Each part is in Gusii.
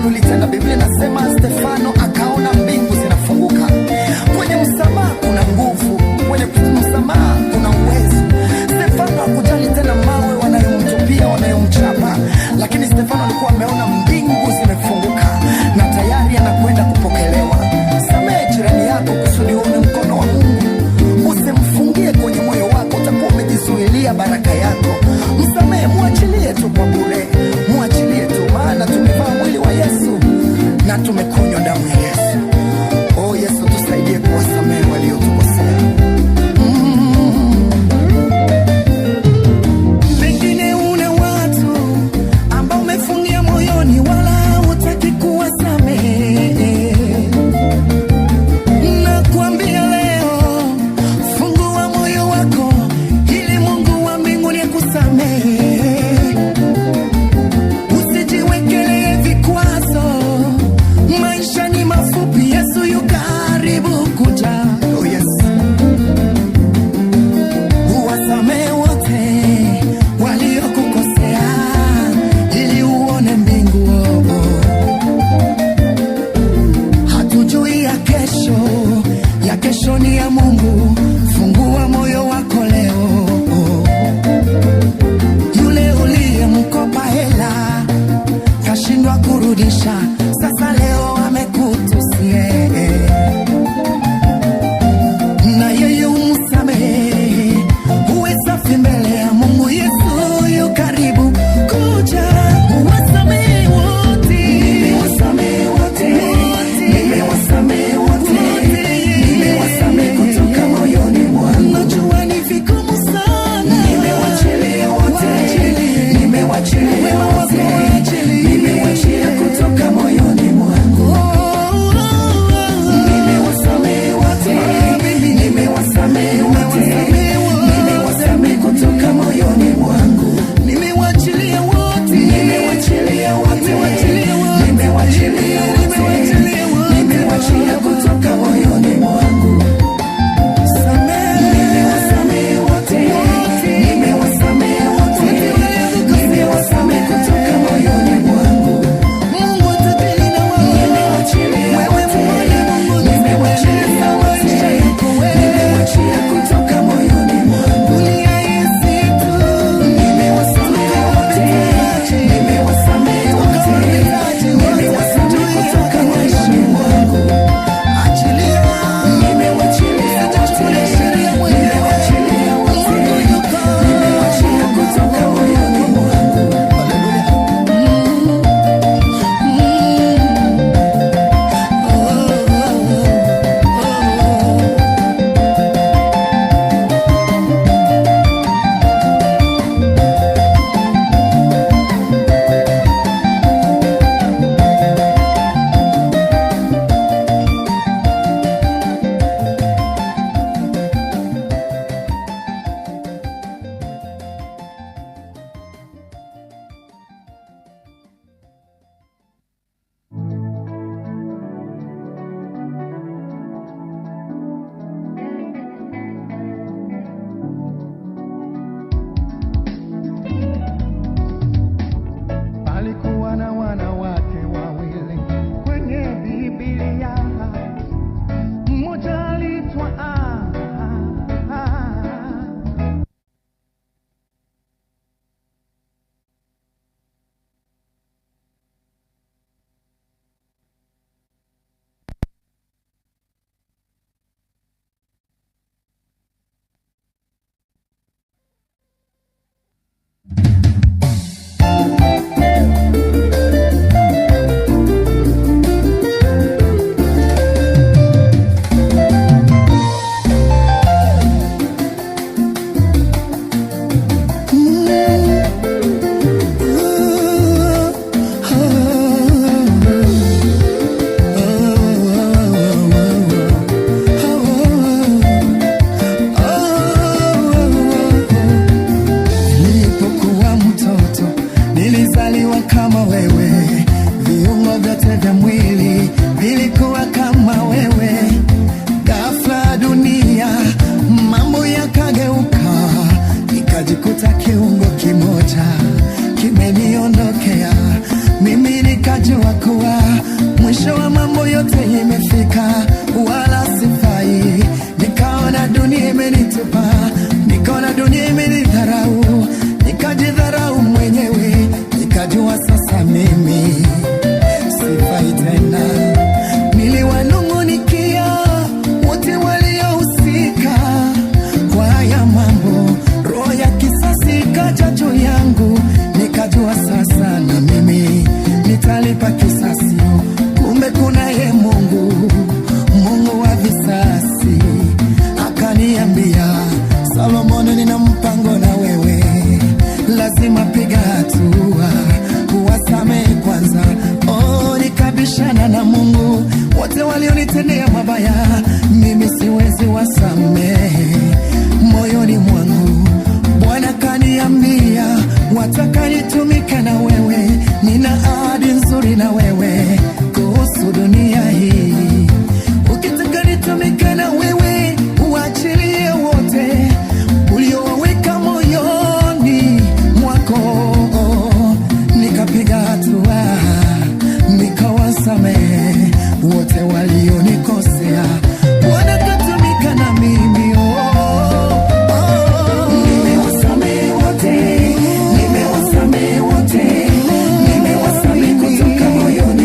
ambalo ulitenda. Biblia inasema Stefano akaona mbingu zinafunguka. Kwenye msamaha kuna nguvu, kwenye msamaha kuna uwezo. Stefano hakujali tena mawe wanayomtupia, wanayomchapa, lakini Stefano alikuwa ameona mbingu zimefunguka na tayari anakwenda kupokelewa. Samehe jirani yako kusudi uone mkono wa Mungu. Usimfungie kwenye moyo wako, utakuwa umejizuilia baraka yako. Msamehe, mwachilie tu kwa bure, mwachilie tu, maana tumevaa mwili wa Yesu na tumekunywa damu ya Yesu. Oh Yesu, tusaidie kuwasamehe waliotukosea. Pengine una watu ambao umefungia moyoni, wala hutaki kuwasamehe. Nakuambia leo, fungua moyo wako ili Mungu wa mbinguni akusamehe. Usijiwekelee vikwazo, maisha ni mafupi, Yesu yu karibu kuja. Oh yes. Uwasamehe wote waliokukosea ili uone mbingu. Oh, oh. Hatujui ya kesho, ya kesho ni ya Mungu. Fungua moyo wako leo. Yule uliyemkopa hela kashindwa kurudisha, sasa leo amekutusie na yeye umsamehe, uwe safi mbele ya Mungu. Yesu yu karibu kuja. Uwasamehe wote, nimewasamehe wote, nimewasamehe wote, nimewasamehe kutoka moyoni mwangu. Najua ni vigumu sana, nimewachilia wote, nimewachilia wote, nimewachia kutoka moyoni mwangu. Nimewasamehe wote, nimewasamehe wote, nimewasamehe kutoka moyoni mwangu. Nimewachilia wote, nimewachilia wote, nimewachilia wote, nimewachia kutoka moyoni mwangu. Nimewasamehe wote, nimewasamehe wote, nimewasamehe kutoka moyoni mwangu. Mungu atabiri na wewe, nimewachia wote, nimewachia wote, nimewachia kutoka yote imefika, wala sifai. Nikaona dunia imenitupa, nikaona dunia imenidharau, nikajidharau mwenyewe, nikajua sasa mimi sifai tena. Niliwanung'unikia wote waliohusika kwa haya mambo, roho ya kisasi ikaja juu yangu, nikajua sasa na mimi nitalipa kisasi. Kumbe kunaye Mungu, Mungu wa visasi. Akaniambia, Solomoni, nina mpango na wewe, lazima piga hatua, uwasamehe kwanza. Oh, nikabishana na Mungu, wote walionitendea mabaya mimi siwezi wasamehe moyoni mwangu. Bwana kaniambia, wataka nitumike na wewe, nina ahadi nzuri na wewe kuhusu dunia hii. Ukitaka nitumike na wewe, uachilie wote uliowaweka moyoni mwako. Nikapiga hatua, nikawasamehe wote walionikosea. Bwana katumika na mimi oh, oh. Nimewasamehe wote, nimewasamehe wote, nimewasamehe kutoka moyoni.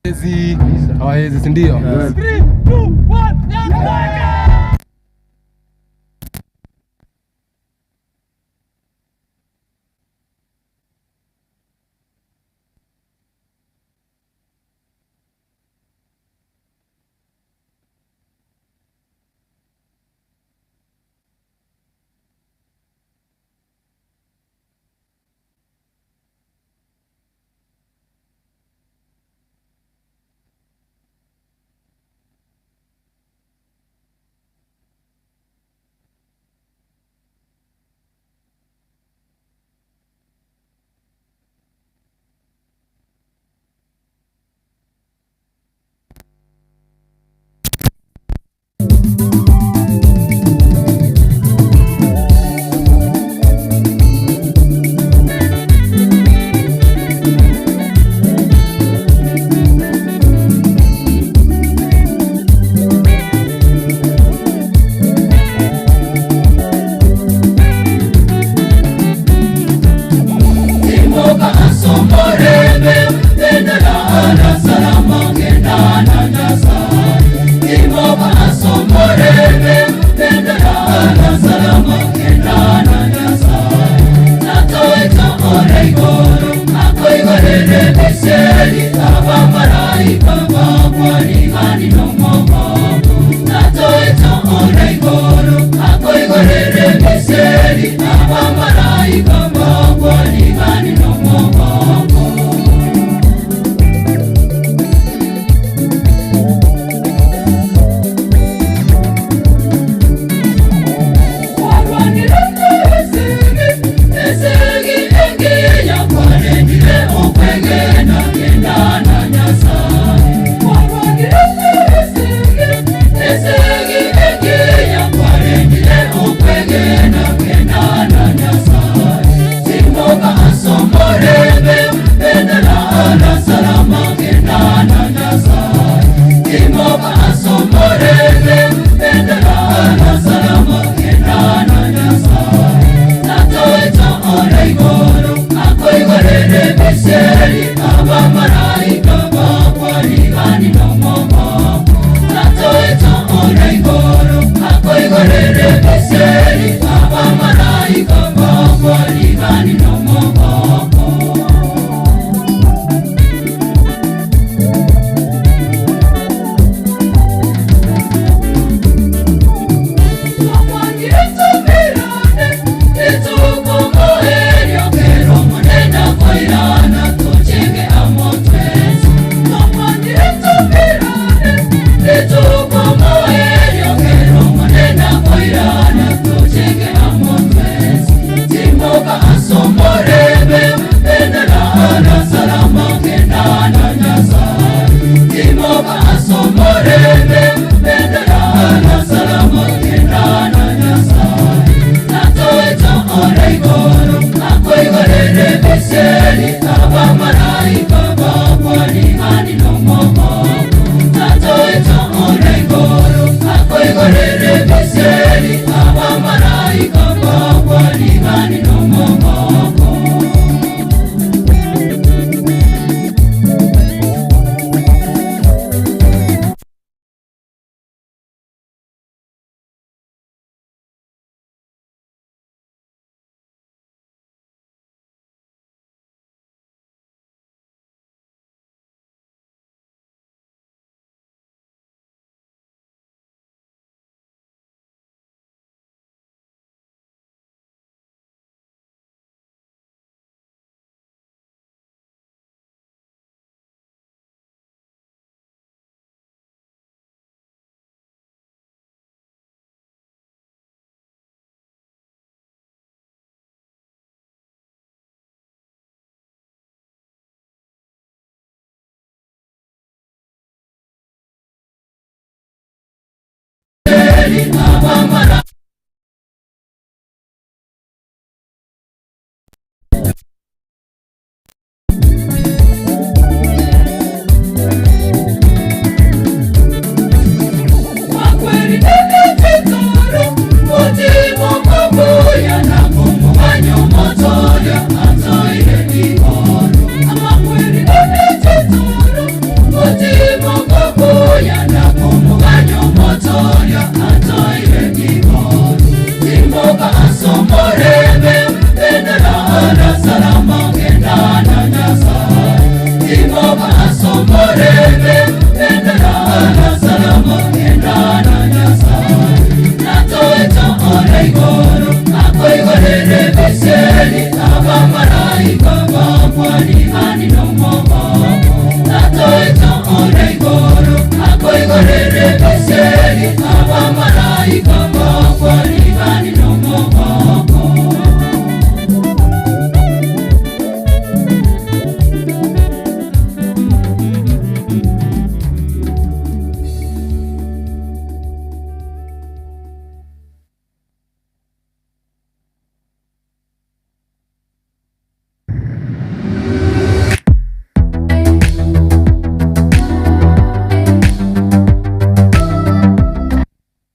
Hawezi, hawawezi, si ndio?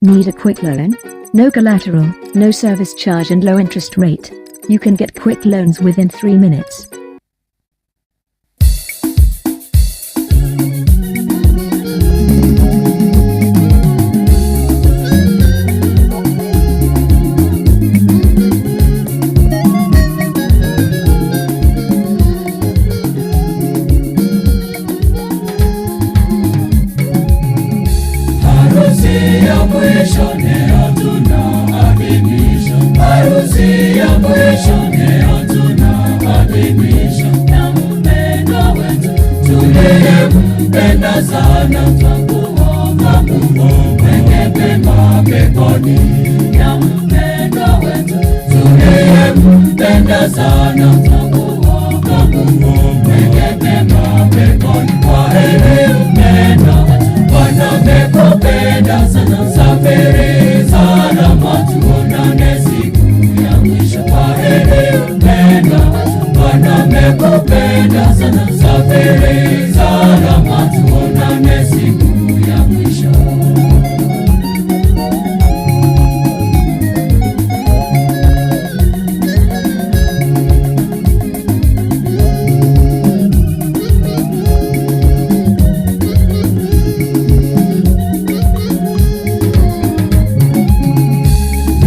Need a quick loan? No collateral, no service charge and low interest rate. You can get quick loans within 3 minutes. Harusi ya mwisho leo tunaadhimisha, harusi ya mwisho leo tunaadhimisha, na mpendwa wetu tuliyempenda sana, twakuomba Mungu mweke pema peponi, na mpendwa wetu tuliyempenda sana, twakuomba Mungu mweke pema peponi, kwa heri mpendwa wetu Bwana amekupenda sana, safiri salama, tuonane siku ya mwisho. Kwa heri mpendwa, Bwana amekupenda sana, safiri salama, tuonane siku ya mwisho.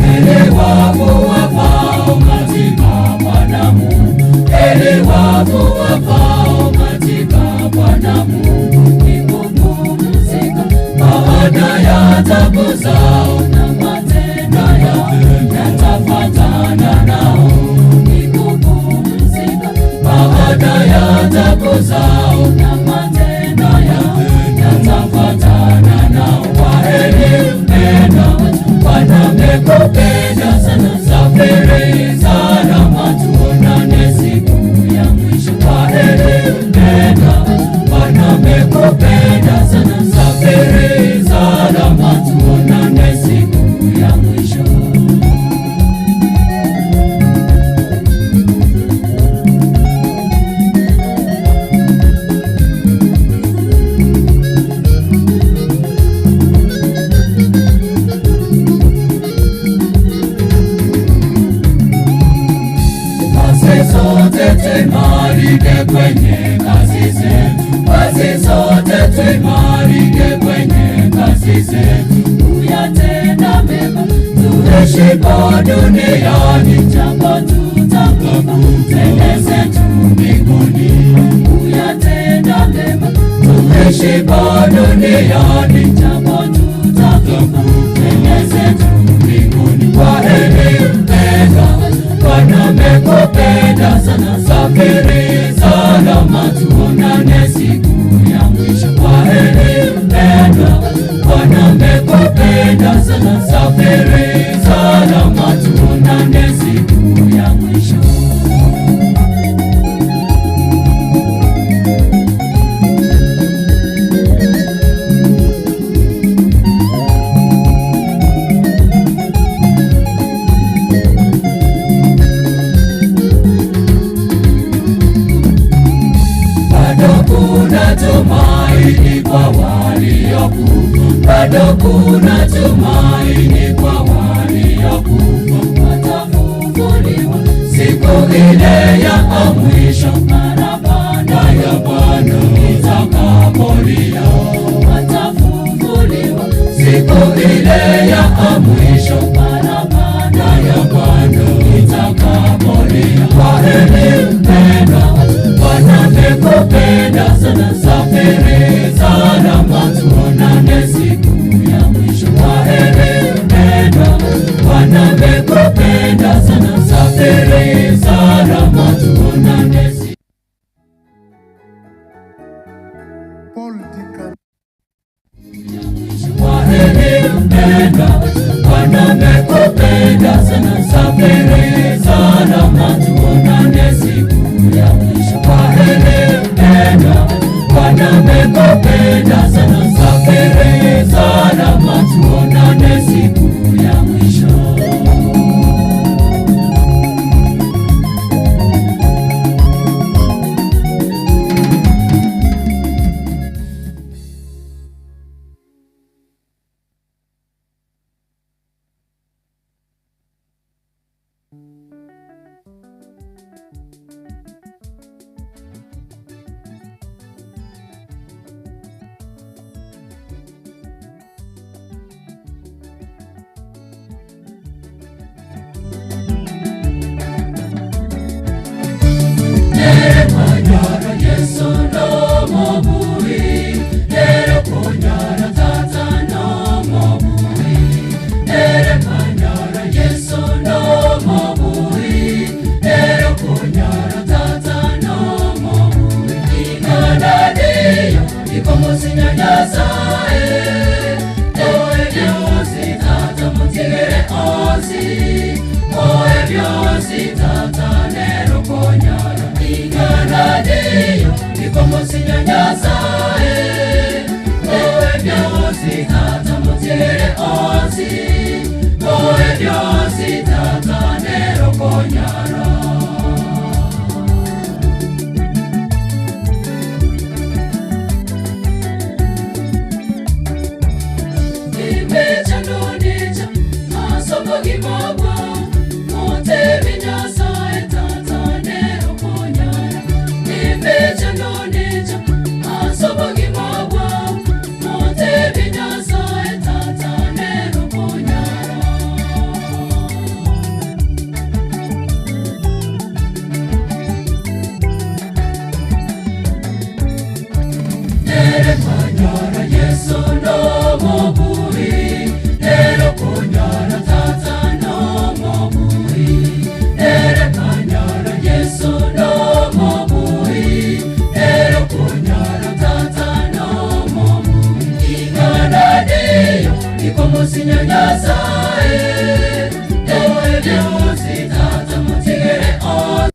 Heri wafu wafao katika Bwana Mungu, heri wafu wafao katika Bwana Mungu, ni kupumzika baada ya taabu zao na matendo yao yatafuatana nao, ni kupumzika baada ya taabu zao na matendo yao yatafuatana nao. Kwaheri mpendwa wetu, Bwana amekupenda sana, safiri salama, tuonane siku ya mwisho. Kwaheri mpendwa wetu, Bwana amekupenda sana, safiri salama, tuonane siku ya mwisho. Basi sote tuimarike kwenye kazi zetu, basi sote tuimarike kwenye kazi zetu, kuyatenda mema, tuishipo duniani, japo tutakufa, twende zetu mbinguni, kuyatenda mema, tuishipo duniani, japo tutakufa, twende zetu mbinguni. Kwaheri mpendwa, Bwana amekupenda sana, safiri salama, tuonane siku ya mwisho. Kwaheri mpendwa, Bwana amekupenda sana, safiri salama, tuonane siku ya mwisho. Bado kuna tumaini kwa waliokufa, bado kuna tumaini kwa waliokufa, watafufuliwa siku ile ya mwisho, parapanda ya Bwana itakapolia, watafufuliwa siku ile ya mwisho, parapanda ya Bwana itakapolia. Kwaheri mpendwa, Bwana amekupenda. amekupenda sana, safiri salama, tuonane siku ya mwisho. Kwaheri mpendwa, Bwana amekupenda sana, safiri salama, tuonane siku Paul Dika Kwaheri mpendwa, Bwana amekupenda sana, safiri salama, tuonane siku ya mwisho. Kwaheri mpendwa, Bwana amekupenda sana, safiri salama, tuonane siku ya mwisho. Konyora Yesu nomobui, ere konyora Tata nomobui, ere konyora Yesu nomobui, ere konyora Tata nomobui. Ing'ana diyo ikomusinya Nyasaye, oe byosi Tata mutigere osi, oe byosi Tata nero konyora. Ing'ana diyo ikomusinya Nyasaye, oe byosi Tata mutigere osi, oe byosi Tata nero konyora. Imechanonicha masomo gimagwa mutebi Nyasaye Tata nero konyara. Imechanonicha masomo gimagwa mutebi Nyasaye Tata nero konyara. Ere konyora Yesu nomobui, ere konyora Tata nomobui, ere konyora Yesu nomobui, ere konyora Tata nomobui. Ing'ana diyo ikomusinya Nyasaye, oe byosi Tata mutigere osi.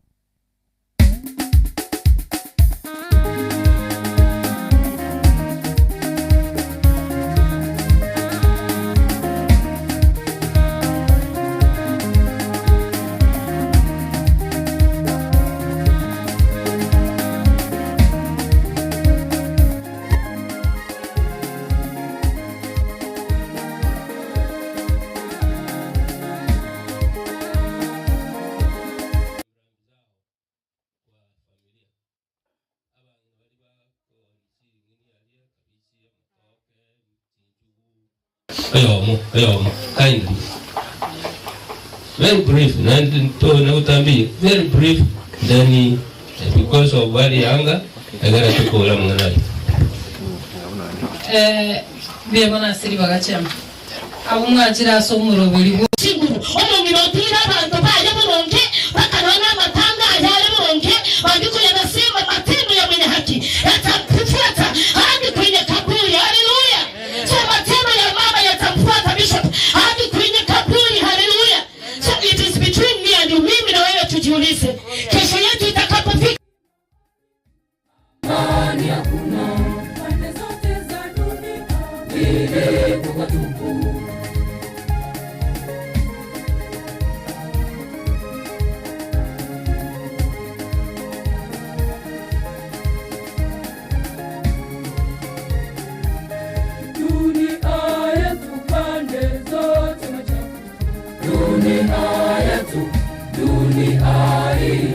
Oyomo, oyomo, kindly. Very brief, na to nakutambi, very brief, then because of wali yanga, agara tukola mwanai. Mbuya asiri bagachema abo mwachire ase omorobori bwo chinguru omong'ina otire abanto baye boronge bakarora amatanga ayare boronge bangikuya nasema matendo ya mwenye haki yatamfuata hadi kwenye kaburi. Haleluya! So matendo ya mama yatamfuata bishop hadi kwenye kaburi. Haleluya! So it is between me and you, mimi na wewe tujiulize kesho yetu itakapofika. Amani hakuna pande zote za dunia, milipuko tupu. Dunia yetu pande zote machafu, dunia yetu, dunia hii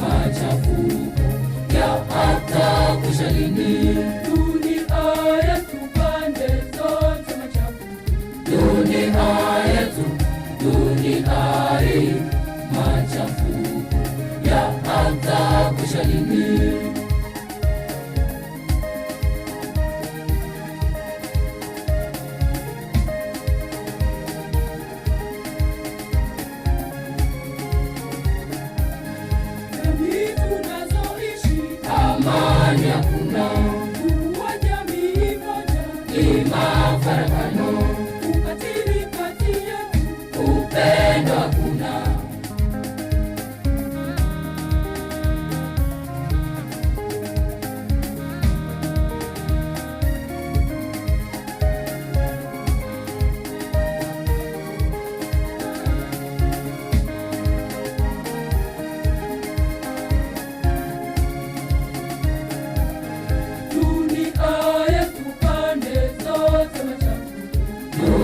machafuko ya hata kusha lini? Dunia yetu pande zote machafu, dunia yetu, dunia hii machafuko ya hata kusha lini?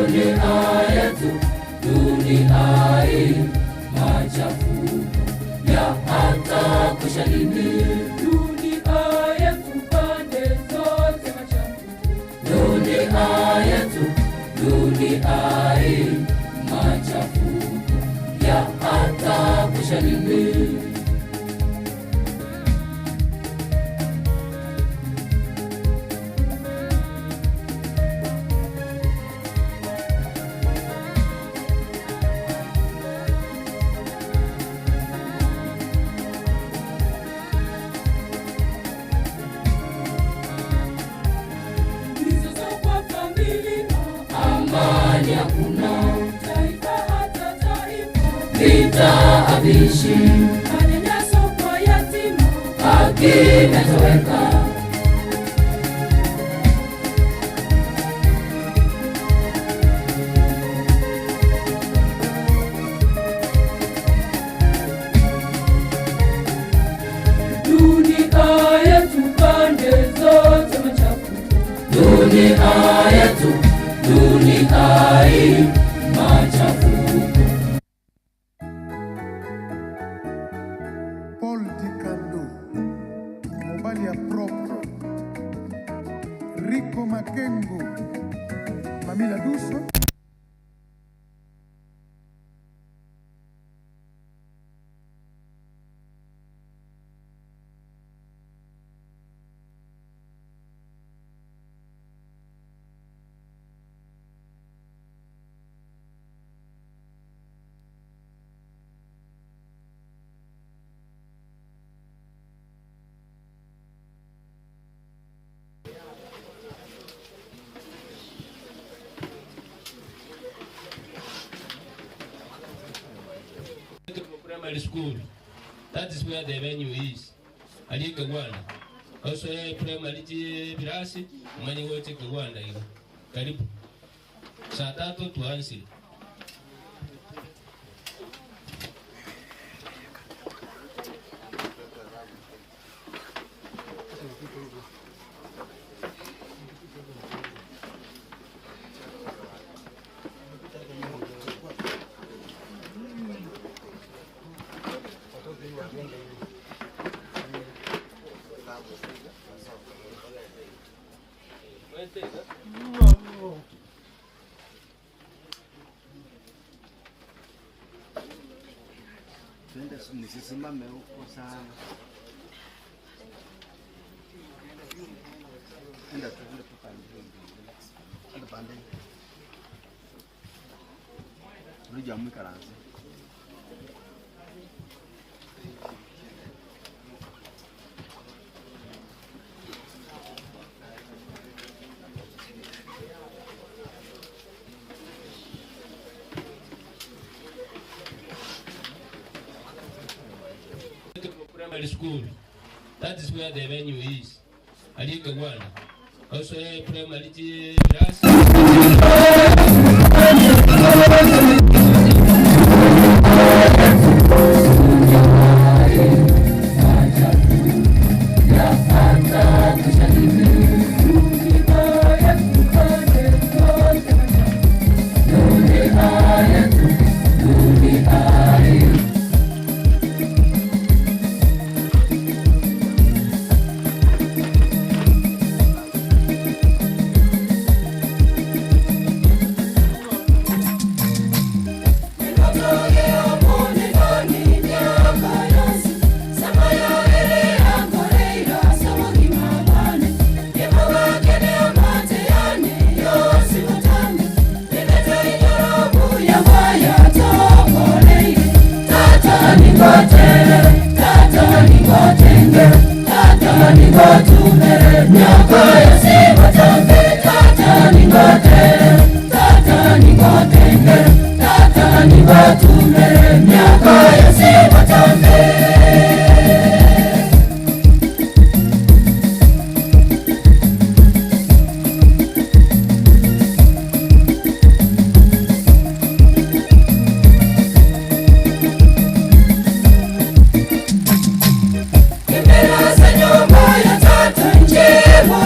Dunia yetu, dunia hii, machafuko ya hata kwisha lini? Dunia yetu pande zote machafuko. Dunia yetu, dunia hii, machafuko ya hata kwisha lini? Mizozo kwa familia, amani hakuna, taifa hata taifa, vita haviishi, manyanyaso kwa yatima, haki imetoweka. Dunia yetu pande zote machafuko. Dunia yetu, dunia hii machafuko. Paul Dikando, mobali ya propre. Rico Makengo, Mamila Duso. Primary school. That is where the venue is. Alike Rwanda. Also primary birasi umanyi wote kwa Rwanda hiyo. Karibu. Saa tatu tuanze. Twende, nisisimame huko sana. Enda tu, enda tu pande hiyo mbili. Enda pande hiyo. Uruja mwikaranze. Primary school. That is where the venue is. Alike Rwanda. Also primary birasi. Nyumba ya tata njema.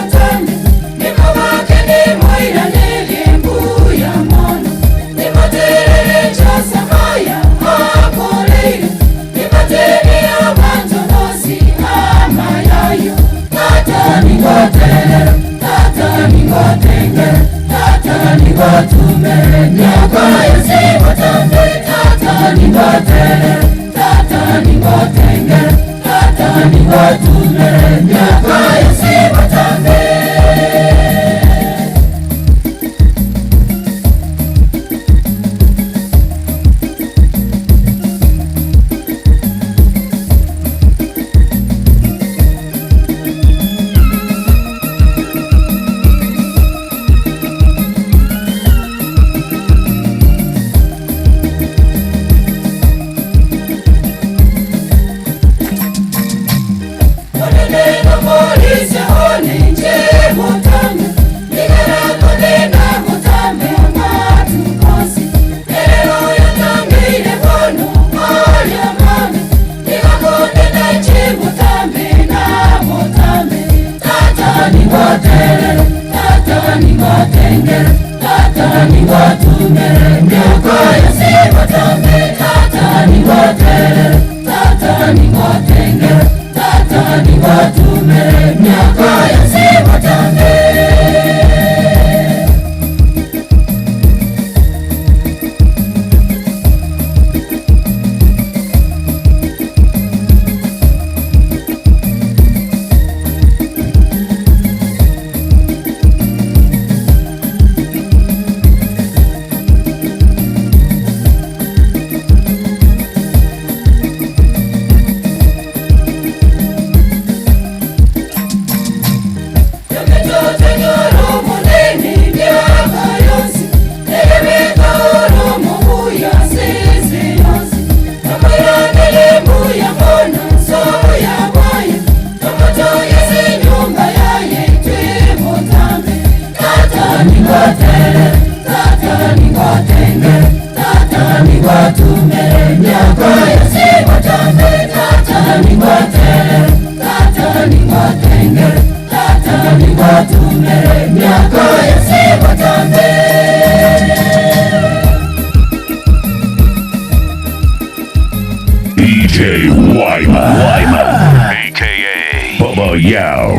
DJ Wyman. Wyman. AKA Bubba Yao.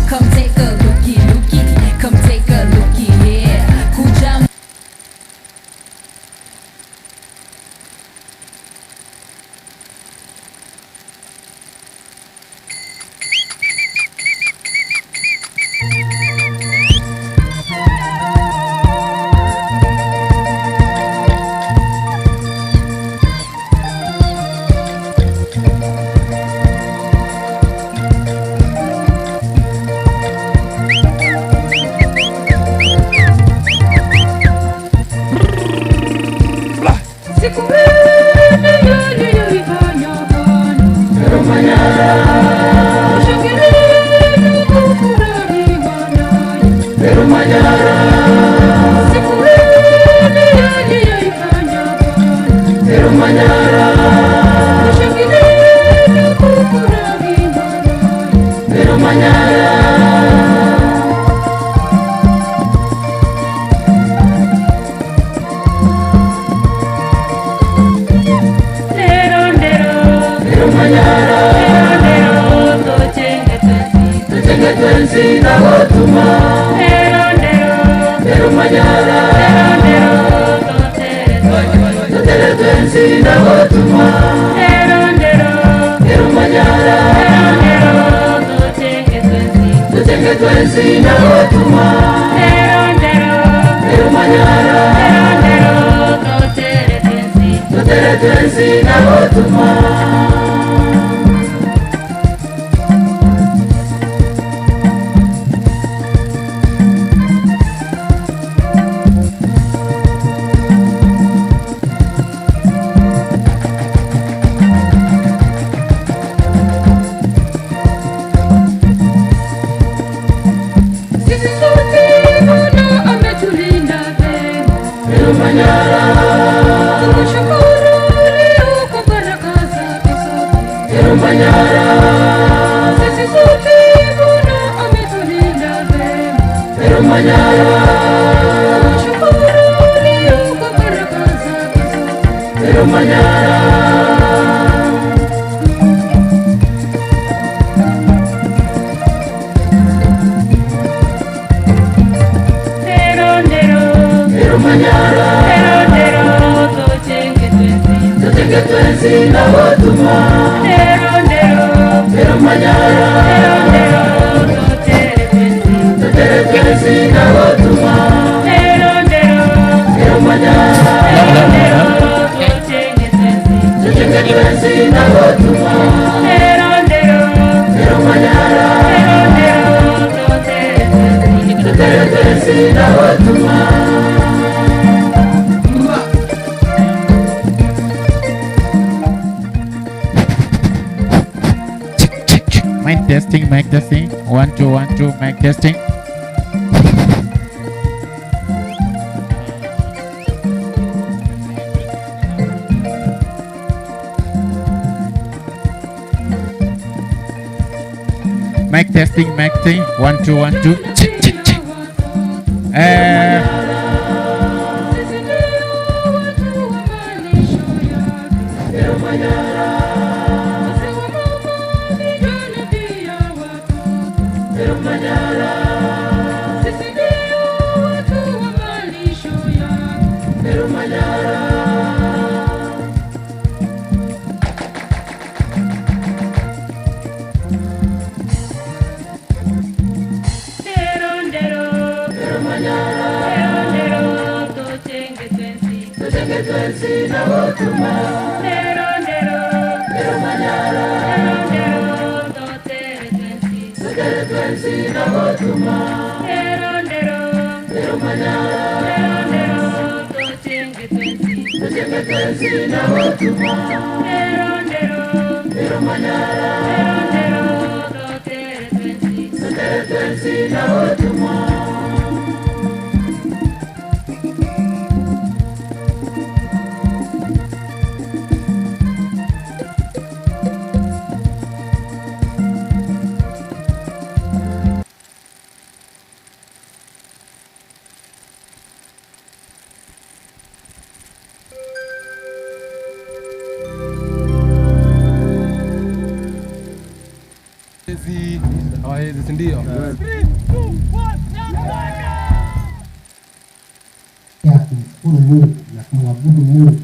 Come take a looky, looky. Come take a looky here. Kuja Mic test. testing, mic testing. 1 2 1 2, mic testing. Mic testing, mic testing. 1 2 1 2. Check, check, check. Eh, Hawawezi, si ndio? Ya kumshukuru Mungu na kumwabudu Mungu.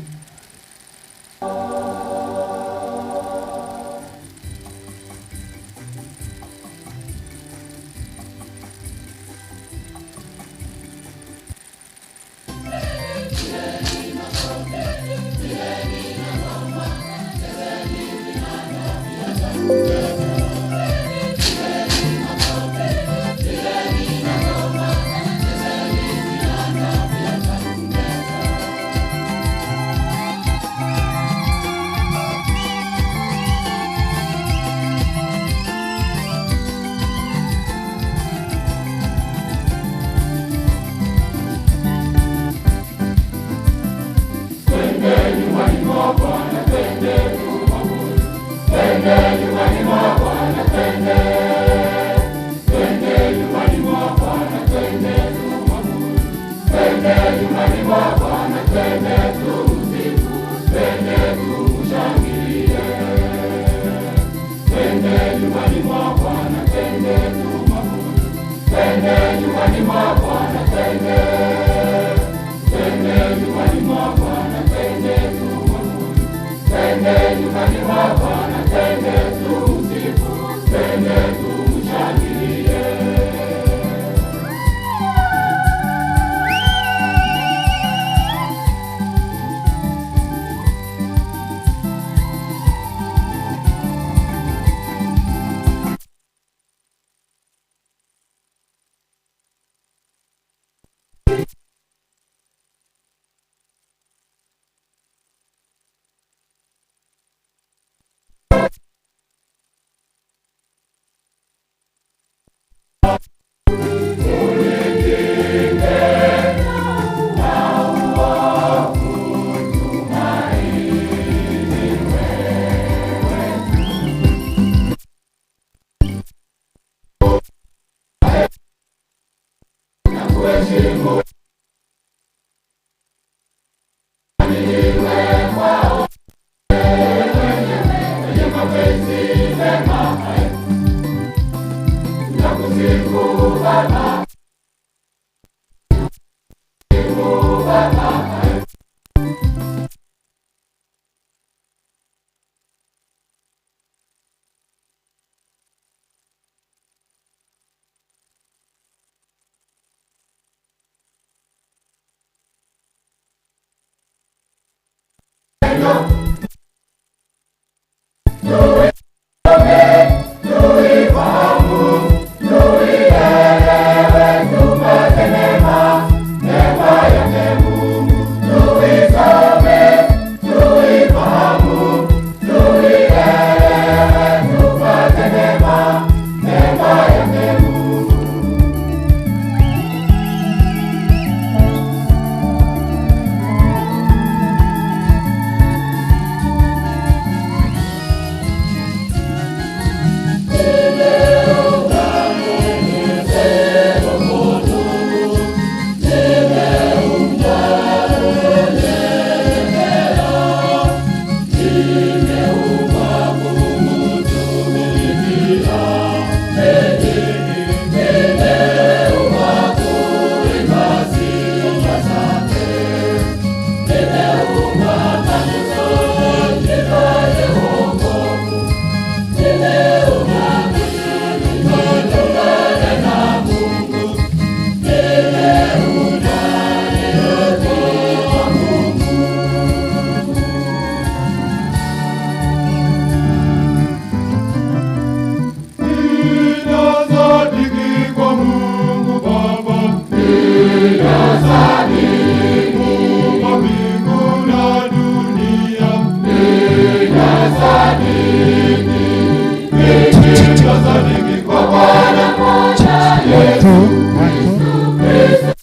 2 1 2.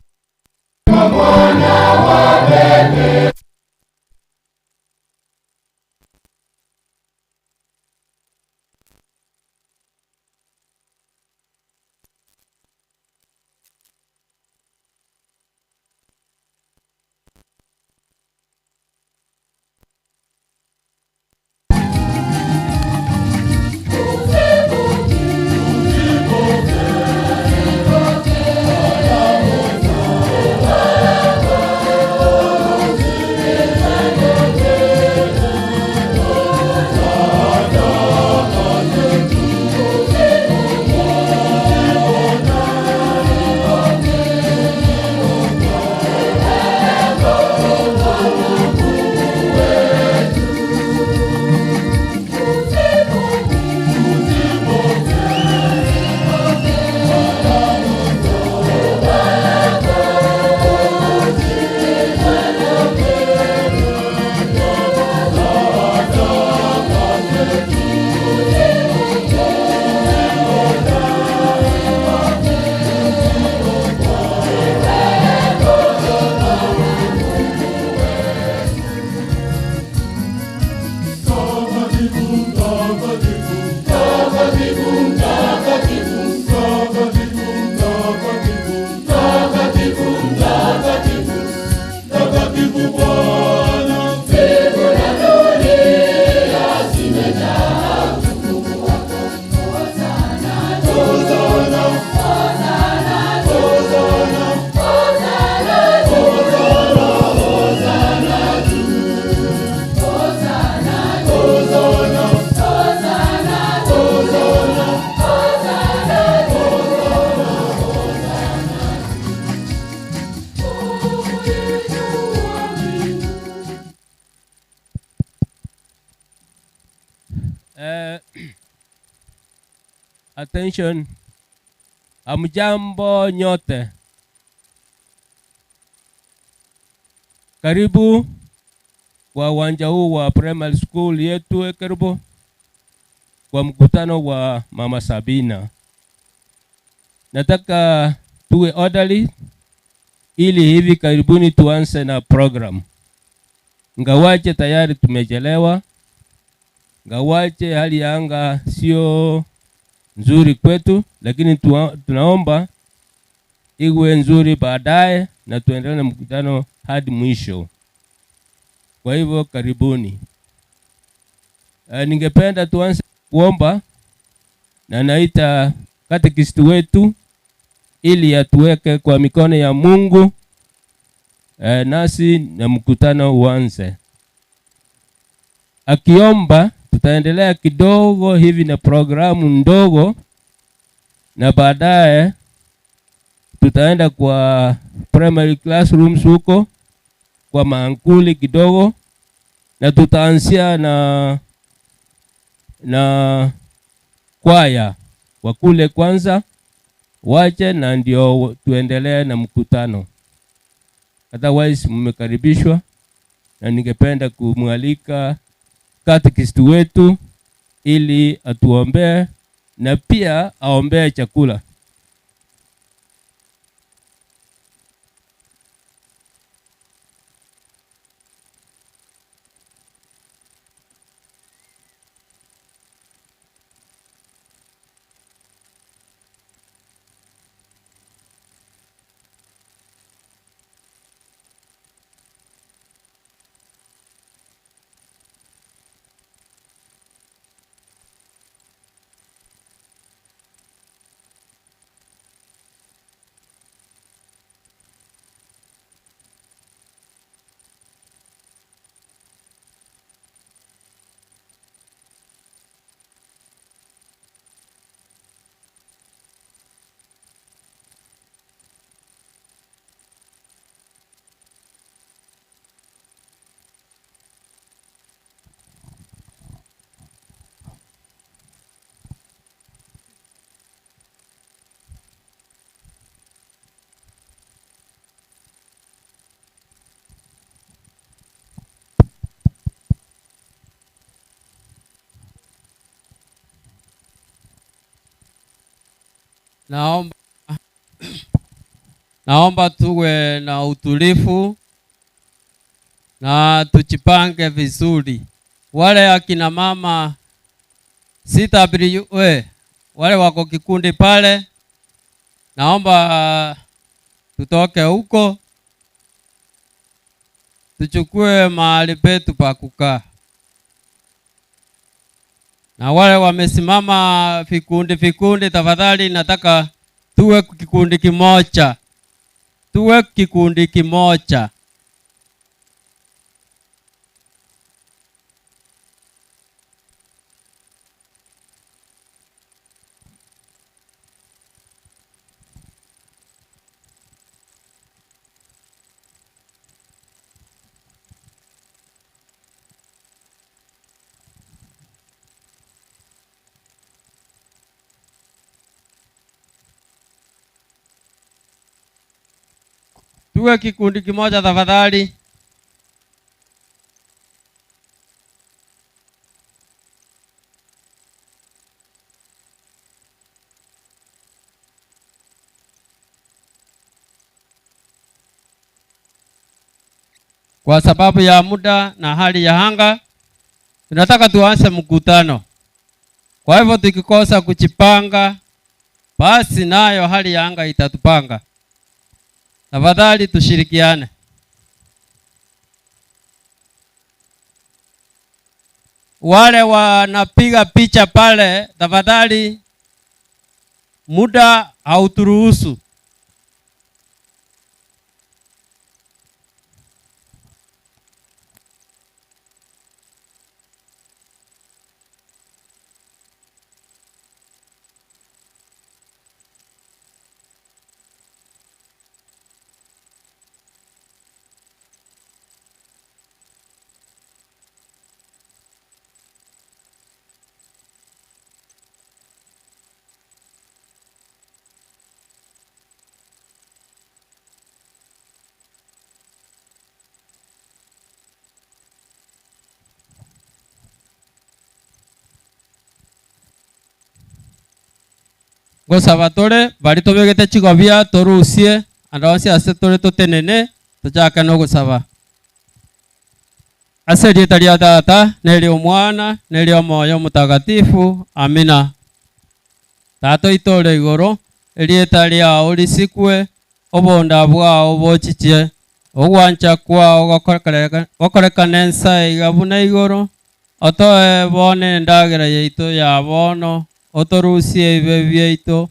Eh, attention. Hamjambo nyote. Karibu kwa uwanja huu wa primary school yetu Ekerubo kwa mkutano wa Mama Sabina. Nataka tuwe orderly ili hivi karibuni tuanze na program. Ngawache tayari tumechelewa, ngawache hali ya anga sio nzuri kwetu, lakini tunaomba iwe nzuri baadaye na tuendelee na mkutano hadi mwisho. Kwa hivyo karibuni. Ningependa tuanze kuomba na naita katekist wetu ili atuweke kwa mikono ya Mungu, nasi na mkutano uanze. Akiomba tutaendelea kidogo hivi na programu ndogo, na baadaye tutaenda kwa primary classrooms huko kwa maankuli kidogo, na tutaanzia na kwaya wakule kwanza wache, na ndio tuendelee na mkutano. Otherwise mmekaribishwa, na ningependa kumwalika katekist wetu ili atuombee na pia aombee chakula. Naomba Naomba tuwe na utulivu na tujipange vizuri. Wale akina mama CWA wale wako kikundi pale, naomba tutoke huko tuchukue mahali petu pa kukaa, na wale wamesimama vikundi vikundi, tafadhali nataka tuwe kikundi kimoja, tuwe kikundi kimoja. Tuwe kikundi kimoja tafadhali. Kwa sababu ya muda na hali ya anga, tunataka tuanze mkutano. Kwa hivyo tukikosa kujipanga, basi nayo hali ya anga itatupanga. Tafadhali tushirikiane. Wale wanapiga picha pale, tafadhali, muda hauturuhusu. Ngosaba tore baria tobegete chigobia torusie ande onsi ase tore totenene tochake na ogosaba. Ase erieta ria Tata, na eria Omwana, na eria Omoyo Omotagatifu. Amina. Tata oito ore igoro, erieta riao risikwe, obonda bwao bochiche, ogwancha kwao gokorekane ense iga buna igoro. Otoe bono endagera yaito ya bono, otorusie ebibe biaito,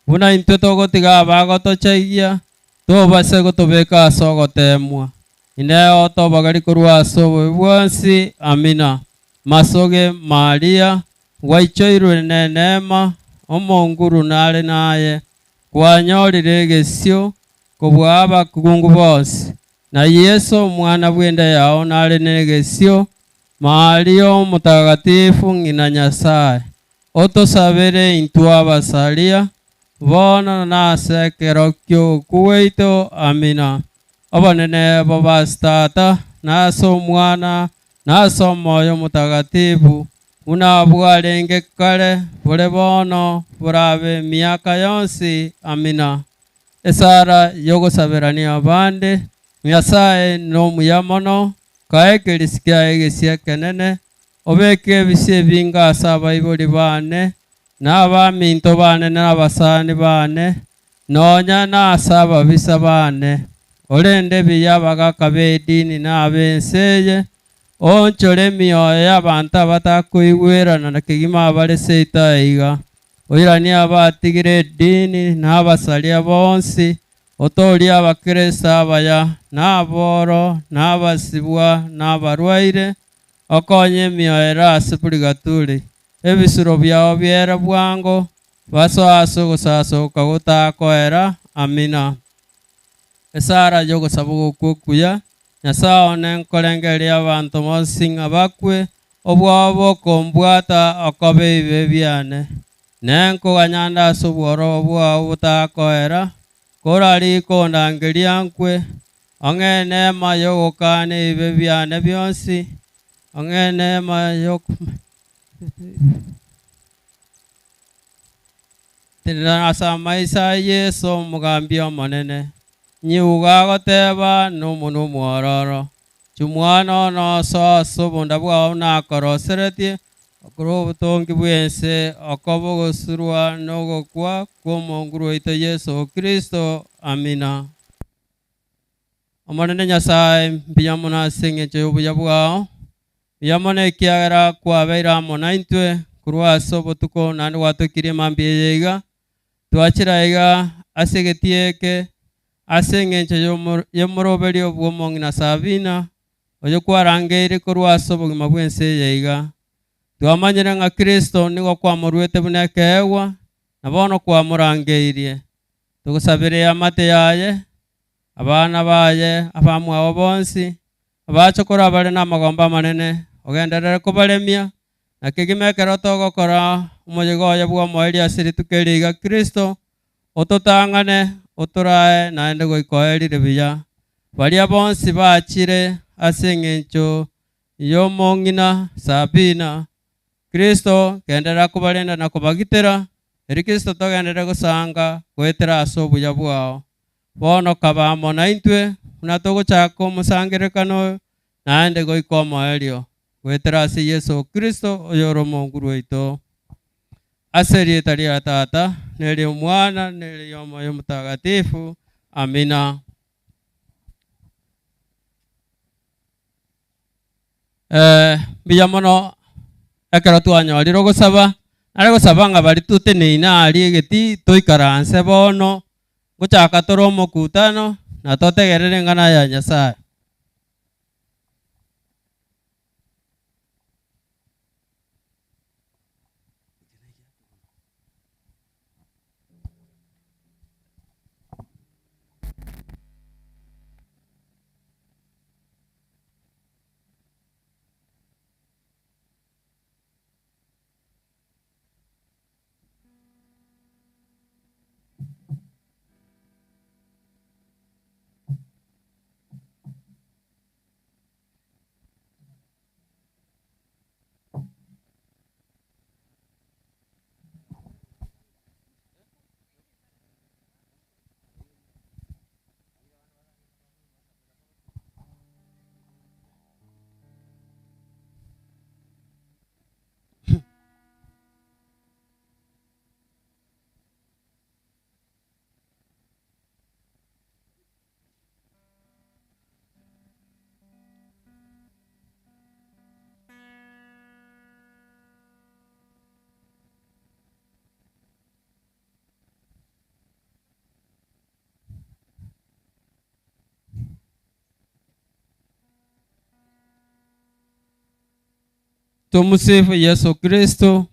buna intwe togotiga abagotochaigia, tobase gotobeka ase ogoteemwa. Inee otobageri korwa ase obobe bwonsi. Amina. Masoge Maria, gwaichoirwe neneema, Omonguru nare naye, kwanyorire egesio kobua abakungu bonsi, na Yeso omwana bw'enda yao nare negesio. Maria Omotagatifu, ng'ina Nyasae, otosabere intwe abasaria, bono na ase ekero ki'ogokwa gwaito. Amina. Obonene bobe ase Tata, na ase Omwana, na ase Omoyo Omotagatifu, buna bwarenge kare, bore bono, borabe emiaka yonsi. Amina. Esara y'ogosaberania abande. Nyasae nomuya mono, kae ekerisi kiaye egesie ekenene, obeke ebisio ebinge ase abaibori baane, na abaminto baane, na abasani baane, nonya nase ababisa baane. Orende buya abagaaka b'edini na ab'ense eye, oonchore emioyo y'abanto abatakoigwerana na kegima abare seito aiga. Oiranie abatigire edini na abasaria bonsi, otoorie Abakristo abaya, na aboro, na abasibwa, na abarwaire, okonye emioyo ere ase purigaturi, ebisuro biao biere bwango, basoe ase ogosasoka gotakoera. Amina. Esara y'ogosaba ogokwa okuya, Nyasae one, nkorengereria abanto bonsi ng'a bakwe, obwoba bokombwata okoba ebibe biane. Nenkoganya nde ase obwororo bwao botakoera, korarike kondangeria nkwe, ong'e neema y'ogokana ebibe biane bionsi, ong'e neema y'okomanya. Tenena ase amaiso a Yeso, Omogambi Omonene. Nyiuga agoteba nomonwa omwororo, Chimwana one osoe ase obonda bwao nakoroseretie, korwa obotongi bw'ense, okoba ogosurwa na ogokwa kw'Omonguru oito Yeso Kristo. Amina. Omonene Nyasae, mbuya mono ase engencho y'obuya bwao, mbuya mono ekiagera kwabeire amo naintwe korwa ase obotuko naende gwatokirie mambia eye iga. Twachire aiga ase egetii eke ase engencho y'omoroberio bw'omong'ina Sabina, oyo kwarangeire korwa ase obogima bw'ense eye iga. Twamanyire ng'a Kristo nigo kwamoruete buna ekeegwa, na bono kwamorangeirie. Togosabere eamate yaye, abana baye, abamwabo bonsi, abachokoro abare namagombo amanene, ogenderere kobaremia, na kegima ekero togokora omoyega oye bw'omoerio ase rituko eri iga Kristo, ototang'ane, otorae naende goika oerire buya. Baria bonsi bachire ase engencho y'omong'ina Sabina, Kristo, genderera kobarenda na kobagitera, erio Kristo togenderere gosanga goetera ase obuya bwao. Bono kaba amo naintwe buna togochaka omosangererekano oyo, naende goika omoerio, goetera ase Yeso Kristo oyore Omonguru oito. Ase erieta ria Tata, na eri'Omwana, na eri'Omoyo Omotagatifu. Amina. Eh, mbuya mono ekero twanyorire ogosaba, nare gosaba ng'a baria toteneine aria egetii toikaranse bono, ngochaka tore omokutano na totegerere eng'ana ya Nyasaye. Tumusifu Yesu Kristo.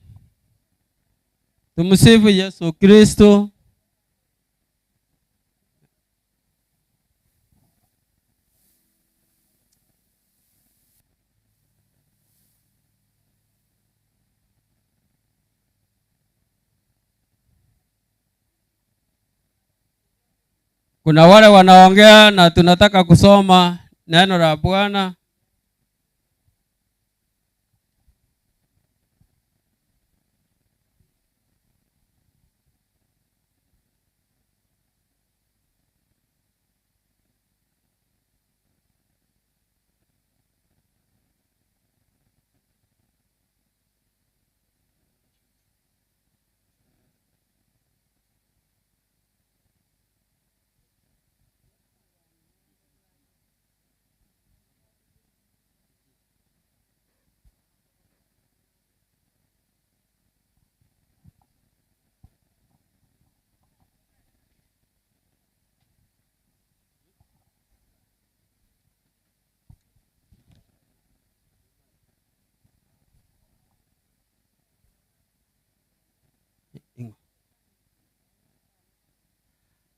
Tumusifu Yesu Kristo. Kuna wale wanaongea na tunataka kusoma neno la Bwana.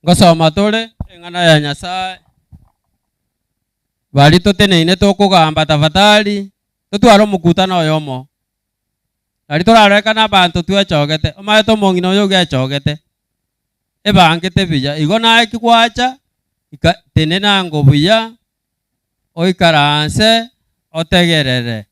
Ngosoma tore eng'ana ya Nyasae, baria toteneine tokogamba tafadhali, totware omokutano oyomo. Nari torarorekane abanto twechogete, omanyete omong'ina oyo iga echogete, ebangete buya, igo naye ki gwacha, ika tenena ango buya, oikaranse, otegerere.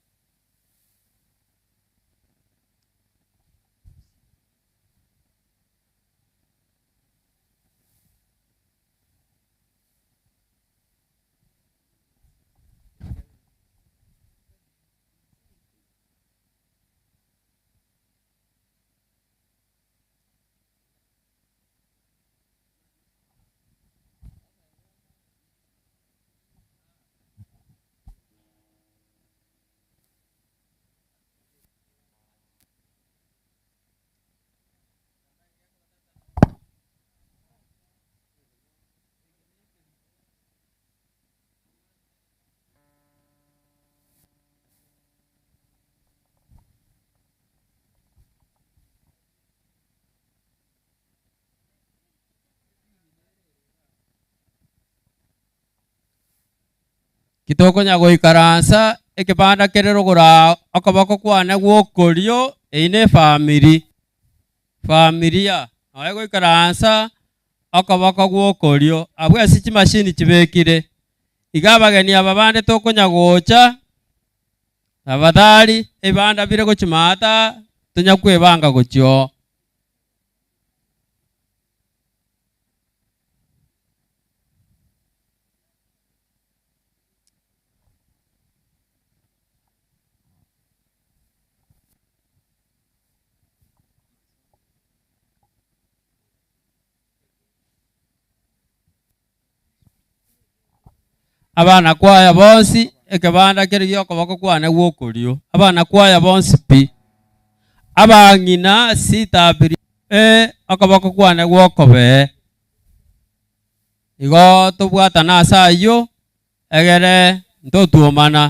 Titokonya goikaransa ekebanda kere rogoro aa okoboko kwane gw'okorio, eyio nefamiri, familia, nonya goikaransa okoboko gw'okorio abwo ase chimashini chibekire. Iga abageni aba bande tokonya gocha, tafadhali ebibanda bire gochia maata tonya kwebanga gochia oo. Abana kwaya bonsi, ekebanda keria gi'okoboko kwane gw'okorio, abana kwaya bonsi pi, abang'ina sitabiri e okoboko kwane gw'okobee. Igo tobwatane ase ayio, egere ntotwomana.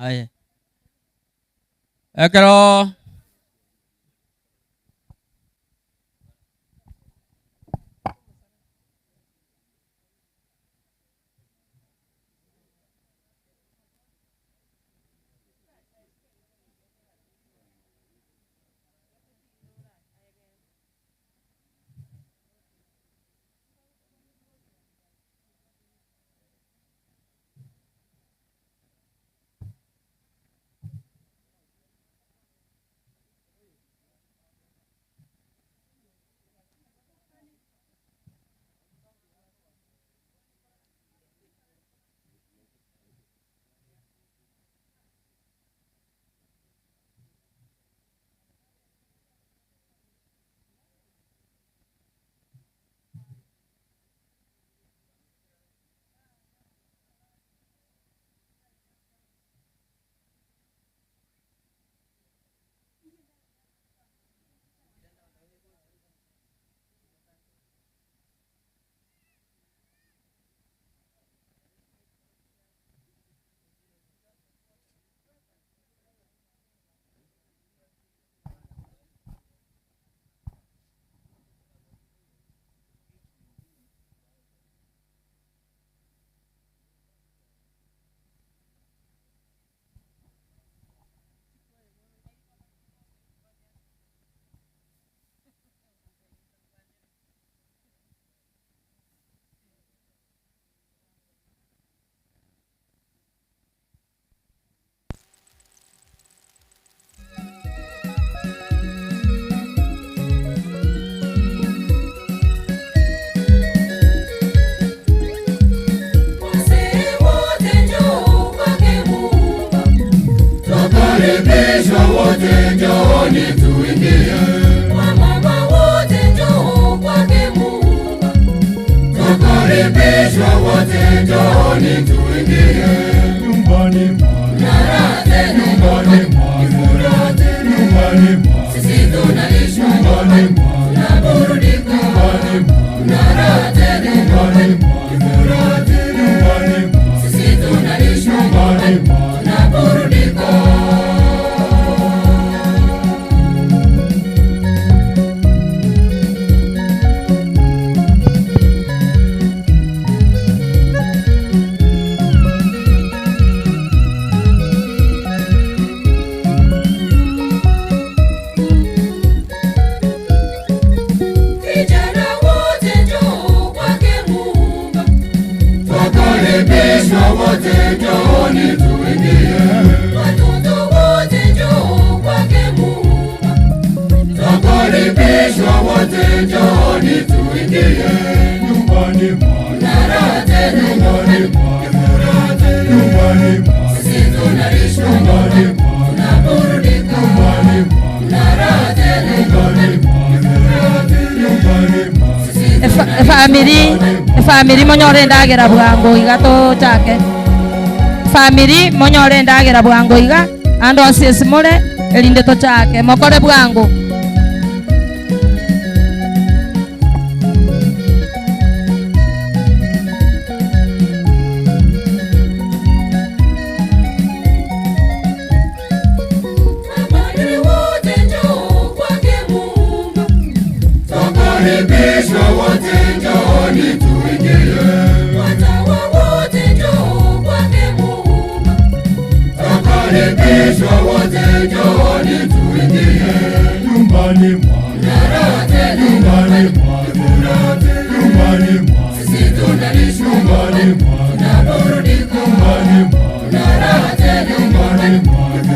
Aye. Ekero Twakaribishwa wote njooni tuingie. Wamama wote njoo kwake Muumba. Twakaribishwa wote njooni tuingie. Nyumbani mwake. Nyumbani mwake. Nyumbani mwake. Sisi tunalishwa nyumbani mwake. Tunaburudika nyumbani mwake. Tuna raha tele nyumbani mwake. Nyumbani mwake. Sisi tunalishwa nyumbani mwake. Tunaburudika. Twakaribishwa wote, njooni tuingie nyumbani mwake, nyumbani mwake, nyumbani mwake, sisi tunalishwa nyumbani mwake, tunaburudika nyumbani mwake, nyumbani mwake, nyumbani mwake. Efamiri efamiri monyore endagera bwango iga tochake famiri monyore endagera bwango iga ande onsi ase more erinde tochake mokore bwango. Mapadri wote njoo kwake Muumba. Twakaribishwa wote njooni tuingie. Watawa wote njoo kwake Muumba. Twakaribishwa wote njooni tuingie. Nyumbani mwake, nyumbani mwake, nyumbani mwake, sisi tunalishwa nyumbani mwake, tunaburudika nyumbani mwake, nyumbani mwake,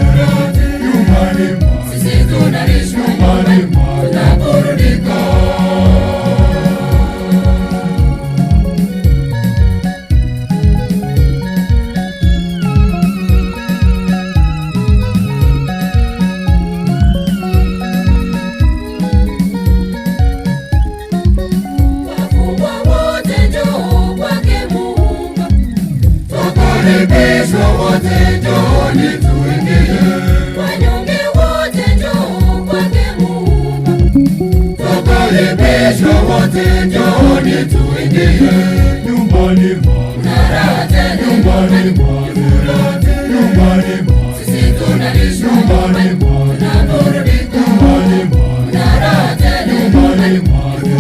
nyumbani mwake, sisi tunalishwa nyumbani mwake, tunaburudika. Wafungwa wote njoo kwake Muumba. Twakaribishwa wote njooni tuingie. Wanyonge wote njoo kwake Muumba. Twakaribishwa wote njooni tuingie. Nyumbani mwake, nyumbani mwake, nyumbani mwake, sisi tunalishwa nyumbani mwake, tunaburudika nyumbani mwake, nyumbani mwake,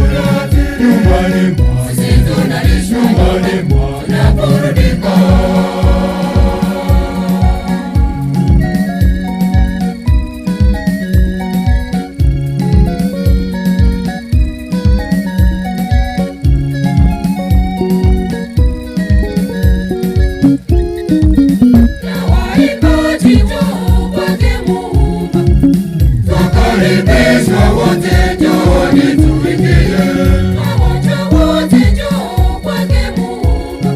nyumbani mwake, sisi tunalishwa nyumbani mwake, tunaburudika. Waimbaji njoo kwake Muumba. Twakaribishwa wote njooni tuingie. Wagonjwa wote njoo kwake Muumba.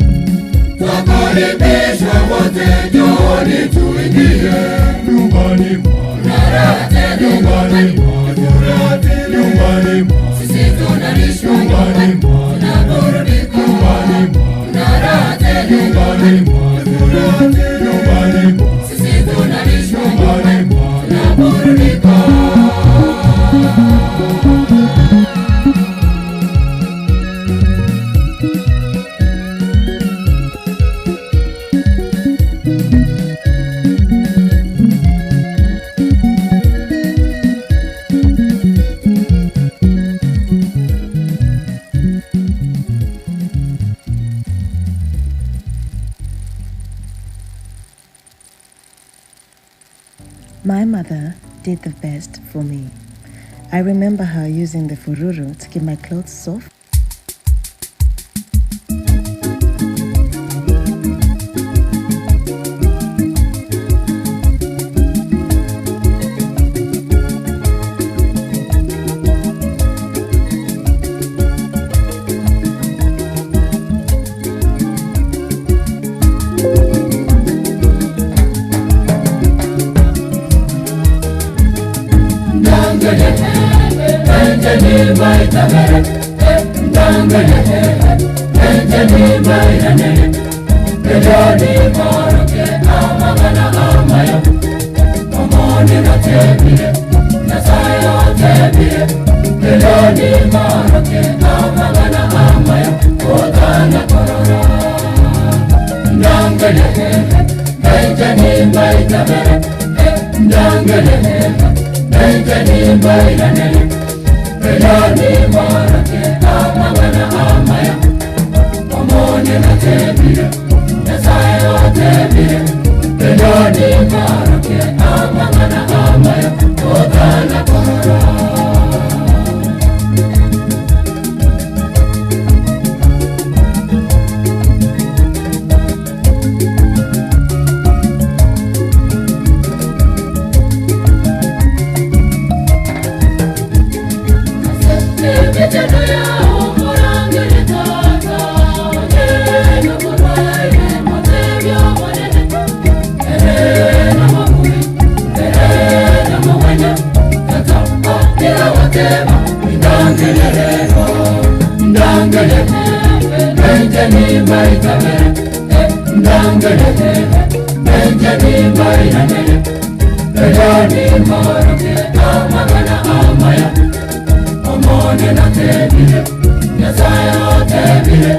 Twakaribishwa wote njooni tuingie. Nyumbani mwake, nyumbani mwake, nyumbani mwake, sisi tunalishwa nyumbani mwake, tunaburudika nyumbani mwake, nyumbani mwake, nyumbani mwake, sisi tunalishwa nyumbani mwake, tunaburudika. My mother did the best for me. I remember her using the fururu to keep my clothes soft. goteba ndangere rero ndangere nenje nimaitabere ndangere nenje nimairanere eyo nimoroke amagana amaya omone natebire Nyasaye otebire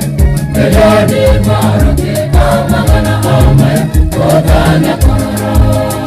eyo nimoroke amagana amaya otanya korora.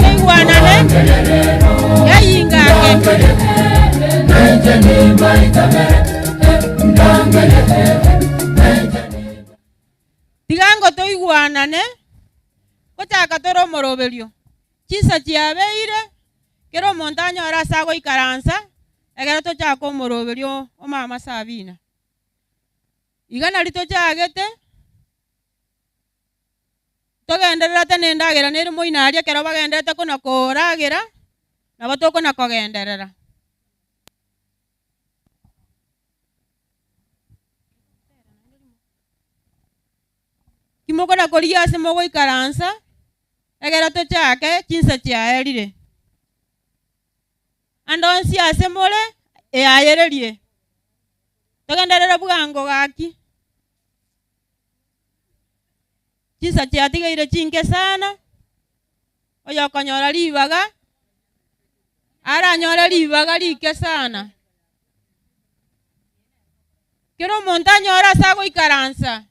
Toigwanane yayingake. Tiga ngo toigwanane gochaka tore omoroberio chinsa chiabeire kera omonto anyore ase agoikaransa ekero tochaka omoroberio omama Sabina. Iga nari tochagete togendererete na endagera nere moino aria ekero bagendererete kona koragera nabo tokona kogenderera. Kimokona korigia ase mogoikaransa ekero tochake chinsa chiaerire. Ande onsi ase more eayererie togenderere bwango gaki. Chinsa chiatigeire chinke sana oyokonyora ribaga aranyore ribaga rike sana. Kera omonto anyore ase agoikaransa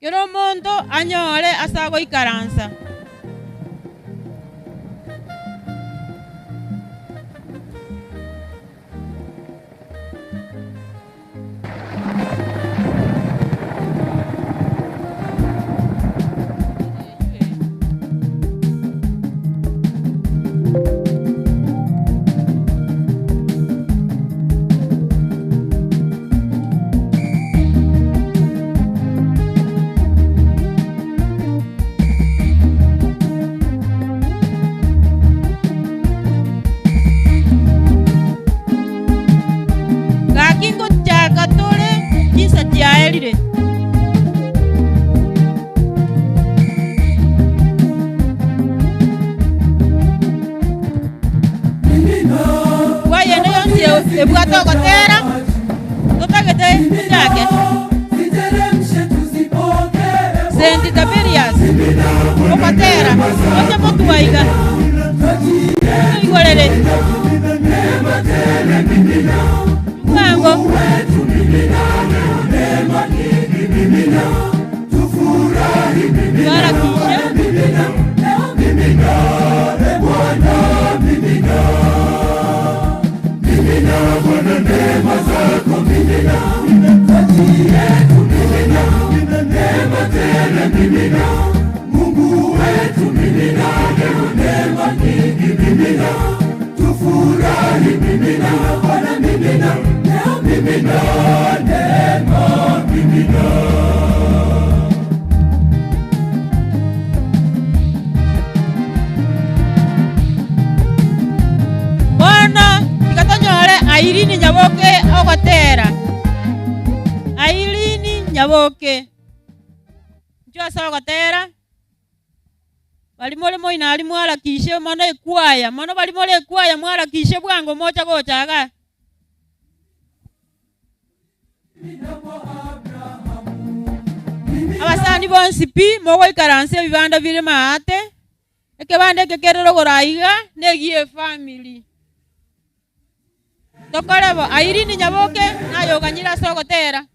kera omonto anyore ase agoikaransa. Gaki ngochaka tore chinsa chiaerire. Bwayende yonsi ebwate ogotera totagete tochake St. Tiberius ogotera oche motwaiga toigorere bwango twarakishe Bono tiga tonyore Irene Nyaboke ogotera. Irene Nyaboke. Inchuo Inchuo ase ogotera, baria more moino aria mwarakishe mono ekwaya, mono baria more ekwaya mwarakishe bwango moche gocha igaa. Abasani bonsi pi mogoikaransa ebibanda bire maate, ekebanda eke kere rogoro aiga negie efamiri. Tokore bo, Irene Nyaboke naye oganyire ase ogotera.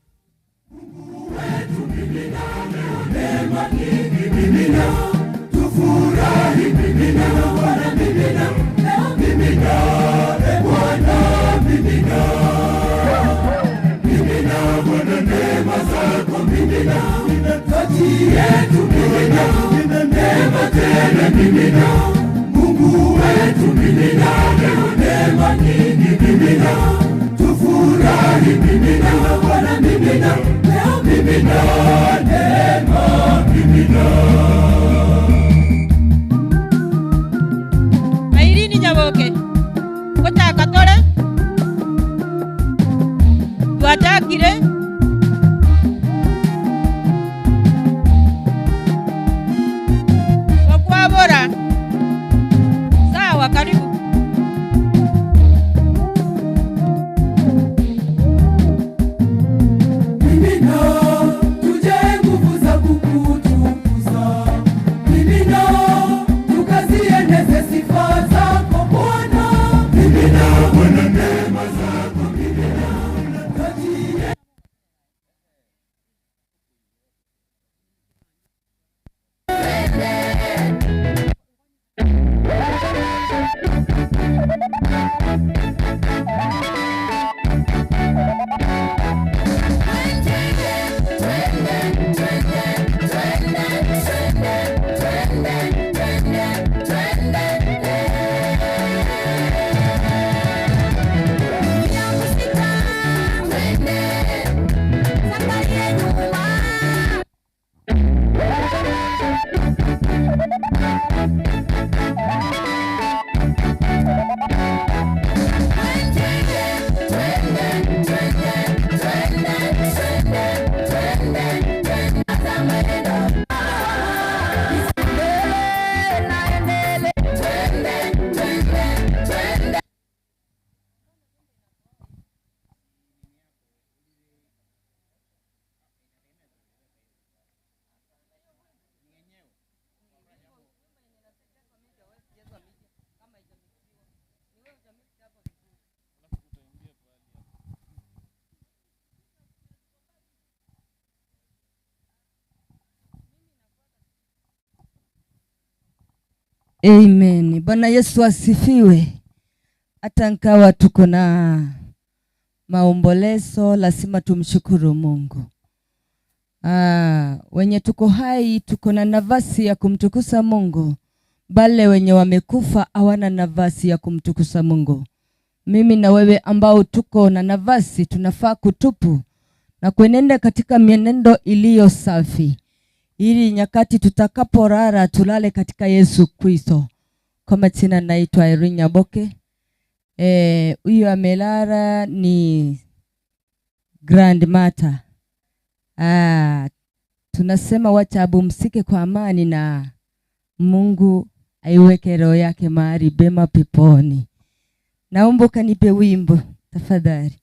Irene Nyaboke, Ngochaka tore, twachakire. Gokwabora, Sawa, karibu. Mimina, tujae nguvu za kukutukuza. Mimina, tukazieneze sifa zako Bwana. Mimina, Bwana neema zako. Mimina, kati Amen. Bwana Yesu asifiwe. Hata nkawa tuko na maombolezo, lazima tumshukuru Mungu. Wenye tuko hai tuko na nafasi ya kumtukuza Mungu. Bale wenye wamekufa hawana nafasi ya kumtukuza Mungu. Mimi na wewe ambao tuko na nafasi tunafaa kutupu na kuenenda katika mienendo iliyo safi, ili nyakati tutakaporara tulale katika Yesu Kristo. Kwa majina naitwa Irene Nyaboke. Huyu amelala ni grandmother. Tunasema wacha abumsike kwa amani na Mungu aiweke roho yake mahali pema peponi. Naomba ukanipe wimbo tafadhali.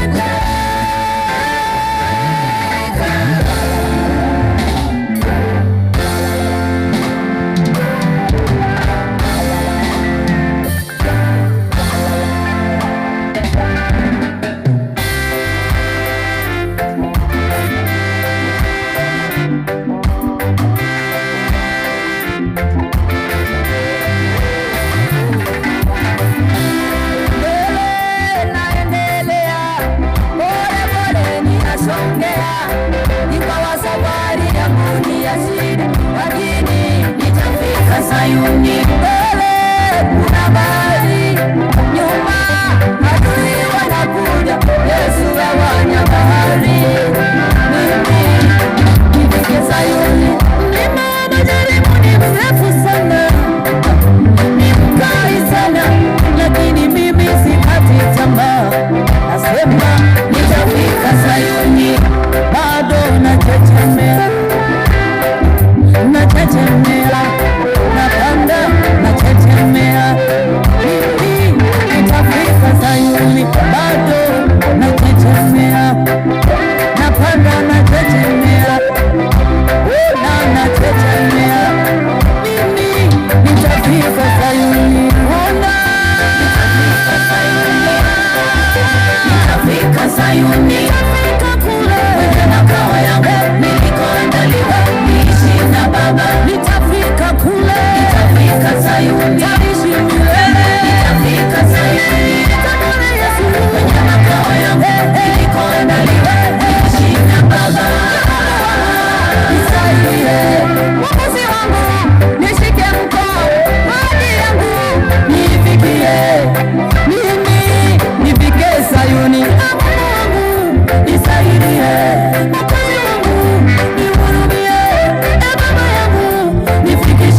Thank you.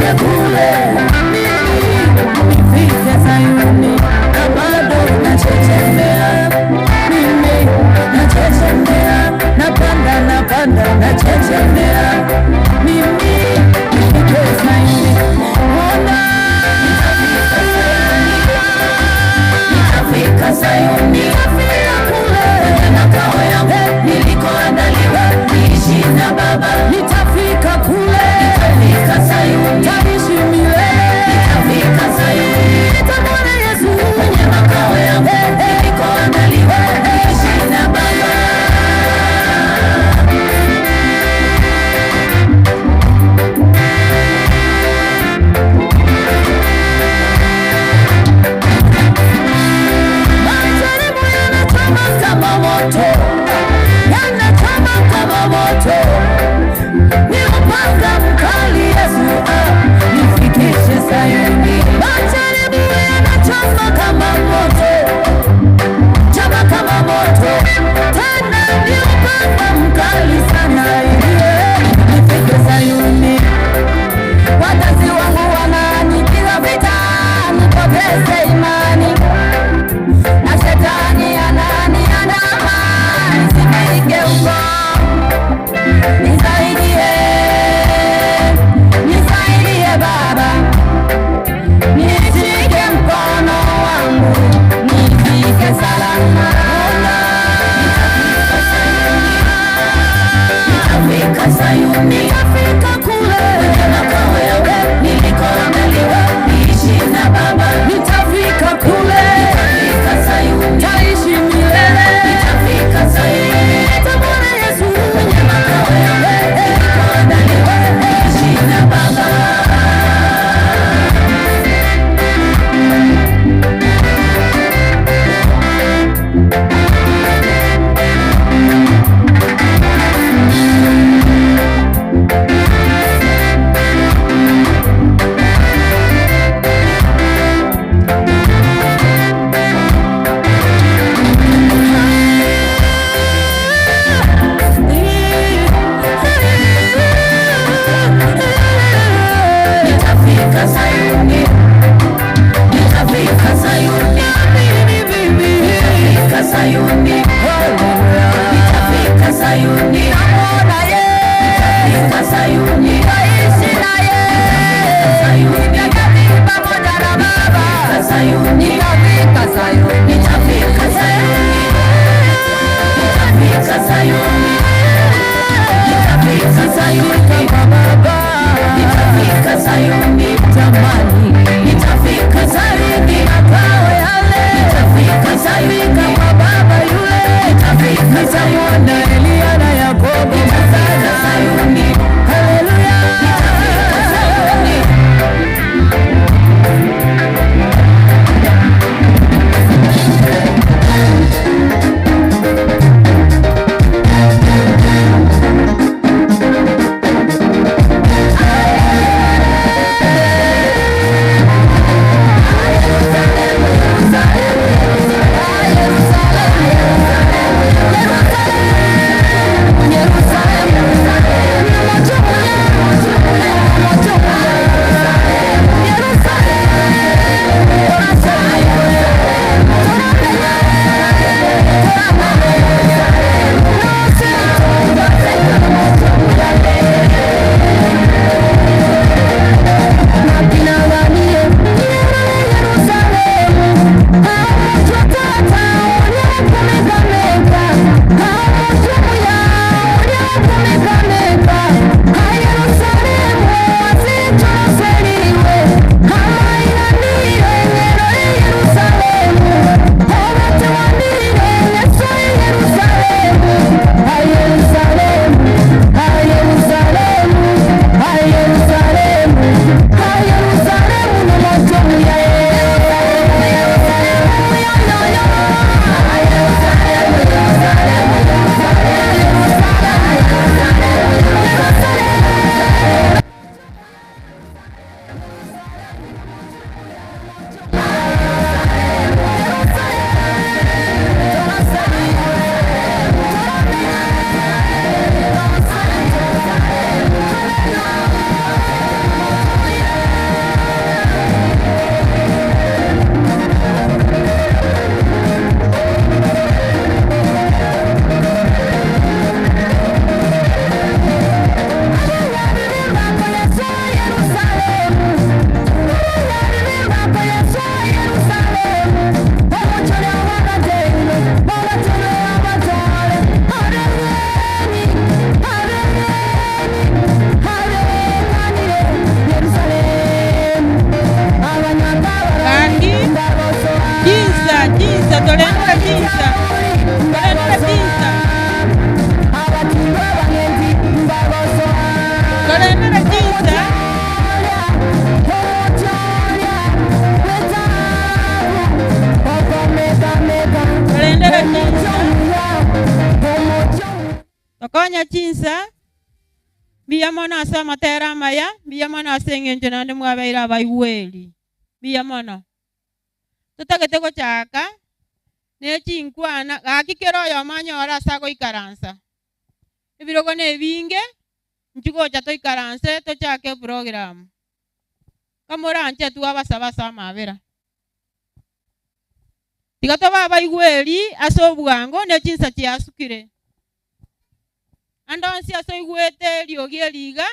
Nifike kule mimi, nifike Sayuni, na bado nachechemea mimi, nachechemea, napanda, napanda, nachechemea mimi, nifike Sayuni, ona nitafika Sayuni, nitafika kule kwenye makao yangu nilikoandaliwa niishi na Baba. Nitafika kule, nitafika Sayuni, taishi milele, nitafika Sayuni, nitamwona Yesu kwenye makao yangu nilikoandaliwa niishi na Baba. Majaribu yanachoma kama moto, yanachoma kama moto, ni upanga mkali Yesu, ah, nifikishe Sayuni. Majaribu yanachoma kama moto, choma kama moto, tena ni upanga mkali sana, yeah, nifike Sayuni. Wazazi wangu wananipiga vita, nipoteze imani na shetani ananiandama nisifike huko. Nisaidie, nisaidie Baba, nishike mkono wangu nifike salama. Nitafika Sayuni, nitafika kule kwenye makao yangu nilikoandaliwa niishi na Baba. Nitafika kule, nitafika Sayuni, taishi milele. Nitafika Sayuni, nitamwona Yesu kwenye makao yangu nilikoandaliwa niishi na Baba. Nitafika Sayuni, nitafika Sayuni, nitafika Sayuni, nitafika Sayuni, namwona yeye, nitafika Sayuni, nitaishi naye, Sayuni, nitaketi pamoja na Baba, Sayuni, nitafika Sayuni, nitafika Sayuni, nitafika Sayuni, nitafika Sayuni kwa Baba, nitafika Sayuni tamani, nitafika Sayuni makao yale, nitafika Sayuni kwa Baba yule, nitafika Sayuni Elia na Yakobo, nitafika Sayuni, haleluya, nitafika Sayuni. Tokoganya chinsa, mbuya mono ase amatera amaya, mbuya mono ase eng'encho naende mwabeire abaigweri. Mbuya mono. Totagete gochaka ne chinkwana, gaki kera oyomo anyore ase agoikaransa. Ebirogo nebinge, inchuo gocha toikaranse tochake eprogram. Kamoranche twabasaba ase amabera. Tiga tobe abaigweri ase obwango ne chinsa chiasukire. Ande onsi ase oigwete eriogi eri iga,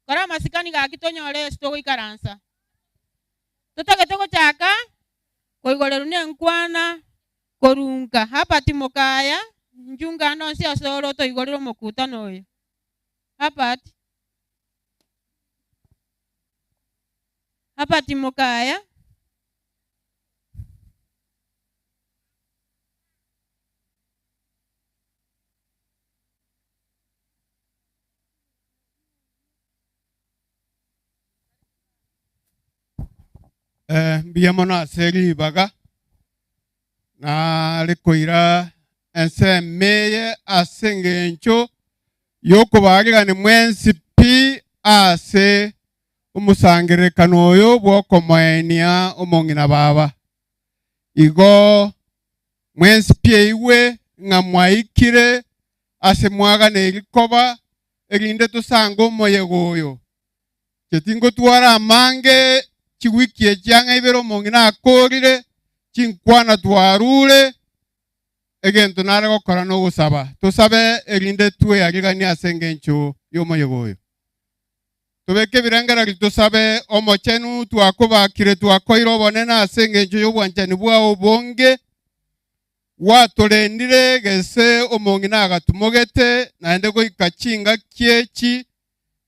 kora amasikani gaki tonyore ase togoikaransa. Totagete gochaka koigorerwa nenkwana korunka Herbert Mokaya, inchunga ande onsi ase ore otoigorere omokutano oyo. Herbert. Herbert Mokaya. Eh, mbuya mono ase ribaga nare koira ensemo eye ase engencho y'okobaarigania mwensi pi ase omosangererekano oyo bw'okomoenia omong'ina baba. Igo mwensi pi eigwe ng'a mwaikire ase mwaganeiri koba, erinde tosange omoyega oyo. Inche tingotwara amange chiwiki echi ang'e ibere omong'ina akorire, chinkwana twarure, egento nare gokora nogosaba. Tosabe erinde tweariganie ase engencho y'omoyega oyo. Tobeke ebirengererio tosabe Omochenu twakobakire twakoire obonene ase engencho y'obwanchani bwao obonge. Gwatorendire gese omong'ina agatumogete, naende goika chingaki echi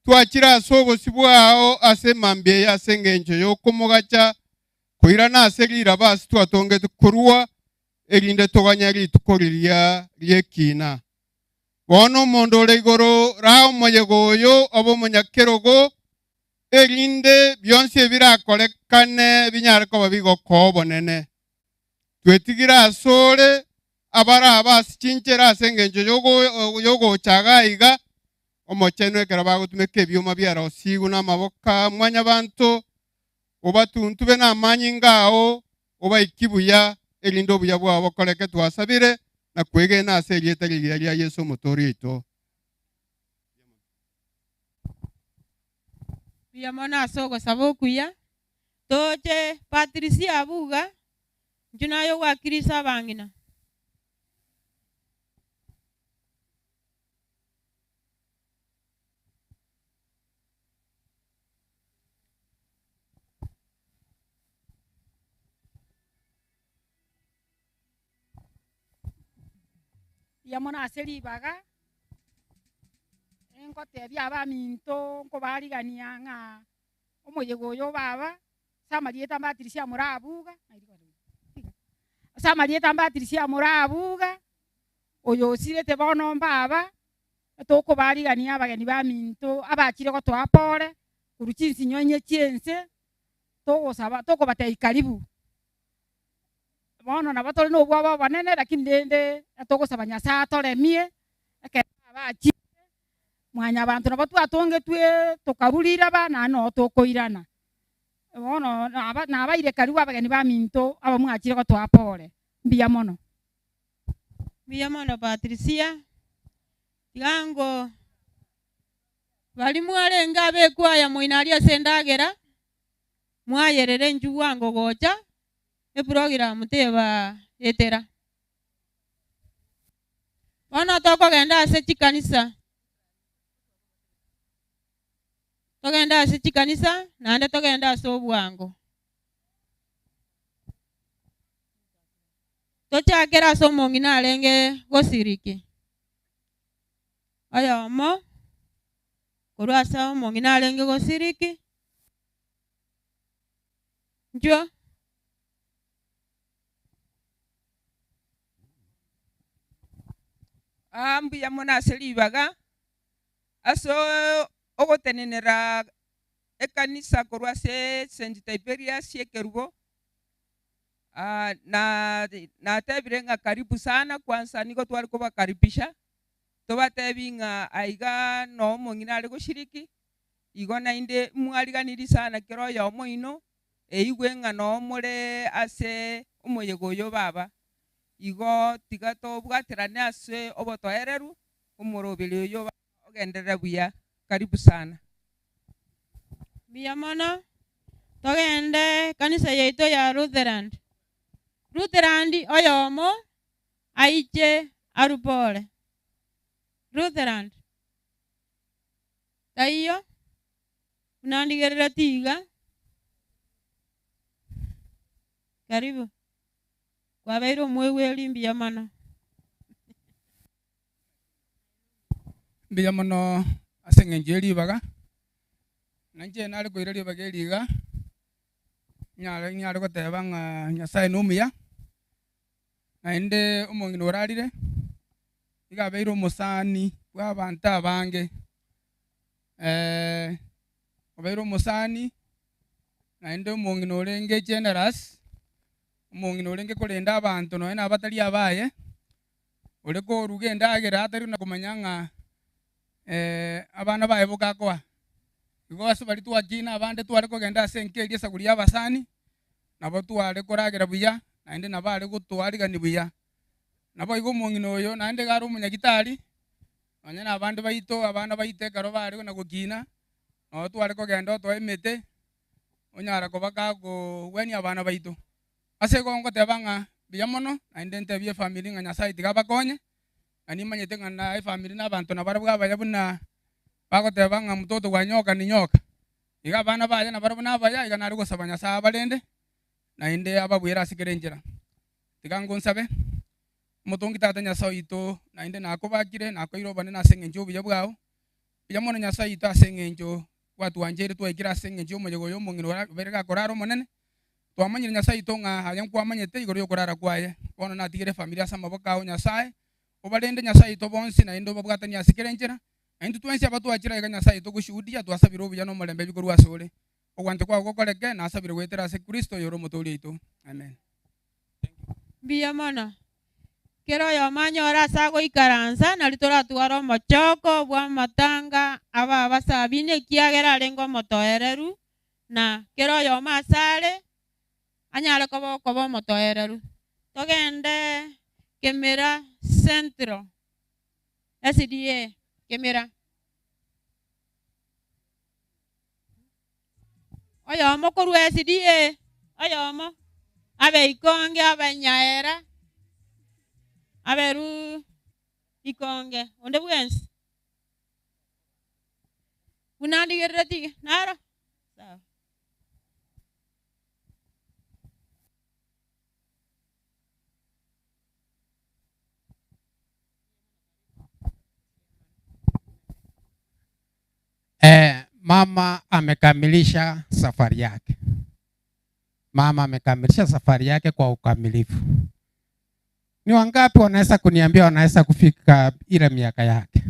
twachire ase obosio bwao ase emambia eye ase engencho y'okomogacha koirana ase riraba ase twatongete korwa, erinde toganye rituko riria ri'ekiina. Bono omonto ore igoro raa omoyega oyo obe omonyakerogo, erinde bionsi ebirakorekane binyare koba bigokoa obonene. Twetigire asore abarabe ase chinchera ase engencho y'ogocha iga aiga, omochenu ekero bagotumeka ebioma biarosigwe namaboko a mwanyabanto, obatuntube namanyinga ao, obaikie buya, erinde obuya bwao bokoreke twasabire na kwegena ase erieta rigiya ria Yeso Omotoori oito. Mbuya mono ase ogosaba okuya. Toche Patricia abuga, inchuo naye ogwakirisa abang'ina. Mbuya mono ase ribaga, engotebia abaminto nkobarigania ng'a omoyega oyo baba, ase amarieta mbatirisia morabuga, ase amarieta mbatirisia morabuga, oyo osirete bono mbaba, tokobarigania abageni baminto abachire gotoa pore, korwa chinsinyo inye chi'ense, togosaba tokobatebia karibu. Bono nabo tore nobwoba obonene, lakini rende togosaba Nyasae atoremie, ekero abachire, mwanyabanto nabo twatongetwe tokarwa riraba naende noo tokoirana. Bono naba nabaire karibu abageni baminto aba mwachire gotoa pore, mbuya mono. Mbuya mono Patricia, tiga ngo baria mwarenge abekwaya moino aria ase endagera, mwayerere inchuo bwango gocha, eprogram tebaetera. Bono tokogenda ase chikanisa, togende ase chikanisa naende togende ase obwango. Tochakere ase omong'ina arenge gosiriki, oyomo korwa ase omong'ina arenge gosiriki, Inchuo. Aa mbuya mono ase ribaga, ase ogotenenera ekanisa korwa ase St. Tiberius ekerubo, na natebire ng'a karibu sana kwanza nigo tware kobakaribisha. Tobatebi ng'a aiga noo omong'ina are goshiriki, igo naende mwariganirie sana kera oyomo oino, eigwe ng'a noo more ase omoyega oyo baba. Igo tiga tobwaterane ase obotoereru, omoroberi oyo ogenderere buya. Karibu sana. Mbuya mono, togende ekanisa yaito ya Lutheran. Lutheran oyomo aiche arupore. Lutheran. Taiyo, buna ndigereretie iga. Karibu. Kwabeire omoigweri mbuya mono. Mbuya mono ase eng'encho ye ribaga, na inche nare koira ribaga eri iga, nyare nyare goteba ng'a Nyasaye nomuya, naende omong'ina orarire, iga abeire omosani bwa abanto abange, obeire omosani, naende omong'ina orenge generous, omong'ina orenge korenda abanto nonye na abatari abaye, ore koruga endagera atari na komanya ng'a abana baye boka akoa. Igo ase baria twakina abande tware kogenda ase enka eria esaguri ya abasani, nabo tware koragera buya, naende nabo are gotoarigania buya. Naboigo omong'ina oyo naende iga are omonyagitari, nonye na abande baito abana baito ekero bare na gokina, nabo tware kogenda otoa emete, onyara koba kagowenia abana baito. Ase igo ngoteba ng'a mbuya mono, naende ntebie efamiri ng'a Nyasaye tiga abakonye, na nimanyete ng'a na efamiri na abanto nabarabwo abaya buna bagoteba ng'a mtoto wa nyoka ni nyoka. Iga abana baye nabarabwo nabaya, iga nare gosaba Nyasaye abarende, naende ababuere ase kera enchera. Tiga ngonsabe, Omotongi Tata Nyasaye oito, naende nakobakire, nakoeire obonene ase engencho y'obuya bwao, Mbuya mono Nyasae oito ase engencho gwatwancheire twaikire ase engencho y'omoyega oyo omong'ina ora obeire gakorara Omonene. Twamanyire Nyasae oito ng'a aye nkwamanyete igoro y'okorara kwaye. Bono natigere efamiri ase amaboko ao Nyasae, obarende Nyasae oito bonsi naende obabwatanie ase kera enchera. Na intwe twensi abatwachire aiga Nyasae oito goshuhudia, twasabire obuya na omorembe bikorwa ase ore. Ogwancha kwao gokoreke, nasabire goetera ase Kristo oyore Omotooria oito. Amen. Mbuya mono. Kera oyomo anyore ase agoikaransa, nario toratware omochoko bw'amatanga ab'abasabi, ekiagera arenge omotoereru, na kera oyomo asare anyare koba okoba omotoereru. Togende Kemera Central SDA Kemera. Oyomo korwa SDA, oyomo abe ikonge abe nyaera, abe ru ikonge, onde bwensi. Buna ndigerereti iga, naro? Sawa. Eh, mama amekamilisha safari yake. Mama amekamilisha safari yake kwa ukamilifu. Ni wangapi wanaweza kuniambia wanaweza kufika ile miaka yake?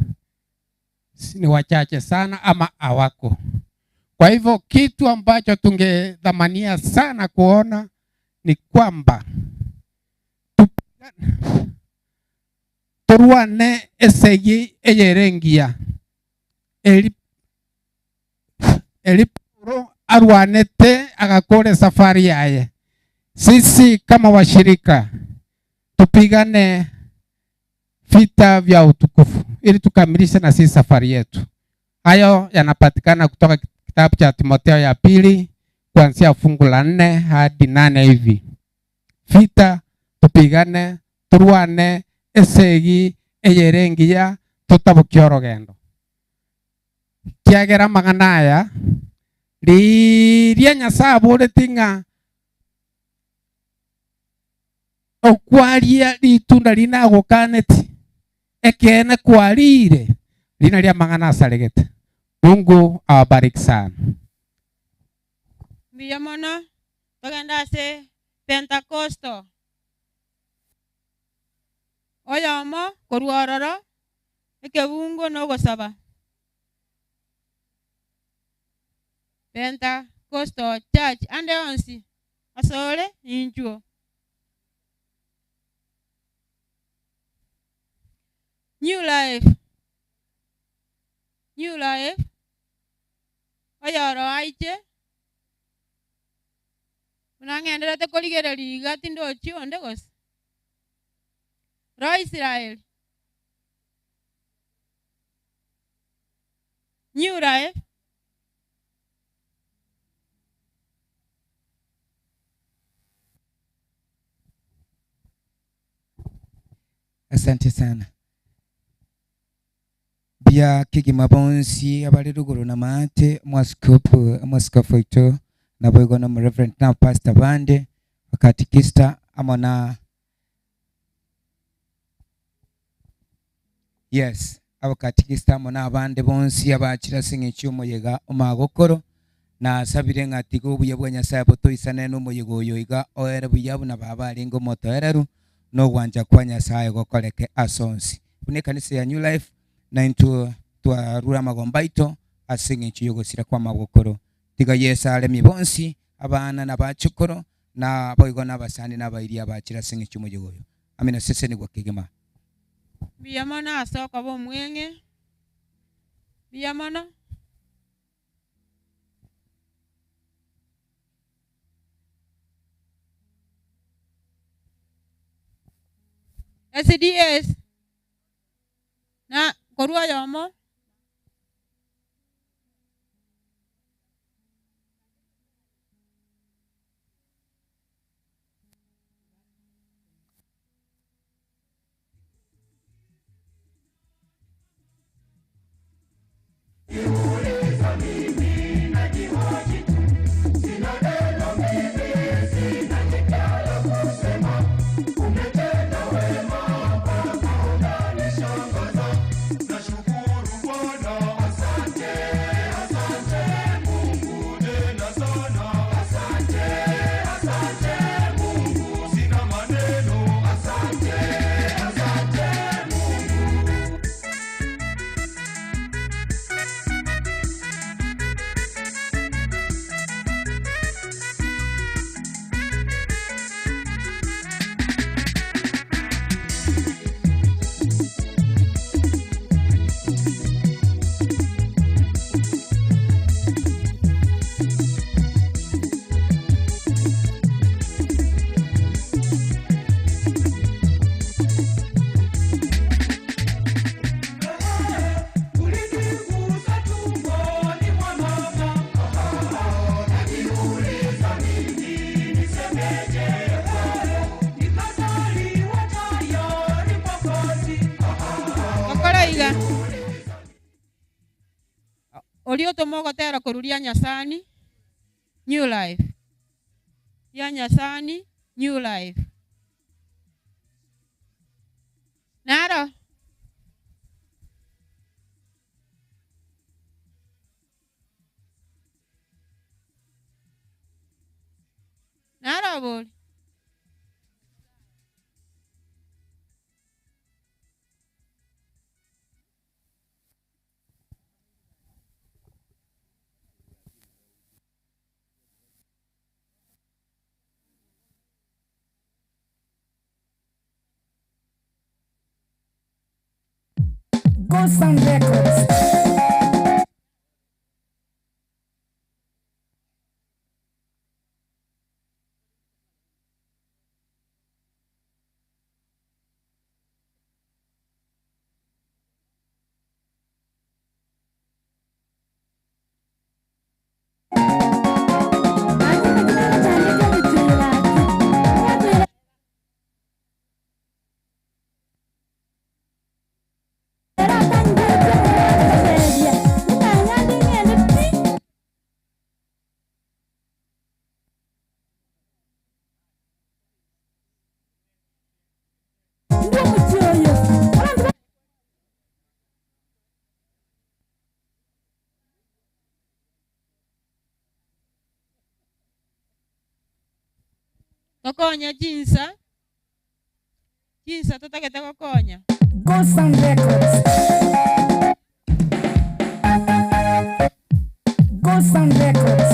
Ni wachache sana ama hawako. Kwa hivyo kitu ambacho tungedhamania sana kuona ni kwamba torwane esegi eyere engiya eri eri Paulo arwanete agakora esafari yaye. Sisi kama washirika tupigane vita vya utukufu ili tukamilishe na sisi safari yetu. Hayo yanapatikana kutoka kitabu cha Timotheo ya pili kuanzia fungu la 4 hadi 8 hivi. Vita tupigane turwane esegi eyere engiya totabokie orogendo. Kiagera amang'ana aya riria Nyasae aboreti ng'a okwaria ritunda rinagokaneti ekeene kwarire rina ria amang'ana asaregete. Mungu awabariki sana. Mbuya mono, togende ase Pentekosto. Oyomo korwa ororo, ekebungo na ogosaba. Pentecostal Church ande onsi asore inchuo. New Life. New Life, oyoro aiche, buna ng'enderete korigereria iga tindochi onde gose. Roho Israeli. New Life. Asante sana. Mbuya kegima bonsi abare rogoro na maate, omwasikofu omwasikofu oito, naboigo na omoreverend na abapastor bande, abakatikista amo na Yes, abakatikista amo na abande bonsi abachire ase eng'encho y'omoyega omagokoro, nasabire ng'a tiga obuya bwa Nyasae botoisane nomoyega oyo iga oere buya buna baba arenge omotoereru, na ogwancha kwa Nyasae gokoreke ase onsi. Buna ekanisa ya New Life, naintwe twarure amagombo aito ase eng'encho y'ogosira kw'amagokoro. Tiga Yeso aremie bonsi, abana na abachokoro, naboigo nabasani na abairi abachire ase eng'encho y'omoyega oyo. Amina sesenigwa kegima. Mbuya mono ase okoba omweng'e, mbuya mono. SDS na korwa oyomo. Gokora iga, Oria otoma ogotera korwa ria Nyasani, New Life, ria Nyasani, New Life. Naro. Naro bori. Go Sound Records. Tokonye chinsa, chinsa totagete gokonya. Go Sound Records. Go Sound Records.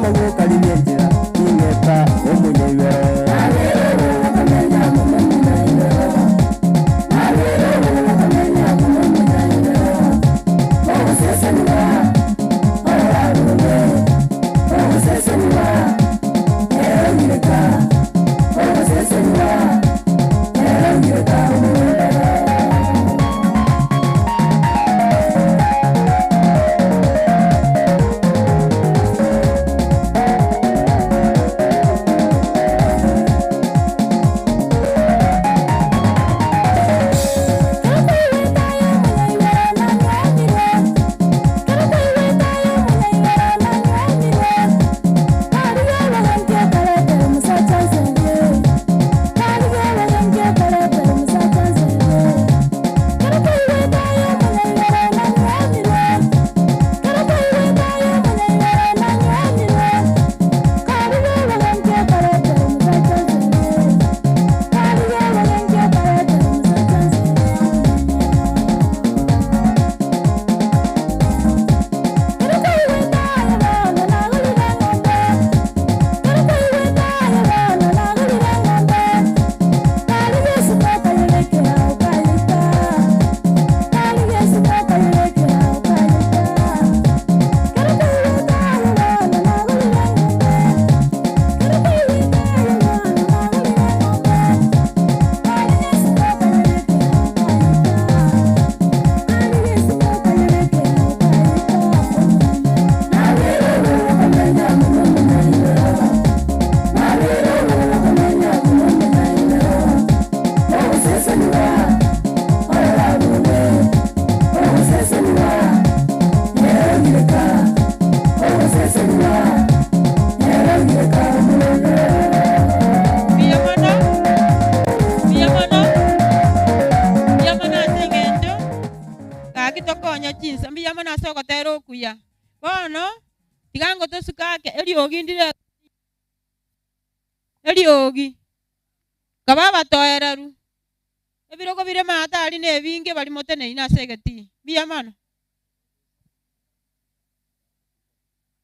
Kogokarina enchera, ning'eta omonyaibero. Mbuya mono, mbuya mono, mbuya mono ase eng'encho gaki tokonya chinsa, mbuya mono ase ogotera okuya. Bono, tiga ngotosuka ake eriogi ndire eriogi, kaba abatoereru, ebirogo bire maate aria na ebinge baria moteneine ase egetii, mbuya mono.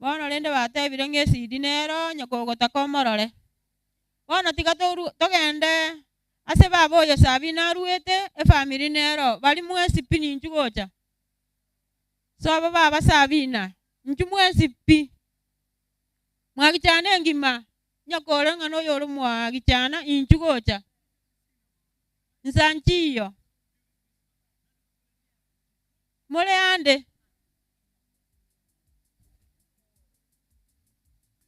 Bono rende batebire ng'a esidi nero onye kogotaka omorore. Bono tiga toru togende ase baba oyo Sabina aruete, efamiri nero, baria mwensi pi ninchu gocha. Sobo baba Sabina, inchu mwensi pi, mwagichana engima, onye kore ng'a noyore mwagichana, inchu gocha. Nsa nchiyo. More ande.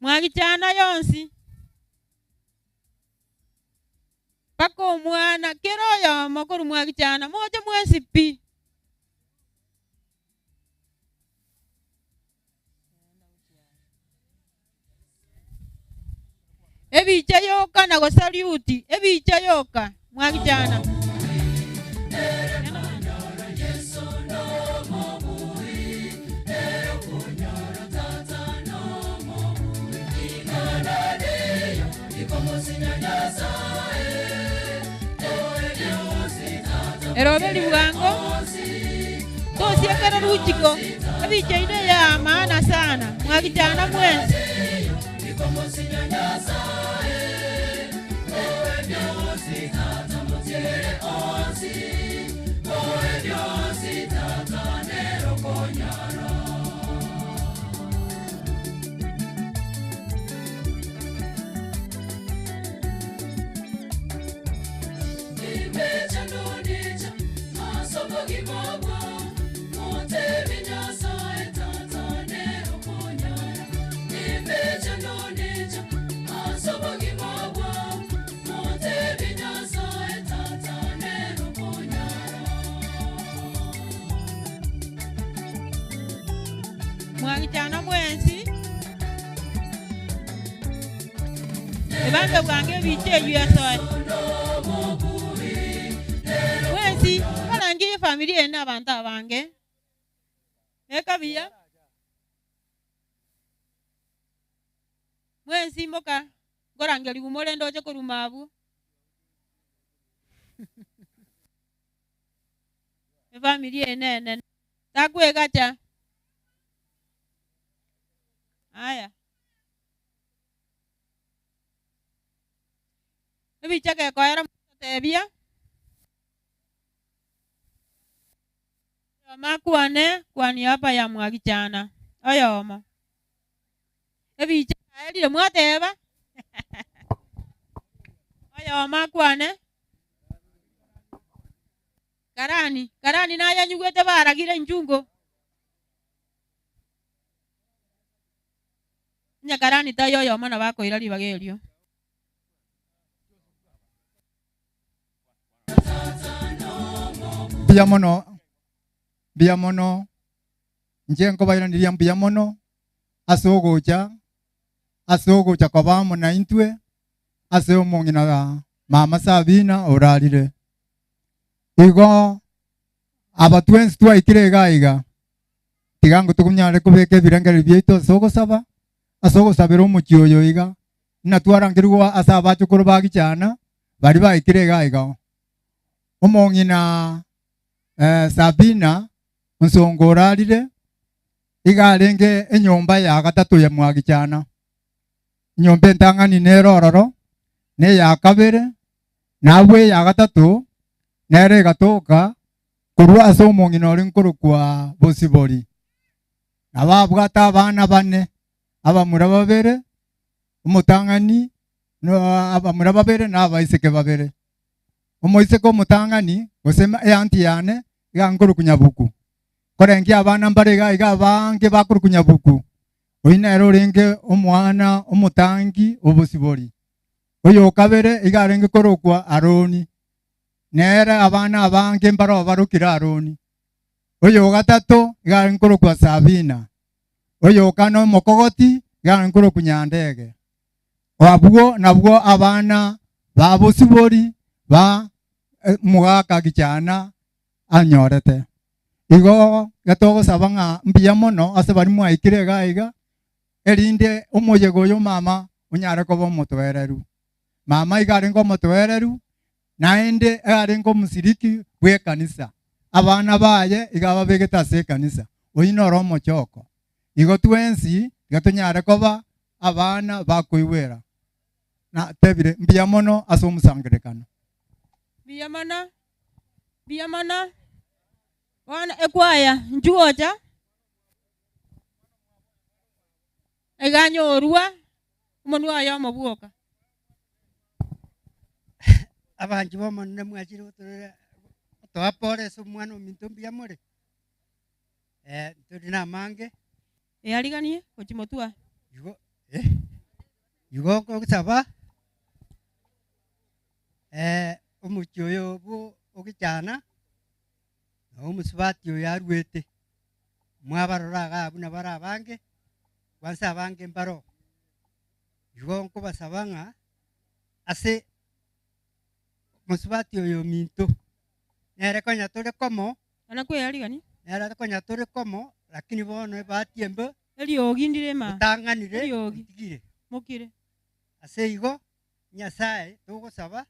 Mwagichana yonsi, mpaka omwana, kera oyomo korwa mwagichana, moche mwensi pi. Ebicha yoka na gosaliuti, ebicha yoka, mwagichana. Eroberi bwango, tosiekere ruchiko, ebicha ine ya maana sana, mwagichana mwensi. Mwagichana mwensi, ebange bwange ebicha eywo esoe. Mwensi, barangie efamiri eye na abanto abange, eka buya. Mwensi moka, nkorangerigwa more ndoche korwa abwo. Efamiri eye na enene, takwegacha. Aya. Ebicha gekoera mototebia. Oyomo akwane kwani hapa ya mwagichana. Oyomo. Ebicha yaerire mwateba. Oyomo akwane. Karani, karani nayanyigwete baragire inchungo. Onye karani taiyo oyomo nabo akoira ribaga erio. Mbuya mono, mbuya mono, inche nkobairaneria mbuya mono ase ogocha, ase ogocha koba amo naintwe ase omong'ina mama Sabina orarire. Igo aba twensi twaikire iga iga, tiga ngo tonyare kobeka ebirengererio biaito ase ogosaba, ase ogosabera omochie oyo iga, buna twarangerigwa ase abachokoro ba gichana baria baikire iga iga. Omong'ina Sabina onsongo orarire, iga arenge enyomba ya gatato ya mwagichana. Enyomba entang'ani nere ororo, na eya kabere, na abwo eya gatato nere egatoka korwa ase omong'ina oria nkorokwa Bosibori. Nabo abwate abana bane, abamura babere, omotang'ani, na abamura babere na abaiseke babere. Omoiseke omotang'ani, gose eanti yane, iga nkorokwa Nyabuku. Korengia abana mbare iga iga abange bakorokwa Nyabuku, oyio nere orenge omwana omotangi o Bosibori. Oyo o kabere iga arenge korokwa Aroni, nere abana abange mbaroo barokire Aroni. Oyo o gatato iga arenge korokwa Sabina, oyo o kane omokogoti iga arenge korokwa Nyandege. Abwo nabwo abana ba Bosibori ba omogaka Gichana anyorete. Igo getogosaba ng'a mbuya mono ase baria mwaikire iga iga, erinde omoyega oyo mama onyare koba omotoereru. Mama iga arenge omotoereru, naende arenge omosiriki bw'ekanisa. Abana baye iga ababegete ase ekanisa. Oyio noro omochoko. Igo twensi iga tonyare koba abana bakoigwera. Natebire mbuya mono ase omosangererekano. Mbuya mono, mbuya mono. Bono ekwaya inchuo gocha. Iga anyorwa omonwa oye omobwoka. Abanchi b'Omonene mwachire gotorera gotoa pore ase omwana ominto mbuya more? Ntori namange. Eariganie gochia motwe. Igo eh, igo nkogosaba omochie oyo bwo ogichana. Na omosubati oyo aruete, mwabarora iga abwo nabare abange, kwansa abange mbaroo. Igo nkobasaba ng'a ase omosubati oyo ominto, nere konya tore komo, Ona kweyarigania. nere konya tore komo, lakini bono ebahati embe, Eriogi ndire ime aa. otang'anire Eriogi. otigire. Mokire. Ase igo, Nyasae togosaba,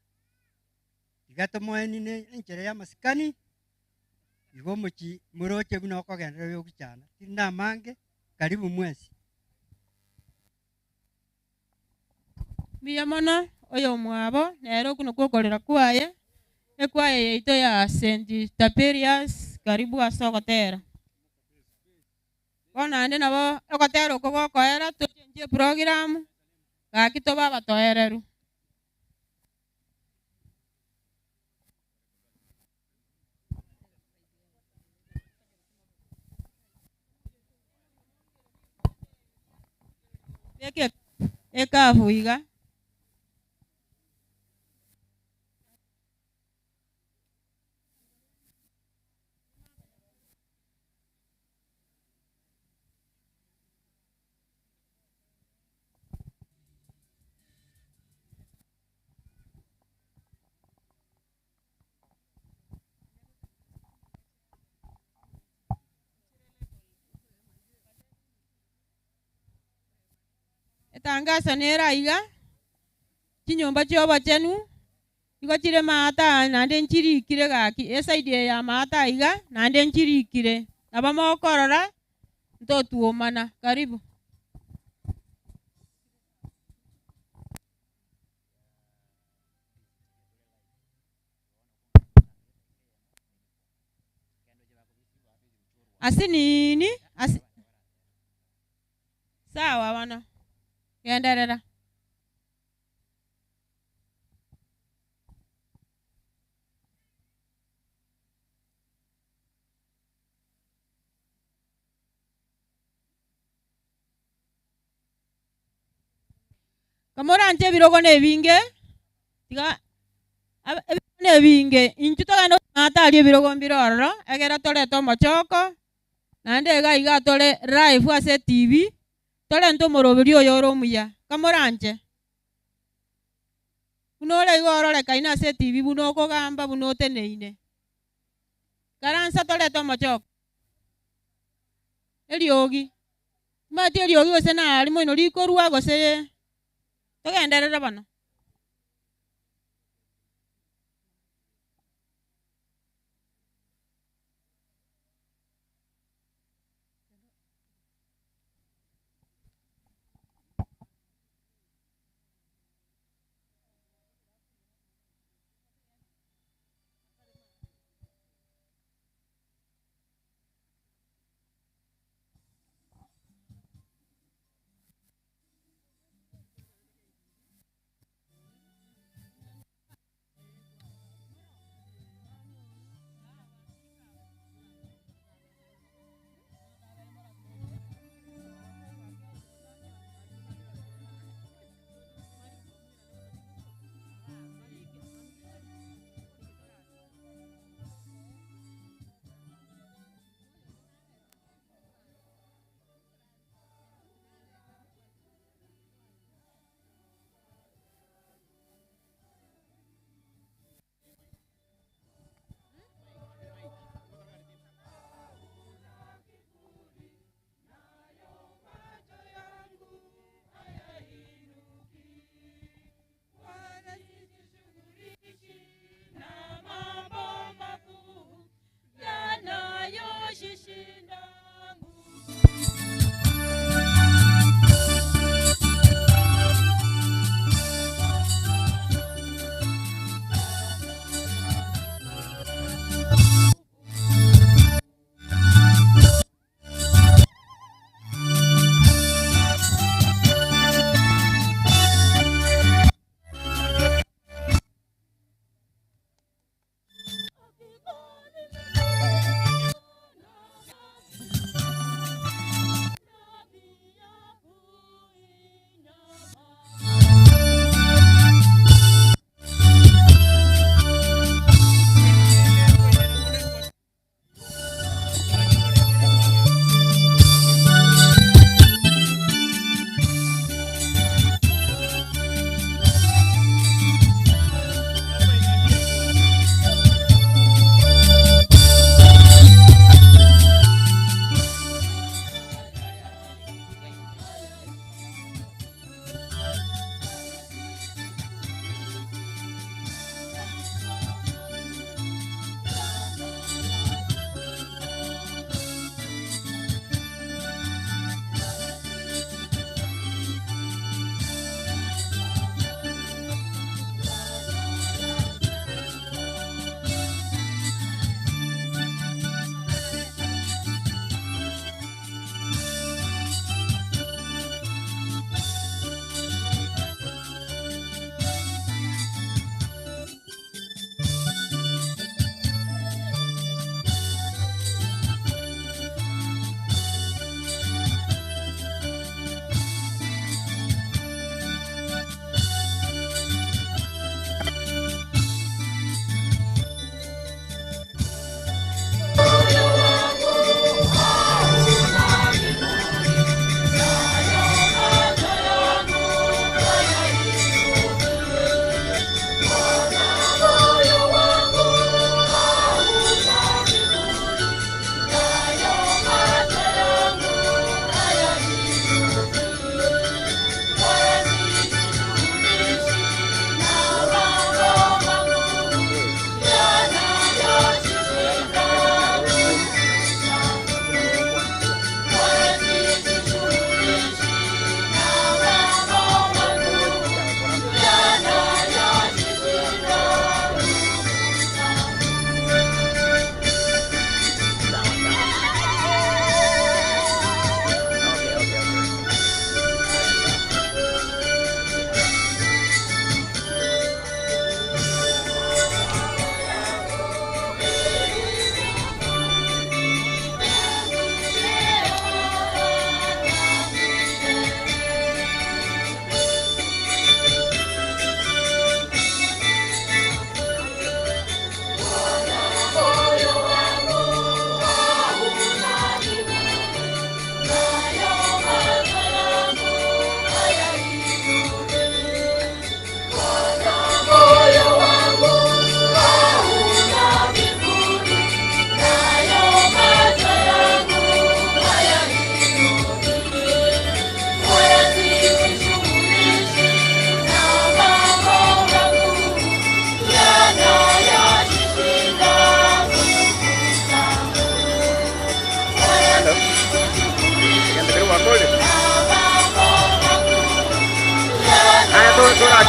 Tiga tomoenine enchera y'amasikani, igo omochie moroche buna okogenderera oyogochana. Tindi namange, karibu mwensi. Mbuya mono oyomwabo, nere okwo nakwo okorera kwaye, ekwaya yaito ya St. Tiberius, karibu ase ogotera. Bono naende nabo ogotera okwo gokoera tochenchie eprogramu, gaki tobe abatoereru. Beka ekafu iga. Etangaso nere aiga, chinyomba chi'obochenu igo chire maate aa naende nchirikire gaki, eside eye ya maate aiga naende nchirikire. Nabo mokorora ntotwomana. Karibu. Asinini asi sawa bono genderera. Kamoranche ebirogo na ebinge, tiga abe ebirogo na ebinge, intwe togende gosang'ata aria ebirogo mbire ororo, egere torete omochoko, naende iga iga tore live ase etv, torente omoroberi oyo ore omuya, kamoranche. Buna ore iga ororekaine ase etv buna okogamba buna oteneine. Ikaransa torete omochoko. Eriogi. Timanyeti eriogi gose nari moino rikorwa gose togenderere bono.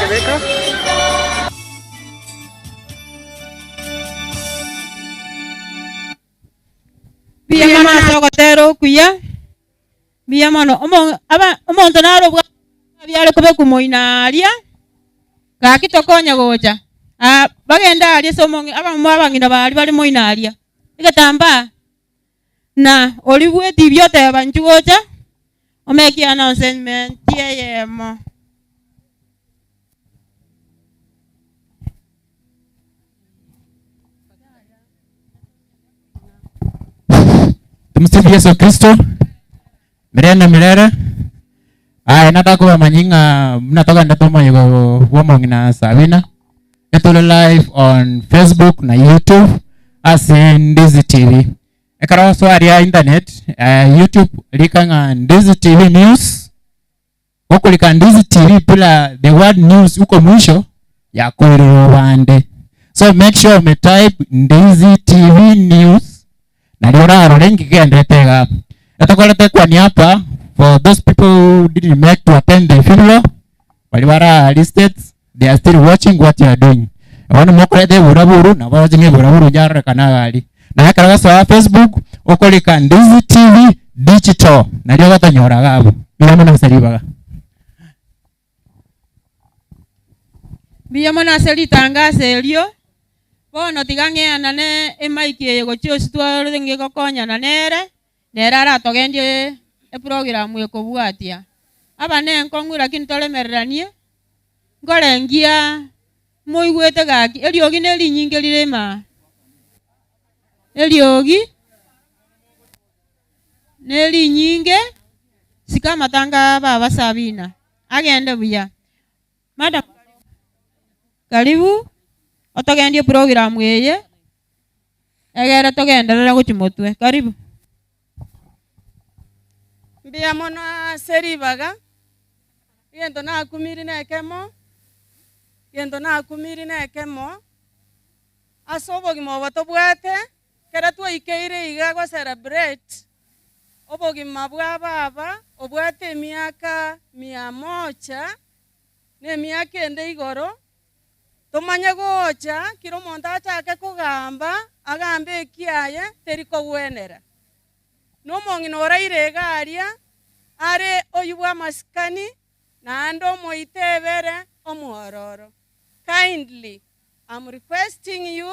Rebecca. Mbuya mono ase ogotera okuya, mbuya mono. Omo- aba- Omonto nare obwate abiare kobekwa moino aria, gaki tokonya gocha. Ah, bagende aria ase omong'ina abamama abang'ina baria bare moino aria, egetambaa, na oria bwetibia oteba inchuo gocha, omeke announcement eyemo. Tumsifu Yesu Kristo. Milele na milele. Aye nataka kobamanyia ng'a buna togendete omoyega bwa omong'ina Sabina. Etore live on Facebook na YouTube ase Ndizi TV. Ekero osoa aria internet, eh, YouTube rika ng'a Ndizi TV News. Gokorika Ndizi TV bila the word news huko mwisho yakoirire obande. So make sure ume type Ndizi TV News nario orarore nkigenderete iga. Etokorete kwa niaba for those people who didn't make to attend the funeral bari bara states they are still watching what you are doing. Bono mokorete eburaburu nabo baroche ng'a eburaburu nyarorekana iga aria. Naye ekero ogosoa Facebook okorika Ndizi TV Digital nario ogotonyora iga abwo. Mbuya mono ase ribaga. Mbuya mono ase ritangaso erio. Bono tiga ng'eanane emic eye gochia ase twarenge gokonyana nere, nere aratogendie eprogram ekobwatia. Aba nenkong'u lakini toremereranie, nkorengia moigwete gaki, eriogi ne rinyinge rire ime aa, eriogi ne rinyinge, sika amatanga a baba Sabina, agende buya. Madam karibu, otogendie eprogram eye, egere togenderere gochia motwe, karibu. Mbuya mono ase ribaga, egento nakumiri na ekemo, egento nakumiri na ekemo, ase obogima obo tobwate, ekero twaikeire iga go celebrate obogima bwa baba obwate emiaka mia moja, na emiaka ende igoro, tomanye gocha kera omonto achake kogamba, agambe ekiaye teri kogwenera. Na omong'ina oraire iga aria, are oyio bw'amasikani, naende omoitebere omwororo. Kindly, I'm requesting you,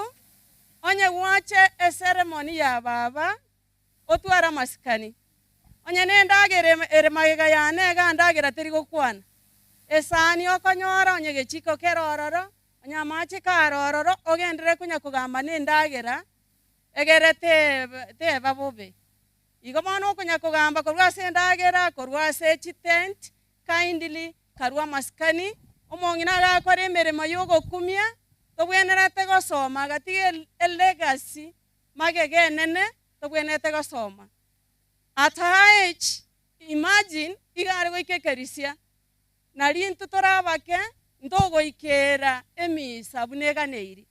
onye gwacha eceremony ya baba, otware amasikani. Onye nendagera eme ere magega yane iga ndagera teri gokwana. Esani okonyora onye gechiko kere ororo, onye amache kare ororo, ogenderere konya kogamba na endagera, egere teba teba bobe. Igo bono okonya kogamba korwa ase endagera, korwa ase chitent, kindly, karwa amasikani, omong'ina agakora emeremo ya ogokumia, tobwenerete gosoma agatiga elegacy magega enene, tobwenerete gosoma. At her age, imagine, iga are goika ekerisia, nari intwe tore abake, ntogoikera emisa buna eganeiri.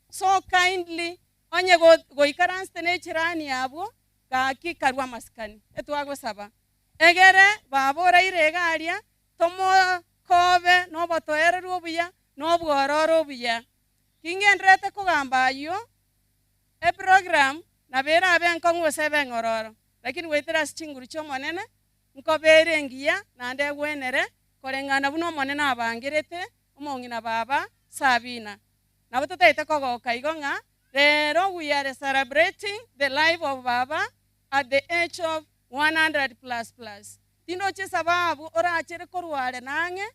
So kindly, onye goikaransete na echirani abwo, gaki karue amasikani, etwagosaba. Egere baba oraire iga aria, tomokobe na obotoereru obuya, na obwororo obuya. Kingendererete kogamba ayio, eprogram nabo erabe enkong'u gose ebe eng'ororo, lakini goetera ase chinguru chia Omonene, nkobe ere engiya naende egwenere, koreng'ana buna Omonene abangerete omong'ina baba Sabina. Nabo totaete kogoka igo ng'a rero we are celebrating the life of baba at the age of 100 plus plus. Tindochi esababu orachere korwa are na ang'e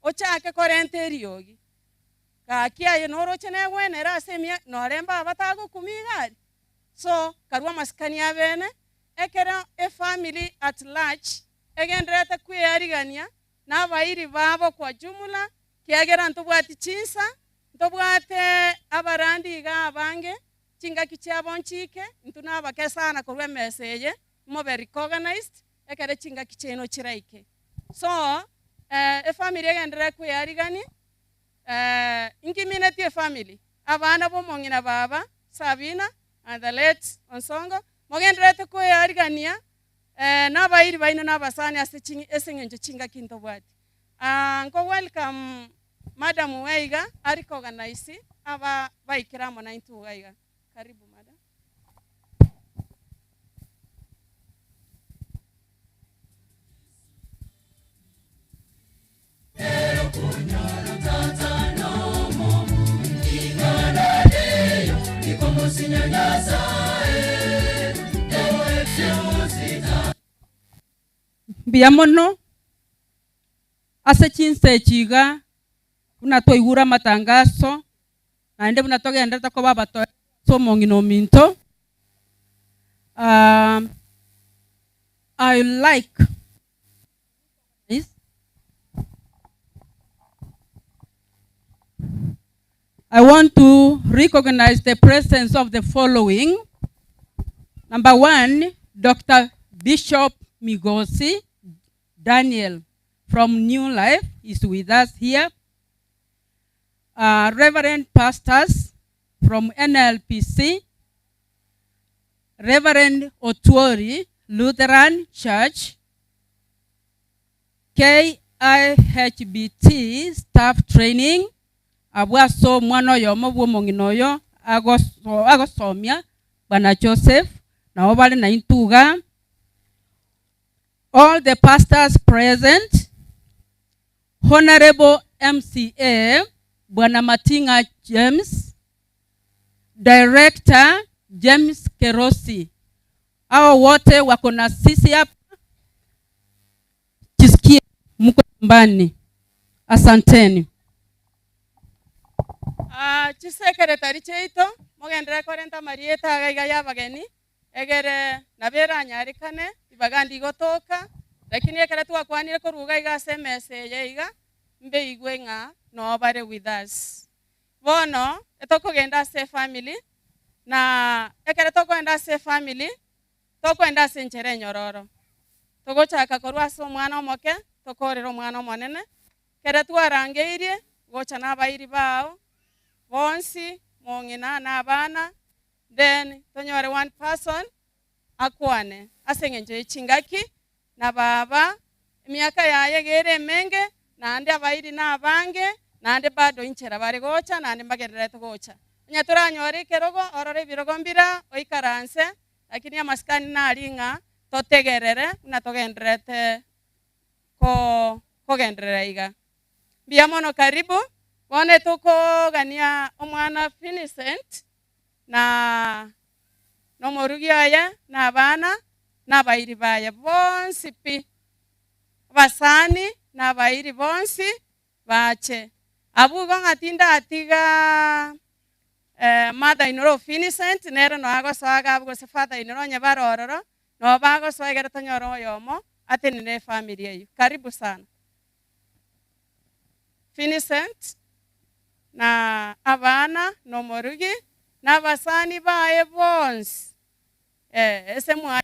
ochake korenta eriogi. Gaki aye noroche negwenere ase emia nore mbaba tagokumia iga aria. So, karue amasikani abene, ekero efamily at large egendererete kwearigania na abairi babo kwa jumla, kiagera ntobwati chinsa, ntobwate abarandi iga abange, chingaki chiabo nchike, intwe nabake sana korwa emesa eye, mobe recognized, ekere chingaki chiaino chiraike. So, efamily egenderere kwearigania, Inki minetie efamily? Abana b'omong'ina baba, Sabina and the late Onsongo, mogendererete koearigania na abairi baino na abasani ase ching ase eng'encho chingaki ntobwati. Nko welcome. Madam we iga a recognize aba baikire amo naintwe iga iga. Karibu madam. Mbuya mono ase chinsa echi iga buna twaigure amatangaso naende buna togenderete koba abatoereru ase omong'ina ominto. I like I want to recognize the presence of the following. Number one, Dr. Bishop Migosi Daniel from New Life is with us here. Reverend Pastors from NLPC, Reverend Otuori Lutheran Church, KIHBT Staff Training, abwo ase omwana oyomo bw'omong'ina oyo agosomia, Bwana Joseph, nabo bare naintwe iga. All the pastors present, Honourable MCA Bwana Mating'a James, Director James Kerosi, hao wote wako na sisi hapa, jisikie mko nyumbani. Asanteni. Ah, chisekeretari chiaito, mogenderere korenta amarieta iga iga y'abageni, egere nabo eranyarekane, ribaga ndigotoka, lakini ekero twakwanire korwa iga iga ase emesa eye iga, mbeigwe ng'a noo bare with us. Bono, etokogenda ase efamily, na ekero tokogenda ase efamily, tokoenda ase enchera enyororo. Togochaka korwa ase omwana omoke, tokorere omwana omonene, ekero twarangeirie, gocha na abairi bao, bonsi, mong'ina na abana, then tonyore one person akwane ase eng'encho ye chingaki, na baba, emiaka yaye iga ere emenge, naende abairi na abange, naende bado inchera bare gocha, naende mbagendererete gocha. Onye toranyore ekerogo, orore ebirogo mbira, oikaranse, lakini amasikani naria ng'a totegerere buna togendererete ko kogenderera iga. Mbuya mono karibu, bono etokogania omwana Vincent na nomorugi oye, na abana, na abairi baye bonsi pi, abasani na abairi bonsi bache. Abwo igo ng'a tindatiga mother in law Vincent nere noe agosoa iga abwo gose father in law onye bare ororo, nabo bagosoa egere tonyore oyomo atenene efamiri eyio. Karibu sana. Vincent, na abana, na omorugi, na abasani baye bonsi, eh, ase mwaye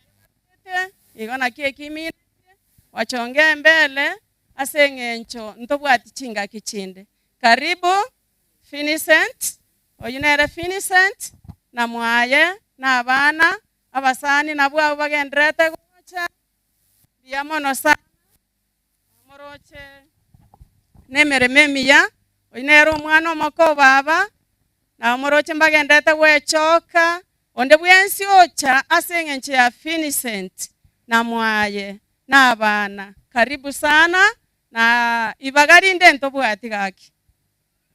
igo naki ekiminetie, wachongee mbele ase eng'encho ntobwati chingaki chinde. Karibu Vincent, oyio nere Vincent, na mwaye, na abana, abasani nabwo abwo bagendererete gocha, mbuya mono sana. Moroche nemeremo emiya, oyio nere omwana omoke o baba, nabo moroche mbagenderete gwechoka, onde bwensi ocha ase eng'encho ya Vincent na mwaye na abana. Karibu sana, na ibaga rinde ntobwati gaki.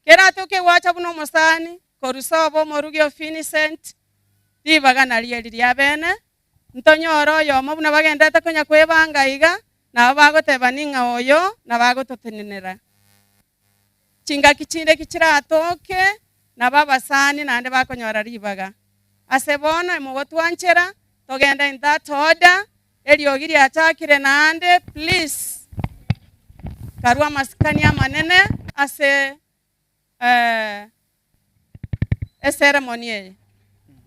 Kera atoke gwacha buna omosani, korwa sobo omorugi o Vincent, ribaga nario eri riabene, Ntonyore oyomo buna bagenderete konya kwebanga iga, nabo bagoteba ning'a oyo nabo agototenenera. Chingaki chinde ki chiratoke, nabo abasani naende bakonyora ribaga. Ase bono imogotwanchera, togende in that order, eriogi riachakire naende, please, karue amasikani amanene ase eceremony eye.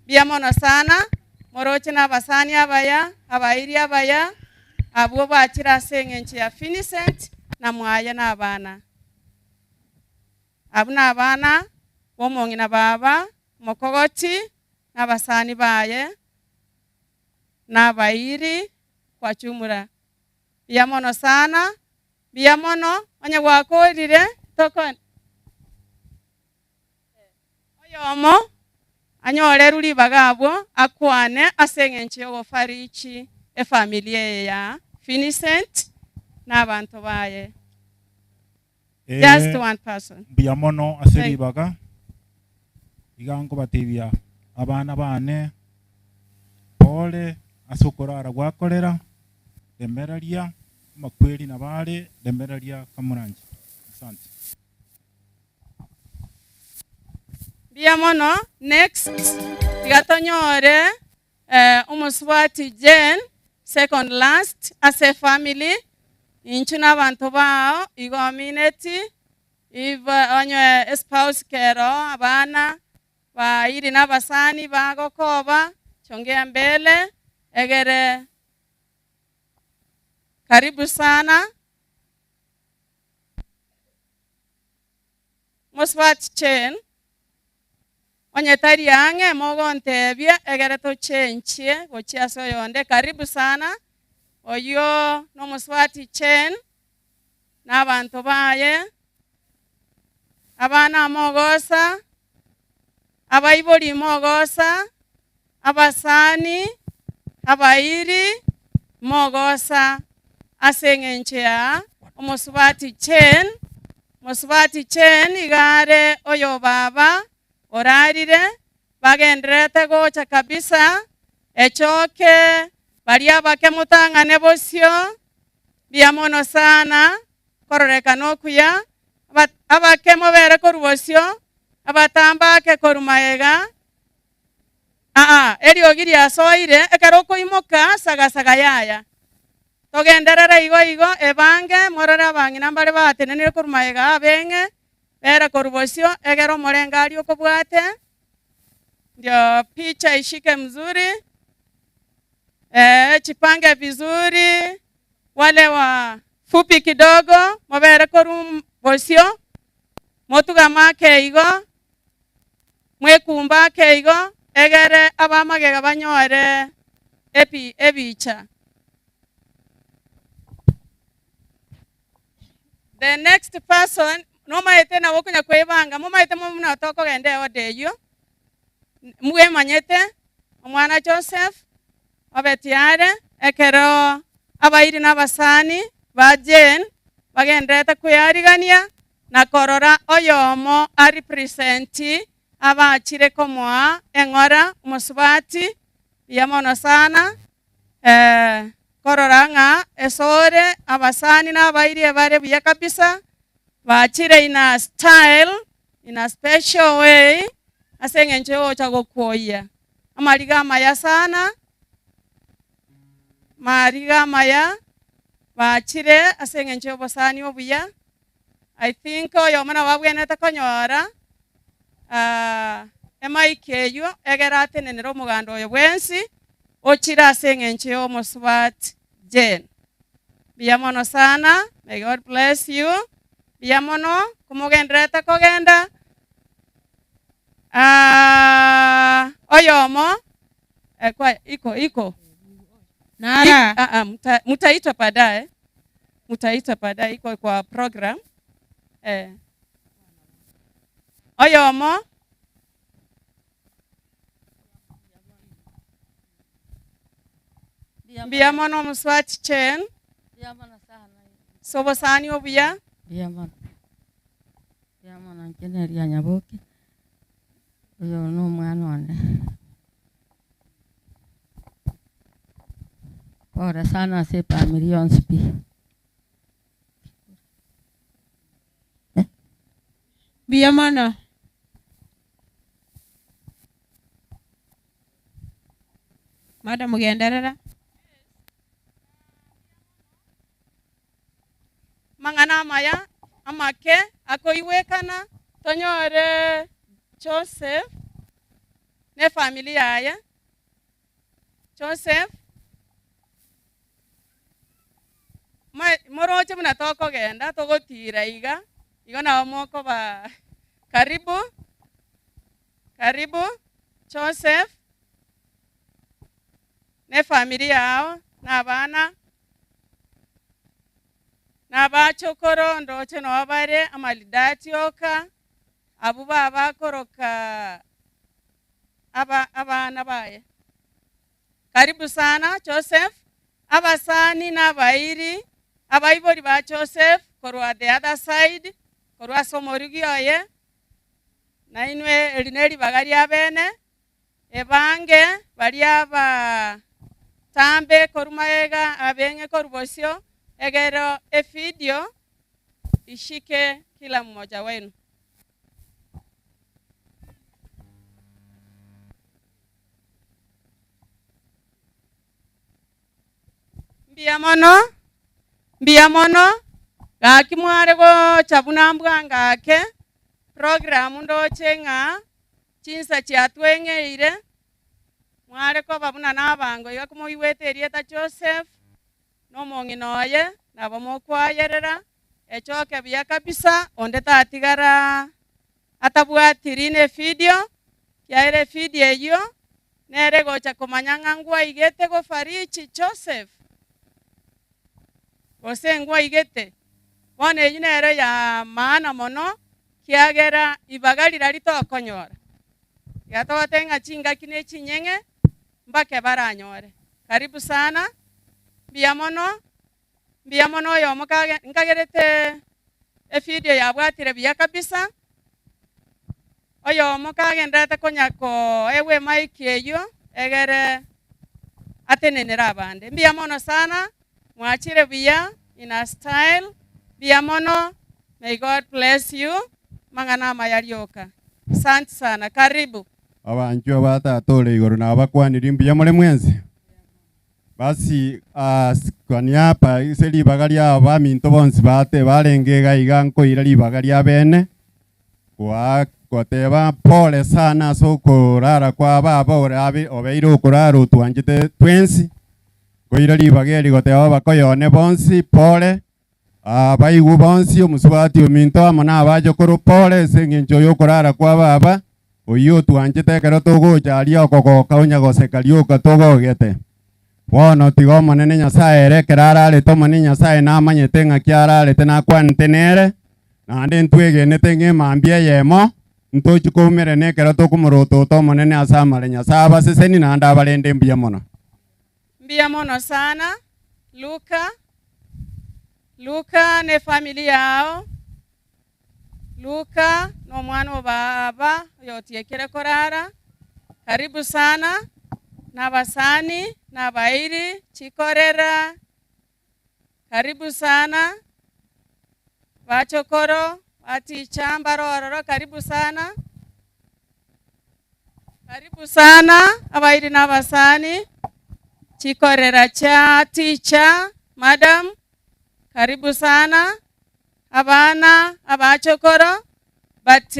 Mbuya mono sana, moroche na abasani abaya, abairi abaya, abwo bachire ase eng'encho ya Vincent na mwaye na abana. Abwo na abana b'omong'ina baba, mokogoti, na abasani baye, na abairi kwa jumla. Mbuya mono sana, mbuya mono, onye gwakorire tokone. Oyomo anyorerwe ribaga abwo akwane ase eng'encho y'ogofariji efamiri eye ya Vincent na abanto baye. Just one person. Mbuya mono ase Thank ribaga, iga nkobatebia abana bane, pole ase okorara gwakorera, remereria, amakweri nabo are, remereria kamoranche. Asante. Mbuya mono next tiga tonyore omosubati Jane second last ase efamily inchu na abanto bao igo omineti if onye espouse kero abana bairi na abasani bagokoba chongea mbele egere karibu sana. Mosubati Jane, onye tari ang'e mogontebia egere tochenchie gochia ase oyonde. Karibu sana, oyio nomosubati Jane na abanto baye, abana mogosa, abaibori mogosa, abasani, abairi mogosa ase eng'encho ya omosubati Jane. Mosubati Jane iga are oyobaba orarire, bagendererete gocha kabisa, echoke baria abake motang'ane bosio, mbuya mono sana, kororekana okuya, abake mobere korwa bosio, abatambake korwa magega, aa, eriogi riasoire, ekero okoimoka sagasaga yaya. Togenderere igo igo, ebange, morore abang'ina mbare batenenire korwa magega abeng'e, bere korwa bosio, egere omorengari okobwate, ndio picha ishike mzuri, eh, chipange vizuri, wale wa fupi kidogo, mobere korwa bosio, motugame ake igo, mwekumbe ake igo, egere abamagega banyore epi ebicha. The next person, nomaete nabo okonya kwebanga, momaete buna tokogenda eorder eyio, mbwemanyete, omwana Joseph, obe tiyare, ekero abairi na abasani ba Jane bagendererete kwearigania na korora oyomo a represent abachire komoa eng'ora omosubati, mbuya mono sana. Korora ng'a esore abasani na abairie bare buya kabisa, bachire in a style, in a special way, ase eng'encho yogocha gokwoyia. Amariga amaya sana, mariga amaya, bachire ase eng'encho y'obosani obuya. I think oyomo nabo abwenerete konyora emic eywo egere atenenere omoganda oyo bwensi ochire ase eng'encho ya omosubati Jane. Mbuya mono sana, may God bless you, mbuya mono komogendererete kogenda oyomo iko iko Nara. Mtaitwa baadaye, mtaitwa baadaye iko kwa program eh. Oyomo mbuya mono omosubati Jane, ase obosani obuya. Mbuya mono, mbuya mono inche Neria Nyaboke, oyo nomwana one. Pole sana ase efamiri yonsi pi. Mbuya mono. Madam genderera. Amang'ana amaya amake akoigwekana tonyore Joseph na efamiri yaye. Joseph, moroche buna tokogenda togotira iga, igo nabo mokoba karibu, karibu Joseph na efamiri yao na abana, na abachokoro ndoche nabo bare amaridadi oka. Abwo babakoroka aba abana baye. Karibu sana Joseph, abasani na abairi, abaibori ba Joseph korwa the other side, korwa ase omorigi oye, nainwe eri neribaga ria bene, ebange baria aba tambe korwa magega, abeng'e korwa bosio, egero efidio ishike kila mmoja wenu. Mbuya mono, mbuya mono, gaki mware gocha buna mbwango ake, program ndoche ng'a chinsa chiatweng'eire, mware koba buna nabango iga komoigwete erieta Joseph, na omong'ina oye, nabo mokoayerera, echoke buya kabisa, onde tatigara atabwatiri ne efidio, ekiagera efidio eyio nere egocha komanya ng'a ngwaigete gofariji Joseph, gose ngwaigete. Bono eyio nero ya maana mono, ekiagera ibaga riria ritokonyora, iga togoteba ng'a chingaki ne chinyeng'e mbake baranyore. Karibu sana, mbuya mono, mbuya mono oyomo kage nkagerete efidio yabwatire buya kabisa, oyomo kagendererete konya koegwa emic eyio egere atenenere abande. Mbuya mono sana, mwachire buya in a style, mbuya mono, may God bless you, amang'ana amaya rioka. Asante sana, karibu. Abanchwa ba Tata ore igoro nabakwanirie mbuya more mwensi. Basi kwa niaba ase ribaga ria abaminto bonsi bate barenge iga iga nkoira ribaga ria bene koa goteba pole sana ase okorara kwa baba ore abe obeire okorara otwanchete twensi, nkoira ribaga eri goteba abakoyone bonsi pole, abaigwa bonsi omosubati ominto amo na abachokoro pole ase eng'encho ya okorara kwa baba, oyio otwanchete ekero togocha aria okogoka onya goseka rioka togogete. Bono tiga Omonene Nyasae ere ekero ararete Omonene Nyasae namanyete ng'aki ararete nakwanete nere, naende ntwegenete ng'a emambia eyemo ntochi koumerana ekero tokomorotota Omonene ase amare. Nyasae abaseseni naende abarende mbuya mono. Mbuya mono sana Luka, Luka ne family yao, Luka nomwana o baba oyotiekire korara, karibu sana, na abasani, na abairi, chikorera, karibu sana, bachokoro, baticha mbare ororo, karibu sana, karibu sana, abairi na abasani, chikorera chia teacher, madam, karibu sana, Abana abachokoro, but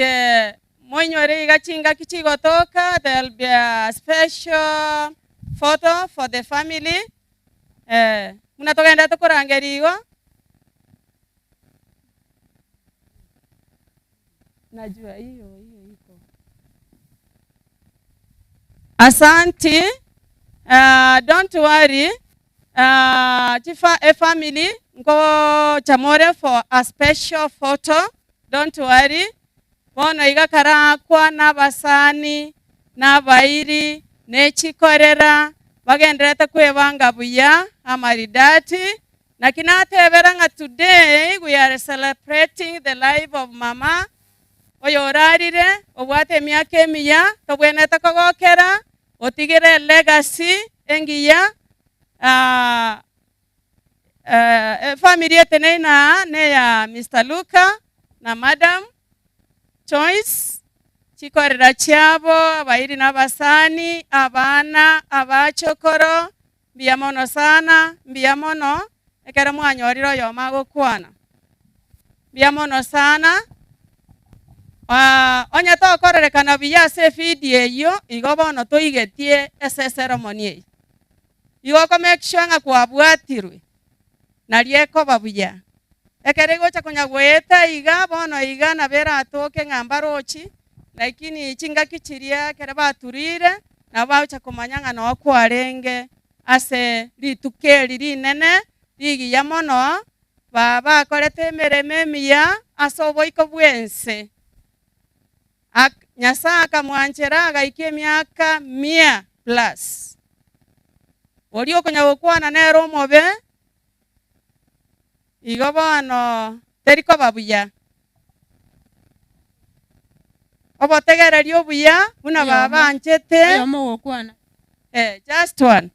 moinyore iga chingaki chigotoka there will be a special photo for the family eh, buna togenderete korangeria igo. Najua hiyo hiyo iko. Asanti, uh, don't worry uh, chifa efamily ngocha more for a special photo don't worry bono iga karakwa na abasani na abairi ne chikorera bagendererete kwebanga buya amaridadi naki natebera ng'a today we are celebrating the life of mama Oyorarire, obwate emiaka emiya, tobwenerete kogokera, otigere elegacy engiya, efamiri eteneine aa neya Mister Luka na Madam Joyce, chikorera chiabo, abairi na abasani, abana, abachokoro, mbuya mono sana, mbuya mono, ekero mwanyorire oyomo agokwana. Mbuya mono sana. Onye tokororekana buya ase efidio eyio, igo bono toigetie ase eseremoni eye. Igo oko make sure ng'a kwabwatirwe, nario ekoba buya. Ekero egocha konya goeta iga, bono iga nabo eratoke ng'a mbarochi, lakini chingaki chiria ekero baturire, nabo bagocha komanya ng'a noo kwarenge ase rituko eri rinene, rigiya mono, Baba akorete emeremo emiya ase oboiko bw'ense. Ak Nyasae akamwanchera agaikia emiaka mia plus. Oria okonya gokwana nere omobe, igo bono teri koba buya. Obotegereri obuya buna Oyomo, baba anchete. oyomo ogokwana. Eh, just one.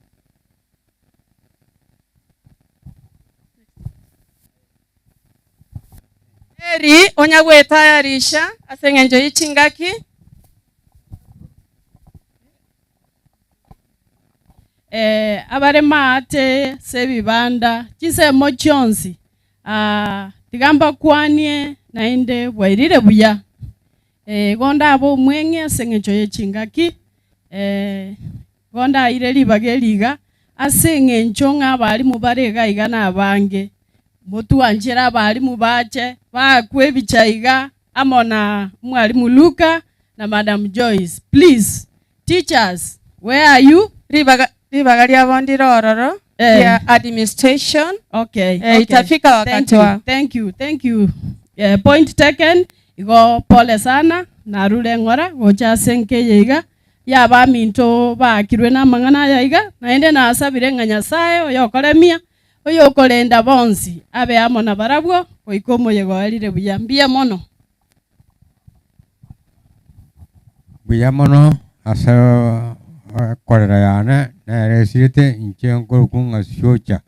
Eri onya gwetayarisha ase eng'encho ye chingaki. Eh, abare maate ase ebibanda chinsemo chionsi, ah, tiga mbakwanie naende bwairire buya. Eh, igo ndabe omweng'e ase eng'encho ye chingaki, eh, igo ndaire ribaga eri iga, ase eng'encho ng'a abalimu bare iga iga na abange, motwanchere abalimu bache, baakwe ebicha iga amo na omwalimu Luka na Madam Joyce, please. Teachers, where are you? Ribaga, ribaga riabo ndire ororo Eh. ria administration. Okay, Eh, okay. itafika Thank wakati you, wao. Thank you, thank you. Eh, point taken. Igo pole sana narure ng'ora gocha ase nkeye iga yabaminto baakirwe na amang'ana aya iga naende nasabire ng'a Nyasaye oyokoremia oyokorenda bonsi abe amo na barabwo goika omoyega oerire buya. Mbuya mono. Mbuya mono ase ekorera yane nere esirete inche nkorokwa ng'a Siocha,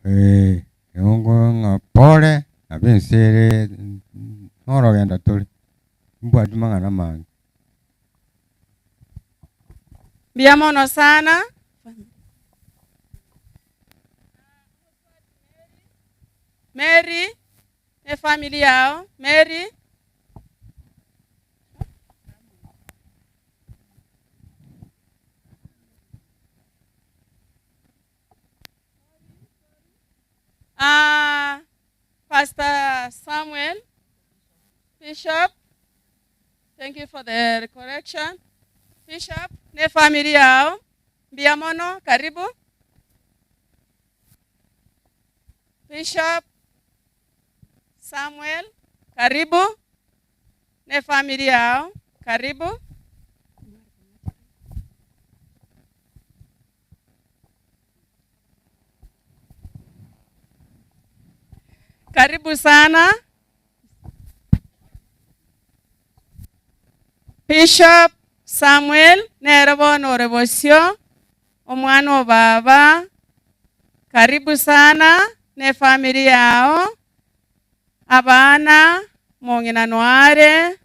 eh, nigo nkorwa ng'a pore nabo ense ere norogendo tore, timbwati mang'ana amange. Mbuya mono sana. Mary. Efamiri yao, Mary. Ah, Pastor Samuel, Bishop, thank you for the correction. Bishop, ne family yao, mbuya mono, karibu. Bishop Samuel, karibu ne family yao, karibu. Karibu sana Bishop Samuel nere bono ore bosio Omwana o baba, karibu sana ne family yao, abana, mong'ina noare,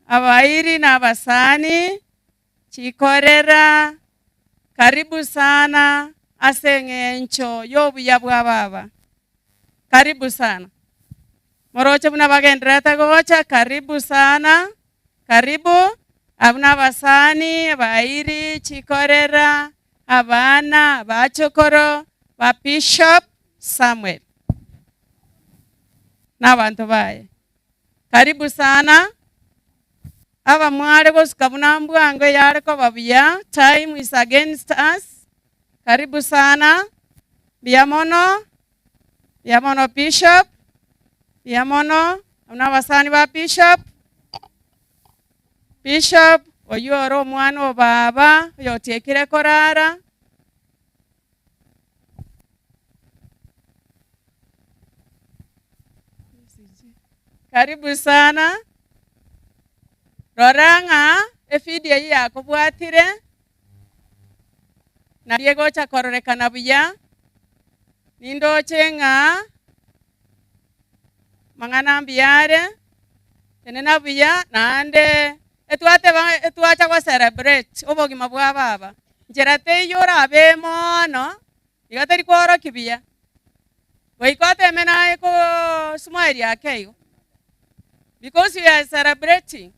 abairi na abasani, chikorera, karibu sana ase eng'encho y'obuya bwa baba. Karibu sana. Moroche buna bagendererete gocha, karibu sana, karibu, abwo nabasani, abairi, chikorera, abana, abachokoro ba Bishop Samuel na abanto baye. Karibu sana, abamware gosuka buna mbwango eyare koba buya, time is against us, karibu sana, mbuya mono, mbuya mono Bishop, mbuya mono, abwo nabasani ba Bishop, Bishop oyio ore omwana o baba, oyotiekire korara. Karibu sana. Rora ng'a efidio eyio yakobwatire, nario egocha kororekana buya, nindoche ng'a mang'ana mbuya are, tenena buya naende etwateba etwacha go celebrate obogima bwa baba, nchera teiyo orabe mono, iga teri kworokia buya. Goika oteme naye ko smile ake igo because you are celebrating.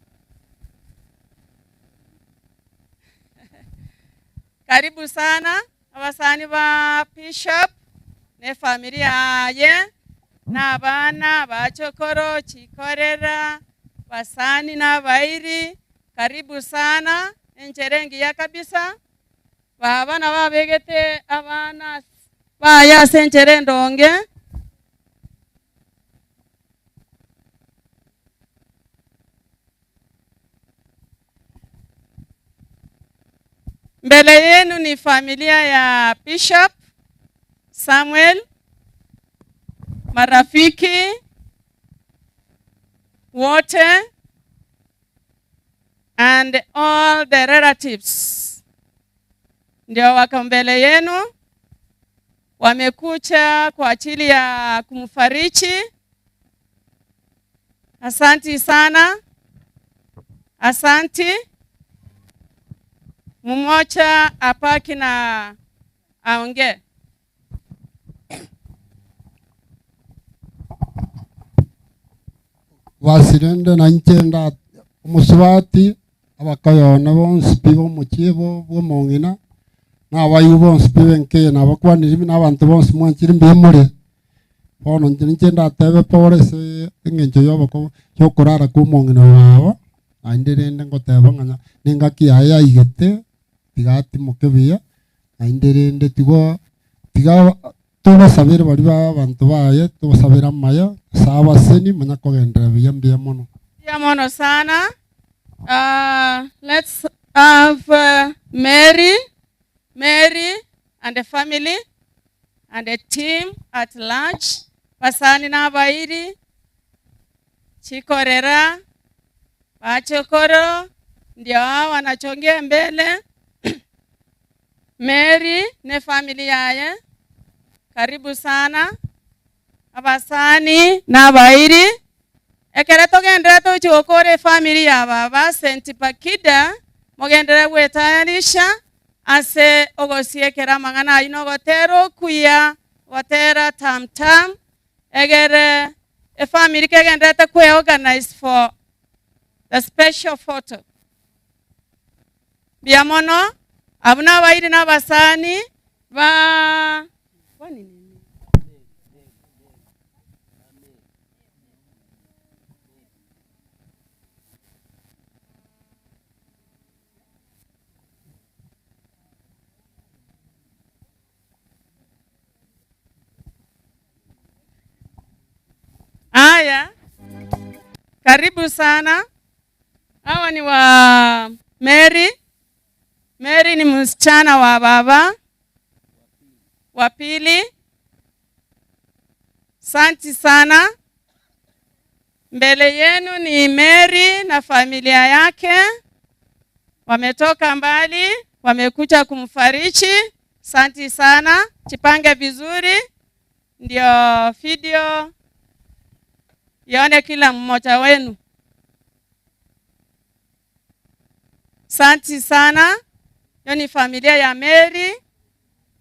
Karibu sana abasani ba Bishop na efamiri yaye na abana abachokoro chikorera basani na abairi karibu sana enchera engiya kabisa. Baba nabo abegete abana baye ase enchera endonge. Mbele yenu ni familia ya Bishop Samuel, marafiki wote and all the relatives ndio wako mbele yenu, wamekuja kwa ajili ya kumfariji. Asanti sana, asanti. Mmoja apaki na aongee. Basirende na inche nda omosubati abakayone bonsi pi b'omochie bo bw'omong'ina na abaigwa bonsi pi b'enka nabakwanire na abanto bonsi mwanchire mbuya more. Bono inche ninche ndatebe pore ase eng'encho y'oboko y'okorara kwa omong'ina oyo baba, naende rende ngoteba ng'a na engaki yaye yaigete, tiga atimoke buya, naende rende tigo tiga tobasabere baria ba abanto baye, tobasabere amaya, ase abaseni, manya kogenderera buya mbuya mono. Mbuya mono sana. Uh, let's have uh, Mary, Mary and the family and the team at large. Basani na abairi, chikorera, bachokoro, ndio hao wanachongea mbele. Mary ne family yaye, karibu sana. Abasani na abairi, ekere togenderere tochi gokora efamily ya baba Saint Bakida, mogenderere gwetayarisha ase ogosiekera amang'ana ayio na ogotera okuya, gotera tam tam, egere efamily kegendererete kweorganize for the special photo. Mbuya mono, abwo nabairi na abasani ba Haya, karibu sana. Hawa ni wa Mary. Mary ni msichana wa baba wa pili. Santi sana. Mbele yenu ni Mary na familia yake, wametoka mbali, wamekuja kumfariji. Santi sana, jipange vizuri, ndio video ione kila mmoja wenu. Santi sana. Hiyo ni familia ya Mary.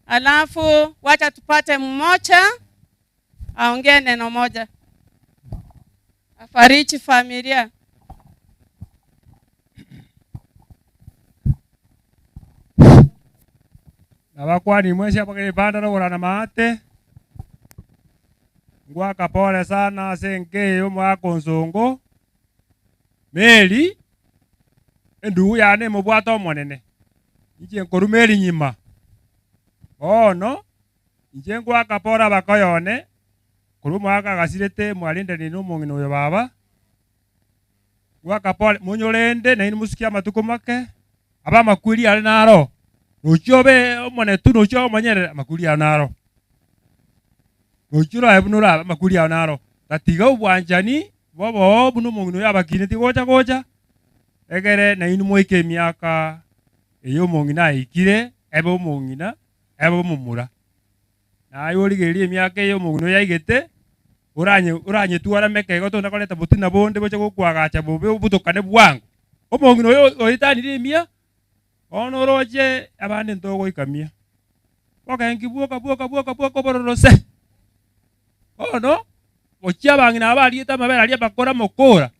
Alafu wacha tupate mmoja aongee neno moja, afariji familia. Nabakwani mwesi abagere rogorana maate ngwaka pole sana ase enka eye omwaka onsongo Mary endugu yane emobwate omonene inche nkorwa Mary nyima bono inche ngwaka pole abakoyone korwa omwaka agasirete mwarendani na omong'ina oyo baba ngwaka pole monyorende nainwe mosikie amatuko make abe amakweri are naro nochia obe omonetu nochia omonyerere amakweri ao naro nochia orabe buna orabe amakweri ao naro tatiga obwanchani boboo buna omong'ina oyo abakineti gocha gocha egere nainwe moike emiaka eye omong'ina aikire ebe omong'ina ebe omomura. Naye origererie emiaka eye omong'ina oyo aigete oranye oranyetwara meke igo tonda koreta botina bonde boche gokoagacha bobe obotokane bwango. Omong'ina oyo oetanire emia bono oroche abande ntogoikamia. Bokenki bwoka bwoka bwoka bwoka obororo se. Bono gochia abang'ina aba bariete amabere aria bakora mokora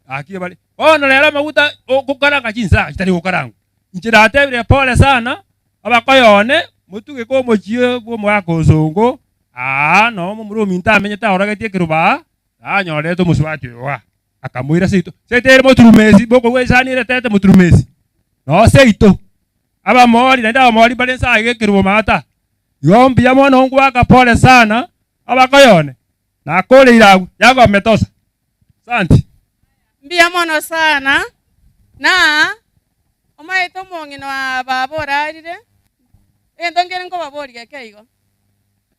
gaki bare bono rero amaguta ogokaranga chinsaga chitari gokarangwa. Inche natebire pole sana abakoyone motugeke omochie bwa omogaka osongo aa noo momura ominto amenyete aorogetie ekeruba aa anyorete omosubati oyo aa akamoira seito. Seito ere moturumesi bokogwa esani eretete moturumesi noo seito. Abamori naende abamori mbare nse aiga ekerubo maata. Igo mbuya mono ngoaka pole sana abakoyone nakoreire agwo yagometosa. Asanti. Mbuya mono sana na. Omaete omong'ina oa baba orarire, egento nkere nkobaboria geke igo,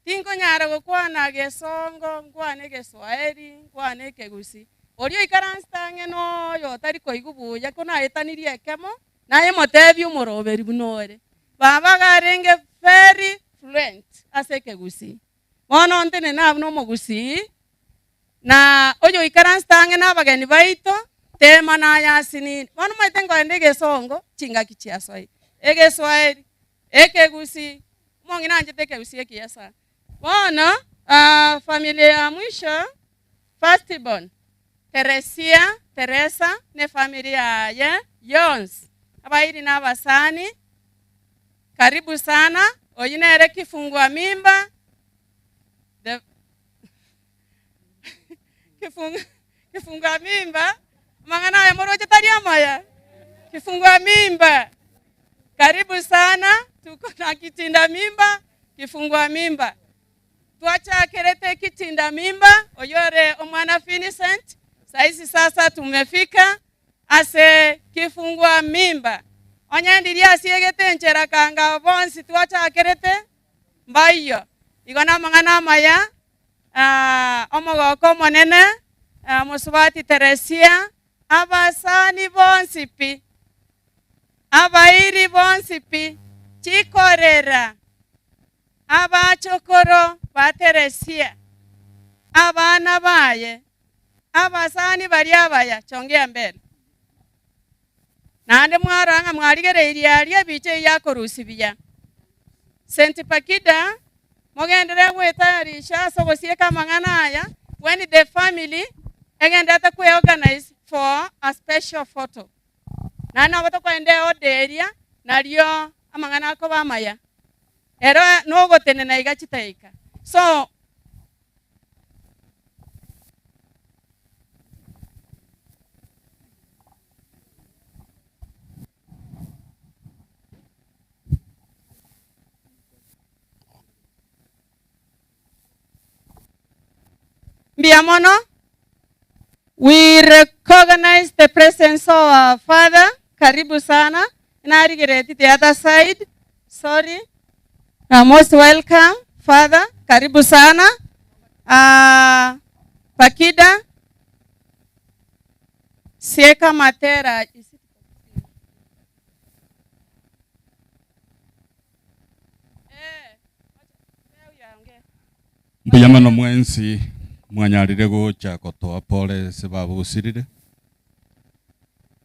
tinkonyara gokwana gesongo, nkwane egeswaeri, nkwane ekegusii, oria oikaransete ang'e na oyo otari koigwa buya ko naetanirie ekemo, naye motebie omoroberi buna ore. Baba iga arenge very fluent ase ekegusii. Bono ntenene abwo na omogusii, na oyoikaransete ang'e na abageni baito, tema naye asinini. Bono omanyete nkoenda egesongo, chingaki chiasoire, egeswaeri, ekegusii, omong'ina anchete ekegusii ekiya sana. Bono familia ya mwisho, first born, Teresia, Teresa, na efamiri yaye yonsi, abairi na abasani, karibu sana, oyio nere kifungua mimba, the Kifungua mimba, amang'ana aya moroche tari amaya? Kifungua mimba, karibu sana, tuko na kitinda mimba, kifungua mimba. Twachakerete kitinda mimba, oyio ore omwana Vincent, saisi sasa tumefika ase kifungua mimba. Onye ndiria asiegete enchera kanga bonsi twachakerete, mbaiyo. Igo namang'ana amaya, Omogoko omonene, mosubati Teresia, abasani bonsi pi, abairi bonsi pi, chikorera, abachokoro ba Teresia, abana baye, abasani baria abaya, chongea mbele. Naende mwarora ng'a mwarigereirie aria ebicha eyio yakorusia buya. St. Pakida, mogenderere gwetayarisha ase ogosieka amang'ana aya when the family egendererete kweorganize for a special photo. Naende nabo tokoenda eorder eria nario amang'ana akoba amaya. Ero nogotenena iga chitaika. So. Mbuya mono. We recognize the presence of our father. Karibu sana. Narigereti the other side. Sorry. You are most welcome, Father. Karibu sana. Uh, Pakida Sieka Matera. Mbuya mono mwensi mwanyarire gocha gotoa pole ase babosirire.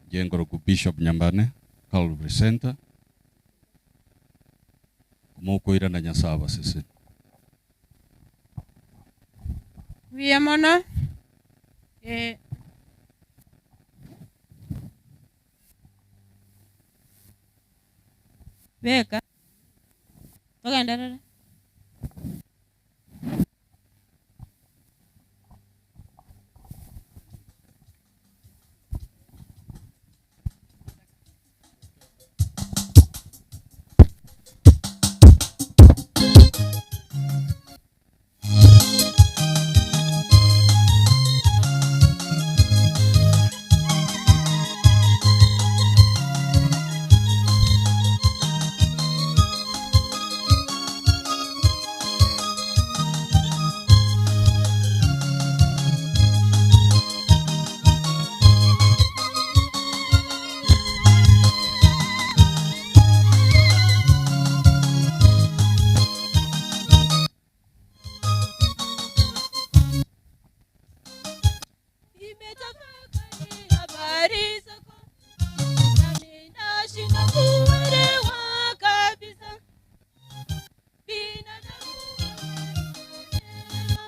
Inche nkoroku Bishop Nyambane, Calvary Centre. Mokoirana Nyasae abaseseni. Mbuya mono. Eh. Beka. Togenderere. Nimetafakari habari zako nami nashindwa kuelewa kabisa. Binadamu wameelewa,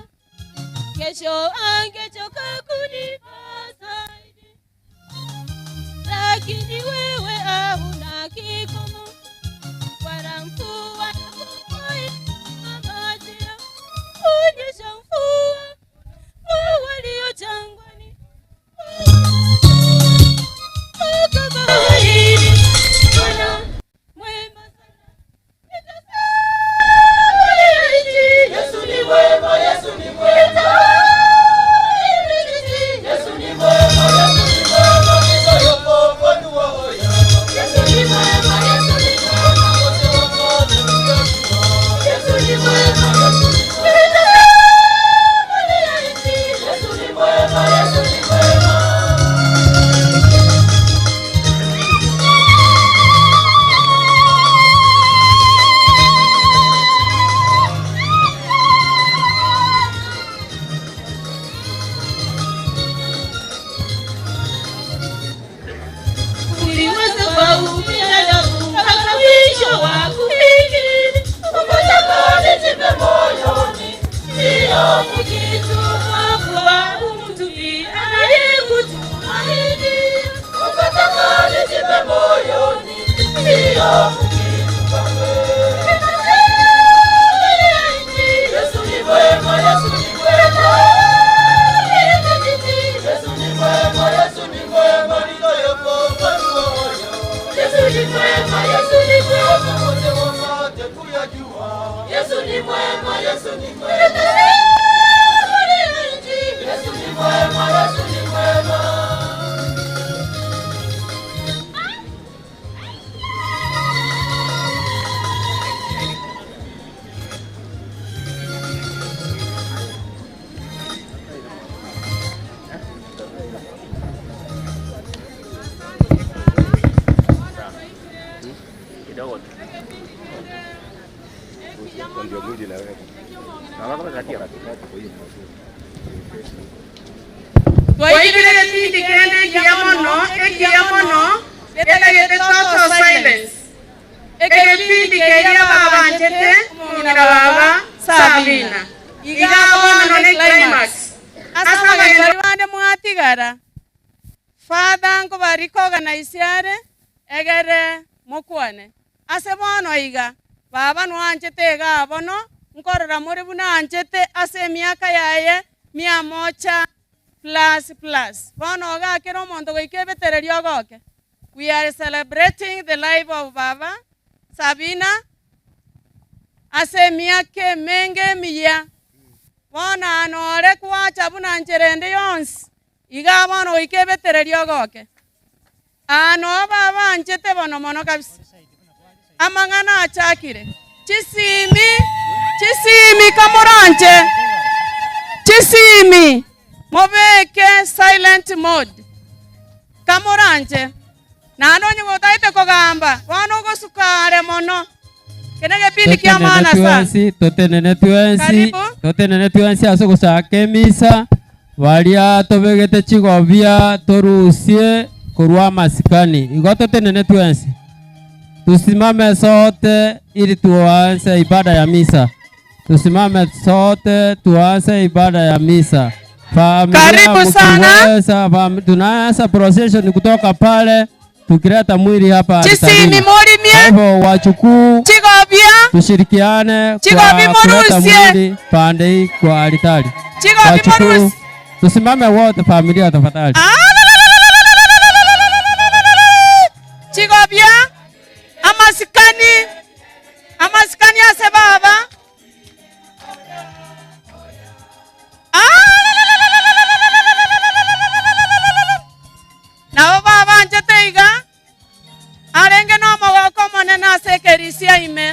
kesho angechoka kunipa zaidi, lakini wewe hauna kikomo, wala mvua majira kunyesha mvua walio jangwani baharini. Bwana mwema sana, Yesu ni mwema, Yesu ni mwema. Yesu ni mwema, Yesu ni mwema. Umetumwa umtupi anayekutumaini, ukatamani jipe moyoni, ndiyo kitu Yesu ni mwema, Yesu ni mwema. Yesu ni mwema, Yesu ni mwema, Yesu ni mwema, Yesu ni mwema, wote wapate kuyajua. Yesu ni mwema, Yesu ni mwema. Yesu ni mwema, Yesu ni mwema. Kidogo tu. Ndio mwili na wewe. Na kama katia katikati kwa hiyo. Twaigire gĩbindi kĩrĩa ekiya mono ekiya mono gĩtagĩte total silence egĩbindi kĩrĩa babanjete omong'ina baba Sabina iga bono nĩ climax ase abageni baria bande mwatigara father nkobarikoganise are egere mokwane ase bono iga baba nwanchete iga bono nkorora more buna anchete ase emiaka yaye mia moja plus plus bono ogakera omonto goika ebetereria ogoke. We are celebrating the life of baba Sabina ase emiaka emenge emiya bono anore kwacha buna ncherende yonsi iga bono goika ebetereria ogoke ano baba anchete bono mono kabisa amang'ana achakire chisimi chisimi kamoranche chisimi mobeke silent mode kamoranche naende onye gotaete kogamba bono ogosukare mono kene gepindi kia maana sana. Totenene twensi Karibu. totenene twensi ase gosaka emisa baria tobegete chigobia torusie korwa amasikani igo totenene twensi tusimame sote ili tuanze ibada ya misa. Tusimame sote tuanze ibada ya misa. Familia Karibu sana. mkiweza, tunaanza procession kutoka pale tukileta mwili hapa Chisimi altarini. mulimie. Kwa hivyo wachukuu Chigobia. tushirikiane Chigobi kwa kuleta murusie. mwili pande hii kwa altari. Chigobi Wachukuu, murusie. tusimame wote familia tafadhali. Chigobia amasikani amasikani ase baba nabo baba anchete iga arenge na omogoko omonene ase ekerisia ime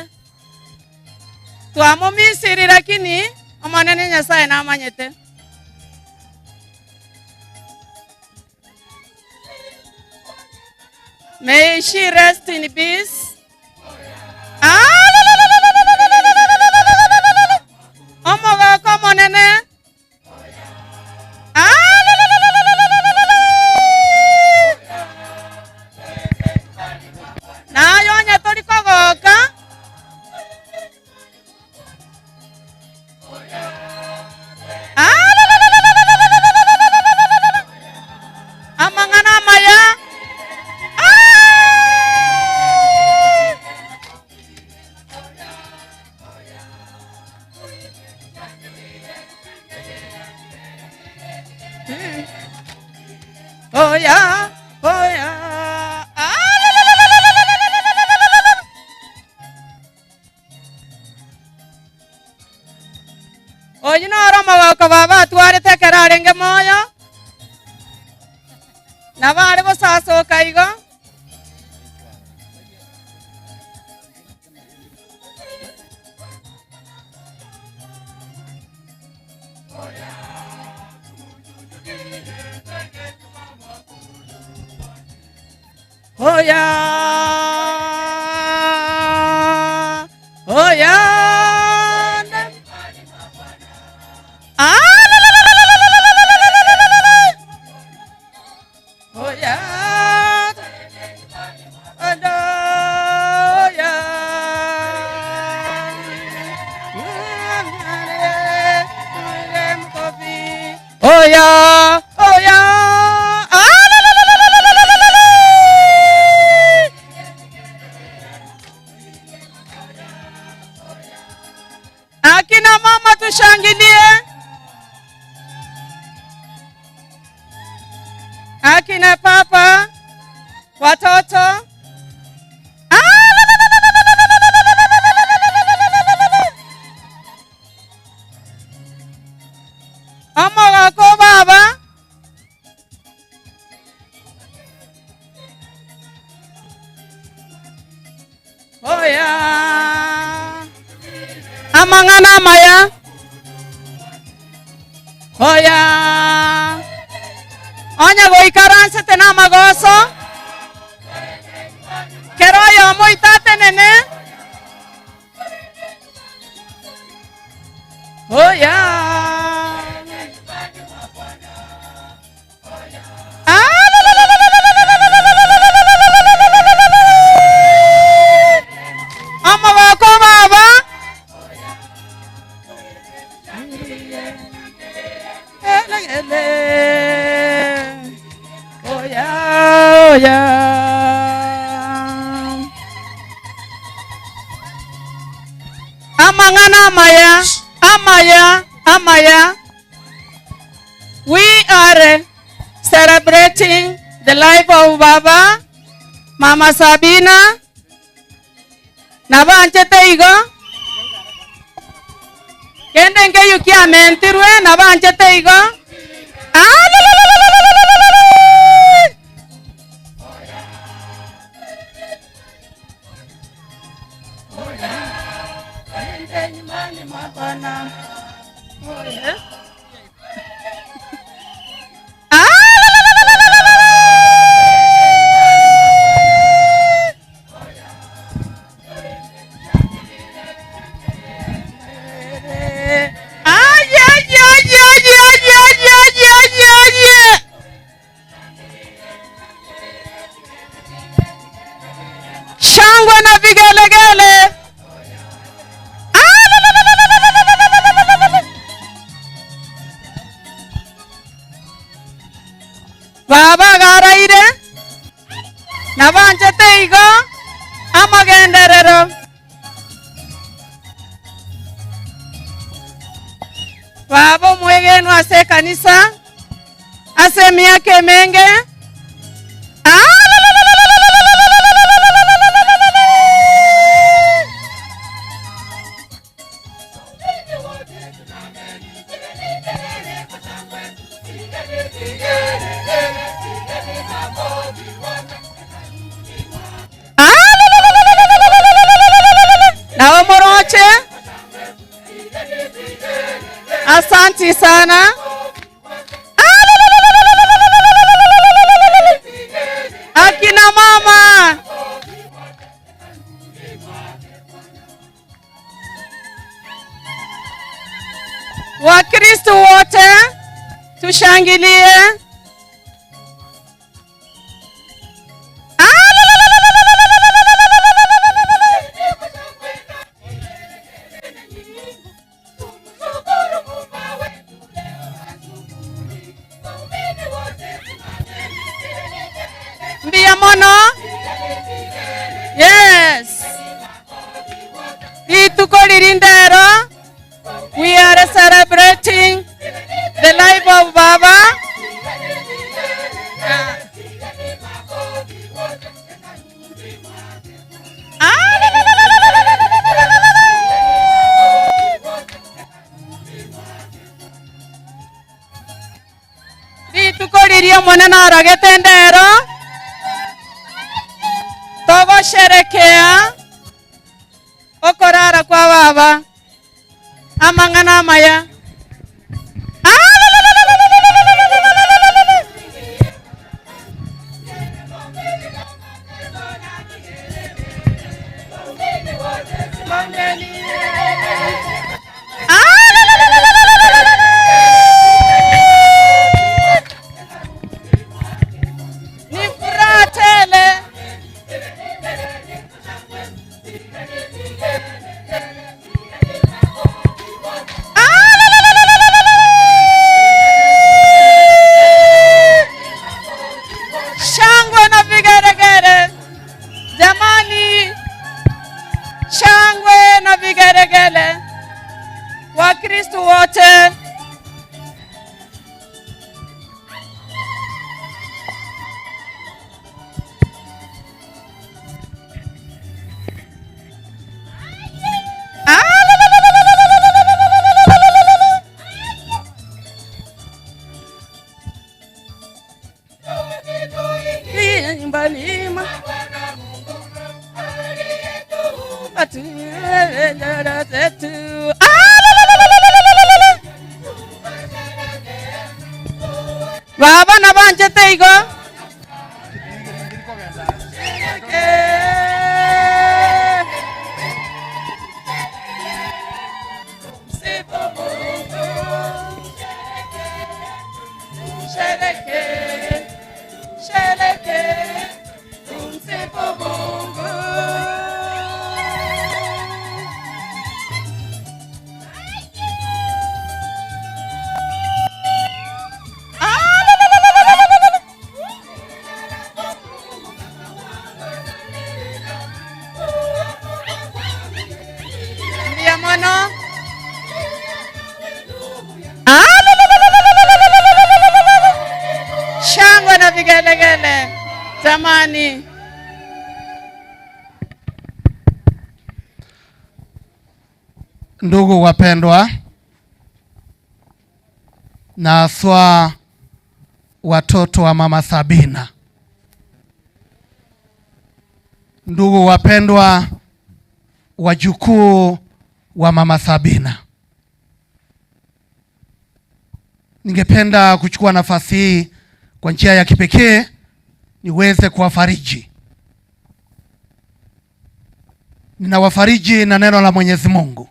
twamomisiri lakini omonene Nyasaye namanyete. May she rest in peace. Omogoko omonene. Nayo onye tori kogoka. Amang'ana amaya. Oh yeah, oh yeah. Oyu noro omogoko baba atwarete ekero arenge moyo nabo are gosasoka igo Oya, oya. Ah, la, la, la, la, la, la, la, la, la, la, la, la, la. Oya, oya, oya. Akina papa, watoto. Omogaka o baba. Oya. Amang'ana amaya. Oya. Onye goikaransete namagoso, kera oyomo oito atenene. Oya. Omogoko baba. Oya, oya. Amang'ana amaya, amaya, amaya. We are celebrating the life of Baba, Mama Sabina, nabanchete igo, kende nkeyio kiamentirwe, nabanchete igo. Ah, la, la, la, la, la, la, la, la, la. Shangwe na vigelegele. Ah, la, la, la, la, la, la, la, la, la, la, la, la. Baba garaire nabanchete igo amagenderero. Baba omwegenwa ase ekanisa ase emiaka emenge. Ah, la, la, la, la, la, la, la, la, la, la, la, la, la, la, la, la, la. Ah, la, la, la, la, la, la, la, la, la, la, la, la, la, la. Nao moroche. Asanti sana. Ah, la, la, la, la, la, la, la, la, la, la, la, la, la, la, la, la. Akina mama. Wakristo wote tushangilie. Ah, la, la, la, la, la, la, la, la, la, la, la, la, la, la, la, la. Mbia mono. Yes. Rituko ririndero. We are celebrating the life of Baba. Ah, la, la, la, la, la, la, la, la, la, la, la, la, la. Rituko riria omonene aragete endero togosherekea okorara kwa baba amang'ana amaya. Ah, la, la, la, la, la, la, la, la, la, la, la, la, la, la. Ah, la, la, la, la, la, la, la, la, la, la. Ni furaha tele. Ah, la, Nyumbani mwa Atuele zetu. Ah, la, la, la, la, la, la, la, la. Baba nabanchete igo. Shereke, shereke, tumsifu Mungu. Ah, la, la, la, la, la, la, la, la. Mbuya mono. Ah, la, la, la, la, la, la, la, la, la, la, la, la, la, la. Shangwe na vigelegele jamani. Ndugu wapendwa, na haswa watoto wa mama Sabina, ndugu wapendwa, wajukuu wa mama Sabina, ningependa kuchukua nafasi hii kwa njia ya kipekee niweze kuwafariji. Ninawafariji na neno la Mwenyezi Mungu,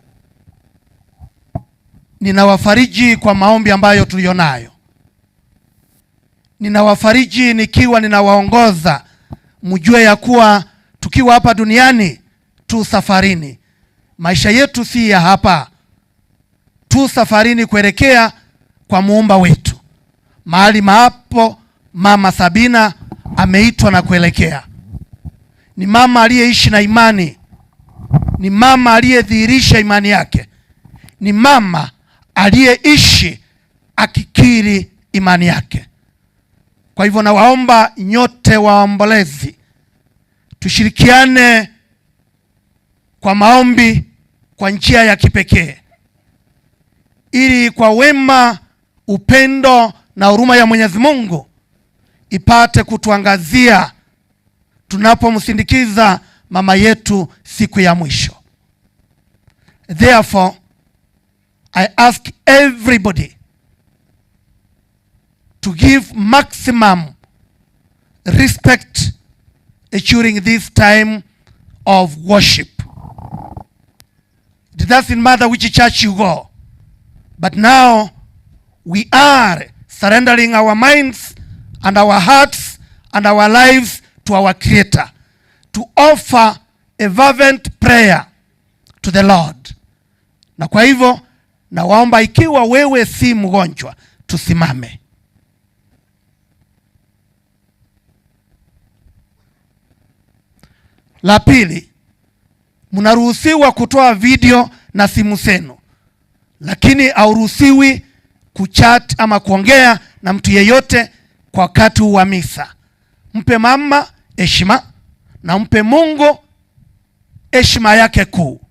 ninawafariji kwa maombi ambayo tuliyonayo, ninawafariji nikiwa ninawaongoza, mjue ya kuwa tukiwa hapa duniani tu safarini, maisha yetu si ya hapa, tu safarini kuelekea kwa muumba wetu, mahali maapo mama Sabina ameitwa na kuelekea. Ni mama aliyeishi na imani, ni mama aliyedhihirisha imani yake, ni mama aliyeishi akikiri imani yake. Kwa hivyo nawaomba nyote waombolezi, tushirikiane kwa maombi kwa njia ya kipekee, ili kwa wema, upendo na huruma ya Mwenyezi Mungu ipate kutuangazia tunapomsindikiza mama yetu siku ya mwisho. Therefore, I ask everybody to give maximum respect during this time of worship. It doesn't matter which church you go, but now we are surrendering our minds and our hearts and our lives to our Creator to offer a fervent prayer to the Lord. Na kwa hivyo nawaomba, ikiwa wewe si mgonjwa, tusimame. La pili, mnaruhusiwa kutoa video na simu zenu, lakini hauruhusiwi kuchat ama kuongea na mtu yeyote kwa wakati wa misa. Mpe mama heshima na mpe Mungu heshima yake kuu.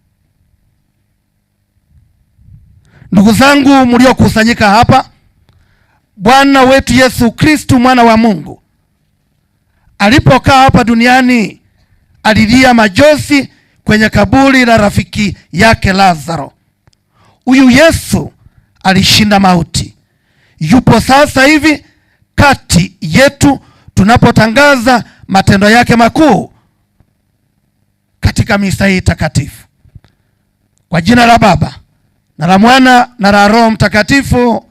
Ndugu zangu mliokusanyika hapa, Bwana wetu Yesu Kristu mwana wa Mungu alipokaa hapa duniani alilia majozi kwenye kaburi la rafiki yake Lazaro. Huyu Yesu alishinda mauti, yupo sasa hivi kati yetu tunapotangaza matendo yake makuu katika misa hii takatifu. Kwa jina la Baba na la Mwana na la Roho Mtakatifu,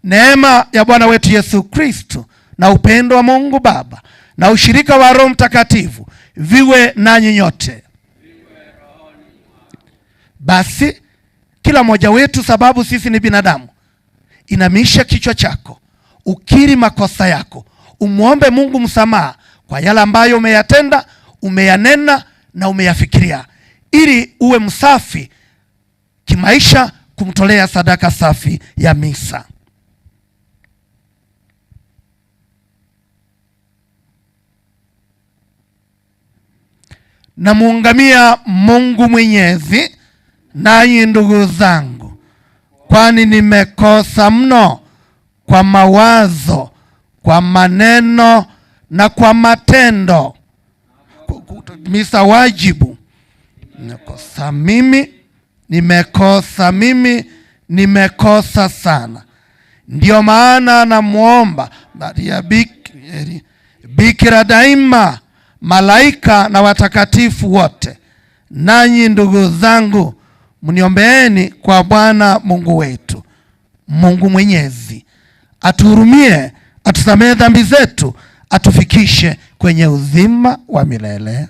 neema ya Bwana wetu Yesu Kristo na upendo wa Mungu Baba na ushirika wa Roho Mtakatifu viwe nanyi nyote. Basi kila mmoja wetu, sababu sisi ni binadamu, inamisha kichwa chako, ukiri makosa yako, umwombe Mungu msamaha kwa yale ambayo umeyatenda, umeyanena na umeyafikiria, ili uwe msafi kimaisha kumtolea sadaka safi ya misa. Namuungamia Mungu Mwenyezi, nanyi ndugu zangu, kwani nimekosa mno kwa mawazo, kwa maneno na kwa matendo. Kutimiza wajibu. Nimekosa mimi, nimekosa mimi, nimekosa sana. Ndiyo maana namwomba Maria Bikira daima, malaika na watakatifu wote, nanyi ndugu zangu, mniombeeni kwa Bwana Mungu wetu. Mungu Mwenyezi atuhurumie, atusamehe dhambi zetu, atufikishe kwenye uzima wa milele.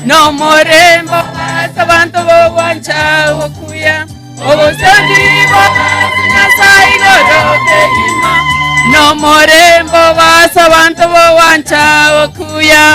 Nomorembo ase abanto b'ogwancha okuya, obosemi bw'ase Nyasae igoro kegima. Nomorembo ase abanto b'ogwancha okuya.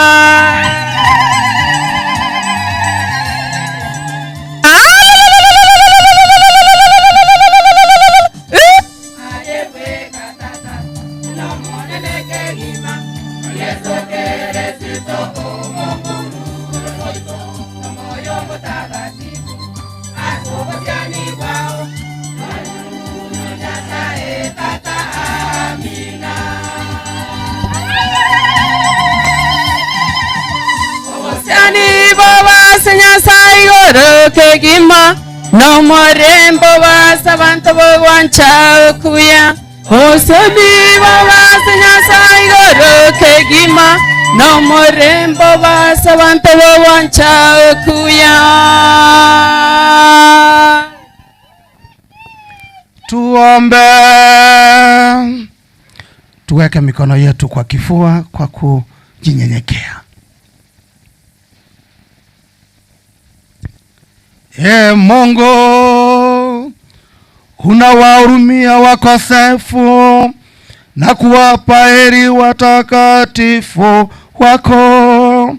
Bobase Nyasae igoro kegima, nomorembo base abanto bogwancha okuya. Obosemi bobase Nyasae igoro kegima, nomorembo base abanto bogwancha okuya. Tuombe. Tuweke mikono yetu kwa kifua kwa kujinyenyekea. E Mungu, unawahurumia wakosefu na kuwapa heri watakatifu wako.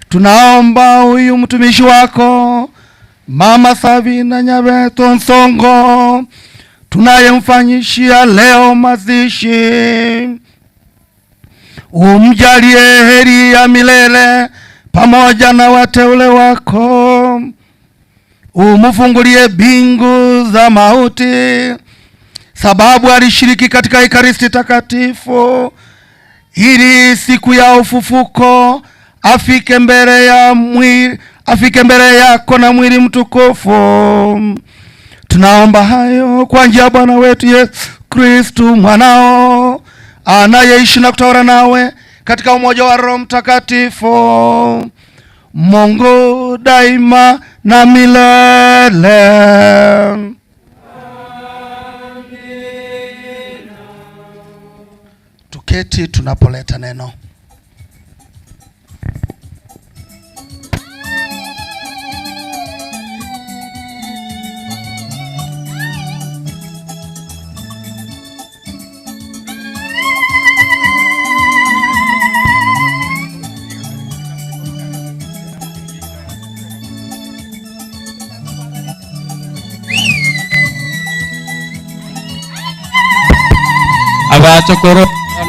Tunaomba huyu mtumishi wako Mama Sabina Nyabeto Nsongo tunayemfanyishia leo mazishi, umjalie heri ya milele pamoja na wateule wako, umufungulie mbingu za mauti, sababu alishiriki katika Ekaristi Takatifu, ili siku ya ufufuko afike mbele ya mwili, afike mbele yako na mwili mtukufu. Tunaomba hayo kwa njia ya Bwana wetu Yesu Kristu mwanao anayeishi na kutawala nawe katika umoja wa Roho Mtakatifu, Mungu daima na milele. Tuketi tunapoleta neno. Abachokoro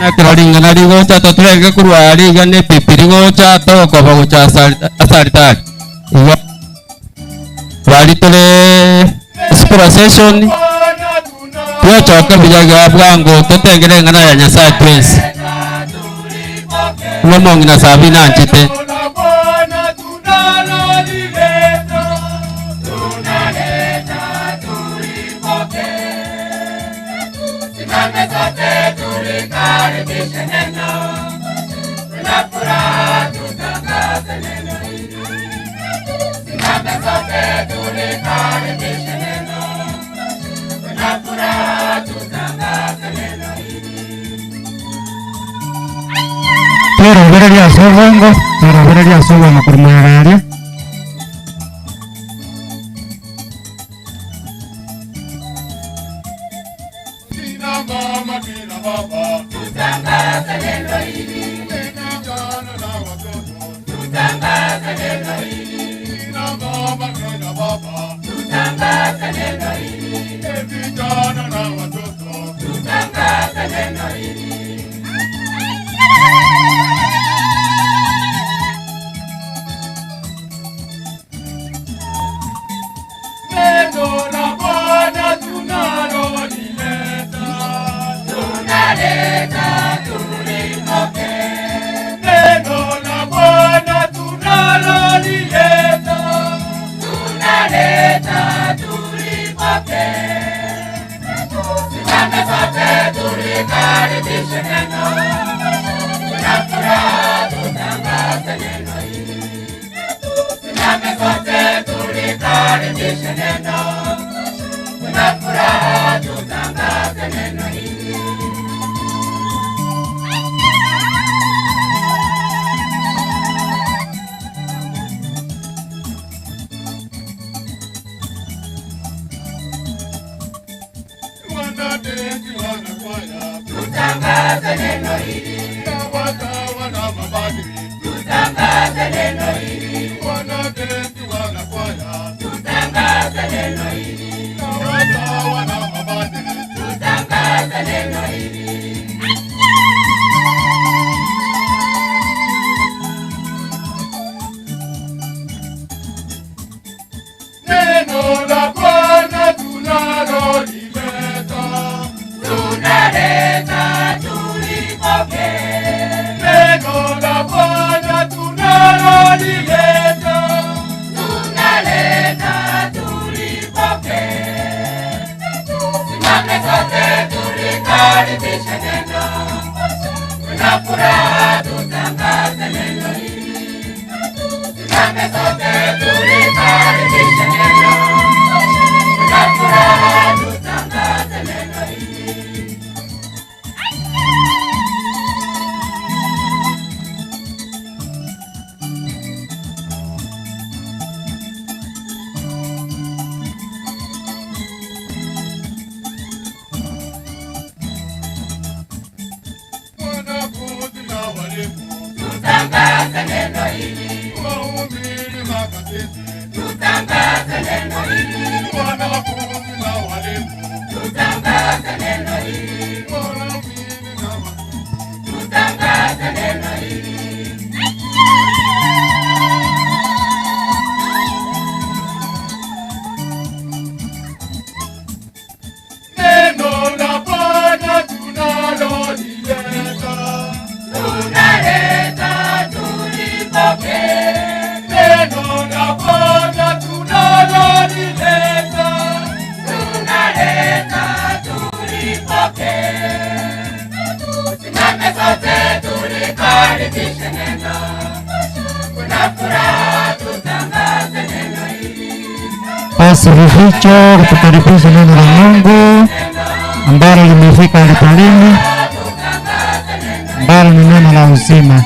ekero ring'ana rigocha toturenge korwa rigana epipi rigocha togokoba gocha asaritari igo bari tore procession twachoka buya ga bwango totengere eng'ana ya Nyasaye twensi buna omong'ina Sabina anchete. Twerobereria ase obongo, twerobereria ase obongo korwa magega aria. Neno la Bwana tunalolileta, tunaleta tulipokee. Neno la Bwana tunalolileta, tunaleta tulipokee. Tusimame sote tulikaribishe neno, tuna furaha tutangaze neno hili. Tusimame sote tulikaribishe neno, tuna furaha tutangaze neno hili. Tutangaze neno hili. Na watawa na mapadri. Tutangaze neno hili. Wanatenzi wanakwaya. Tutangaze neno hili. Na watawa na mapadri. Tutangaze neno hili. Neno la Bwana tunalolileta. Tunaleta tulipokee. Neno la Bwana tunalolileta. Tunaleta tulipokee. Simame sote tulikaribishe neno. Tuna furaha tutangaze neno hili. Simame sote tulikaribishe neno. Tuna furaha tutangaze neno hili. Wanafunzi na walimu. Tutangaze neno hili. Wahubiri makasisi. Tutangaze neno hili. Wanafunzi na walimu. Tutangaze neno hili. Wahubiri na makasisi. Tutangaze neno hili. Neno la Bwana tunalolileta. Tunaleta tulipokee. Neno la Bwana tunalolileta. Tunaleta tulipokee. Simame sote tulikaribishe neno. Kuna furaha tutangaze neno hili. Basi vificho kutukaribisha neno la Mungu ambalo limefika altarini, ambalo ni neno la uzima.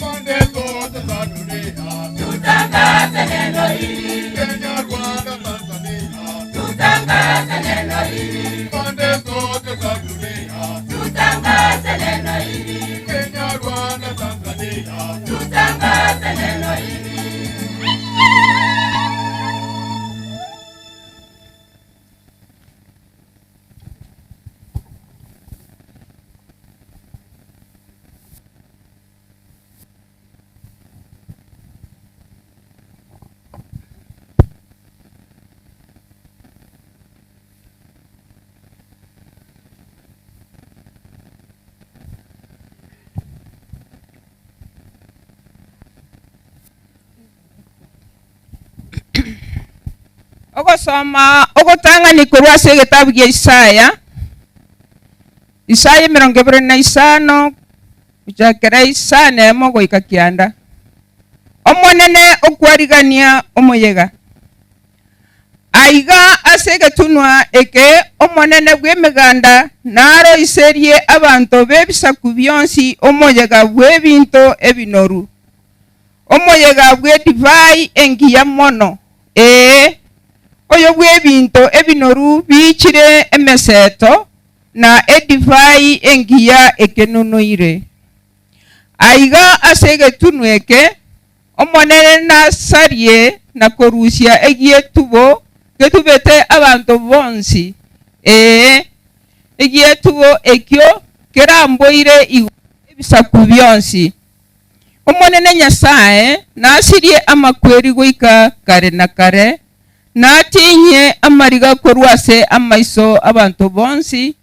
Pande zote za dunia. Tutangaze neno hili. Kenya, Rwanda, Tanzania. Tutangaze neno hili. Pande zote za dunia. Tutangaze neno hili. Kenya, Rwanda, Tanzania. Tutangaze neno hili. Ogosoma ogotang'ani korwa ase egetabu gia Isaya, Isaya emerongo ebere na isano gochakera isano emo goika kianda. Omonene okwarigania omoyega. Aiga ase egetunwa eke omonene bwa emeganda naroiserie abanto b'ebisaku bionsi omoyega bw'ebinto ebinoru. Omoyega bw'edivai engiya mono. Ee, oyo bw'ebinto ebinoru biichire emeseto na edivai engiya ekenonoire. Aiga ase egetunwa eke omonene nasarie na korusia egietubo getubete abanto bonsi. Ee, egietubo ekio keramboire igoro ebisaku bionsi. Omonene Nyasaye nasirie amakweri goika kare na kare, natinye amariga korwa ase amaiso abanto bonsi,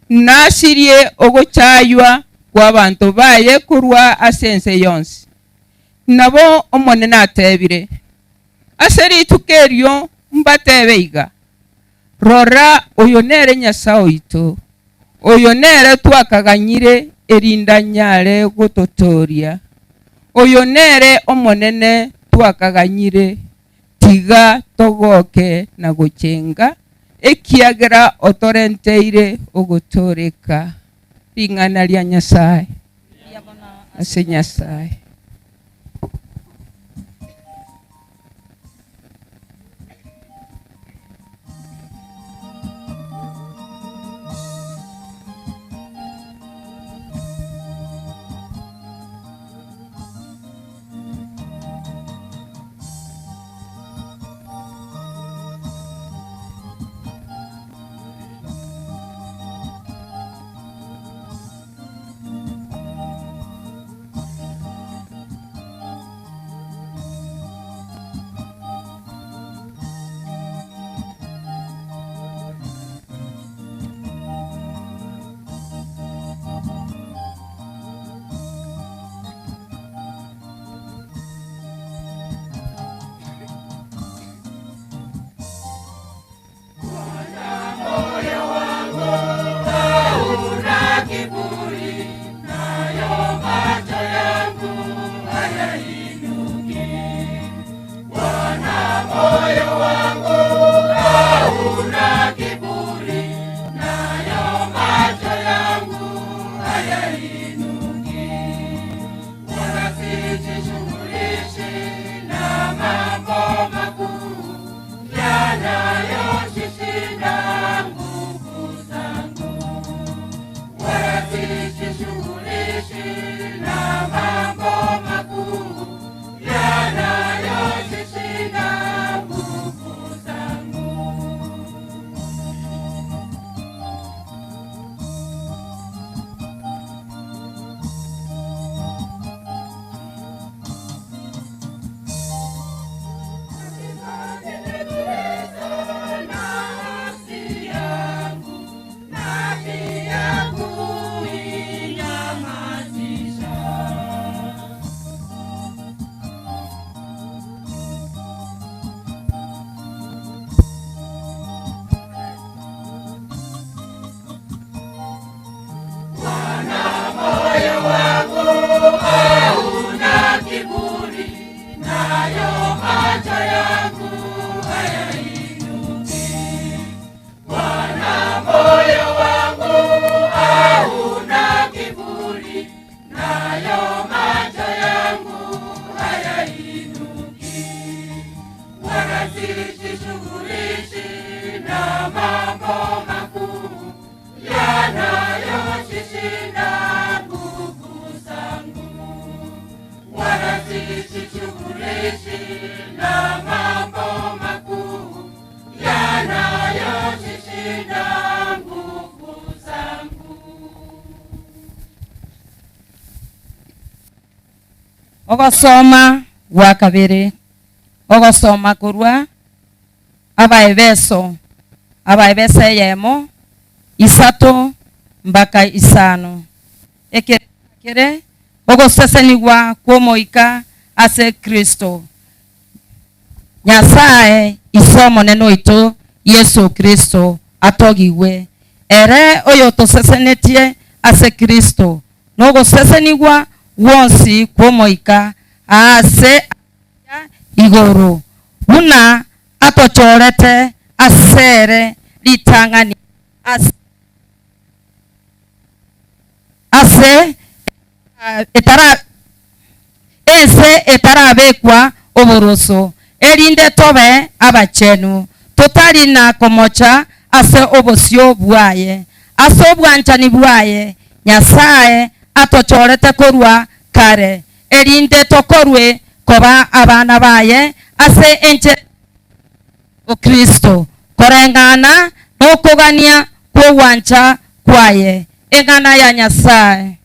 nasirie ogochaywa kwa abanto baye korwa ase ense yonsi. Nabo omonene atebire, ase rituko erio mbatebe iga, rora oyo nere Nyasaye oito, oyo nere twakaganyire erinda nyare gototoria. Oyo nere omonene twakaganyire, tiga togoke na gochenga, ekiagera otorenteire ogotoreka. Ring'ana ria Nyasae ase Nyasae. Moyo wangu hauna kiburi, nayo macho yangu hayainuki. Bwana, moyo wangu hauna kiburi, nayo macho yangu hayainuki. Wala sijishughulishi na mambo makuu yanayozishinda nguvu zangu, wala sijishughulishi na mambo makuu yanayozishinda nguvu zangu. Nafsi yangu na pia kuinyamazisha. Bwana, moyo wangu hauna kiburi, nayo macho yangu hayainuki. Bwana, moyo wangu hauna kiburi, nayo macho yangu hayainuki. Wala sijishughulishi na mambo makuu yanayozishinda nguvu zangu, wala sijishughulishi na mambo makuu yanayozishinda nguvu zangu. Ogosoma gwa kabere, ogosoma korwa Abaefeso, Abaefeso eyemo, isato mpaka isano. Ekere kere ogosesenigwa kw'Omoika ase Kristo. Nyasae Ise Omonene oito Yeso Kristo atogigwe, ere oyotosesenetie ase Kristo nogosesenigwa gwonsi kw'Omoika aase aya igoro, buna atochorete asere ritang'ani ase ase etara ense etarabekwa oboroso, erinde tobe abachenu, totari na komocha ase obosio bwaye. Ase obwanchani bwaye Nyasae atochorete korwa kare, erinde tokorwe koba abana baye ase enchera ya Kristo, koreng'ana nokogania kw'ogwancha kwaye. Eng'ana ya Nyasae.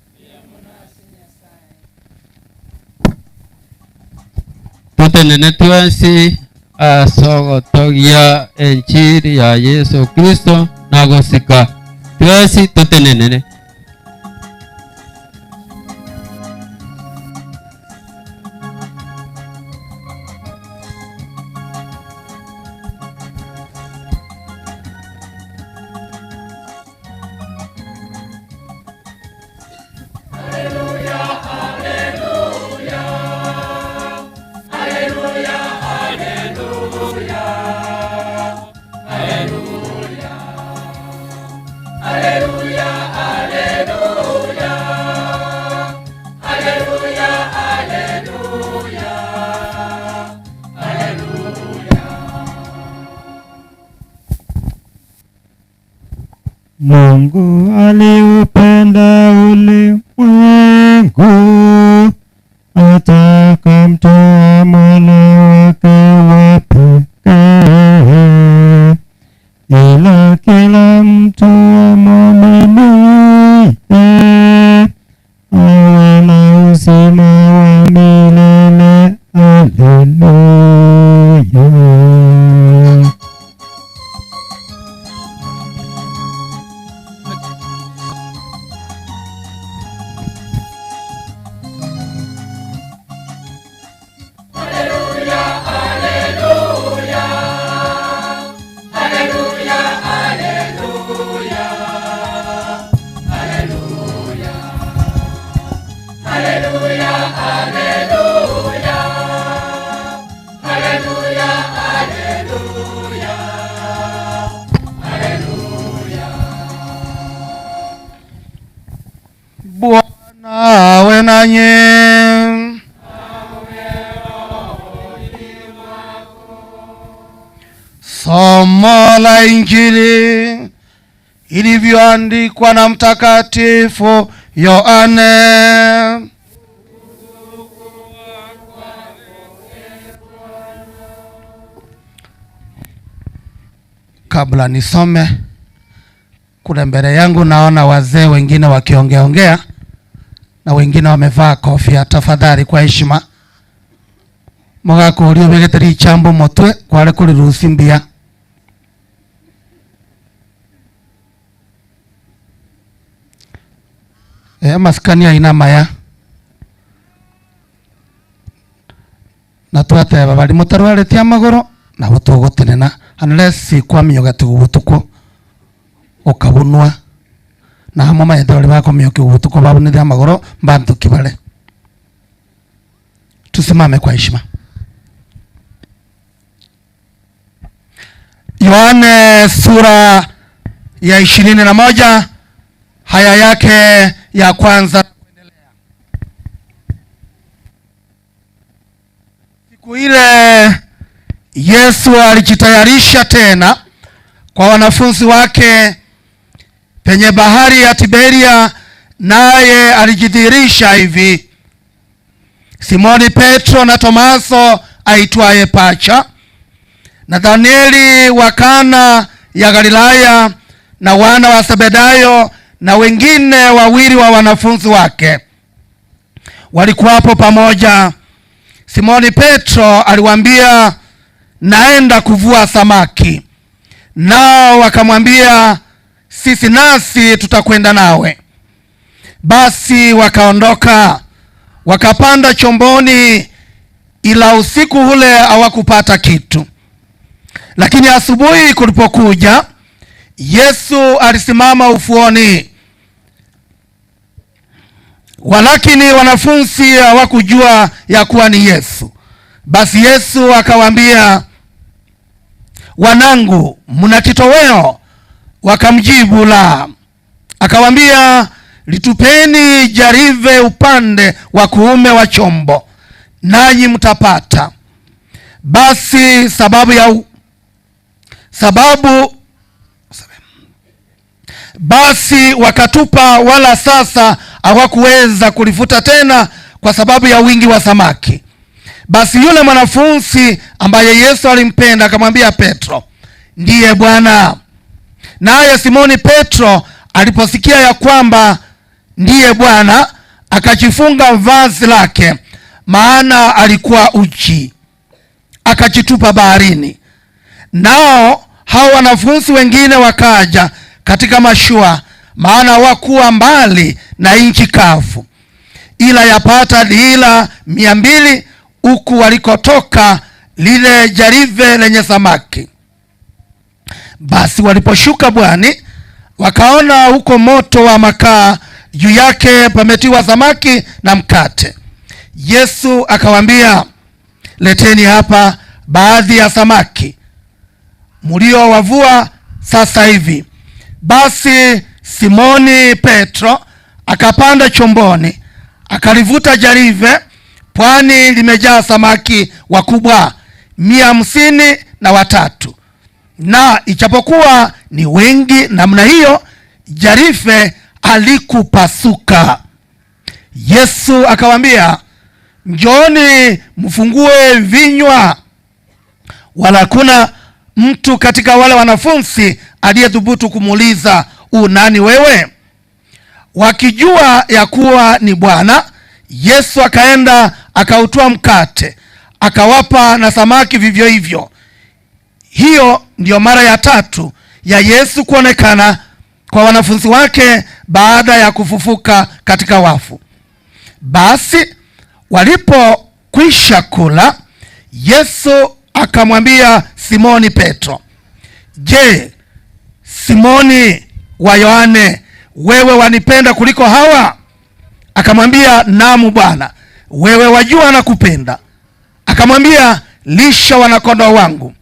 Totenene twensi ase ogotogia enchiri ya Yeso Kristo na gosika. Twensi totenenere. Aleluya, aleluya, Mungu aliupenda ulimwengu hata akamtoa mwana wake wa pekee, ila kila mtu amwaminiye awe na uzima wa milele. Haleluya. Bwana awe nanyi. Somo la Injili ilivyoandikwa na Mtakatifu Yohane. Kabla nisome, kule mbele yangu naona wazee wengine wakiongeaongea na wengine wamevaa kofia. Tafadhali kwa heshima mugakuria ubigite richambo mutwe kware kurirusi mbia. E, masikani aina maya na twateba bari mutarwaretie amagoro nabo tugutenena unless kwamioga tigubutuko ukabunwa na hamwe mayete bari bakomioka ubutuko babunire amagoro mbantu kibare. Tusimame kwa heshima. Yohane sura ya 21 haya yake ya kwanza. Siku ile Yesu alijitayarisha tena kwa wanafunzi wake penye bahari ya Tiberia, naye alijidhihirisha hivi: Simoni Petro na Tomaso aitwaye Pacha, Nathanieli wa Kana ya Galilaya, na wana wa Zebedayo, na wengine wawili wa wanafunzi wake walikuwapo pamoja. Simoni Petro aliwaambia, naenda kuvua samaki. Nao wakamwambia, sisi nasi tutakwenda nawe. Basi wakaondoka wakapanda chomboni, ila usiku ule hawakupata kitu. Lakini asubuhi kulipokuja, Yesu alisimama ufuoni, walakini wanafunzi hawakujua ya kuwa ni Yesu. Basi Yesu akawaambia, wanangu, mna kitoweo? Wakamjibu, la. Akawaambia, litupeni jarive upande wa kuume wa chombo, nanyi mtapata. Basi sababu ya u-, sababu basi wakatupa, wala sasa hawakuweza kulivuta tena kwa sababu ya wingi wa samaki. Basi yule mwanafunzi ambaye Yesu alimpenda akamwambia Petro, ndiye Bwana. Naye Simoni Petro aliposikia ya kwamba ndiye Bwana, akajifunga vazi lake, maana alikuwa uchi, akajitupa baharini. Nao hao wanafunzi wengine wakaja katika mashua, maana hawakuwa mbali na nchi kavu, ila yapata dira 200 huku walikotoka lile jarive lenye samaki. Basi waliposhuka bwani, wakaona huko moto wa makaa, juu yake pametiwa samaki na mkate. Yesu akawaambia, leteni hapa baadhi ya samaki mliowavua sasa hivi. Basi Simoni Petro akapanda chomboni, akalivuta jarive pwani limejaa samaki wakubwa 153. Na ijapokuwa ni wengi namna hiyo, jarife halikupasuka. Yesu akawaambia, njooni mfungue vinywa. Wala hakuna mtu katika wale wanafunzi aliyethubutu kumuuliza, u nani wewe? Wakijua ya kuwa ni Bwana. Yesu akaenda akautoa mkate akawapa na samaki vivyo hivyo. Hiyo ndiyo mara ya tatu ya Yesu kuonekana kwa wanafunzi wake baada ya kufufuka katika wafu. Basi walipokwisha kula, Yesu akamwambia Simoni Petro, Je, Simoni wa Yohane, wewe wanipenda kuliko hawa? Akamwambia, namu Bwana, wewe wajua nakupenda. Akamwambia, lisha wanakondoo wangu.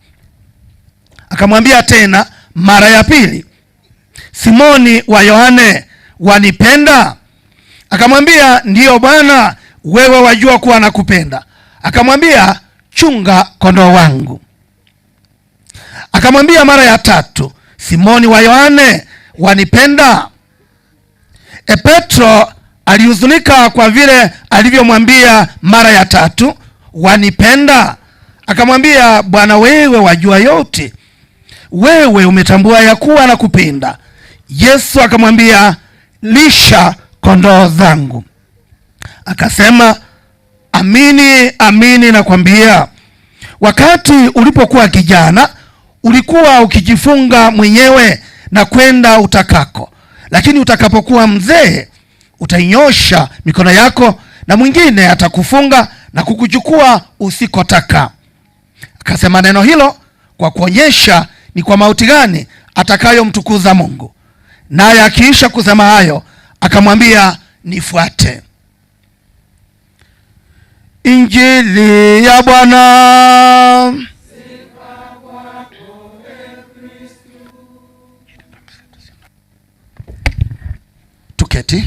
Akamwambia tena mara ya pili, Simoni wa Yohane, wanipenda? Akamwambia, ndiyo Bwana, wewe wajua kuwa nakupenda. Akamwambia, chunga kondoo wangu. Akamwambia mara ya tatu, Simoni wa Yohane, wanipenda? E, Petro alihuzunika kwa vile alivyomwambia mara ya tatu, wanipenda? Akamwambia, Bwana, wewe wajua yote, wewe umetambua ya kuwa nakupenda. Yesu akamwambia, lisha kondoo zangu. Akasema, amini amini nakwambia, wakati ulipokuwa kijana ulikuwa ukijifunga mwenyewe na kwenda utakako, lakini utakapokuwa mzee utainyosha mikono yako na mwingine atakufunga na kukuchukua usikotaka. Akasema neno hilo kwa kuonyesha ni kwa mauti gani atakayomtukuza Mungu. Naye akiisha kusema hayo, akamwambia, nifuate. Injili ya Bwana. Tuketi.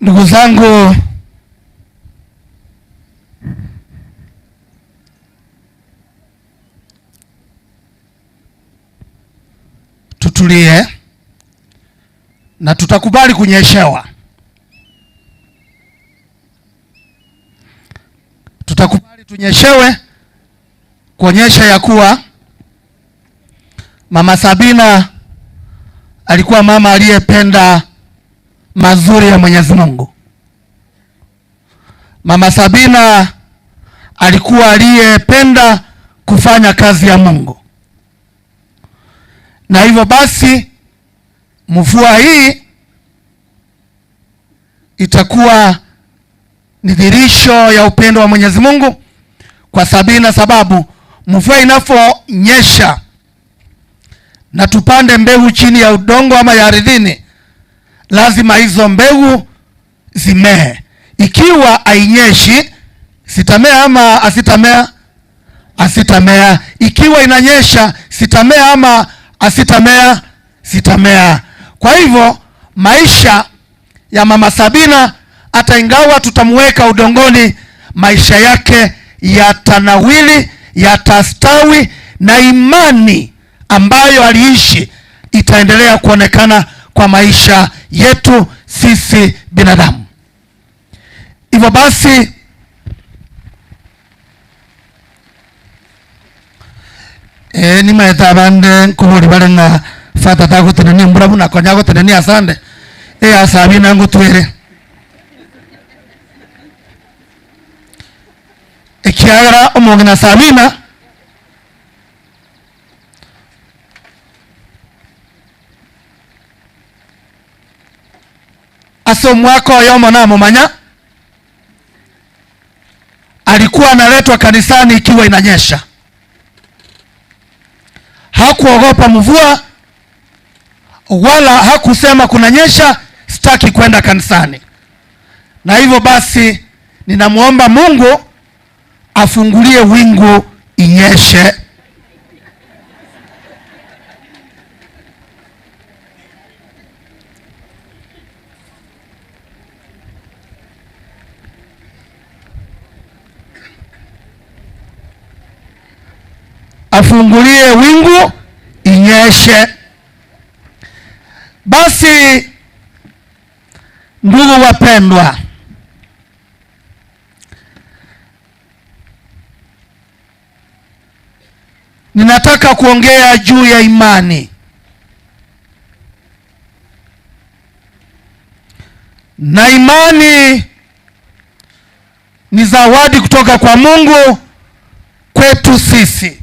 Ndugu zangu, tutulie na tutakubali kunyeshewa. Tutakubali tunyeshewe kuonyesha ya kuwa Mama Sabina alikuwa mama aliyependa mazuri ya Mwenyezi Mungu. Mama Sabina alikuwa aliyependa kufanya kazi ya Mungu, na hivyo basi mvua hii itakuwa ni dhihirisho ya upendo wa Mwenyezi Mungu kwa Sabina, sababu mvua inaponyesha na tupande mbegu chini ya udongo ama ya ardhini, lazima hizo mbegu zimee. Ikiwa hainyeshi sitamea ama asitamea? Asitamea. Ikiwa inanyesha sitamea ama asitamea? Sitamea. Kwa hivyo maisha ya Mama Sabina, hata ingawa tutamweka udongoni, maisha yake yatanawili, yatastawi na imani ambayo aliishi itaendelea kuonekana kwa maisha yetu sisi binadamu. Hivyo basi e, nimaete abande nkobori bare ng'a fata tagotenenia embura buna konya agotenenia asande eya Sabina ngotwere ekiagera omong'ina Sabina ase omwaka oyomo namomanya alikuwa analetwa kanisani ikiwa inanyesha. Hakuogopa mvua wala hakusema kunanyesha, sitaki kwenda kanisani. Na hivyo basi Ninamwomba Mungu afungulie wingu inyeshe. Afungulie wingu inyeshe. Basi ndugu wapendwa, ninataka kuongea juu ya imani. Na imani ni zawadi kutoka kwa Mungu kwetu sisi.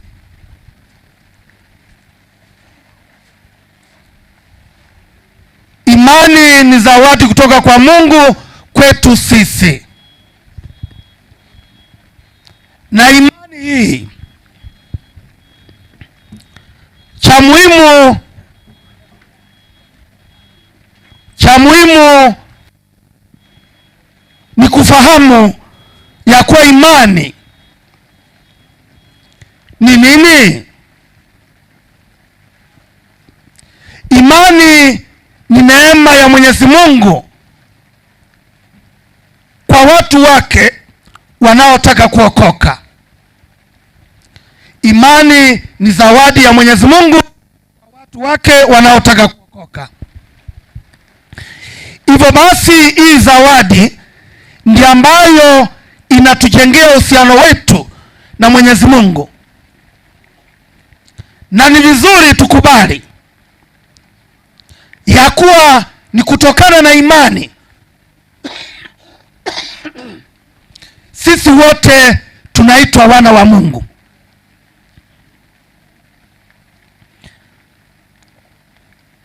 Imani ni zawadi kutoka kwa Mungu kwetu sisi. Na imani hii, cha muhimu, cha muhimu ni kufahamu ya kuwa imani ni nini. Imani ni neema ya Mwenyezi Mungu kwa watu wake wanaotaka kuokoka. Imani ni zawadi ya Mwenyezi Mungu kwa watu wake wanaotaka kuokoka. Hivyo basi, hii zawadi ndiyo ambayo inatujengea uhusiano wetu na Mwenyezi Mungu, na ni vizuri tukubali ya kuwa ni kutokana na imani sisi wote tunaitwa wana wa Mungu.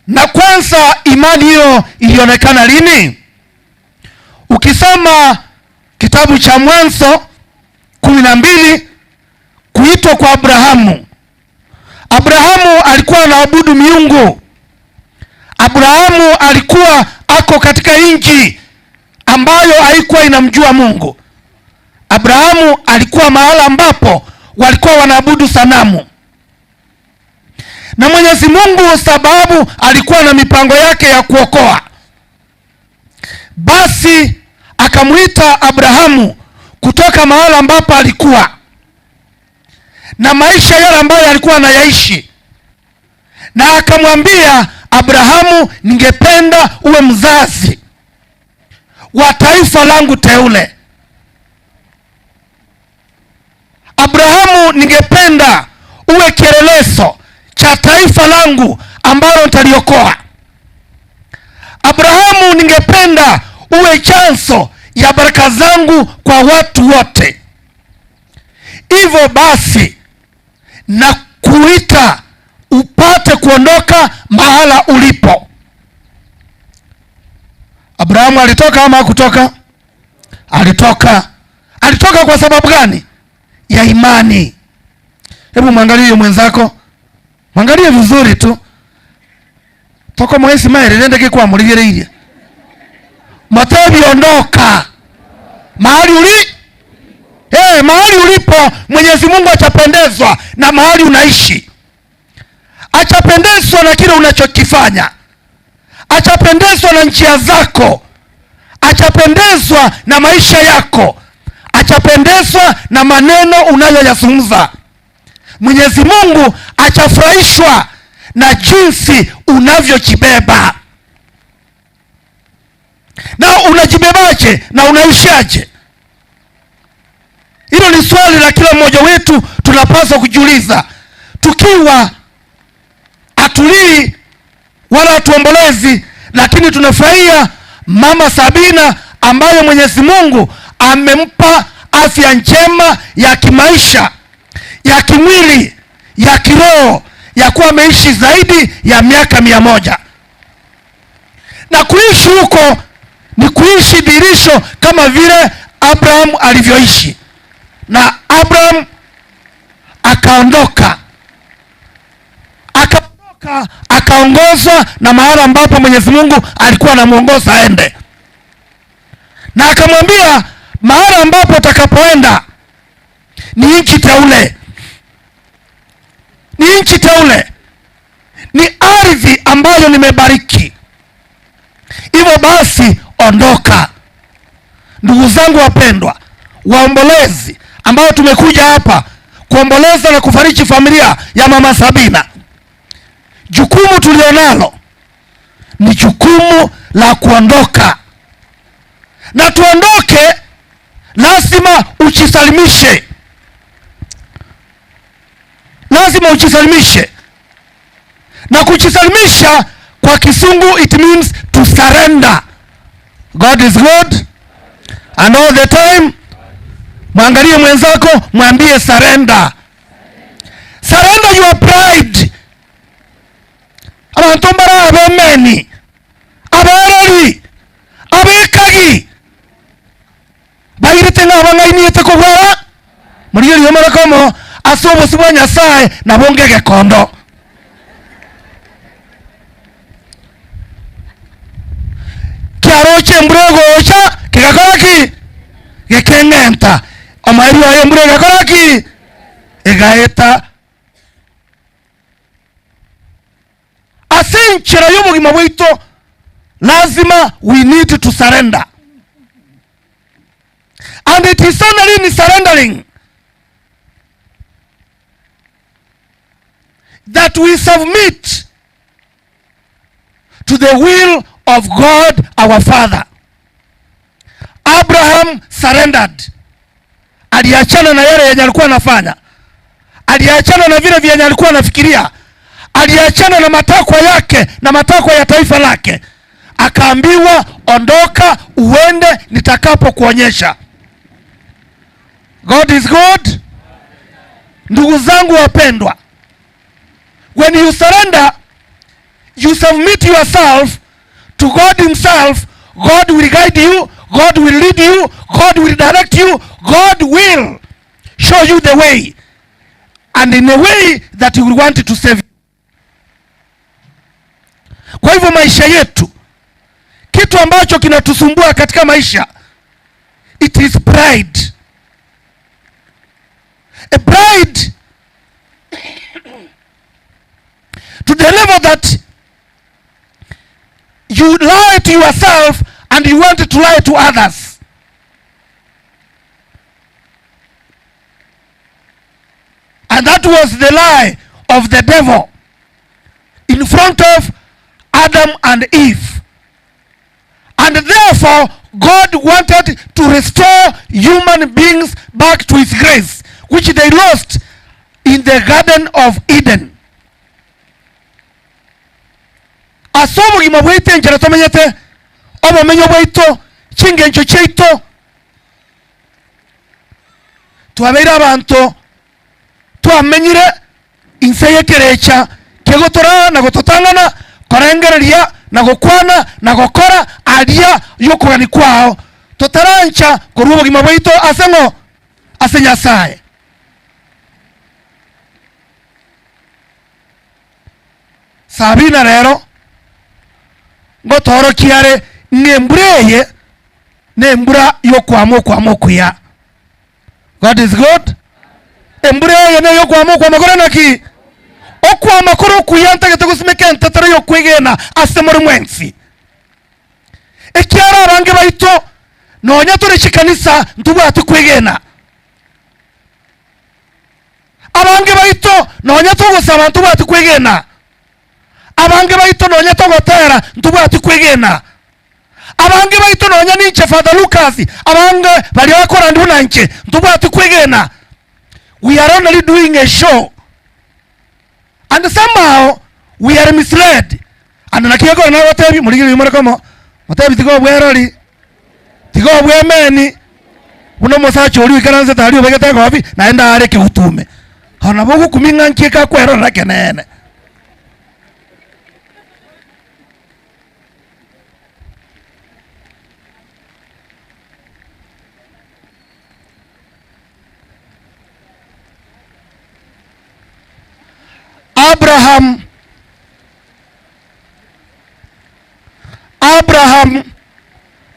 Na kwanza imani hiyo ilionekana lini? Ukisoma kitabu cha Mwanzo 12, kuitwa kwa Abrahamu. Abrahamu alikuwa anaabudu miungu. Abrahamu alikuwa ako katika nchi ambayo haikuwa inamjua Mungu. Abrahamu alikuwa mahala ambapo walikuwa wanaabudu sanamu. Na Mwenyezi Mungu, sababu alikuwa na mipango yake ya kuokoa, basi akamuita Abrahamu kutoka mahala ambapo alikuwa na maisha yale ambayo alikuwa anayaishi, na akamwambia Abrahamu, ningependa uwe mzazi wa taifa langu teule. Abrahamu, ningependa uwe kielelezo cha taifa langu ambalo nitaliokoa. Abrahamu, ningependa uwe chanzo ya baraka zangu kwa watu wote. Hivyo basi na kuita upate kuondoka mahala ulipo. Abrahamu alitoka ama hakutoka? Alitoka. Alitoka kwa sababu gani? Ya imani. Hebu mwangalie huyo mwenzako, mwangalie vizuri tu. Toko mwezi maere nende kikwa muligereirie. Matebi, ondoka mahali uli hey, mahali ulipo Mwenyezi Mungu atapendezwa na mahali unaishi, atapendezwa na kile unachokifanya, atapendezwa na njia zako, atapendezwa na maisha yako, atapendezwa na maneno unayoyazungumza. Mwenyezi Mungu atafurahishwa na jinsi unavyojibeba. Na unajibebaje na unaishaje? Hilo ni swali la kila mmoja wetu tunapaswa kujiuliza, tukiwa hatulii wala hatuombolezi, lakini tunafurahia Mama Sabina ambaye Mwenyezi Mungu amempa afya njema ya kimaisha, ya kimwili, ya kiroho, ya kuwa ameishi zaidi ya miaka 100. Na kuishi huko ni kuishi dirisho kama vile Abraham alivyoishi. Na Abraham akaondoka, akaondoka akaongozwa na mahala ambapo Mwenyezi Mungu alikuwa anamuongoza aende, na akamwambia Mahali ambapo utakapoenda ni nchi teule, ni nchi teule, ni ardhi ambayo nimebariki. Hivyo basi ondoka. Ndugu zangu wapendwa, waombolezi ambao tumekuja hapa kuomboleza na kufariji familia ya mama Sabina, jukumu tulionalo ni jukumu la kuondoka, na tuondoke, lazima ujisalimishe, lazima ujisalimishe. Na kujisalimisha kwa kisungu it means to surrender. God is good and all the time. Mwangalie mwenzako, mwambie surrender. Surrender your pride. Abantu mbara abemeni, abereri, abekagi bairete ng'a abang'ainiete kobwara morigereria omoraka omo ase obosio bwa Nyasaye nabo ngegekondo. Kiaroche embura egocha kegakora ki? Gekeng'enta. Omoerio oye embura egakora ki? Egaeta. Ase enchera y'obogima bwaito lazima we need to surrender. And it is only in surrendering that we submit to the will of God our Father. Abraham surrendered. Aliachana na yale yenye alikuwa anafanya, aliachana na vile vyenye alikuwa anafikiria, aliachana na matakwa yake na matakwa ya taifa lake, akaambiwa ondoka, uende nitakapokuonyesha. God is good. Ndugu zangu wapendwa, when you surrender, you submit yourself to God himself. God will guide you, God will lead you, God will direct you, God will show you the way, and in a way that he will want to save you. Kwa hivyo maisha yetu, kitu ambacho kinatusumbua katika maisha, it is pride. A pride to the level that you lie to yourself and you want to lie to others. And that was the lie of the devil in front of Adam and Eve. And therefore, God wanted to restore human beings back to his grace, which they lost in the Garden of Eden. Ase obogima bwaito enchera tomenyete, obomenyo bwaito, chingencho chiaito, twabeire abanto twamenyire inse y'ekerecha kegotoraa na gototang'ana, korengereria na gokwana na gokora aria y'okogania kwao, totarancha korua obogima bwaito ase ng'o? Ase Nyasae. Sabina rero ngotoorokia are ng'a embura eye nembura y'okwama okwama okuya. God is good. Embura eye neyokwama okwama kore naki? Okwama kore okuya ntagete gosimeka entetero y'okwegena ase more mwensi. Ekiara abange baito nonya tore chikanisa ntobwati kwegena. Abange baito nonya togosaba ntobwati kwegena. Abange baito nonya togotera ntobwati kwegena. Abange baito nonya ninche Father Lucas, abange baria bakorandi buna inche ntobwati kwegena. We are only doing a show and somehow we are misled. And naki ekero nagotebia morigererie more komo, motebi tiga obwerori, tiga obwemeni, buna omosacha oria oikaransete aria obegete egobi naende are ekegutume. Bono nabo ogokumia ng'a nki ekakwerorera ekeneene. Abraham Abraham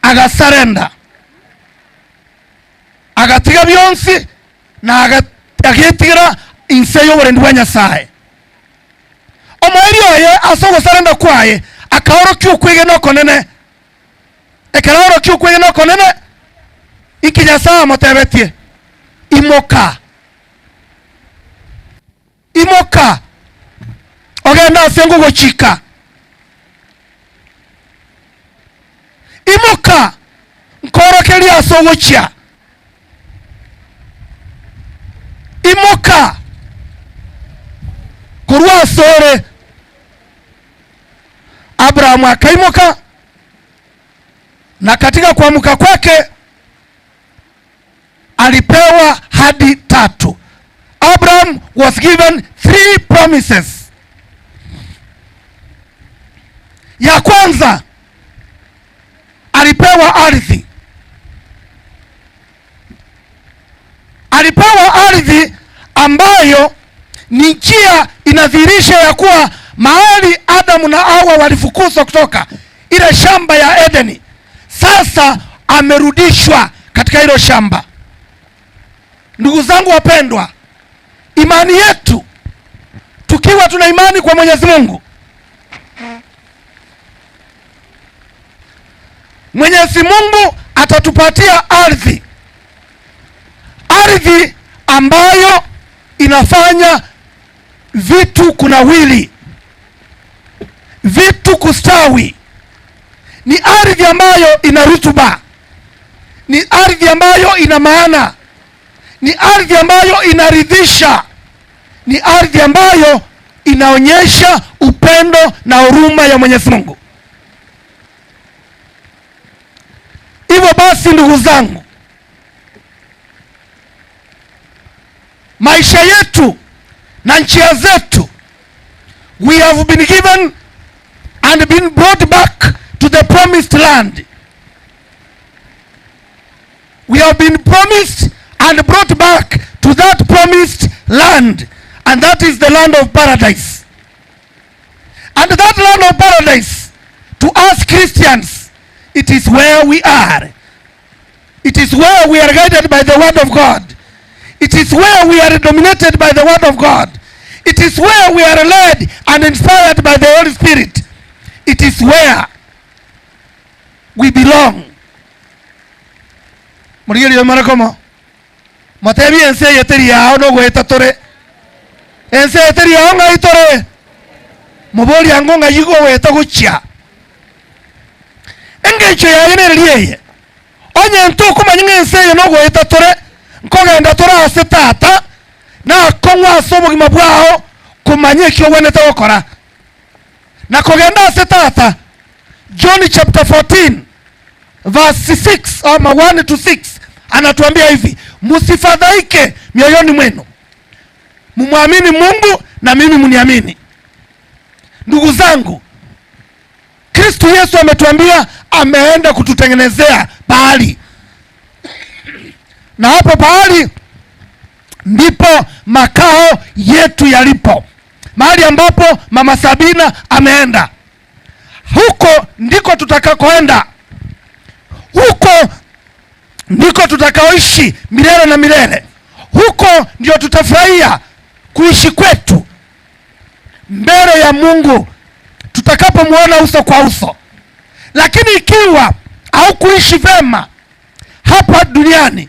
agasarenda. bionsi na agetigera inse y'oborendi bwa Nyasae. Omoerio oye ase ogosarenda kwaye akaorokia okwegena okonene. Ekero aorokia okwegena okonene, inki Nyasae amotebetie? Imoka! Imoka, ogende ase ngogochika. Imoka, nkoorokerie ase ogochia. Imoka korwa asore. Abrahamu akaimoka, na katika kuamka kwake alipewa hadi tatu. Abraham was given three promises. Ya kwanza alipewa ardhi, alipewa ardhi ambayo ni njia inadhihirisha ya kuwa mahali Adamu na Hawa walifukuzwa kutoka ile shamba ya Edeni, sasa amerudishwa katika hilo shamba. Ndugu zangu wapendwa, imani yetu tukiwa tuna imani kwa Mwenyezi Mungu, Mwenyezi Mungu atatupatia ardhi, ardhi ambayo inafanya vitu kunawili, vitu kustawi. Ni ardhi ambayo ina rutuba, ni ardhi ambayo ina maana, ni ardhi ambayo inaridhisha, ni ardhi ambayo inaonyesha upendo na huruma ya Mwenyezi Mungu. Hivyo basi, ndugu zangu, maisha yetu na njia zetu, we have been given and been brought back to the promised land. We have been promised and brought back to that promised land, and that is the land of paradise. And that land of paradise, to us Christians, it is where we are. It is where we are guided by the word of God. It is where we are dominated by the word of God. It is where we are led and inspired by the Holy Spirit. It is where we belong. Morigererie mare komo. Motebie ense eye teri yao nogoeta tore. Ense eye teri yao ng'ai tore. Moborie ango ng'ai goeta gochia. Engencho yaye nereri eye. Onye ntokomanya ng'a ense eye nogoeta tore, nkogenda tore ase Tata, nakong'u ase obogima bwao komanya eki ogwenerete gokora. Na kogenda ase Tata, John chapter 14 verse 6 ama 1 to 6 anatuambia hivi, msifadhaike mioyoni mwenu, mumwamini Mungu na mimi mniamini. Ndugu zangu, Kristu Yesu ametuambia ameenda kututengenezea pahali, na hapo pahali ndipo makao yetu yalipo, mahali ambapo Mama Sabina ameenda. Huko ndiko tutakakoenda, huko ndiko tutakaoishi milele na milele. Huko ndio tutafurahia kuishi kwetu mbele ya Mungu tutakapomwona uso kwa uso. Lakini ikiwa haukuishi vema hapa duniani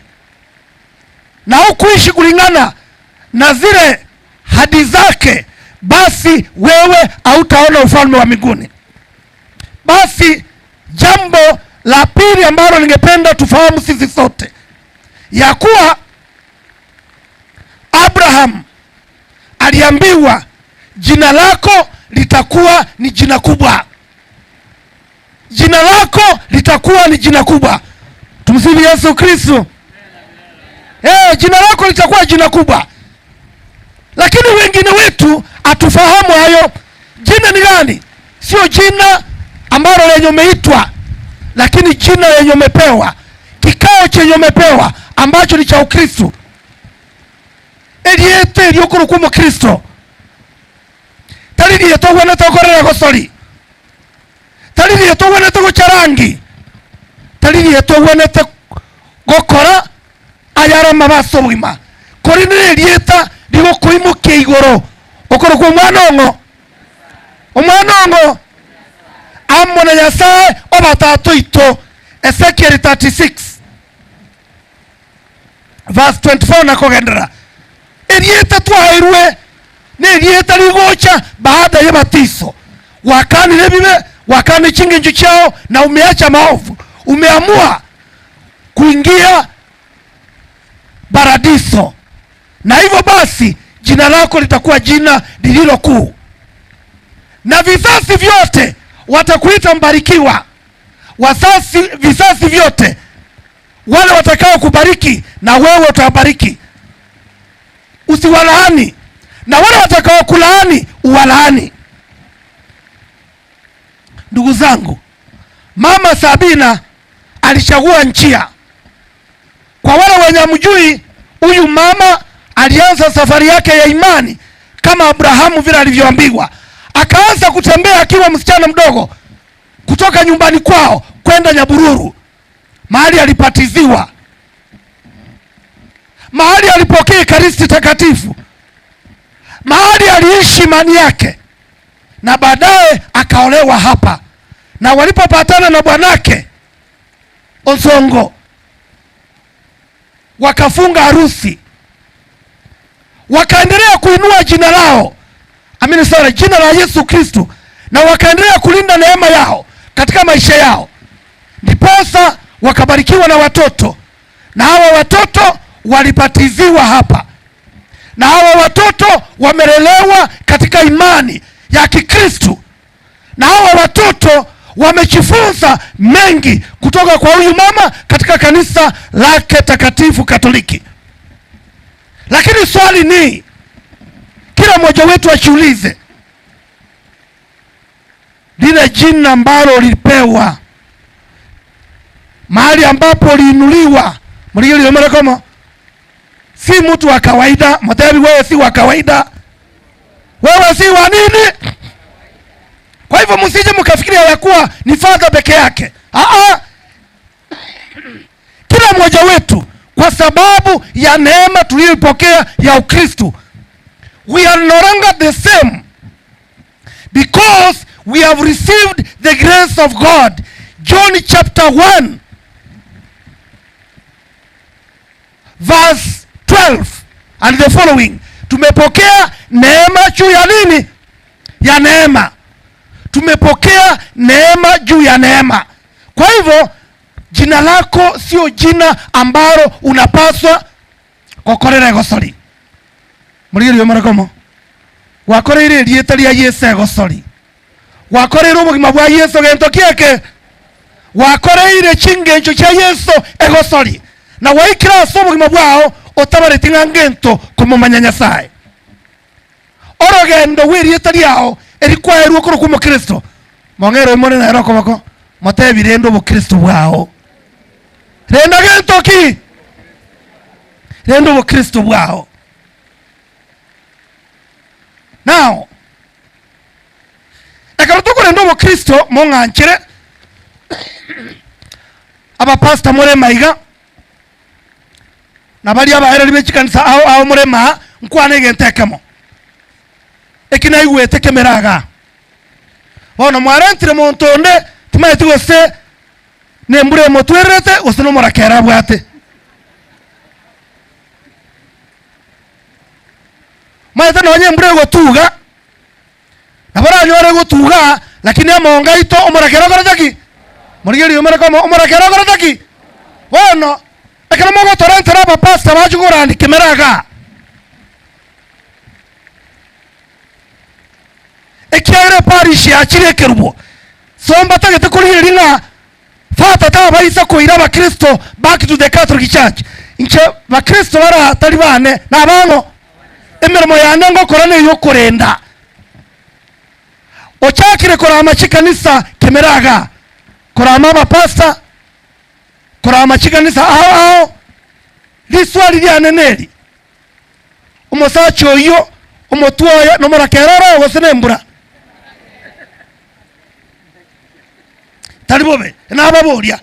na haukuishi kulingana na zile hadi zake, basi wewe hautaona ufalme wa mbinguni. Basi jambo la pili ambalo ningependa tufahamu sisi sote, ya kuwa Abraham aliambiwa jina lako litakuwa ni jina kubwa, jina lako litakuwa ni jina kubwa. Tumsifu Yesu Kristo. Hey, jina lako litakuwa jina kubwa, lakini wengine wetu hatufahamu hayo. Jina ni gani? Sio jina ambalo lenye umeitwa, lakini jina lenye umepewa, kikao chenye umepewa ambacho ni cha Ukristo, eriete eriokorokwa omokristo tari rieta ogwenerete gokorera gosori, tari rieta ogwenerete gocha rangi, tari rieta ogwenerete gokora Ayare amabe ase obogima, korende nerieta rigokoimokia igoro, okorokwa Omwana ong'o? Omwana ong'o? Amo na Nyasae o batata oito. Ezekieli 36 verse 24 na kogenderera. Erieta twaeirwe nerieta rigocha baada y'ebatiso. Gwakanire ebibe, gwakanire chingencho chiao, na umeacha maovu. Umeamua kuingia paradiso, na hivyo basi jina lako litakuwa jina lililo kuu, na vizazi vyote watakuita mbarikiwa. Wazazi, vizazi vyote wale watakao kubariki na wewe utawabariki, usiwalaani, na wale watakao kulaani uwalaani. Ndugu zangu, mama Sabina alichagua njia. Kwa wale wenye hamjui, huyu mama alianza safari yake ya imani kama Abrahamu vile alivyoambiwa. Akaanza kutembea akiwa msichana mdogo kutoka nyumbani kwao kwenda Nyabururu, mahali alipatiziwa, mahali alipokea Ekaristi Takatifu, mahali aliishi imani yake, na baadaye akaolewa hapa, na walipopatana na bwanake Onsongo wakafunga harusi, wakaendelea kuinua jina lao, amini sana, jina la Yesu Kristo, na wakaendelea kulinda neema yao katika maisha yao, ndiposa wakabarikiwa na watoto, na hawa watoto walibatiziwa hapa, na hawa watoto wamelelewa katika imani ya Kikristo, na hawa watoto wamejifunza mengi kutoka kwa huyu mama katika kanisa lake takatifu Katoliki. Lakini swali ni kila mmoja wetu ajiulize, lile jina ambalo lilipewa mahali ambapo liinuliwa mliiliomerekomo si mtu wa kawaida. Mtebi, wewe si wa kawaida, wewe si wa nini? Kwa hivyo msije mkafikiria ya kuwa ni fadha peke yake. Aa, kila mmoja wetu kwa sababu ya neema tuliyoipokea ya Ukristo, we are no longer the same because we have received the grace of God. John chapter 1 verse 12 and the following. Tumepokea neema juu ya nini? Ya neema. Tumepokea neema juu ya neema. Kwa hivyo jina lako sio jina ambalo unapaswa gokorera egosori. Murigerio morekomo gwakoreire erieta ria Yesu egosori, gwakoreire obogima bwa Yesu gento kieke, gwakoreire chingencho chia Yesu egosori, na gwaikire ase obogima bwao otabareti ng'a ngento komomanya Nyasaye. Orogendo rw'erieta riao erikwaerwe korokwa omokristo, mong'ere oimore nere okoboko, motebi rende obokristo bwao. Renda gento ki? Renda obokristo bwao. Now, ekero tokorenda obokristo, mong'anchere abapastor more maiga, na baria abahereri be chikanisa ao ao more maa, nkwane egento ekemo eki naigwete kemera igaa. Bono mwarentire monto onde, timanyeti gose nembura emotwererete gose nomorakera abwate. Omanyete nonye embura egotuga, nabo oranyore egotuga, lakini amonga aito omorakera okorete ki? Morigereria omore komo, omorakera okorete ki? Bono, ekero mogotorentera abapastor bache korandia kemera igaa, ekiagera eparish yachire ekerubo, so mbatagete korigereria ng'a Fata tabaisa koira abakristo back to the Catholic Church. Inche bakristo bara tari bane nabang'o? Emeremo yane ngokora neyokorenda. Ochakire korama chikanisa kemera igaa, korama abapastor, korama chikanisa ao ao. Riswali riane neri, omosacha oyio omotwe oye nomorakera ore gose nembura? Tari bobe, nababoria.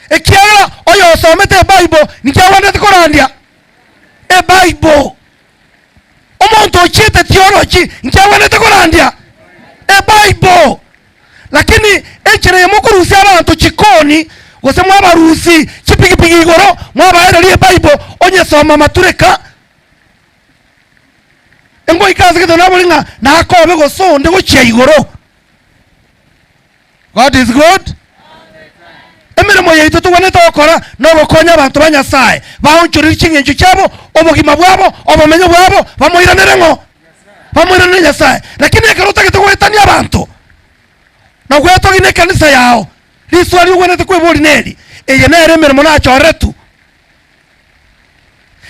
Ekiagera oyosomete Ebible ninki agwenerete korandia? Ebible. Omonto ochiete theology inki agwenerete korandia? Ebible. Lakini enchera eye mokorusia abanto chikoni gose mwabarusi chipigipigi igoro mwabaereria Ebible onyesoma matureka engoika ase gete nabori ng'a nakobe gose onde gochia igoro. God is good. Emeremo yaito togwenerete gokora nogokonya abanto ba Nyasae baonchorerie ching'encho chiabo, obogima bwabo, obomenyo bwabo, bamoiranere ng'o? Bamoiranere Nyasae. Lakini ekero otagete goetania abanto na gwetogia na ekanisa yao, riswali ogwenerete kweboria neri, eye nere emeremo nachoretu?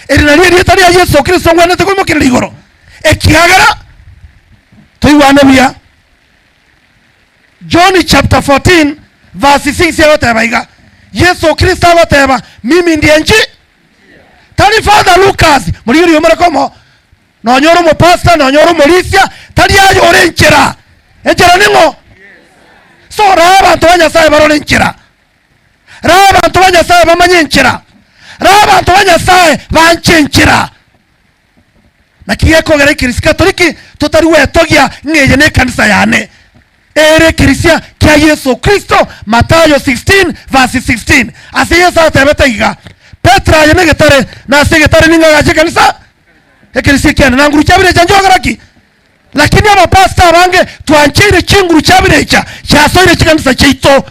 Eri nario erieta ria Yeso Kristo ngwenerete koimokereria igoro, ekiagera toigwane buya. John chapter 14 verse 6 egoteba iga, Yeso Kristo agoteba, Mimi ndie nchi, tari Father Lucas, morigererie omoreke omo, nonya ore omopastor, nonya ore omorisia, tari aye ore enchera. Enchera ning'o? So raa abanto ba Nyasaye barore enchera. Raa abanto ba Nyasaye bamanye enchera. Raa abanto ba Nyasaye banche enchera. Naki gekogera ekerisia Katoliki totari gwetogia ng'a eye nekanisa yane. Ere ekerisia kia Yeso Kristo, Mathayo 16 verse 16. Ase Yeso atebete iga, Petero aye negetare, na ase egetare ning'agache ekanisa, ekerisia kiane, na nguru chia birecha nchiogera ki? Lakini abapastor abange twancheire chinguru chia birecha chiasoire chikanisa chiaito.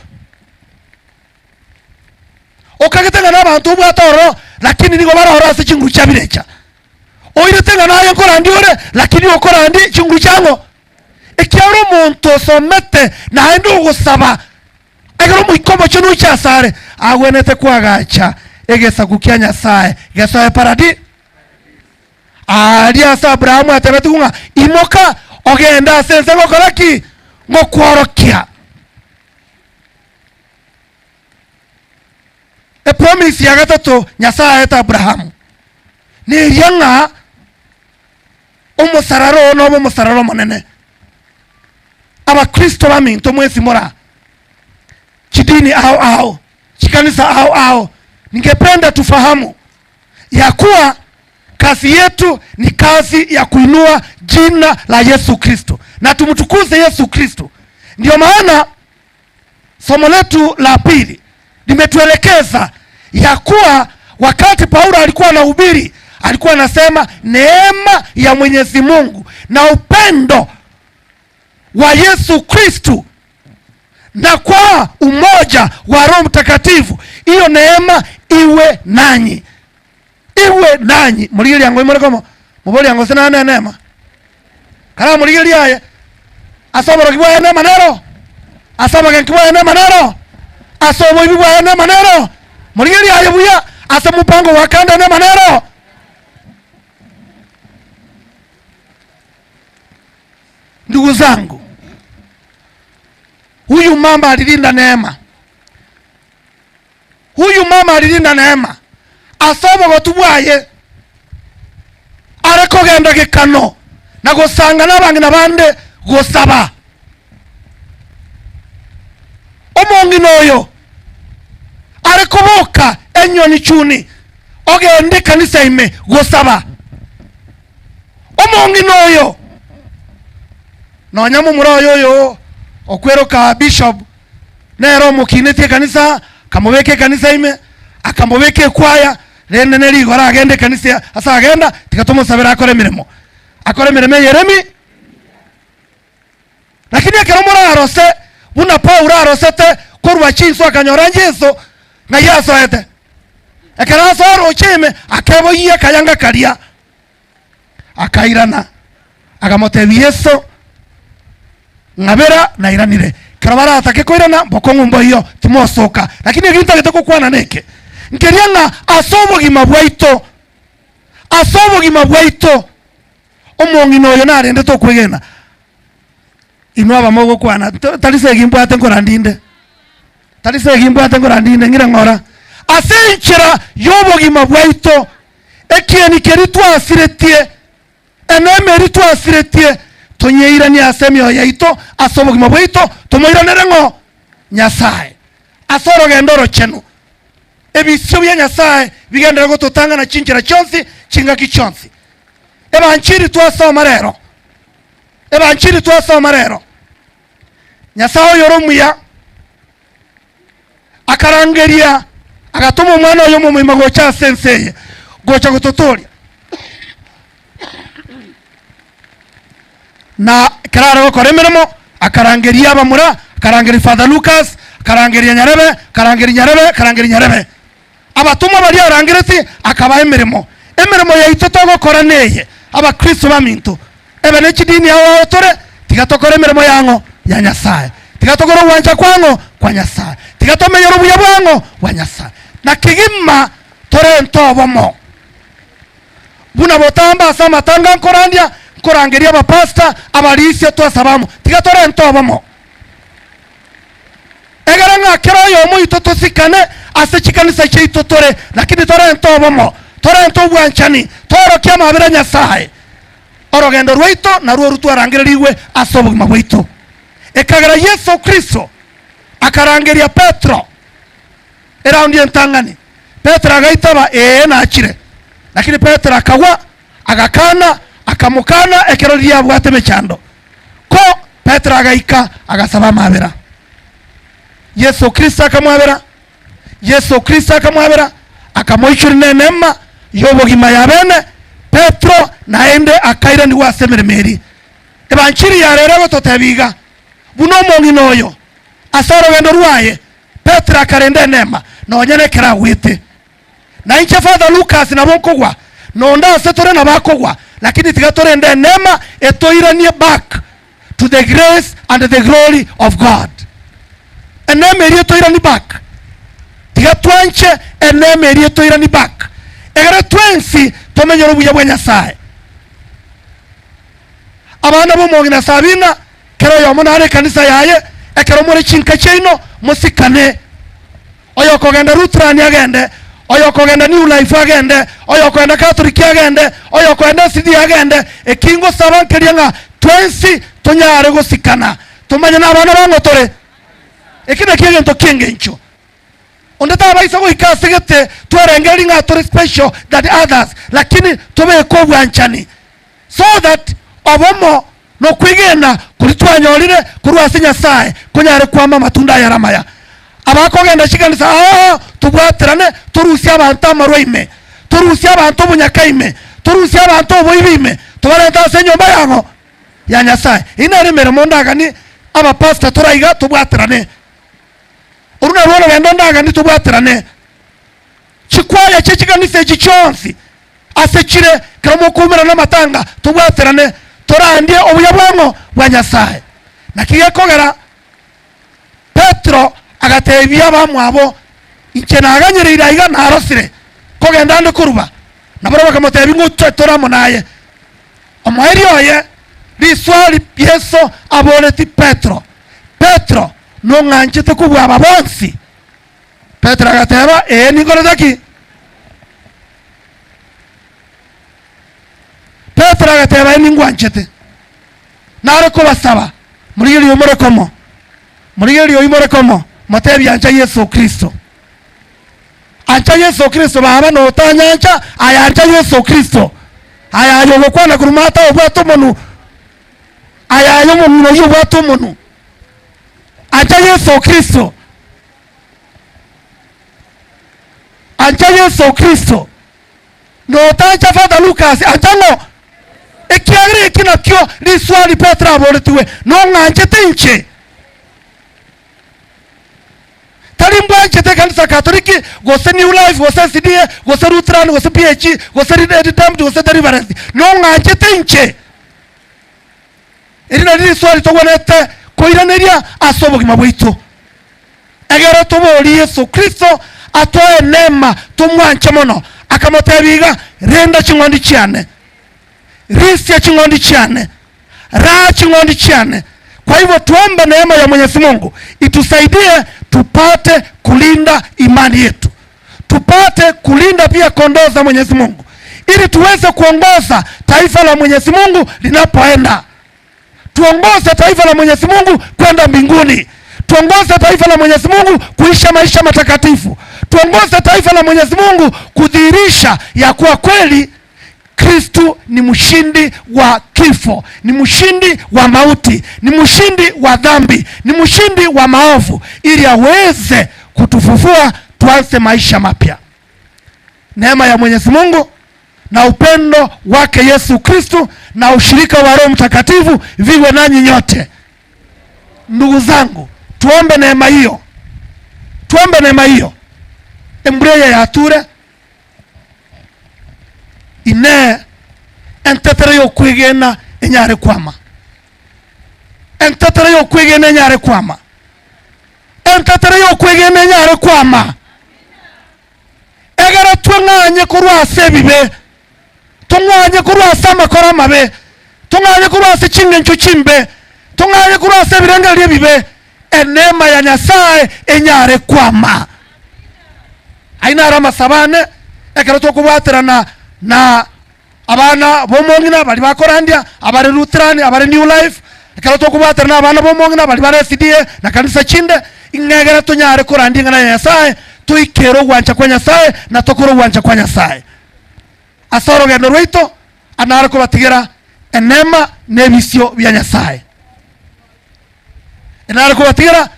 Okagete ng'a nabanto obwate ororo, lakini nigo bare ororo ase chinguru chia birecha. Oirete ng'a naye nkorandi ore, lakini okorandi chinguru chia ng'o? Ekiagera omonto osomete naende ogosaba ekero Omoika Omochenu oche asare, agwenerete koagacha egesaku kia Nyasae gesoe paradi. Aaria ase Abrahamu atebetigwe ng'a imoka ogende ase ense ngokora ki? Ngokworokia. Epromise ya gatato Nyasae aete Abrahamu neria ng'a omosarara oo nobe omosarara omonene. Abakristo baminto mwensi mora chidini ao ao, chikanisa ao ao, ningependa tufahamu ya kuwa kazi yetu ni kazi ya kuinua jina la Yesu Kristo na tumtukuze Yesu Kristo. Ndio maana Somo letu la pili limetuelekeza ya kuwa wakati Paulo alikuwa anahubiri alikuwa anasema neema ya Mwenyezi Mungu na upendo wa Yesu Kristu na kwa umoja wa Roho Mtakatifu, hiyo neema iwe nanyi, iwe nanyi. Morigereria ango imore komo mobori ango sinane neema Karamorigererie aye ase oborogi bwaye neema nero, ase obogenki bwaye neema nero, ase oboibi bwaye neema nero. Morigererie aye buya ase omopango gwa kando neema nero. Ndugu zangu, huyu mama alilinda neema, huyu mama alilinda neema ase obogotu bwaye are kogenda gekano na gosanga nabang'ina bande gosaba. Omong'ina oyo are koboka enyoni chuni ogende ekanisa ime gosaba. Omong'ina oyo nonya momura oyo oyo okweroka bishop Nere omokinetie ekanisa, akamobeka ekanisa ime, akamobeka ekwaya, rende nere igoro agende ekanisa ase agenda, tiga tomosabere akore emeremo, akore emeremo eye ere emi. Lakini ekero morarose buna Paulo arosete korwa chinsu akanyora Yeso ng'ai asoete. Ekero asoa roche ime, akeboyia akayanga karia, Akairana, akamotebia Yeso, Ng'abera nairanire. Ekero baratake koirana, mbokong'u mboiyo, timosoka. Lakini ekio ntagete gokwana neke, nkeria ng'a ase obogima bwaito, ase obogima bwaito, omong'ina oyo narendete okwegena. Inwe abamogokwana, tari segi mbwate nkorandinde. Tari segi mbwate nkorandinde, ng'ire ng'ora. Ase enchera y'obogima bwaito, ekieni keria twasiretie, eneema eria twasiretie, tonyeiranie ase emioyo yaito, ase obogima bwaito, tomoiranere ng'o? Nyasae. Ase orogendo orochenu. Ebisio bia Nyasae bigenderere gototang'ana chinchera chionsi, chingaki chionsi. Ebanchiri twasoma rero, Ebanchiri twasoma rero, Nyasae oyore omuya akarangeria agatoma omwana oye omomoima gocha ase ense eye gocha gototooria. Na ekero are gokora emeremo, akarangeria abamura, akarangeria Father Lucas, akarangeria Nyarebe, akarangeria Nyarebe, akarangeria Nyarebe. Abatomwa baria arangeretie akabaa emeremo. Emeremo yaito togokora neye, Abakristo baminto, ebe ne chidini ao ao tore, tiga tokore emeremo yang'o? Ya Nyasae. Tiga tokore ogwancha kwang'o? Kwa Nyasae. Tiga tomenyere obuya bwang'o? Bwa Nyasae. Na kegima torente obomo. Buna botambe ase amatanga nkorandia, nkorangeria abapastor, abarisia, twasaba amo. Tiga torente obomo. Egere ng'a kera oyomo oito tosikane ase chikanisa chiaito tore, lakini torente obomo, torente obwanchani, toorokie amabera a Nyasae. Orogendo rwaito narwo oru twarangererigwe ase obogima bwaito. Ekagera Yeso Kristo akarangeria Petro eraundi entang'ani. Petero agaitaba, Ee, nachire. Lakini Petero akagwa, agakana, akamokana ekero riria abwate emechando. Ko Petero agaika, agasaba amabera. Yeso Kristo akamwabera, Yeso Kristo akamwabera, akamoichoria neneema y'obogima ya bene. Petero naende akairanigwa ase emeremo eria. Ebanchiri ya rero egototebia iga, buna omong'ina oyo ase orogendo rwaye, Petero akarenda eneema nonya nekero agwete. Na inche Father Lucas nabo nkogwa, nonde ase tore nabo akogwa, lakini tiga torende eneema etoiranie back to the grace and the glory of God. Eneema eria etoiranie back. Tiga twanche eneema eria etoiranie back. Egere twensi tomenyere obuya bwa Nyasae. Abana b'omong'ina Sabina, kera oyomo nare ekanisa yaye, ekero more chinka chiaino, mosikane. Oyokogenda Lutheran agende, oyokogenda New Life agende, oyokogenda Catholic agende, oyokogenda SDA agende, eki ngosaba nkeria ng'a twensi tonyare gosikana, tomanye nabana bang'o tore. Eki nakio egento ki'engencho. Onde tabaisa goika ase gete twerengererie ng'a tore special than others, lakini tobeke obwanchani so that obomo Nokwegena koria twanyorire korwa ase Nyasae konyare kwama amatunda ayare amaya. Abakogenda chikanisa ao tobwaterane torusie abanto amarwa ime, torusie abanto obonyaka ime, torusie abanto oboibi ime, tobarente ase enyomba yang'o? Ya Nyasae. Eyio nere emeremo ndaganie abapastor tore aiga tobwaterane. Orwo narwo orogendo ndaganie tobwaterane. Chikwaya chie chikanisa echi chionsi Ase chire, ekero mokoumerana amatanga, tobwaterane, torandie obuya bwang'o bwa Nyasae. Naki gekogera Petero agateebia abamwabo, Inche naganyereire aiga narosire, kogenda ande koruba. Na barabwo bakamoteebia, Ng'o tore amo naye? Omoerio oye riswali Yeso aboretie Petero, Petero, nong'anchete kobua aba bonsi? Petero agateba, Ee, ninkorete ki? Petero agateba, Ee, ningwanchete. Nare kobasaba, morigererie oimore komo, morigererie oimore komo, motebie ancha Yeso Kristo. Ancha Yeso Kristo, baba notanyancha, aye ancha Yeso Kristo. Aye aye ogokwana korwa mata obwate omonu, aye aye omong'ina oyio obwate omonu. Ancha Yeso Kristo. Ancha Yeso Kristo. Notancha Father Lucas, ancha ng'o? Ekiagera eki nakio riswali Petero aboretigwe, Nong'anchete inche? Tari mbwanchete ekanisa Katoliki, gose New Life, gose SDA, gose Lutheran, gose PAG, gose Redeemed, gose Deliverance. Nong'anchete inche? Eri nario riswali togwenerete koiraneria ase obogima bwaito. Egere toborie Yeso Kristo atoe neema tomwanche mono. Akamotebia iga, Renda ching'ondi chiane, risia ching'ondi chiane, raa ching'ondi chiane. Kwa hivyo tuombe neema ya Mwenyezi Mungu itusaidie tupate kulinda imani yetu, tupate kulinda pia kondoo za Mwenyezi Mungu, ili tuweze kuongoza taifa la Mwenyezi Mungu linapoenda. Tuongoze taifa la Mwenyezi Mungu kwenda mbinguni. Tuongoze taifa la Mwenyezi Mungu kuisha maisha matakatifu. Tuongoze taifa la Mwenyezi Mungu kudhihirisha ya kuwa kweli Kristu ni mshindi wa kifo, ni mshindi wa mauti, ni mshindi wa dhambi, ni mshindi wa maovu, ili aweze kutufufua tuanze maisha mapya. Neema ya Mwenyezi Mungu na upendo wake Yesu Kristu na ushirika wa Roho Mtakatifu viwe nanyi nyote. Ndugu zangu, tuombe neema hiyo, tuombe neema hiyo. Embureya yature ine entetere yokwegena enyare kwama, entetere yokwegena enyare kwama, entetere yokwegena enyare kwama. Egere tweng'anye korwa ase ebibe, tong'anye korwa ase amakoro amabe, tong'anye korwa ase ching'encho chimbe, tong'anye korwa ase ebirengererio ebibe, eneema ya Nyasaye enyare kwama. Ayio naro amasabo ane ekero tokobwaterana na abana b'omong'ina baria bakorandia, abare Lutheran, abare New Life, ekero tokobwaterana na abana b'omong'ina baria bare SDA na kanisa chinde, ing'egere tonyare korandia ing'ana ya Nyasaye, toikere ogwancha kwa Nyasaye na tokore ogwancha kwa Nyasaye. Ase orogendo rwaito anare kobatigera enema na ebisio bia Nyasaye. Enare kobatigera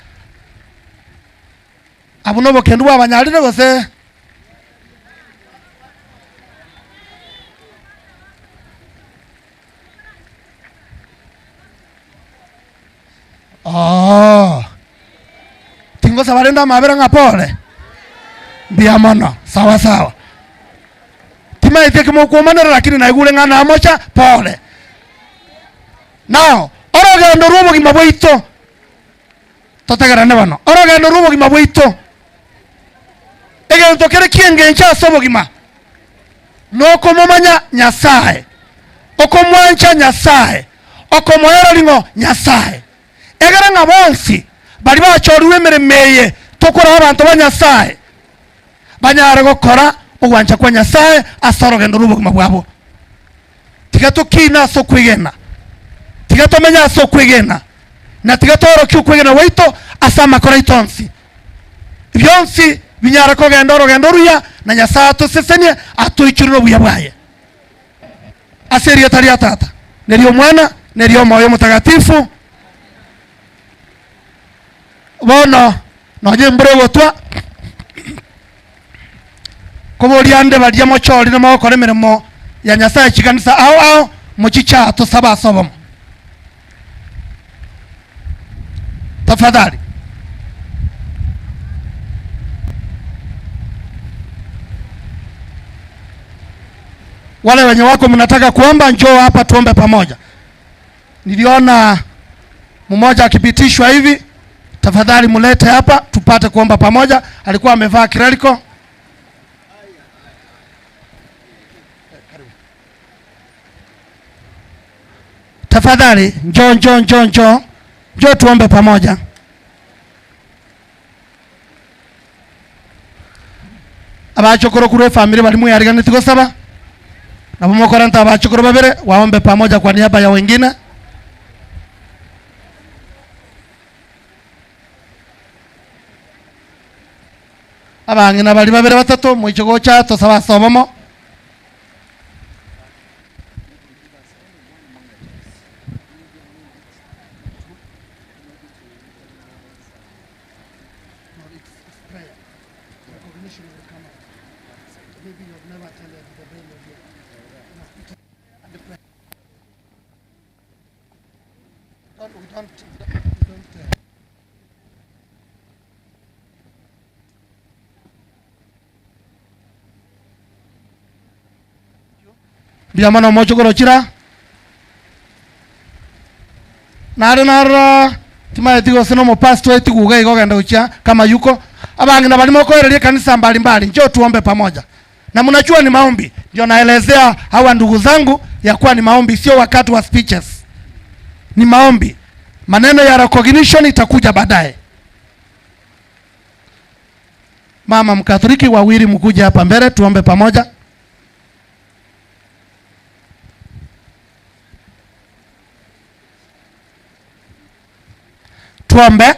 abwo nobokendu bwabanyarire gose Oo. Tingosaba rende amabera ng'a pole. Mbuya mono. Sawa sawa. Timaeti eki mokwomanera lakini naigure ng'a namocha pole. Now, orogendo rw'obogima bwaito, totegerane bono, orogendo rw'obogima bwaito, egento kere ki'engencho ase obogima, nokomomanya Nyasae, okomwancha Nyasae, okomoera ring'o Nyasae. Egere ng'a bonsi baria bachorirwe emeremo eye tokora abanto ba Nyasae, banyare gokora ogwancha kwa Nyasae ase orogendo rw'obogima bwabo. Tiga tokiine ase okwegena, tiga tomenye ase okwegena, na tiga toorokie okwegena gwaito ase amakora aito onsi. Bionsi binyare kogenda orogendo oruya, na Nyasae atosesenie atoichore nobuya bwaye. Ase erieta ria Tata, na eri'Omwana, na eri'Omoyo Omotagatifu. Bono nonya embura egotwa, koboria ande baria mochorire mogokora emeremo ya Nyasae chikanisa ao ao, mochiche aa tosabe ase obomo. Tafadhali. Wale wenye wako mnataka kuomba, njoo hapa tuombe pamoja. Niliona mmoja akipitishwa hivi, tafadhali mulete hapa tupate kuomba pamoja. Alikuwa amevaa clerical. Tafadhali njoo, njoo, njoo, njoo, njoo tuombe pamoja. Abachokoro korwa efamiri baria mweyariganeti gosaba, nabo mokorenta abachokoro babere waombe pamoja kwa niaba ya wengine. Abang'ina baria babere batato moiche gocha tosabe ase obomo. Mbuya mono omoche korochira nare narora timaeti gose na omopastor etiguga iga ogenda gochia kama yuko abang'ina baria mokoereria ekanisa mbali mbali njoo tuombe pamoja na mnajua ni maombi ndio naelezea hawa ndugu zangu ya kuwa ni maombi sio wakati wa speeches ni maombi maneno ya recognition itakuja baadaye mama mkatoliki wawili mkuje hapa mbele tuombe pamoja Tuombe.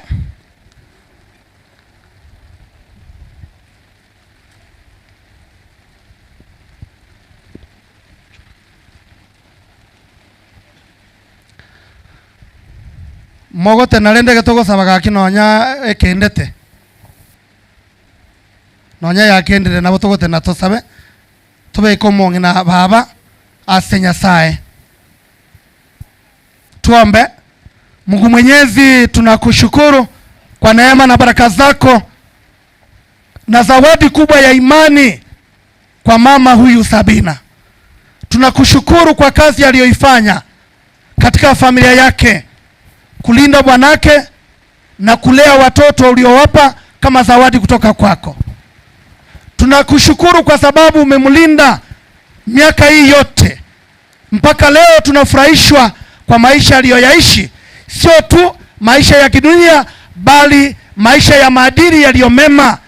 Mogotena rende getogosaba gaki nonya ekendete, nonya yakendire nabo togotena tosabe, tobeke omong'ina baba ase Nyasaye. Tuombe. Mungu Mwenyezi, tunakushukuru kwa neema na baraka zako na zawadi kubwa ya imani kwa mama huyu Sabina. Tunakushukuru kwa kazi aliyoifanya katika familia yake, kulinda bwanake na kulea watoto uliowapa kama zawadi kutoka kwako. Tunakushukuru kwa sababu umemlinda miaka hii yote mpaka leo. Tunafurahishwa kwa maisha aliyoyaishi, sio tu maisha ya kidunia, bali maisha ya maadili yaliyo mema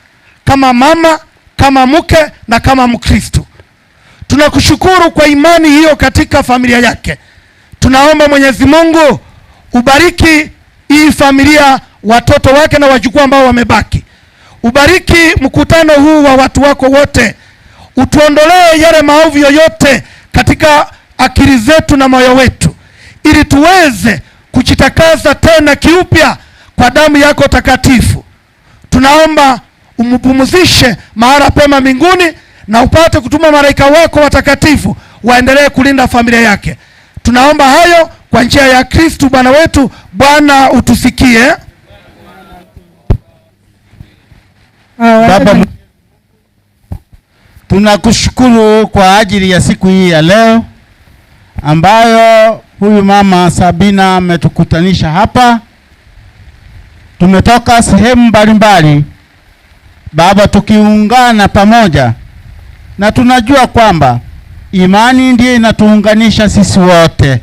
kama mama, kama mke na kama Mkristo. Tunakushukuru kwa imani hiyo katika familia yake. Tunaomba Mwenyezi Mungu ubariki hii familia, watoto wake na wajukuu ambao wamebaki. Ubariki mkutano huu wa watu wako wote, utuondolee yale maovu yoyote katika akili zetu na moyo wetu, ili tuweze kujitakasa tena kiupya kwa damu yako takatifu. Tunaomba umpumzishe mahala pema mbinguni na upate kutuma malaika wako watakatifu waendelee kulinda familia yake. Tunaomba hayo kwa njia ya Kristu Bwana wetu. Bwana utusikie. Baba, tunakushukuru kwa ajili ya siku hii ya leo ambayo huyu mama Sabina ametukutanisha hapa. Tumetoka sehemu mbalimbali Baba, tukiungana pamoja, na tunajua kwamba imani ndiyo inatuunganisha sisi wote.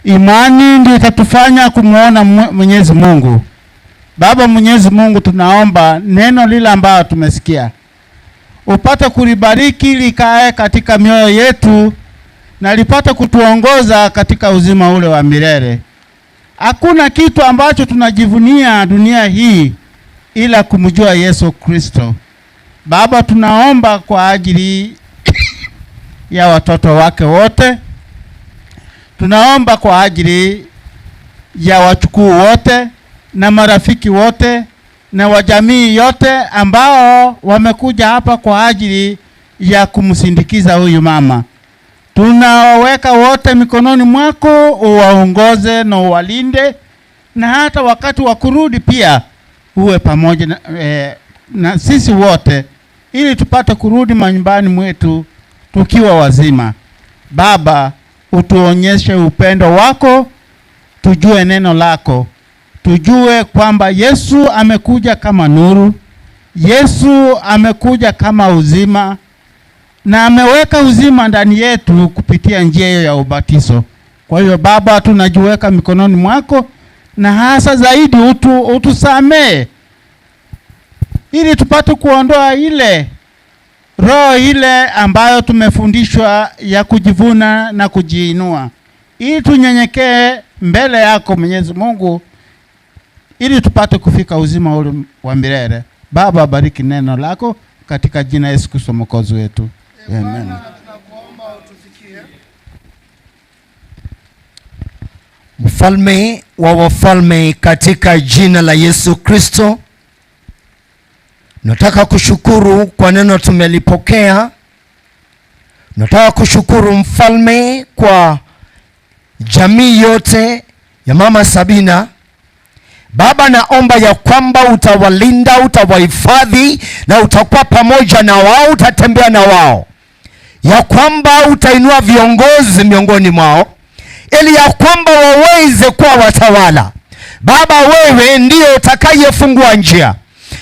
Imani ndiyo itatufanya kumwona Mwenyezi Mungu. Baba Mwenyezi Mungu, tunaomba neno lile ambalo tumesikia upate kulibariki likae katika mioyo yetu na lipate kutuongoza katika uzima ule wa milele. Hakuna kitu ambacho tunajivunia dunia hii ila kumjua Yesu Kristo. Baba, tunaomba kwa ajili ya watoto wake wote, tunaomba kwa ajili ya wachukuu wote na marafiki wote na wajamii yote ambao wamekuja hapa kwa ajili ya kumsindikiza huyu mama. Tunawaweka wote mikononi mwako, uwaongoze na uwalinde, na hata wakati wa kurudi pia uwe pamoja na, na sisi wote, ili tupate kurudi manyumbani mwetu tukiwa wazima. Baba, utuonyeshe upendo wako, tujue neno lako, tujue kwamba Yesu amekuja kama nuru, Yesu amekuja kama uzima, na ameweka uzima ndani yetu kupitia njia hiyo ya ubatizo. Kwa hiyo Baba, tunajiweka mikononi mwako, na hasa zaidi utusamee ili tupate kuondoa ile roho ile ambayo tumefundishwa ya kujivuna na kujiinua, ili tunyenyekee mbele yako Mwenyezi Mungu, ili tupate kufika uzima ule wa milele. Baba, bariki neno lako katika jina Yesu Kristo Mwokozi wetu. Amen. Mfalme wa wafalme, katika jina la Yesu Kristo, nataka kushukuru kwa neno tumelipokea. Nataka kushukuru mfalme kwa jamii yote ya mama Sabina. Baba, naomba ya kwamba utawalinda, utawahifadhi na utakuwa pamoja na wao, utatembea na wao, ya kwamba utainua viongozi miongoni mwao ili ya kwamba waweze kuwa watawala. Baba, wewe ndiye utakayefungua njia.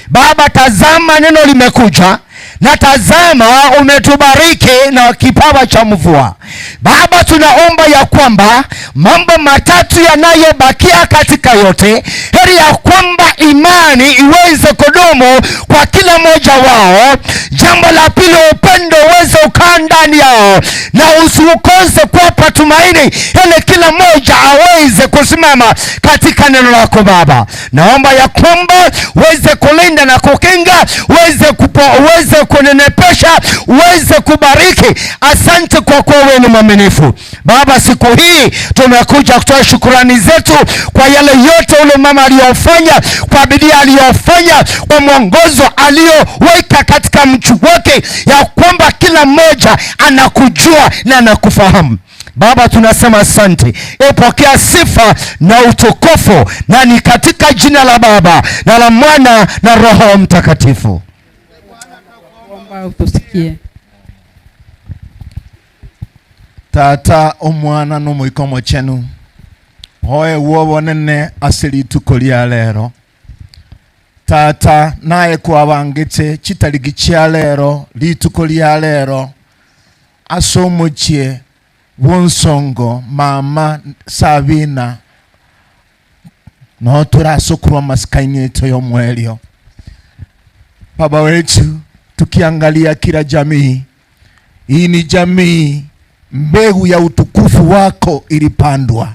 Baba, tazama neno limekuja, na tazama umetubariki na kipawa cha mvua. Baba, tunaomba ya kwamba mambo matatu yanayobakia katika yote, heri ya kwamba imani iweze kudumu kwa kila mmoja wao. Jambo la pili, upendo uweze ukaa ndani yao na usiukose kuwapa tumaini, ili kila mmoja aweze kusimama katika neno lako. Baba, naomba ya kwamba uweze kulinda na kukinga, uweze kunenepesha, uweze kubariki. Asante kwa kuwa wewe ni mwaminifu. Baba, siku hii tumekuja kutoa shukurani zetu kwa yale yote ule mama aliyofanya, kwa bidii aliyofanya, kwa mwongozo aliyoweka katika mji wake, ya kwamba kila mmoja anakujua na anakufahamu. Baba, tunasema asante. Epokea sifa na utukufu, na ni katika jina la Baba na la Mwana na Roho Mtakatifu. Omba utusikie. Tata omwana n'omoika omochenu oe wobonene ase rituko ria rero tata naye kwabangete chitariki chia rero rituko ria rero ase omochie bw'onsongo mama Sabina no turasokurwa masikaini yetu y'omwelio. Baba wetu, tukiangalia kila jamii hii, ni jamii mbegu ya utukufu wako ilipandwa.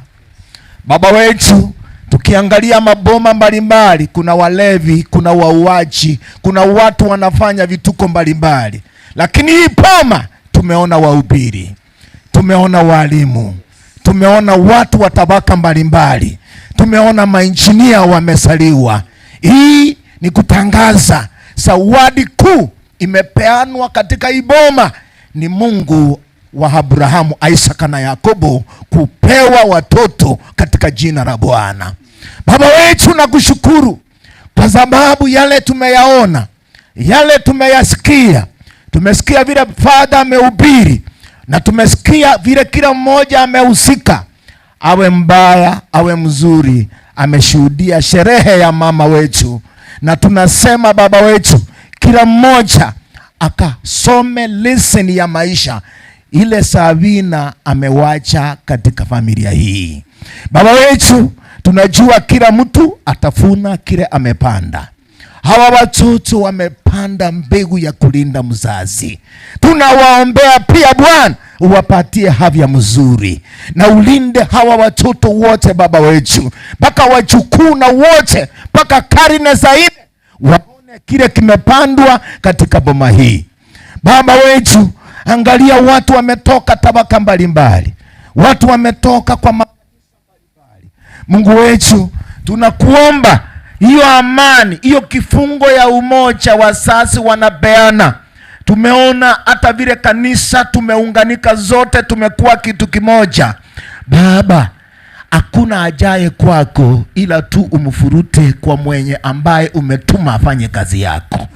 Baba wetu, tukiangalia maboma mbalimbali, kuna walevi, kuna wauaji, kuna watu wanafanya vituko mbalimbali, lakini hii poma tumeona wahubiri, tumeona walimu, tumeona watu wa tabaka mbalimbali, tumeona mainjinia wamesaliwa. Hii ni kutangaza zawadi kuu imepeanwa katika hii boma, ni Mungu wa Abrahamu, Isaka na Yakobo kupewa watoto katika jina la Bwana. Baba wetu, nakushukuru kwa sababu yale tumeyaona, yale tumeyasikia. Tumesikia vile Father amehubiri na tumesikia vile kila mmoja amehusika, awe mbaya awe mzuri, ameshuhudia sherehe ya mama wetu, na tunasema Baba wetu, kila mmoja akasome lesson ya maisha ile Sabina amewacha katika familia hii. Baba wetu, tunajua kila mtu atafuna kile amepanda. Hawa watoto wamepanda mbegu ya kulinda mzazi. Tunawaombea pia Bwana, uwapatie afya mzuri na ulinde hawa watoto wote Baba wetu, mpaka wajukuu na wote, mpaka karne zaidi waone kile kimepandwa katika boma hii. Baba wetu, angalia watu wametoka tabaka mbalimbali, watu wametoka kwa makanisa mbalimbali. Mungu wetu, tunakuomba hiyo amani, hiyo kifungo ya umoja wasasi wanapeana. Tumeona hata vile kanisa tumeunganika zote, tumekuwa kitu kimoja. Baba, hakuna ajaye kwako ila tu umfurute kwa mwenye ambaye umetuma afanye kazi yako.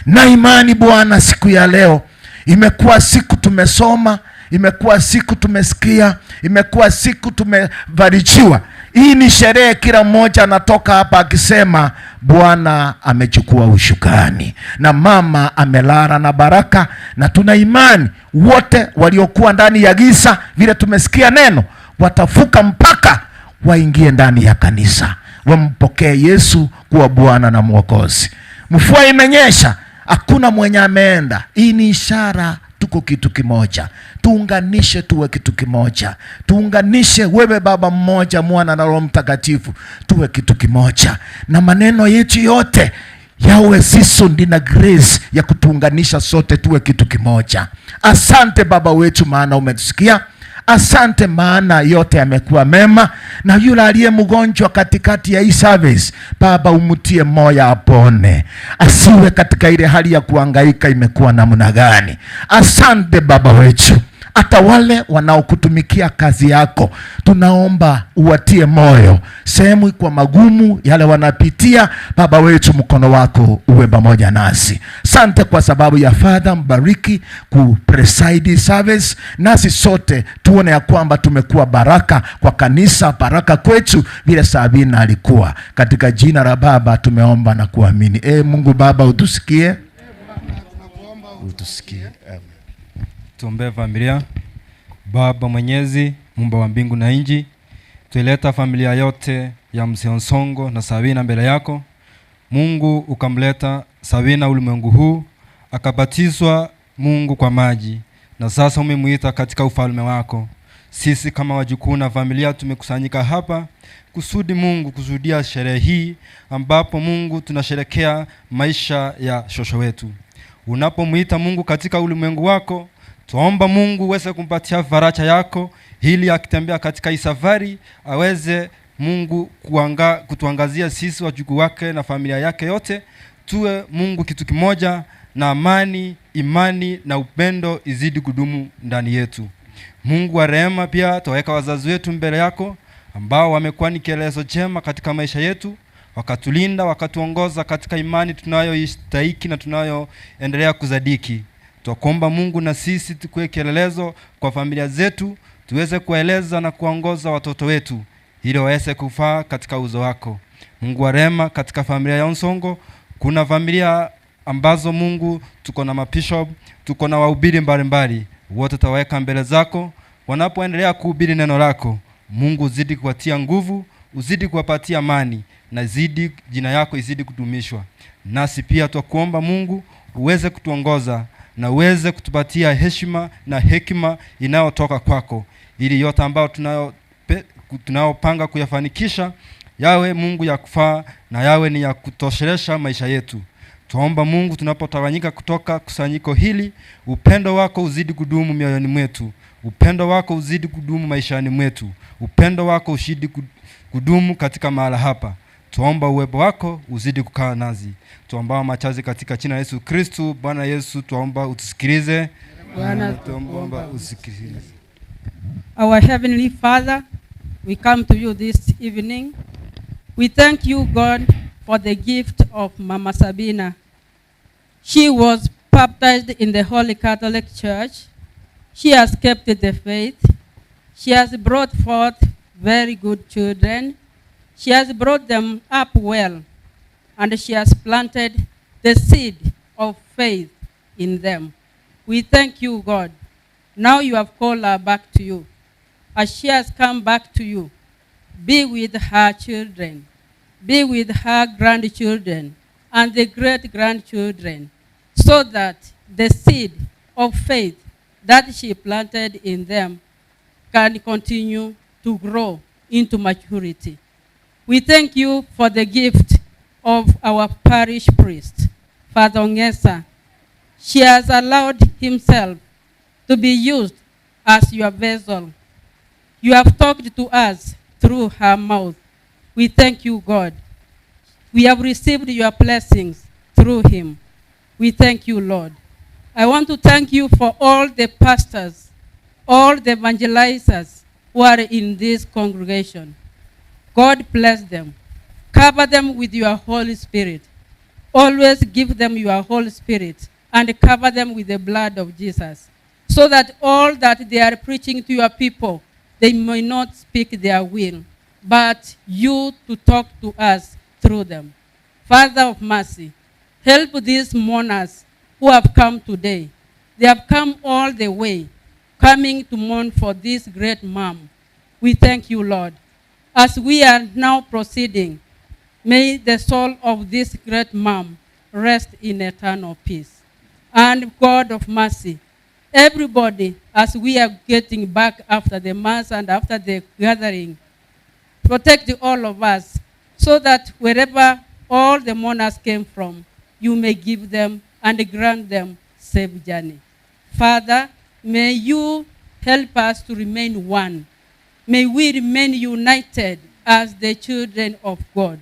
Na imani Bwana, siku ya leo imekuwa siku tumesoma, imekuwa siku tumesikia, imekuwa siku tumebarikiwa. Hii ni sherehe, kila mmoja anatoka hapa akisema Bwana amechukua ushukani na mama amelala na baraka, na tuna imani wote waliokuwa ndani ya giza, vile tumesikia neno, watavuka mpaka waingie ndani ya kanisa, wampokee Yesu kuwa Bwana na Mwokozi. Mvua imenyesha, hakuna mwenye ameenda. Hii ni ishara tuko kitu kimoja, tuunganishe, tuwe kitu kimoja, tuunganishe wewe Baba mmoja, Mwana na Roho Mtakatifu, tuwe kitu kimoja, na maneno yetu yote yawe seasoned na grace ya kutuunganisha sote, tuwe kitu kimoja. Asante Baba wetu, maana umetusikia. Asante maana yote yamekuwa mema, na yule aliye mgonjwa katikati ya hii service, Baba umtie moyo apone, asiwe katika ile hali ya kuhangaika imekuwa namna gani. Asante Baba wetu, hata wale wanaokutumikia kazi yako tunaomba uwatie moyo, sehemu kwa magumu yale wanapitia, Baba wetu, mkono wako uwe pamoja nasi. Sante kwa sababu ya Father, mbariki ku preside service, nasi sote tuone ya kwamba tumekuwa baraka kwa kanisa, baraka kwetu vile Sabina alikuwa. Katika jina la Baba tumeomba na kuamini. Mungu Baba utusikie, utusikie. Amen. Tuombee familia. Baba Mwenyezi, Muumba wa mbingu na nchi, tuileta familia yote ya Mzee Onsongo na Sabina mbele yako. Mungu ukamleta Sabina ulimwengu huu, akabatizwa Mungu kwa maji, na sasa umemuita katika ufalme wako. Sisi kama wajukuu na familia tumekusanyika hapa kusudi Mungu kusudia sherehe hii ambapo Mungu tunasherekea maisha ya shosho wetu. Unapomwita Mungu katika ulimwengu wako, twaomba Mungu uweze kumpatia faraja yako ili akitembea katika hii safari aweze Mungu kuanga, kutuangazia sisi wajukuu wake na familia yake yote, tuwe Mungu kitu kimoja, na amani, imani na upendo izidi kudumu ndani yetu. Mungu wa rehema, pia twaweka wazazi wetu mbele yako ambao wamekuwa ni kielelezo chema katika maisha yetu, wakatulinda, wakatuongoza katika imani tunayoistahiki na tunayoendelea kuzadiki. Twakuomba Mungu na sisi tukuwe kielelezo kwa familia zetu, tuweze kuwaeleza na kuwaongoza watoto wetu ili waweze kufaa katika uzo wako. Mungu wa rehema, katika familia ya Onsongo kuna familia ambazo Mungu tuko na mabishop, tuko na wahubiri mbalimbali, wote tawaweka mbele zako wanapoendelea kuhubiri neno lako. Mungu uzidi kuwatia nguvu, uzidi kuwapatia amani na zidi jina yako izidi kudumishwa. Nasi pia twakuomba Mungu uweze kutuongoza na uweze kutupatia heshima na hekima inayotoka kwako, ili yote ambayo tunayo tunayopanga kuyafanikisha yawe Mungu ya kufaa na yawe ni ya kutoshelesha maisha yetu. Twaomba Mungu, tunapotawanyika kutoka kusanyiko hili, upendo wako uzidi kudumu mioyoni mwetu, upendo wako uzidi kudumu maishani mwetu, upendo wako uzidi kudumu katika mahala hapa. Twaomba uwepo wako uzidi kukaa nazi. Twaomba machazi katika jina la Yesu Kristu. Bwana Yesu, twaomba utusikilize. Bwana, twaomba usikilize. Our Heavenly Father, we come to you this evening. We thank you, God, for the gift of Mama Sabina. She was baptized in the Holy Catholic Church. She has kept the faith. She has brought forth very good children. She has brought them up well, and she has planted the seed of faith in them. We thank you, God. Now you have called her back to you. As she has come back to you, be with her children, be with her grandchildren, and the great grandchildren, so that the seed of faith that she planted in them can continue to grow into maturity. We thank you for the gift of our parish priest, Father Ongesa. She has allowed himself to be used as your vessel. You have talked to us through her mouth. We thank you, God. We have received your blessings through him. We thank you, Lord. I want to thank you for all the pastors, all the evangelizers who are in this congregation. God bless them. Cover them with your Holy Spirit. Always give them your Holy Spirit and cover them with the blood of Jesus so that all that they are preaching to your people, they may not speak their will, but you to talk to us through them. Father of mercy, help these mourners who have come today. They have come all the way, coming to mourn for this great mom. We thank you, Lord. As we are now proceeding, may the soul of this great mom rest in eternal peace. And God of mercy, everybody, as we are getting back after the mass and after the gathering, protect all of us so that wherever all the mourners came from, you may give them and grant them safe journey. Father, may you help us to remain one. May we remain united as the children of God.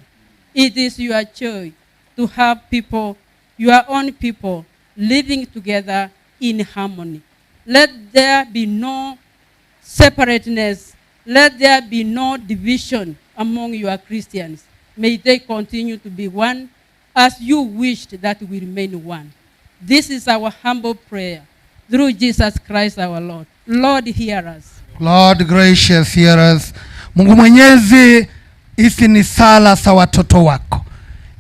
It is your joy to have people, your own people, living together in harmony. Let there be no separateness. Let there be no division among your Christians. May they continue to be one as you wished that we remain one. This is our humble prayer through Jesus Christ our Lord. Lord, hear us. Lord gracious hear us. Mungu Mwenyezi, hizi ni sala za watoto wako,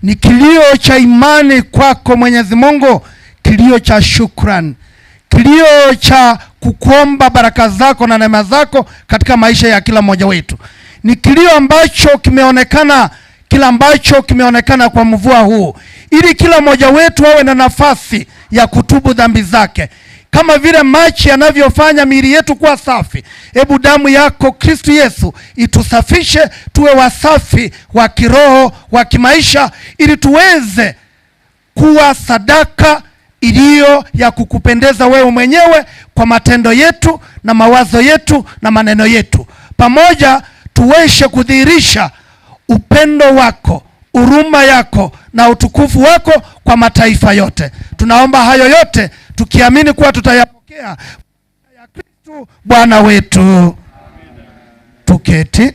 ni kilio cha imani kwako Mwenyezi Mungu, kilio cha shukran, kilio cha kukuomba baraka zako na neema zako katika maisha ya kila mmoja wetu. Ni kilio ambacho kimeonekana, kila ambacho kimeonekana kwa mvua huu, ili kila mmoja wetu awe na nafasi ya kutubu dhambi zake kama vile maji yanavyofanya miili yetu kuwa safi. Hebu damu yako Kristu Yesu itusafishe tuwe wasafi wa kiroho, wa kimaisha, ili tuweze kuwa sadaka iliyo ya kukupendeza wewe mwenyewe kwa matendo yetu na mawazo yetu na maneno yetu. Pamoja tuweshe kudhihirisha upendo wako, huruma yako na utukufu wako kwa mataifa yote. Tunaomba hayo yote tukiamini kuwa tutayapokea ya Kristo Bwana wetu. Tuketi.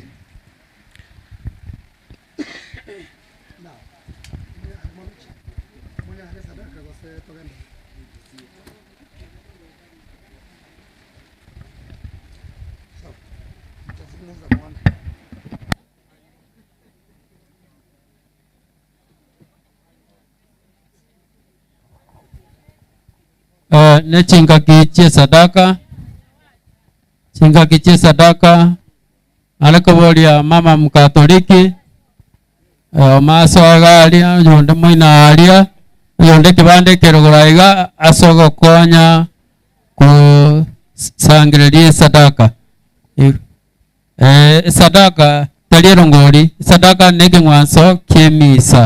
Eh, ne chingaki chie sadaka chingaki chie sadaka arikoboria mama mkatoliki eh, omasoga aria oyonde moina aria oyonde ekebande ekerogoro iga ase ogokonya kosangereria esadaka Eh, eh, esadaka tari erongori esadaka na ekeng'wanso kia emisa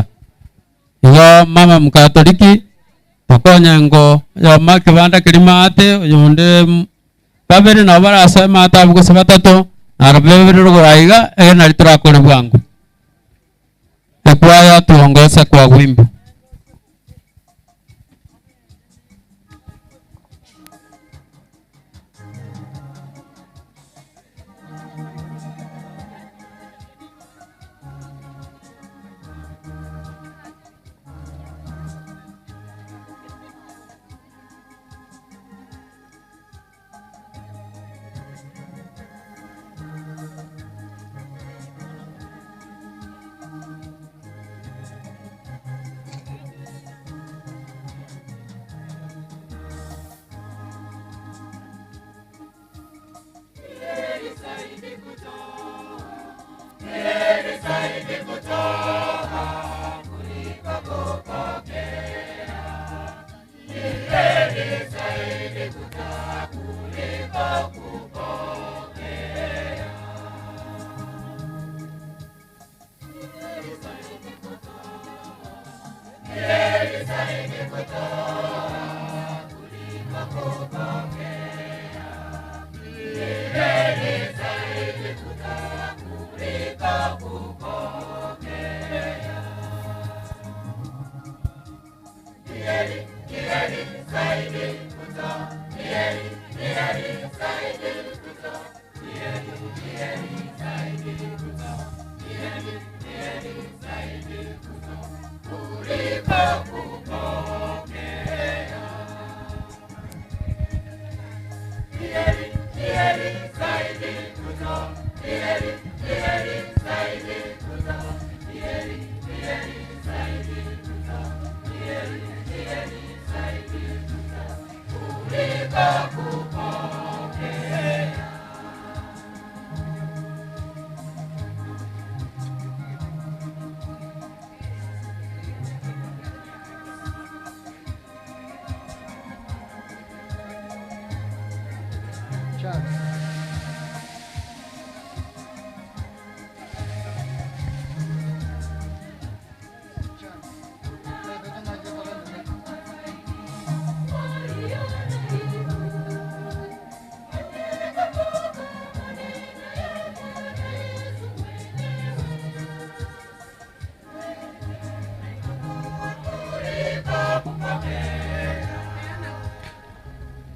igo mama mkatoliki tokonya ngo yoma kibanda keri maate oyonde babere nabo barasoe maate abwo gose batato naro babere rogoro iga ege nari torakore bwango ekwaya tuongoze kwa wimbo.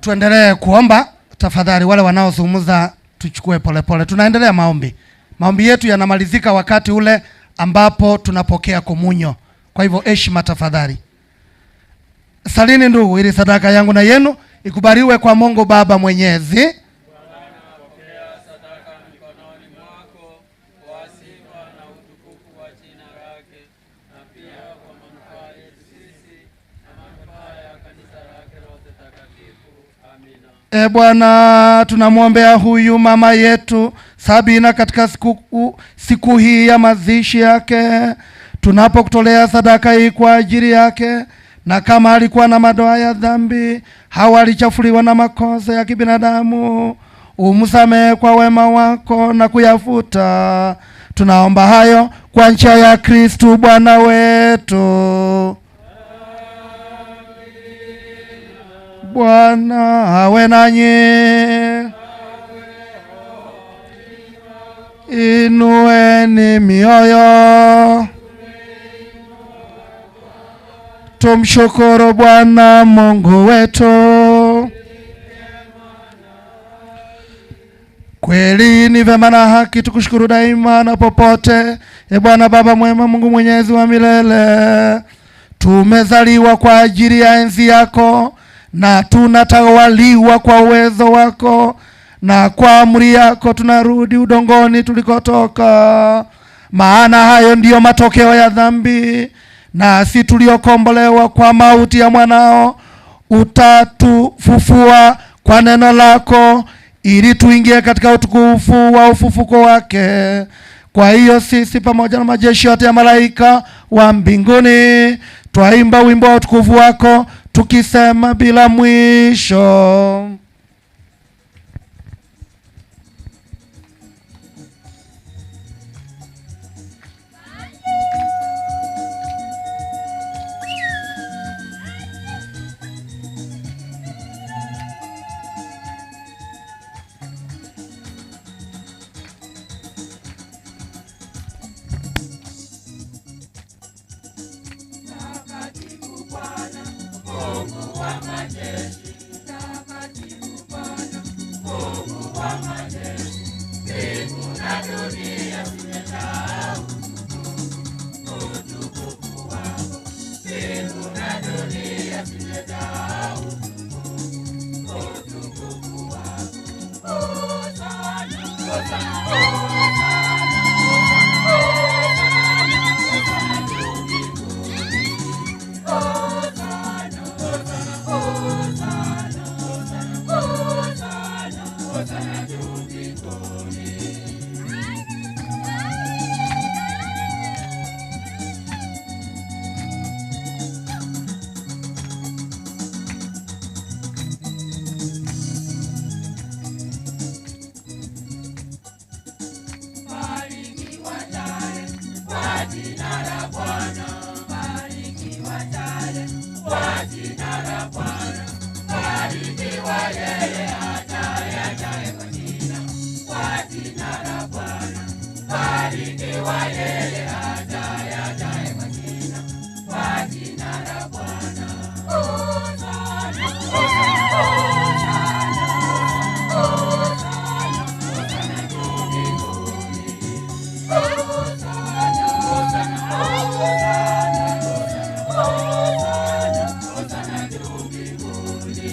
Tuendelee kuomba tafadhali, wale wanaozungumza tuchukue polepole. Tunaendelea maombi. Maombi yetu yanamalizika wakati ule ambapo tunapokea komunyo. Kwa hivyo heshima tafadhali. Salini ndugu, ili sadaka yangu na yenu ikubaliwe kwa Mungu Baba Mwenyezi. E Bwana, tunamwombea huyu mama yetu Sabina katika siku hii ya mazishi yake, tunapokutolea sadaka hii kwa ajili yake, na kama alikuwa na madoa ya dhambi au alichafuliwa na makosa ya kibinadamu, umsamehe kwa wema wako na kuyafuta. Tunaomba hayo kwa njia ya Kristu Bwana wetu. Bwana awe nanyi. Inueni mioyo. Tumshukuru Bwana Mungu wetu. Kweli ni vema na haki tukushukuru daima na popote, e Bwana Baba mwema, Mungu mwenyezi wa milele. Tumezaliwa kwa ajili ya enzi yako na tunatawaliwa kwa uwezo wako, na kwa amri yako tunarudi udongoni tulikotoka. Maana hayo ndiyo matokeo ya dhambi, nasi tuliokombolewa kwa mauti ya mwanao utatufufua kwa neno lako ili tuingie katika utukufu wa ufufuko wake. Kwa hiyo sisi pamoja na majeshi yote ya malaika wa mbinguni twaimba wimbo wa utukufu wako tukisema bila mwisho. Mtakatifu Bwana, Mungu wa majeshi, Mtakatifu Bwana, Mungu wa majeshi, mbingu na dunia zimejaa utukufu wako, mbingu na dunia zimejaa utukufu wako. Hosana, hosana, hosana, hosana, hosana juu mbinguni. Hosana, hosana, hosana, hosana, hosana juu mbinguni. Barikiwa tare kwa jina la Bwana, barikiwa tare kwa jina la Bwana, barikiwa yeye ajaye ajaye kwa jina, kwa jina la Bwana, barikiwa yeye ajaye ajaye kwa jina, kwa jina la Bwana. Hosana, hosana, hosana, hosana, hosana juu mbinguni. Hosana, hosana, hosana, hosana, hosana juu mbinguni.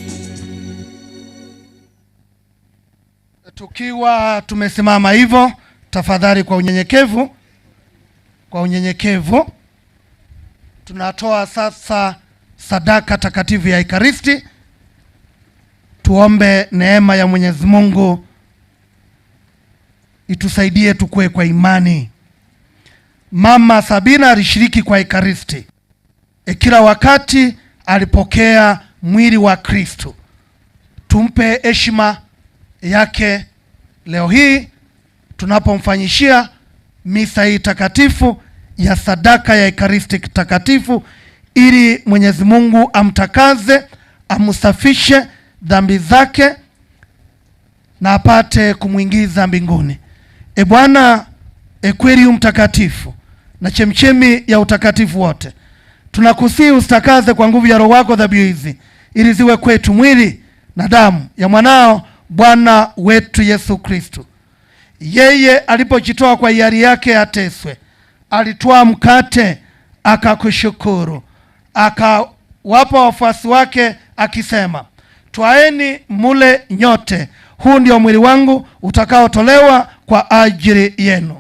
Tukiwa tumesimama hivyo, tafadhali kwa unyenyekevu, kwa unyenyekevu tunatoa sasa sadaka takatifu ya Ekaristi. Tuombe neema ya Mwenyezi Mungu itusaidie tukue kwa imani. Mama Sabina alishiriki kwa Ekaristi. E, kila wakati alipokea mwili wa Kristo. Tumpe heshima yake leo hii tunapomfanyishia misa hii takatifu ya sadaka ya Ekaristi takatifu, ili Mwenyezi Mungu amtakaze, amsafishe dhambi zake na apate kumwingiza mbinguni. E Bwana, e kweli u mtakatifu na chemchemi ya utakatifu wote, tunakusihi usitakaze kwa nguvu ya Roho wako dhabihu hizi, ili ziwe kwetu mwili na damu ya mwanao Bwana wetu Yesu Kristo. Yeye alipojitoa kwa hiari yake ateswe, alitwaa mkate akakushukuru, akawapa wafuasi wake akisema, twaeni mule nyote, huu ndio mwili wangu utakaotolewa kwa ajili yenu.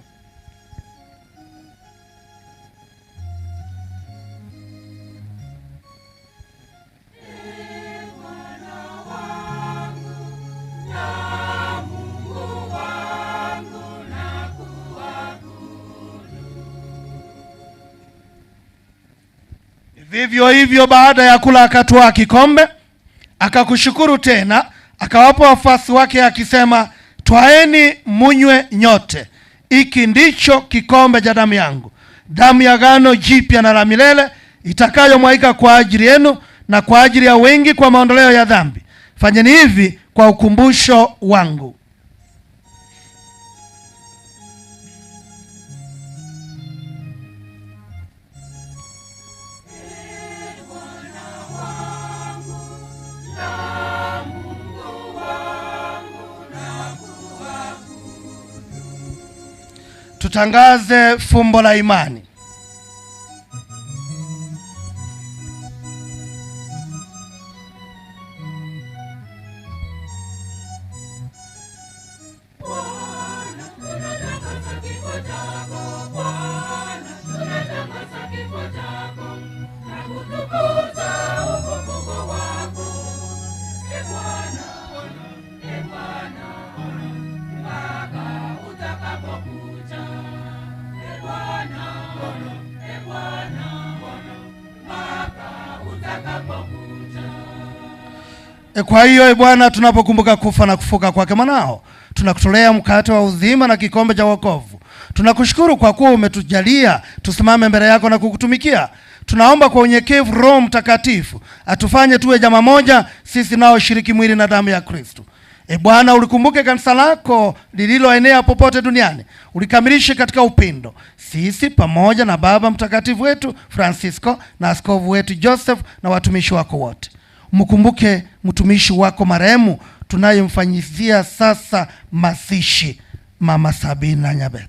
Vivyo hivyo baada ya kula akatwaa kikombe, akakushukuru tena, akawapa wafuasi wake akisema, twaeni munywe nyote, hiki ndicho kikombe cha damu yangu, damu ya agano jipya na la milele, itakayomwagika kwa ajili yenu na kwa ajili ya wengi kwa maondoleo ya dhambi. Fanyeni hivi kwa ukumbusho wangu. Tutangaze fumbo la imani. E, kwa hiyo e Bwana, tunapokumbuka kufa na kufuka kwake mwanao, tunakutolea mkate wa uzima na kikombe cha wokovu. Tunakushukuru kwa kuwa umetujalia tusimame mbele yako na kukutumikia. Tunaomba kwa unyenyekevu Roho Mtakatifu atufanye tuwe jamaa moja, sisi nao shiriki mwili na damu ya Kristo. E Bwana, ulikumbuke kanisa lako lililoenea popote duniani, ulikamilishe katika upendo, sisi pamoja na Baba Mtakatifu wetu Francisco na askofu wetu Joseph na watumishi wako wote. Mkumbuke mtumishi wako marehemu tunayemfanyizia sasa mazishi, Mama Sabina Nyabet,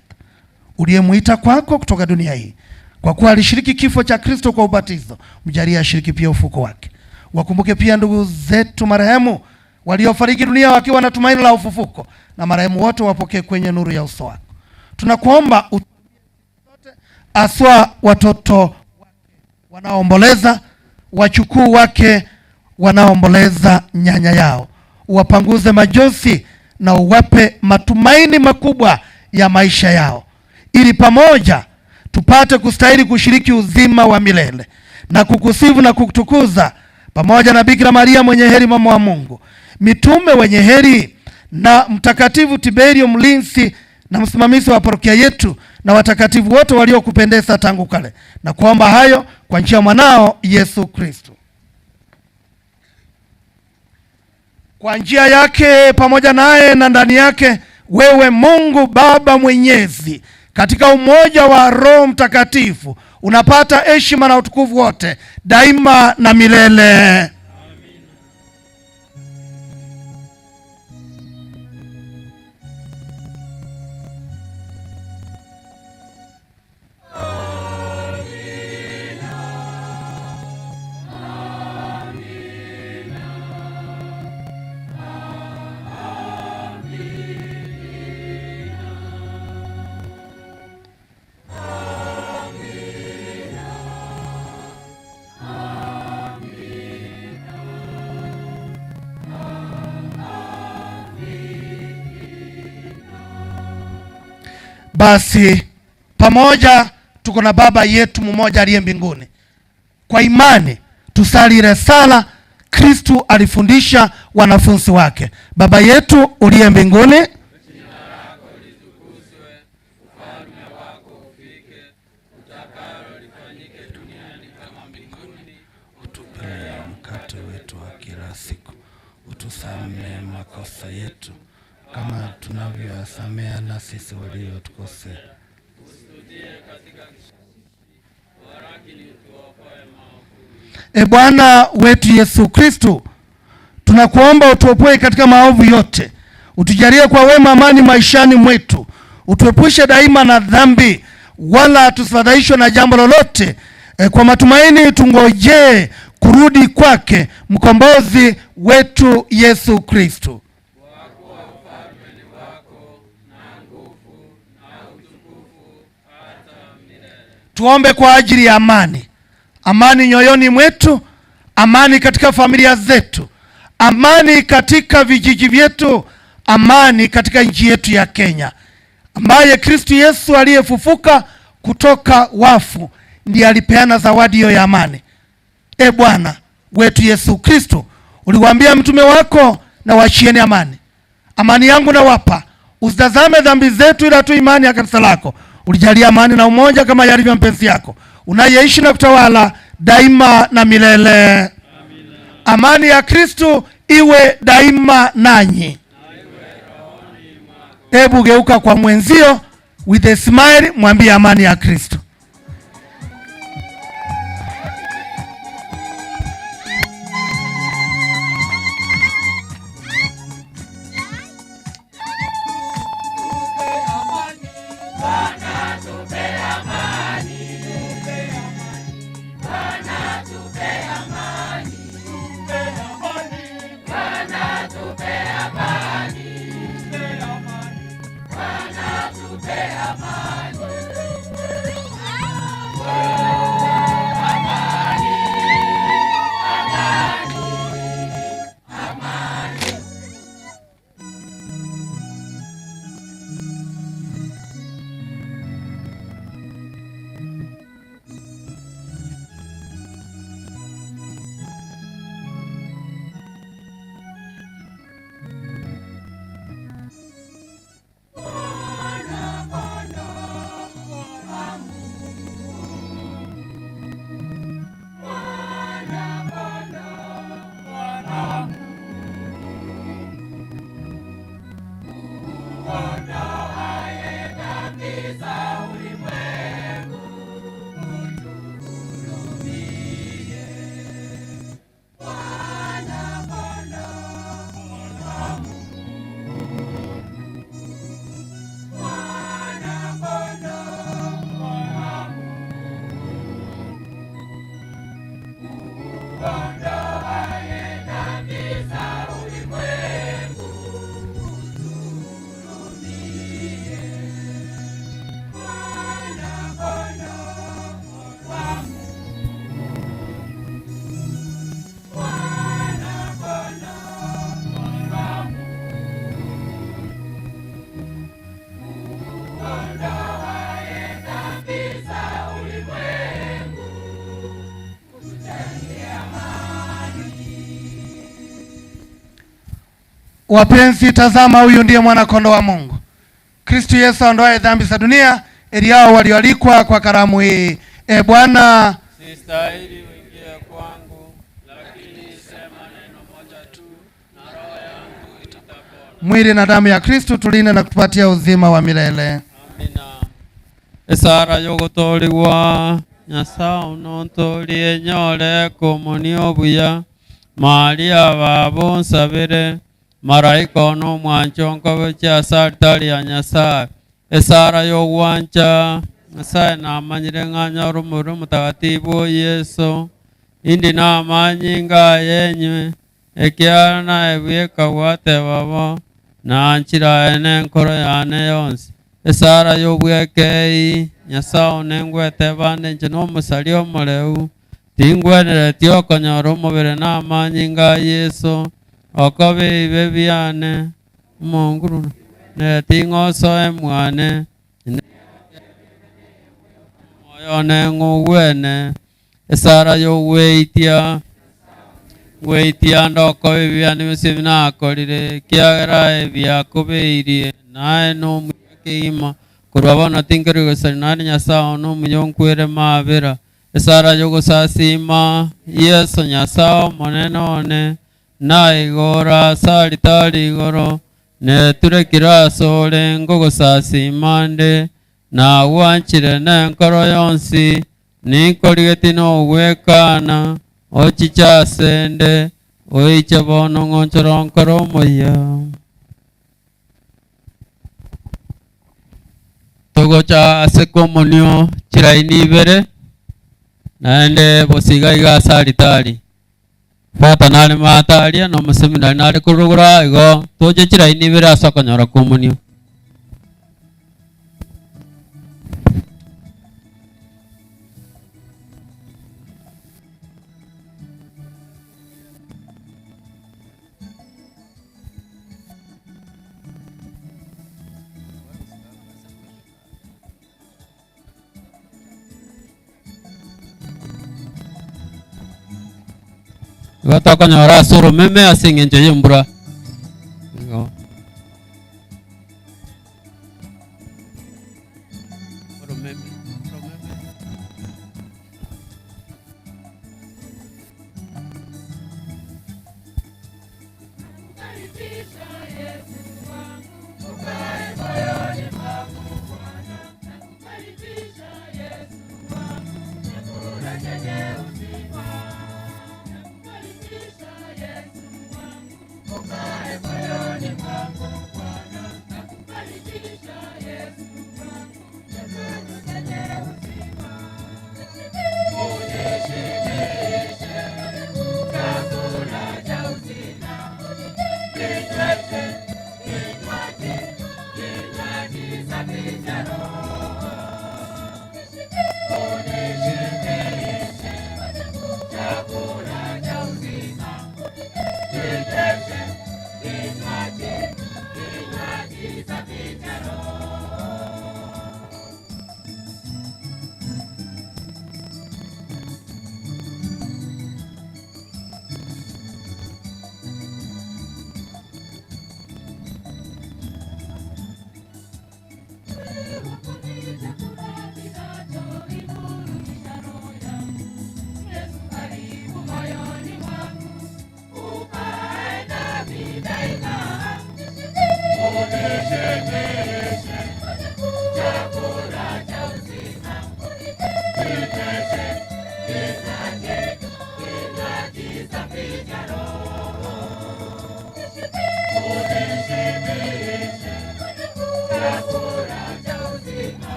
uliyemwita kwako kutoka dunia hii. Kwa kuwa alishiriki kifo cha Kristo kwa ubatizo, mjalie ashiriki pia ufuko wake. Wakumbuke pia ndugu zetu marehemu waliofariki dunia wakiwa na tumaini la ufufuko, na marehemu wote wapokee kwenye nuru ya uso wako. Tunakuomba aswa watoto wanaoomboleza, wachukuu wake wanaoomboleza nyanya yao, uwapanguze majozi na uwape matumaini makubwa ya maisha yao, ili pamoja tupate kustahili kushiriki uzima wa milele na kukusifu na kukutukuza pamoja na Bikira Maria mwenye heri, mama wa Mungu, mitume wenye heri na Mtakatifu Tiberio mlinzi na msimamizi wa parokia yetu na watakatifu wote waliokupendeza tangu kale, na kuomba hayo kwa njia ya mwanao Yesu Kristo. Kwa njia yake pamoja naye na ndani yake, wewe Mungu Baba Mwenyezi, katika umoja wa Roho Mtakatifu unapata heshima na utukufu wote daima na milele. Basi pamoja tuko na Baba yetu mmoja aliye mbinguni. Kwa imani tusali ile sala Kristu alifundisha wanafunzi wake: Baba yetu uliye mbinguni, utupe leo mkate wetu wa kila siku, utusamehe makosa yetu kama tunavyowasamea na sisi waliotukosea, E Bwana wetu Yesu Kristu, tunakuomba utuopoe katika maovu yote, utujalie kwa wema amani maishani mwetu, utuepushe daima na dhambi, wala tusifadhaishwe na jambo lolote. E, kwa matumaini tungojee kurudi kwake mkombozi wetu Yesu Kristu. Tuombe kwa ajili ya amani, amani nyoyoni mwetu, amani katika familia zetu, amani katika vijiji vyetu, amani katika nchi yetu ya Kenya, ambaye Kristu Yesu aliyefufuka kutoka wafu ndiye alipeana zawadi hiyo ya amani. E Bwana wetu Yesu Kristo, uliwaambia mtume wako, na wachieni amani, amani yangu nawapa, usitazame dhambi zetu, ila tu imani ya kanisa lako. Ulijalia amani na umoja kama yalivyo mapenzi yako, unayeishi na kutawala daima na milele. Amani ya Kristo iwe daima nanyi. Hebu geuka kwa mwenzio with a smile, mwambie amani ya Kristo. Wapenzi, tazama huyu ndiye mwana kondoo wa Mungu, Kristo Yesu aondoaye dhambi za dunia. Heri yao walioalikwa kwa karamu hii. E Bwana, Sistahili uingie kwangu, lakini sema neno moja tu na roho yangu itapona. mwili na damu ya Kristo tulinde na kutupatia uzima wa milele. Esara yogotoorigwa Nyasaye onontorie nyore komonia obuya Maria baba onsabere maraika one omwancho nkobe ase altari ya Nyasaye esara yogwancha Nyasaye namanyire ng'a nyore omobere omotagatifu o Yeso indi namanyinga ayenywe ekiara naebweka gwateba bo nanchira ene enkoro yane yonsi esara yobwekei Nyasaye one ngwete bande inche na omosari omoreu tingwenereti okonyora omobere na amanyinga a Yeso okobe ibe biane omonguru neting'osoe mwane moyo one ng'ogwene esara yogweitia gweitia ndoko ebiane bionsi binakorire kiagera ebiakobeirie naye nomuya keima korwa bono tinkeri gosari nare Nyasaye one omuya onkwere mabera esara yogosasima Yeso Nyasaye omonene one naigora ase alitari igoro neturekire ase ore ngogosasima nde nagwanchire nenkoro yonsi ninkorigeti nogwekana ochiche ase nde oiche bono ng'onchora nkoro omoya. Togocha ase komonio chiraini ibere naende bosiga iga ase alitari Fata nare mataria na omoseminari nare korogora igo toche chiraini ibere ase okonyora komonio. Igo tokonyora ase oromeme ase eng'encho y'embura. Igo. Oromeme, oromeme.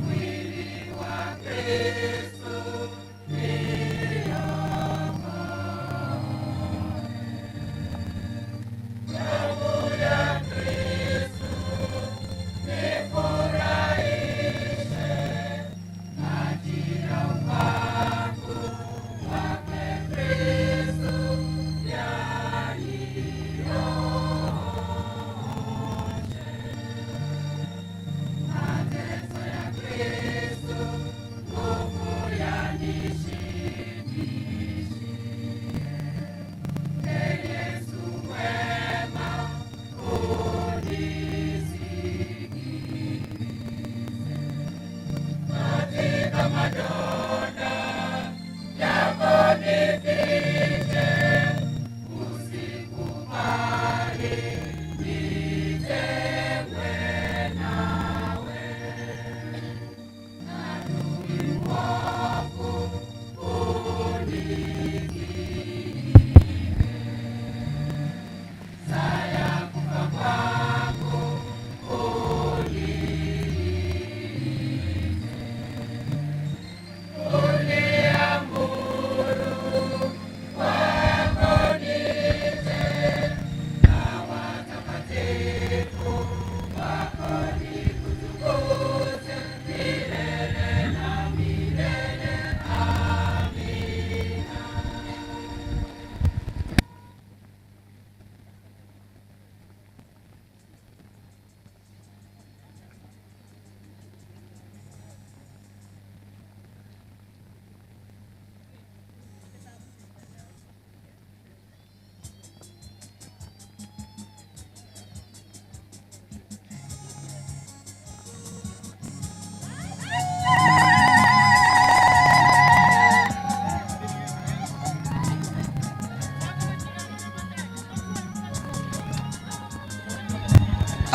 We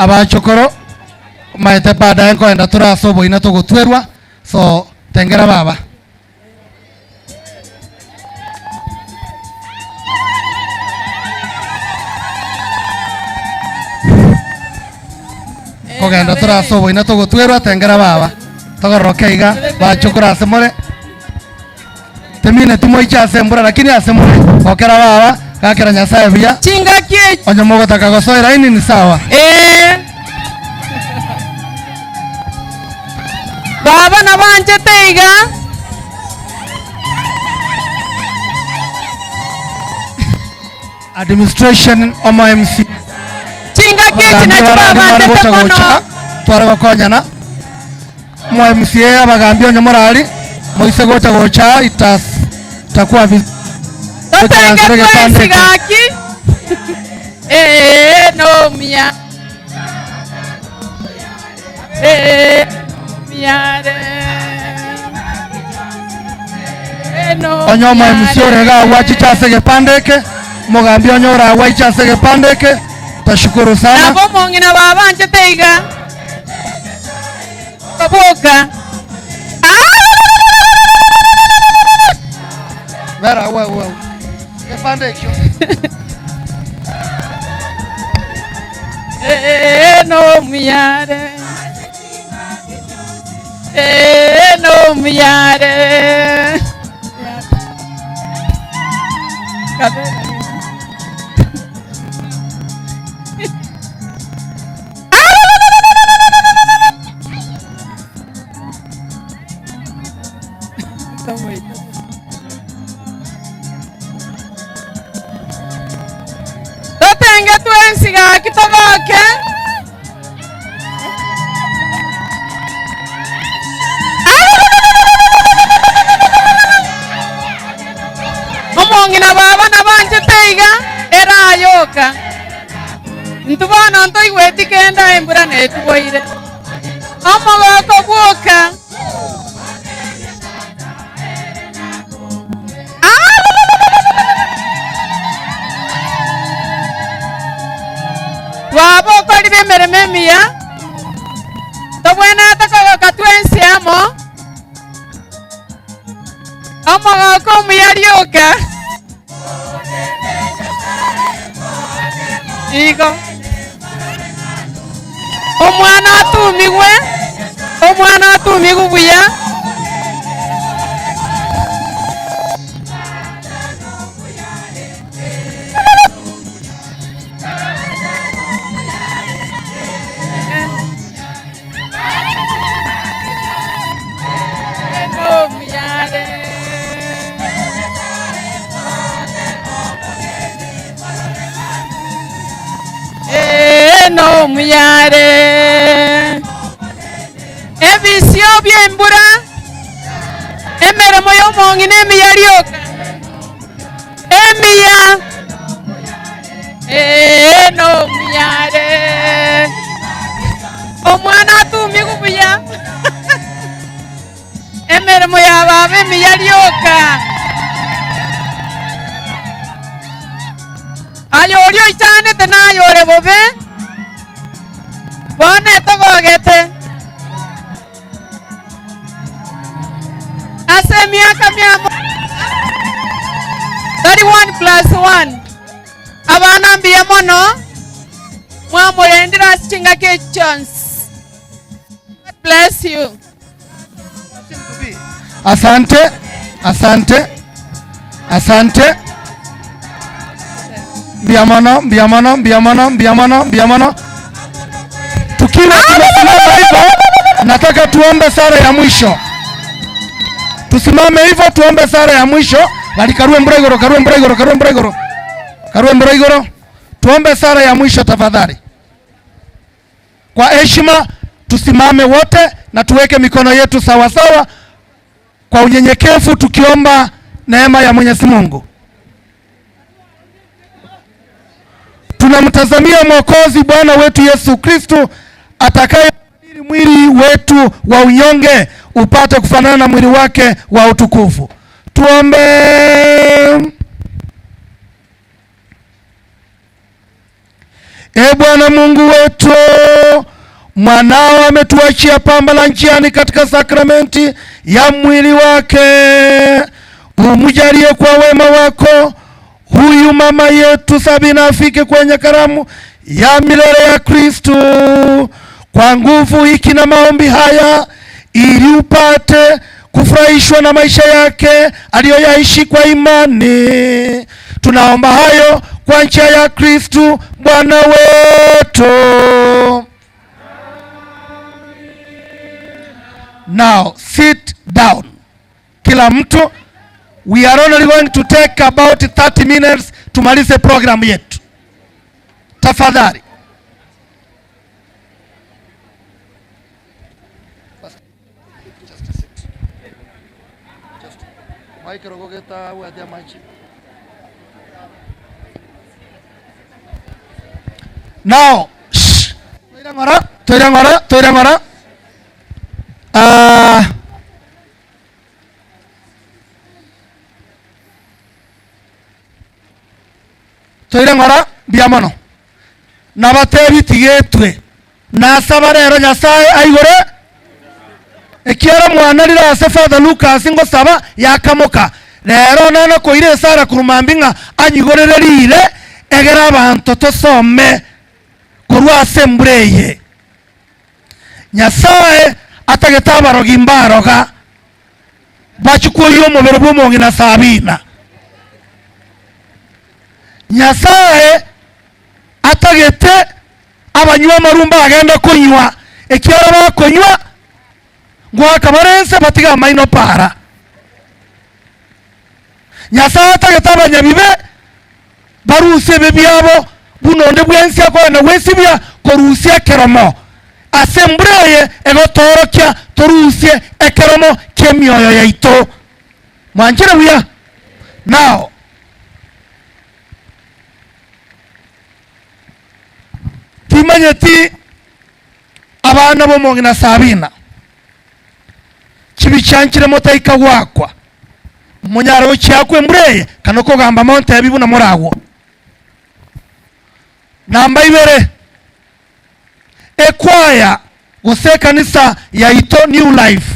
Abachokoro maete baadaye nkoenda tore ase oboina togotwerwa so tengera baba. Kogenda tore ase oboina togotwerwa tengera baba. Togororoke iga bachokoro ase more. Temineti moiche ase embura lakini ase more gokera baba gakera Nyasaye buya. Chingaki echi. Onye mogotaka gosoa eraini ni sawa. Ee. Baba nabanchete iga. Administration omo MC. Chingaki echi nachi babanchete mono. Tware gokonyana. Omo MCA abagambi onye morari moise gocha gocha itas itakuwa vi Totenge twensi gaki. Ee nomia. Ee nomiare. Ee Onye omo MC ore iga agwo achiche ase egepande eke, omogambi onye ore agwo aiche ase egepande eke, tashukuru sana. Nabo omong'ina babanchete iga. Boka. Bera agwo agwo agwo. Egepande ekio. Ee nomuyare. Ee nomuyare. Kabera. Totenge twensi gaki togoke. Omong'ina baba nabanchete iga erayoka. Intwe bono ntoigweti kende embura netuboire. Omogoko bwoka. Twaba okori b'emeremo emiya, tobwenerete kogoka twensi amo, omogoko omuya rioka. Igo omwana atumigwe, omwana atumigwe buya. Nomuyare ebisio bi'embura, emeremo y'omong'ina emiya rioka, emiya ee nomuyare omwana atumigwe buya emeremo ya baba emiya rioka. Aye oria oichanete naye ore bobe, bono etogogete. Ase emiaka miamo tari one plus one. Abana mbuya mono mwamorendire ase chingaki echi chionsi. God bless you. Asante, asante, asante. Mbuya mono, mbuya mono, mbuya mono, mbuya mono, mbuya mono. Tukiwa tumesimama hivyo, nataka tuombe sala ya mwisho. Tusimame hivyo tuombe sala ya mwisho. Bali karue mbura igoro, karue mbura igoro, karue mbura igoro. Karue mbura igoro. Tuombe sala ya mwisho tafadhali. Kwa heshima tusimame wote na tuweke mikono yetu sawa sawa kwa unyenyekevu tukiomba neema ya Mwenyezi Mungu. Tunamtazamia Mwokozi Bwana wetu Yesu Kristo atakayebadili mwili wetu wa unyonge upate kufanana na mwili wake wa utukufu. Tuombe. E Bwana Mungu wetu, mwanao ametuachia pamba la njiani katika sakramenti ya mwili wake. Umjalie kwa wema wako huyu mama yetu Sabina afike kwenye karamu ya milele ya Kristo kwa nguvu hiki na maombi haya, ili upate kufurahishwa na maisha yake aliyoyaishi kwa imani. Tunaomba hayo kwa njia ya Kristu Bwana wetu. Now sit down. Kila mtu, we are only going to take about 30 minutes tumalize program yetu. Tafadhali. Now, shh. Toire ng'ora, toire ng'ora, toire ng'ora. Ah, toire ng'ora mbuya mono. Nabatebi tigetwe. Nasaba rero Nyasaye aigore ekiara mwana rire ase Father Lucas ngosaba yakamoka. Rero nana koira esara korwa mambia ng'a anyigorere rire egere abanto tosome korwa ase embura eye. Nyasaye atagete abarogi mbaroga bachie kwoyia omobere bw'omong'ina Sabina. Nyasaye atagete abanywa amarwa mbagende konywa, ekiagera bakonywa ngoaka bare ense batige amaino para. Nyasaye atagete abanyabibe barusie ebibe biabo buna onde bwensi akogenda gwesibia korusia ekeromo ase embura eye egotoorokia torusie ekeromo ki'emioyo yaito. Mwanchire buya? Now. Timanyeti abana b'omong'ina Sabina, chibicha nchire motaika goakwa, monyare gochiakwa embura eye, kana okogamba montebi buna moragwo. Namba ibere, ekwaya gose ekanisa yaito New Life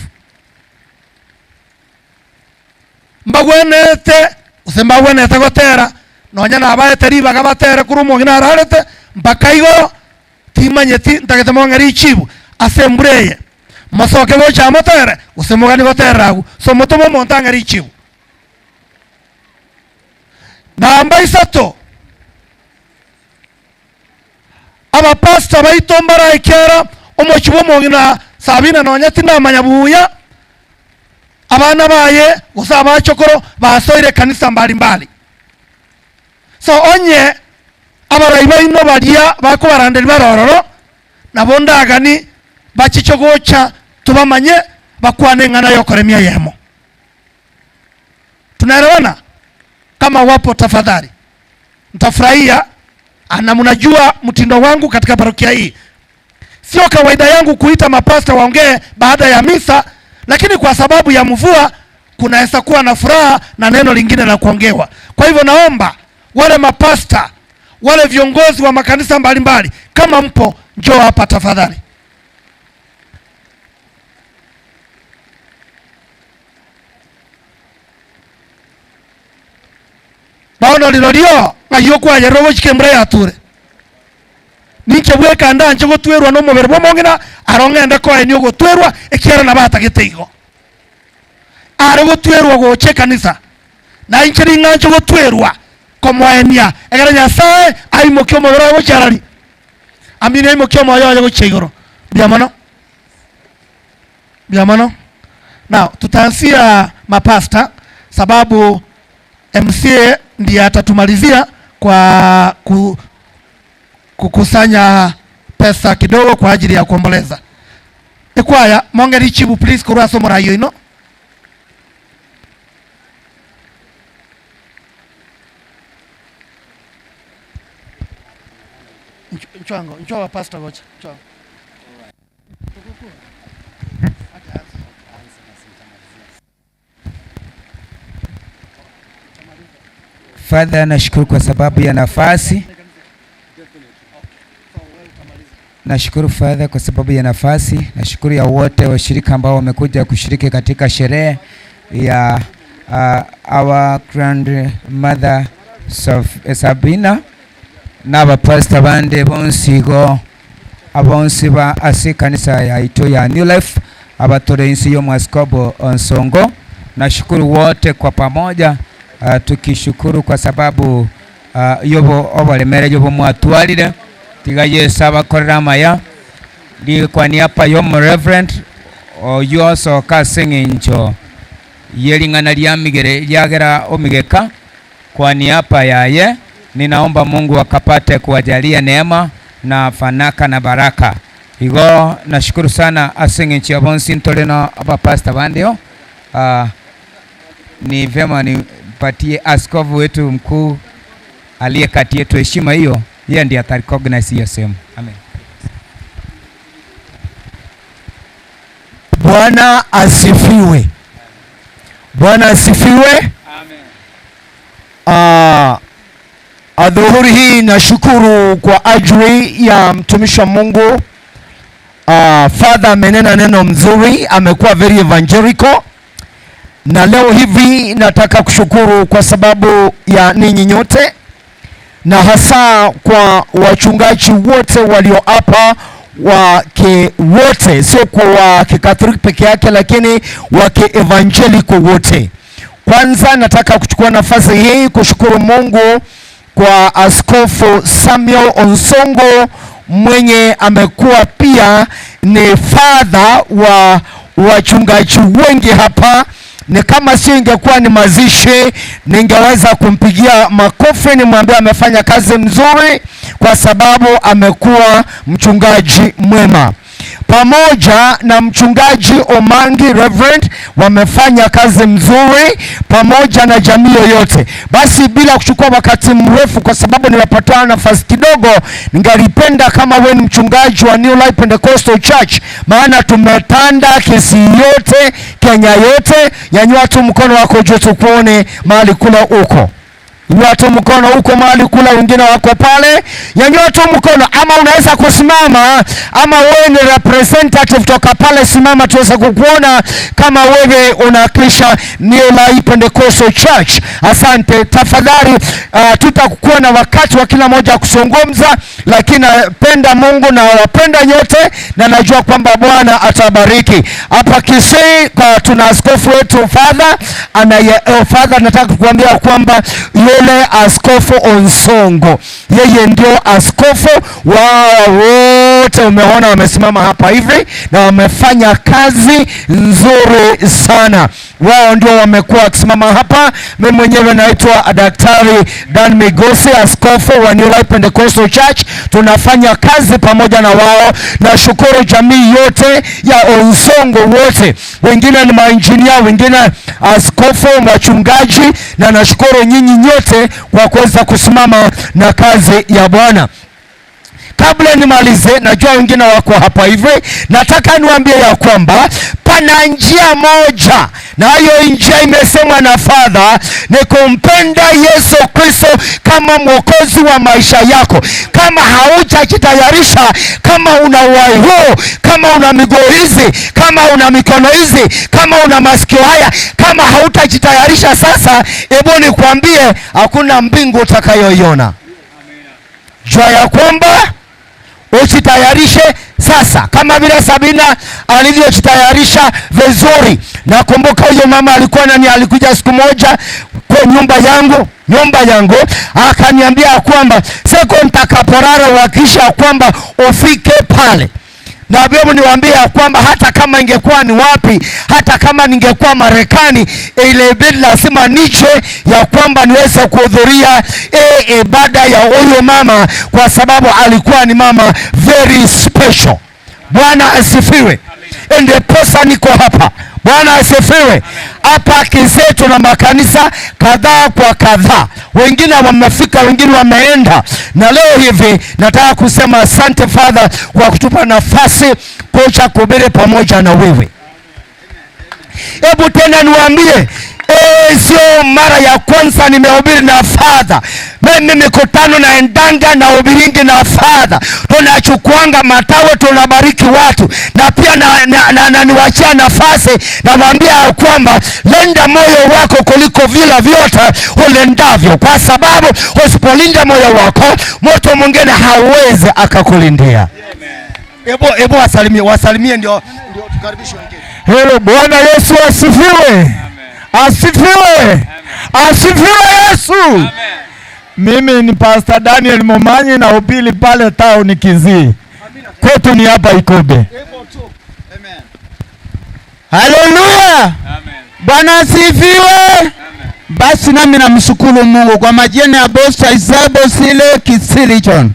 mbagwenerete gose mbagwenerete gotera nonya nabaete ribaga batere korwa omong'ina ararete mpaka igoro, timanyeti ntagete mong'e richibu ase embura eye mosoke gocha motere gose mogani goterera agwo, so motome omonto ang'e richibu. Namba isato, abapastor baito mbarae ekiagera omochie bw'omong'ina Sabina nonya tindamanya buya abana baye gose abachokoro basoire ekanisa mbali mbali. So onye abarai baino baria bakobaranderia bare ororo, nabo ndagani bachiche gocha tobamanye bakwane eng'ana y'okoremia eyemo. Tunaelewana? Kama wapo tafadhali, nitafurahia. Na mnajua mtindo wangu katika parokia hii, sio kawaida yangu kuita mapasta waongee baada ya misa, lakini kwa sababu ya mvua kunaweza kuwa na furaha na neno lingine la kuongewa. Kwa hivyo naomba wale mapasta, wale viongozi wa makanisa mbalimbali, kama mpo, njoo hapa tafadhali. Bono rirorio ng'ai okwayerera ogochika embura yature? Ninche bweka ndanche gotwerwa nomobere bw'omong'ina, aro ng'ende koenia ogotwerwa, ekiagera nabo atagete igo. Are gotwerwa gocha ekanisa, na inche ning'anche gotwerwa komoenia, ekero Nyasae aimokia omobere oye gochia arari, amina aimokie omoyo oye gochia igoro. Mbuya mono. Mbuya mono. Now, tutaanzia mapasta sababu MCA ndiye atatumalizia kwa kukusanya pesa kidogo kwa ajili ya kuomboleza. Ekwaya monge richibu please korwa ase omorai oino. Nchwango, nchwa pastor gocha, nchwango. Father, nashukuru kwa sababu ya nafasi. Nashukuru Father kwa sababu ya nafasi. Nashukuru ya wote washirika ambao wamekuja kushiriki katika sherehe ya our grandmother Sabina na abapastor bande bonsi igo abonsi ba ase ekanisa yaito ya New Life abatore inse y'omwaskobo Onsongo. Nashukuru wote kwa pamoja tukishukuru kwa sababu yobo oboremereria obo mwatwarire. Tiga Yeso abakorere amaya. Riikwa niapa y'omoreverend oyio osoka ase eng'encho ye ring'ana ria migere riagera omigeka kwa niapa yaye, ninaomba Mungu akapate kuwajalia neema na fanaka na baraka. Igo nashukuru sana ase eng'encho ya bonsi ntore na abapastor bandeo. Ni vyema nipatie askofu wetu mkuu aliye kati yetu heshima hiyo, yeye ndiye atarecognize hiyo sehemu. Amen. Bwana asifiwe. Bwana asifiwe. Amen. Adhuhuri hii nashukuru kwa ajili ya mtumishi wa Mungu. Father amenena neno mzuri, amekuwa very evangelical. Na leo hivi nataka kushukuru kwa sababu ya ninyi nyote na hasa kwa wachungaji wote walio hapa wake wote, sio kwa wa Kikatoliki peke yake, lakini wa kievangelical wote. Kwanza nataka kuchukua nafasi hii kushukuru Mungu kwa Askofu Samuel Onsongo mwenye amekuwa pia ni father wa wachungaji wengi hapa. Ni kama sio ingekuwa ni mazishi, ningeweza kumpigia makofi nimwambie amefanya kazi mzuri, kwa sababu amekuwa mchungaji mwema. Pamoja na mchungaji Omangi Reverend wamefanya kazi mzuri pamoja na jamii yoyote. Basi bila kuchukua wakati mrefu, kwa sababu nimepatiwa nafasi kidogo, ningalipenda kama wewe ni mchungaji wa New Life Pentecostal Church, maana tumetanda Kisii yote, Kenya yote, nyanyua tu mkono wako juu tukuone mahali kule uko. Nyanyua tu mkono huko mahali kule, wengine wako pale. Nyanyua tu mkono, ama unaweza kusimama, ama wewe ni representative toka pale, simama tuweze kukuona kama wewe unawakilisha New Life Pentecostal Church. Asante. Tafadhali, tutakuwa na wakati wa kila mmoja kuzungumza, lakini napenda Mungu na wapenda nyote, na najua kwamba Bwana atabariki. Hapa Kisii kwa tuna askofu wetu Father anaye, Father, nataka kukuambia kwamba yule Askofu Onsongo, yeye ndio askofu wao wote. Umeona wamesimama hapa hivi na wamefanya kazi nzuri sana. Wao ndio wamekuwa wakisimama hapa. Mimi mwenyewe naitwa Daktari Dan Migosi, askofu wa New Life Pentecostal Church. Tunafanya kazi pamoja na wao. Nashukuru jamii yote ya Onsongo wote, wengine ni maengineer, wengine askofu, wachungaji, na nashukuru nyinyi nyote kwa kuweza kusimama na kazi ya Bwana. Kabla nimalize, najua wengine wako hapa hivi, nataka niwaambie ya kwamba pana njia moja, na hiyo njia imesemwa na Father, ni kumpenda Yesu Kristo kama mwokozi wa maisha yako. Kama haujajitayarisha, kama una uhai huu, kama una miguu hizi, kama una mikono hizi, kama una masikio haya, kama hautajitayarisha sasa, hebu nikwambie hakuna mbingu utakayoiona. Jua ya kwamba usitayarishe sasa, kama vile Sabina alivyojitayarisha vizuri. Nakumbuka huyo mama alikuwa nani, alikuja siku moja kwa nyumba yangu, akaniambia kwamba siku nitakaporara uhakikisha kwamba ufike pale. Na hebu niwaambie ya kwamba hata kama ingekuwa ni wapi, hata kama ningekuwa Marekani, ile ibada lazima nije ya kwamba niweze kuhudhuria ibada ya huyo mama, kwa sababu alikuwa ni mama very special. Bwana asifiwe. Ndiposa niko hapa. Bwana asifiwe. Hapa Kisii tuna makanisa kadhaa kwa kadhaa, wengine wamefika, wengine wameenda. Na leo hivi nataka kusema asante Father kwa kutupa nafasi kuja kuhubiri pamoja na wewe. Hebu tena niwaambie, sio mara ya kwanza nimehubiri na Father. Mimi mikutano naendanga na ubiringi na fadha, tunachukuanga matawe tunabariki watu, na pia na, na, na, na niwachia nafasi, namwambia ya kwamba linda moyo wako kuliko vile vyote ulindavyo, kwa sababu usipolinda moyo wako mtu mwingine hawezi akakulindia. Hebu hebu wasalimie, wasalimie ndio ndio tukaribishe wengine. Hello, Bwana Yesu asifiwe. Asifiwe. Asifiwe Yesu. Mimi ni Pastor Daniel Momanyi na upili pale town Kisii. Kwetu ni hapa Ikobe. Haleluya! Bwana asifiwe. Basi nami namshukuru Mungu kwa majina ya Bosa Isabo Sile Kisilichon.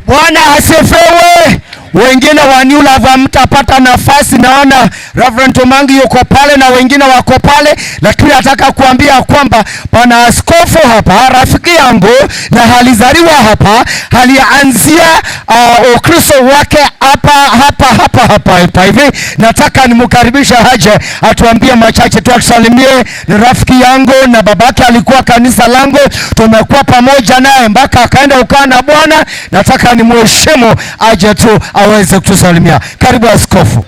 Bwana asifiwe. Wengine wa New Love hamtapata nafasi. Naona Reverend Tomangi yuko pale na wengine wako pale, lakini nataka kuambia kwamba pana askofu hapa, rafiki yangu, na alizaliwa hapa, alianzia Ukristo wake hapa hapa hapa hapa hapa hivi. Nataka nimkaribishe aje atuambie machache tu, atusalimie. Ni rafiki yangu na babake alikuwa kanisa langu, tumekuwa pamoja naye mpaka akaenda ukaa na Bwana. Nataka nimheshimu aje tu aweze kutusalimia. Karibu askofu.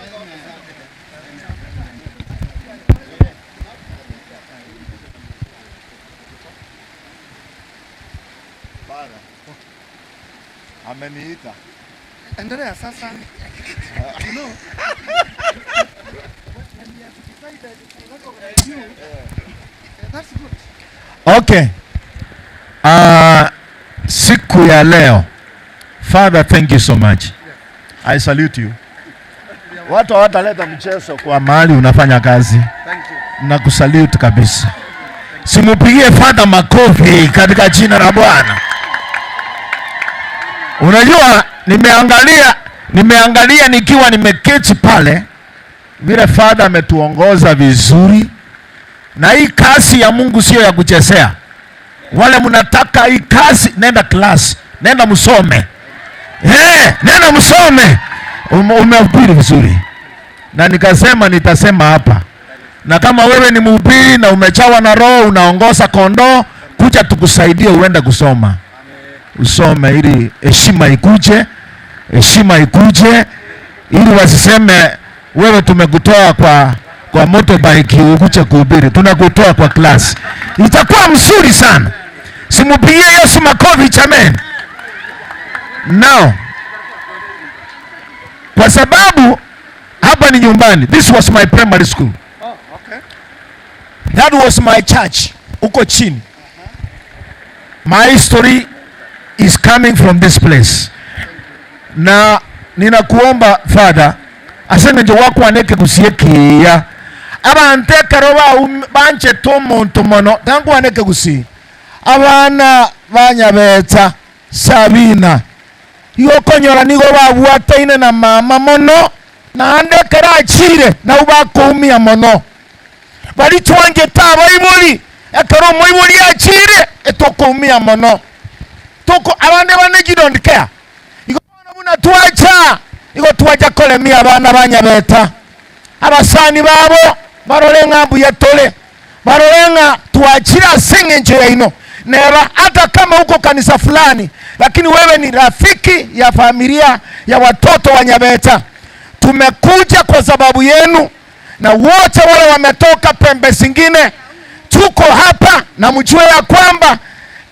Ameniita. Endelea sasa. You know, that's good. Okay. Siku ya leo Father, thank you so much. I salute you. Watu hawataleta mchezo kwa mahali unafanya kazi. Na kusalute kabisa. Simupigie Father makofi katika jina la Bwana. Unajua, nimeangalia nikiwa nimeketi pale vile Father ametuongoza vizuri, na hii kazi ya Mungu sio ya kuchezea. Wale mnataka hii kazi, nenda class, nenda msome. Nenda msome. Umehubiri vizuri, na nikasema nitasema hapa, na kama wewe ni mhubiri na umejawa na Roho, unaongoza kondoo, kuja tukusaidie uende kusoma, usome ili heshima ikuje, heshima ikuje, ili wasiseme wewe tumekutoa kwa motorbike ukuje kuhubiri, tunakutoa kwa class. Itakuwa mzuri sana. Simupigie Yesu makofi jameni. Now, kwa sababu hapa ni nyumbani, this was my primary school. Oh, okay. That was my church huko chini. My history is coming from this place. Na ninakuomba Father, aseme nje wako aneke kusiekia. Abantu ekero banchete omonto mono, tangu aneke gusi. Abana banyabetsa Sabina. Igo konyora nigo babwataine na mama mono, naende ekero achire nabo bakoumia mono. Bari twangete abaibori, ekero omoibori achire etokoumia mono. Toko abande bane you don't care. Igo bono buna twacha, igo twacha koremia abana banyabeta. Abasani babo barore ng'a mbuya tore, barore ng'a twachire ase eng'encho yaino. Neba hata kama uko kanisa fulani, lakini wewe ni rafiki ya familia ya watoto wa Nyabeta. Tumekuja kwa sababu yenu, na wote wale wametoka pembe zingine, tuko hapa na mjue ya kwamba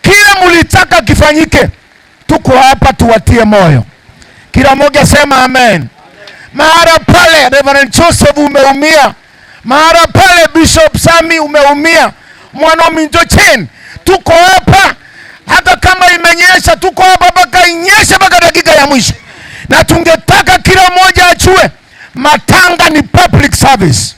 kile mulitaka kifanyike, tuko hapa tuwatie moyo. Kila mmoja sema amen. Mahara pale Reverend Joseph umeumia, mahara pale Bishop Sami umeumia, mwana Minjo Chen, tuko hapa hata kama imenyesha, tuko hapa mpaka inyeshe mpaka dakika ya mwisho. Na tungetaka kila mmoja ajue matanga ni public service,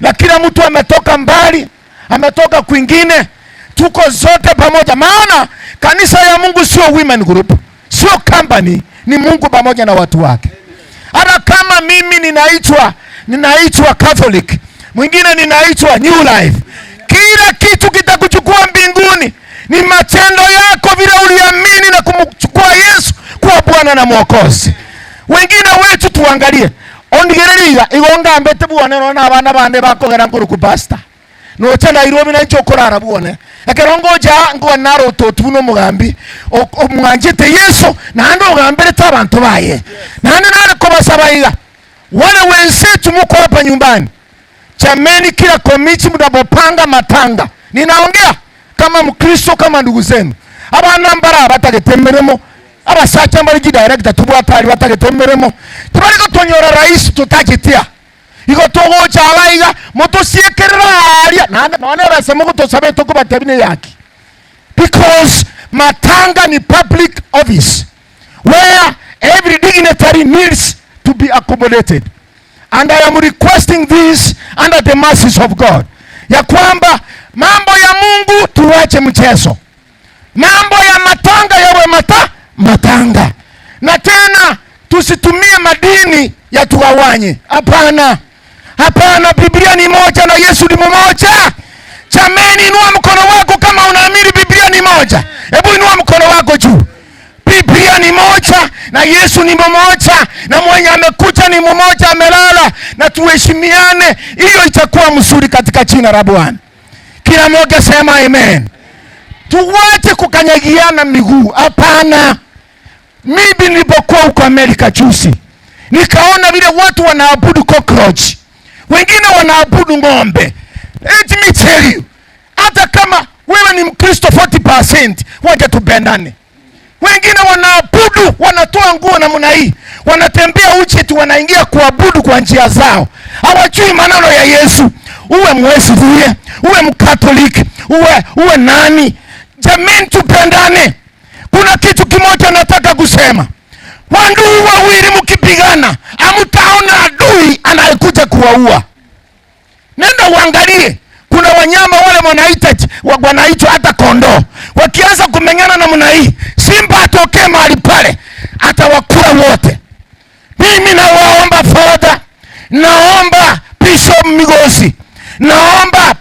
na kila mtu ametoka mbali, ametoka kwingine, tuko zote pamoja. Maana kanisa ya Mungu sio women group, sio company, ni Mungu pamoja na watu wake. Hata kama mimi ninaitwa Catholic, mwingine ninaitwa New Life, kila kitu kitakuchukua mbinguni ni matendo yako, vile uliamini na kumchukua Yesu kuwa Bwana na Mwokozi. Wengine wetu tuangalie ondigereria igonga mbete bwone nona abana bande bakogera nkuru ku pastor nocha Nairobi na ncho korara bwone. Ekero ngocha aa, nkoba nare ototu buna omogambi omwanchete Yeso, naende ogamberete abanto baye. Naende nare kobasaba iga, Wale wenzetu mko hapa nyumbani, chameni kila komiti mnapopanga matanga. Ninaongea kama Mkristo, kama ndugu zenu. Abana mbare abatagete emeremo, abasacha mbare chidirector tobwate aria batagete emeremo, tibari gotonyora rahisi totacheti aa. Igo togocha aba iga, motosiekerere aaria, naende nonya ebesa mogotosaba etokobatebia neyaki. Because matanga ni public office where every dignitary needs to be accommodated and I am requesting this under the mercies of God ya kwamba mambo ya Mungu tuwache mchezo, mambo ya matanga yawe mata matanga, na tena tusitumie madini yatugawanye. Hapana, hapana, Biblia ni moja na Yesu ni mmoja. Jameni, inua mkono wako kama unaamini Biblia ni moja. Hebu inua mkono wako juu. Biblia ni moja na Yesu ni mmoja na mwenye amekuja ni mmoja, amelala, na tuheshimiane. Hiyo itakuwa mzuri katika jina la Bwana. Kila mmoja sema amen. Tuwache kukanyagiana miguu, hapana. Mimi nilipokuwa huko Amerika juzi, nikaona vile watu wanaabudu cockroach, wengine wanaabudu ng'ombe. Let me tell you, hata kama wewe ni Mkristo 40%, wacha tupendane. Wengine wanaabudu, wanatoa nguo namna hii, wanatembea uchi tu, wanaingia kuabudu kwa njia zao, hawajui maneno ya Yesu. Uwe Mwesley, uwe Mkatoliki, uwe nani, jamani, tupendane. Kuna kitu kimoja nataka kusema, wandugu wawili mkipigana, hamtaona adui anayekuja kuwaua. Nenda uangalie, kuna wanyama wale wanaitwa hata kondoo, wakianza kumenyana namna hii, simba atokee mahali pale, atawakula wote. Mimi nawaomba Father, naomba Bishop Migosi, naomba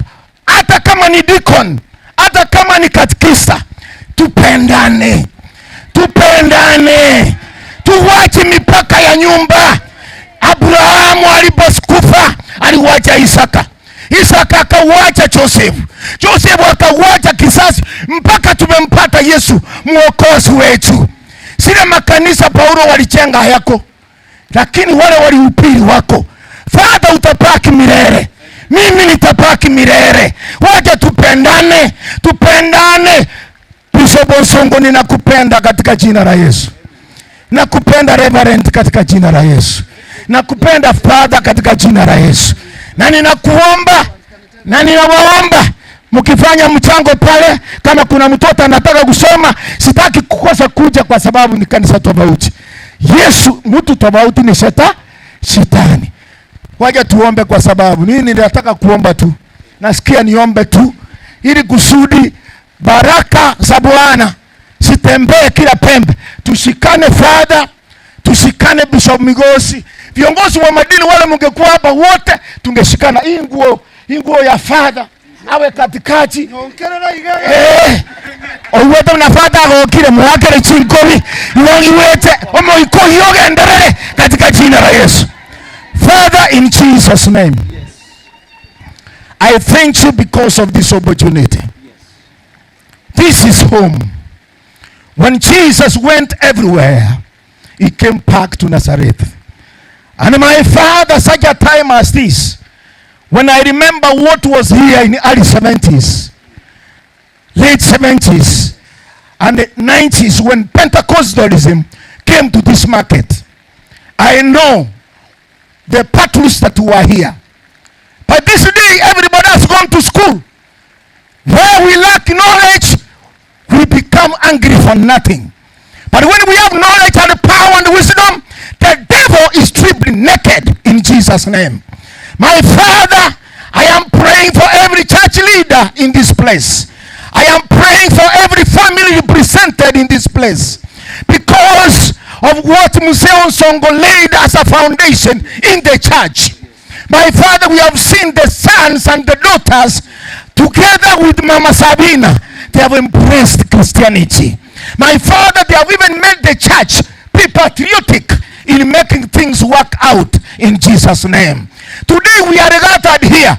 hata kama ni deacon, hata kama ni katekista, tupendane, tupendane, tuwache mipaka ya nyumba. Abrahamu alipokufa aliwacha Isaka, Isaka akauacha Joseph, Joseph akauacha kisasi mpaka tumempata Yesu mwokozi wetu. Sile makanisa Paulo walichenga yako, lakini wale walihubiri wako. Father, utabaki milele, mimi nitabaki milele. Wacha tupendane, tupendane. Bishop Onsongo, ninakupenda katika jina la Yesu. Nakupenda Reverend katika jina la Yesu. Nakupenda Father katika jina la Yesu. Na ninakuomba na ninawaomba mkifanya mchango pale, kama kuna mtoto anataka kusoma, sitaki kukosa kuja kwa sababu ni kanisa tofauti. Yesu mtu tofauti ni shetani. Wacha tuombe, kwa sababu mimi ninataka kuomba tu, nasikia niombe tu ili kusudi baraka za Bwana sitembee kila pembe. Tushikane Father, tushikane Bishop Migosi, viongozi wa madini wale mungekuwa hapa wote tungeshikana. Hii nguo ya Father awe katikati. Oiwete na Father agokire mwakere chinkobi iwete omoiko yogenderere katika jina la Yesu. Father, in Jesus name, I thank you because of this opportunity. This is home. When Jesus went everywhere, he came back to Nazareth. And my Father, such a time as this, when I remember what was here in the early 70s, late 70s, and the 90s, when Pentecostalism came to this market, I know the battles that were here. But this day, everybody has gone to school. Where we lack knowledge, we become angry for nothing. But when we have knowledge and power and wisdom, the devil is stripped naked in Jesus' name. My Father, I am praying for every church leader in this place. I am praying for every family represented in this place. Because of what Mzee Onsongo laid as a foundation in the church. My Father, we have seen the sons and the daughters together with Mama Sabina. They have embraced Christianity. My Father, they have even made the church be patriotic in making things work out in Jesus' name. Today we are gathered here.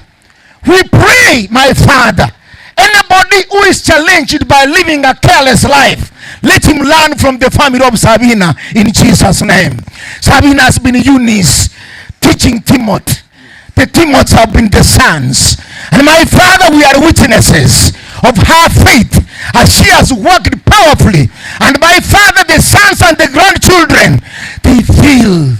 We pray, my Father, Anybody who is challenged by living a careless life, let him learn from the family of Sabina in Jesus' name. Sabina has been Eunice teaching Timothy. The Timothys have been the sons. And my father, we are witnesses of her faith as she has worked powerfully. And my father, the sons and the grandchildren, they feel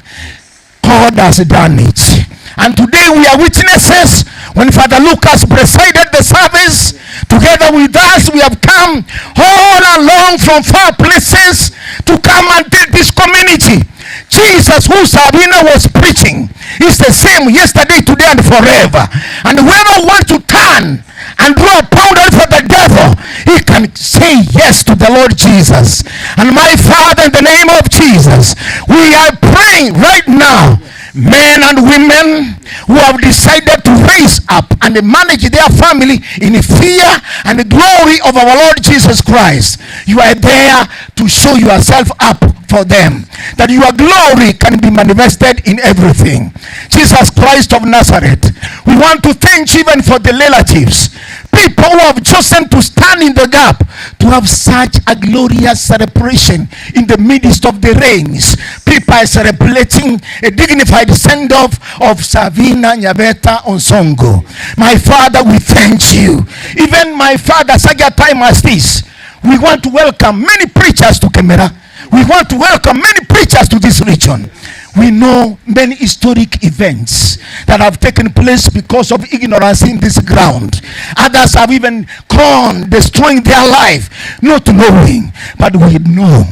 God has done it. And today we are witnesses when Father Lucas presided the service together with us. We have come all along from far places to come and take this community. Jesus, who Sabina was preaching, is the same yesterday, today, and forever. And whoever wants to turn and draw a boundary for the devil, he can say yes to the Lord Jesus. And my Father, in the name of Jesus, we are praying right now men and women who have decided to raise up and manage their family in fear and the glory of our Lord Jesus Christ. You are there to show yourself up for them, that your glory can be manifested in everything. Jesus Christ of Nazareth, we want to thank you even for the relatives, people who have chosen to stand in the gap to have such a glorious celebration in the midst of the rains. People are celebrating a dignified send-off of Sabina Nyabeta Onsongo. My Father, we thank you. Even my Father, such a time as this, we want to welcome many preachers to Kemera. We want to welcome many preachers to this region. We know many historic events that have taken place because of ignorance in this ground. Others have even gone destroying their life, not knowing. But we know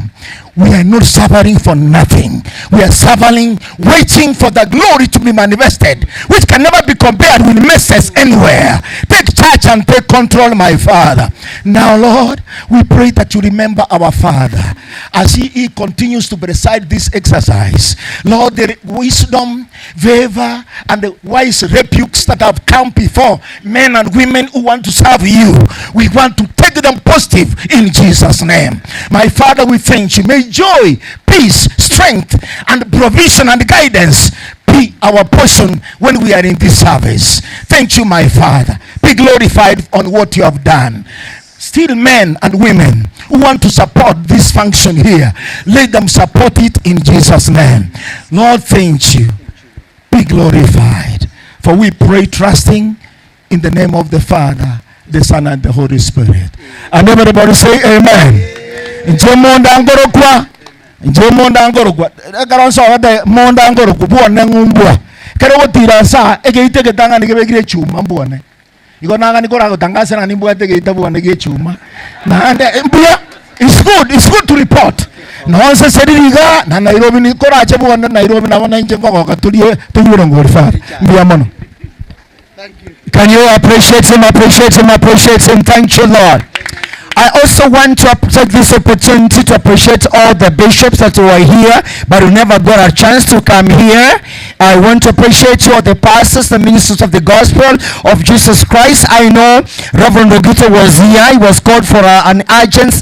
we are not suffering for nothing. We are suffering, waiting for the glory to be manifested, which can never be compared with messes anywhere. Take charge and take control, my Father. Now, Lord, we pray that you remember our Father as he continues to preside this exercise. Lord, the wisdom, favor, and the wise rebukes that have come before men and women who want to serve you, we want to take them positive in Jesus' name. My Father, we thank you. May joy, peace, strength, and provision and guidance be our portion when we are in this service. Thank you, my Father. Be glorified on what you have done. Still men and women who want to support this function here, let them support it in Jesus' name. Lord, thank you. Be glorified. For we pray trusting in the name of the Father, the Son, and the Holy Spirit. And everybody say amen. Nje monda ngorokwa. Nje monda ngorokwa. Ekero nsogete monda ngorokwa bwone ng'umbwa. Ekero ogotira nsa egeita egetang'ani kebekire echuma mbwone. Igo nang'ani koragotangasera ng'a nimbwate egeita bwone gia echuma. Naende mbuya, it's good, it's good to report. Nonse seriri iga na Nairobi ni korache bwone Nairobi nabo na inche nkogoka torie toigure ngori father. Mbuya mono. Can you appreciate him, appreciate him, appreciate him? Thank you, Lord. I also want to take this opportunity to appreciate all the bishops that were here, but who never got a chance to come here. I want to appreciate you all the pastors, the ministers of the gospel of Jesus Christ. I know Reverend Ogito was here. He was called for an urgent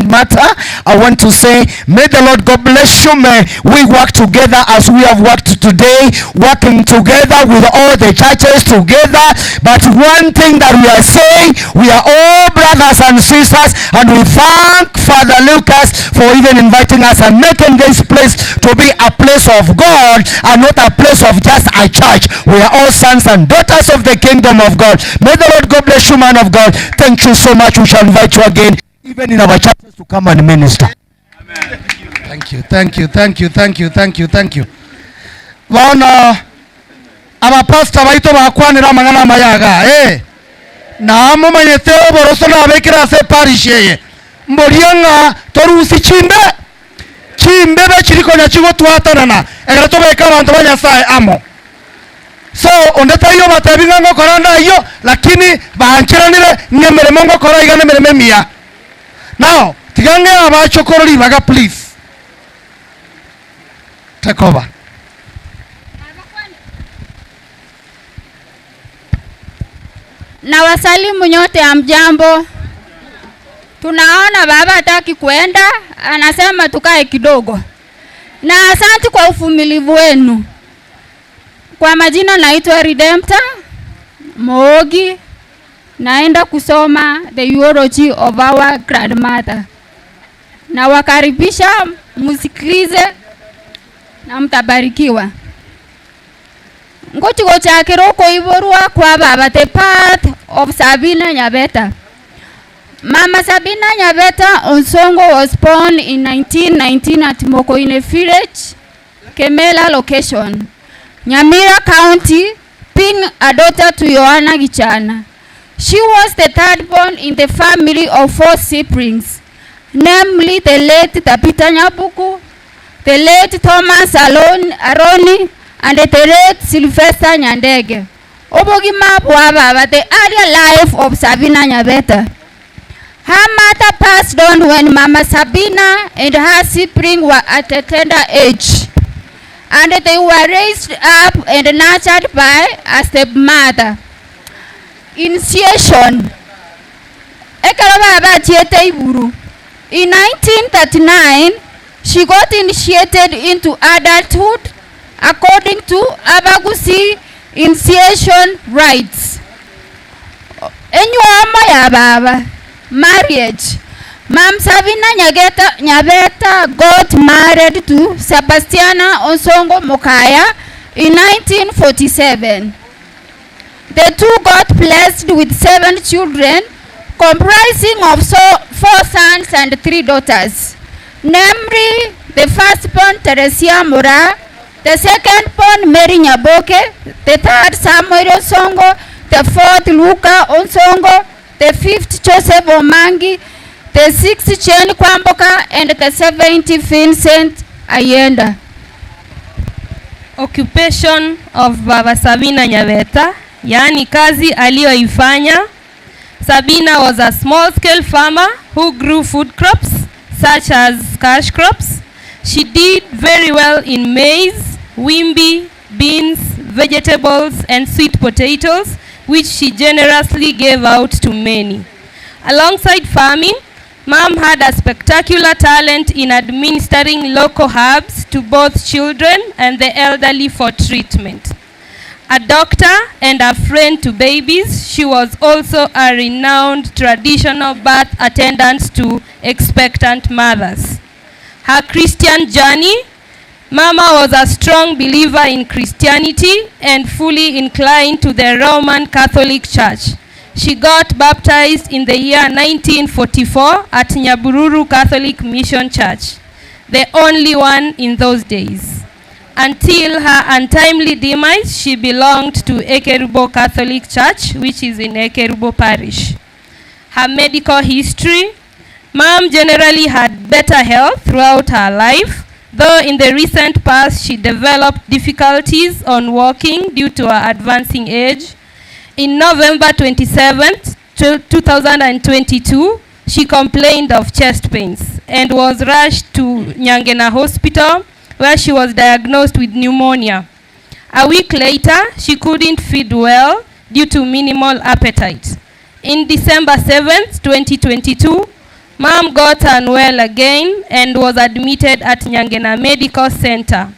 matter. I want to say, may the Lord God bless you. May we work together as we have worked today, working together with all the churches together. But one thing that we are saying, we are all brothers and sisters, and we thank Father Lucas for even inviting us and making this place to be a place of God and not a place of just a church. We are all sons and daughters of the kingdom of God. May the Lord God bless you, man of God. Thank you so much. We shall invite you again, even in our churches, to come and minister. Amen. Thank you, thank you, thank you, thank you, thank you, thank you. Bono abapastor baito bakwanera amang'ana amayaga. Namomanyete oboroso nabekera ase parish eye. Mborie ng'a torusi chimbe chimbe bechirikonya chigotwatanana ekero tobeka abanto ba Nyasaye amo. So onde taiyo batebi ng'a ngokora ndaiyo, lakini bancheranire ng'emeremo ngokora iga nemeremo emiya. Now tiga ng'e abachokoro ribaga please. Take over. Na wasalimu nyote, hamjambo. Tunaona baba hataki kuenda, anasema tukae kidogo. Na asante kwa uvumilivu wenu. Kwa majina naitwa Redemptor Moogi. Naenda kusoma the eulogy of our grandmother. Nawakaribisha musikilize na mtabarikiwa. Ngochi gochakera okoiborwa kwa baba the birth of Sabina Nyabeta. Mama Sabina Nyabeta Onsongo was born in 1919 at Mokoine village, Kemela location, Nyamira County, being a daughter to Yohana Gichana. She was the third born in the family of four siblings, namely the late Tabitha Nyabuku, the late Thomas Alon, Aroni, and the late Sylvester Nyandege. Obogima bwa baba, the earlier life of Sabina Nyabeta. Her mother passed on when Mama Sabina and her sibling were at a tender age, and they were raised up and nurtured by a stepmother. Initiation. Ekero baba achiete iburu. In 1939, she got initiated into adulthood according to Abagusi initiation rites. Enyuomo ya baba, marriage. Mam Sabina Nyageta, Nyabeta got married to Sebastiana Onsongo Mokaya in 1947. The two got blessed with seven children comprising of so, four sons and three daughters, namely the firstborn Teresia Mura, the second born Mary Nyaboke, the third Samuel Onsongo, the fourth Luka Onsongo, the fifth Joseph Omangi, the sixth Jane Kwamboka, and the seventh Vincent Ayenda. Occupation of Baba Sabina Nyabeta, yaani kazi aliyoifanya. Sabina was a small scale farmer who grew food crops such as cash crops. She did very well in maize, wimbi, beans, vegetables and sweet potatoes which she generously gave out to many. Alongside farming, Mom had a spectacular talent in administering local herbs to both children and the elderly for treatment. A doctor and a friend to babies, she was also a renowned traditional birth attendant to expectant mothers. Her Christian journey, Mama was a strong believer in Christianity and fully inclined to the Roman Catholic Church. She got baptized in the year 1944 at Nyabururu Catholic Mission Church, the only one in those days. Until her untimely demise, she belonged to Ekerubo Catholic Church, which is in Ekerubo Parish. Her medical history, Mom generally had better health throughout her life, though in the recent past she developed difficulties on walking due to her advancing age. In November 27th, 2022, she complained of chest pains and was rushed to Nyangena Hospital, where she was diagnosed with pneumonia. A week later, she couldn't feed well due to minimal appetite. In December 7th, 2022, Mom got unwell again and was admitted at Nyangena Medical Center.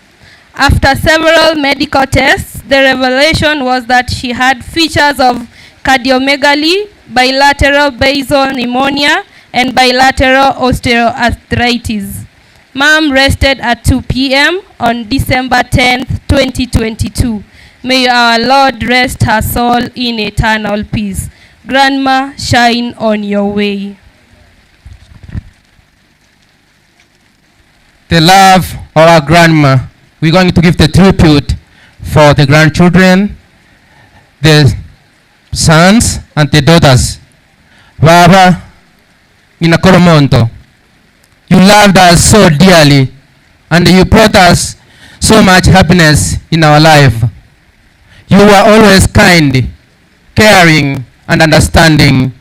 After several medical tests, the revelation was that she had features of cardiomegaly, bilateral basal pneumonia, and bilateral osteoarthritis. Mom rested at 2 p.m. on December 10th, 2022. May our Lord rest her soul in eternal peace. Grandma, shine on your way. The love of our grandma. We're going to give the tribute for the grandchildren, the sons, and the daughters. Baba, Inakoromonto, you loved us so dearly, and you brought us so much happiness in our life. You were always kind, caring, and understanding.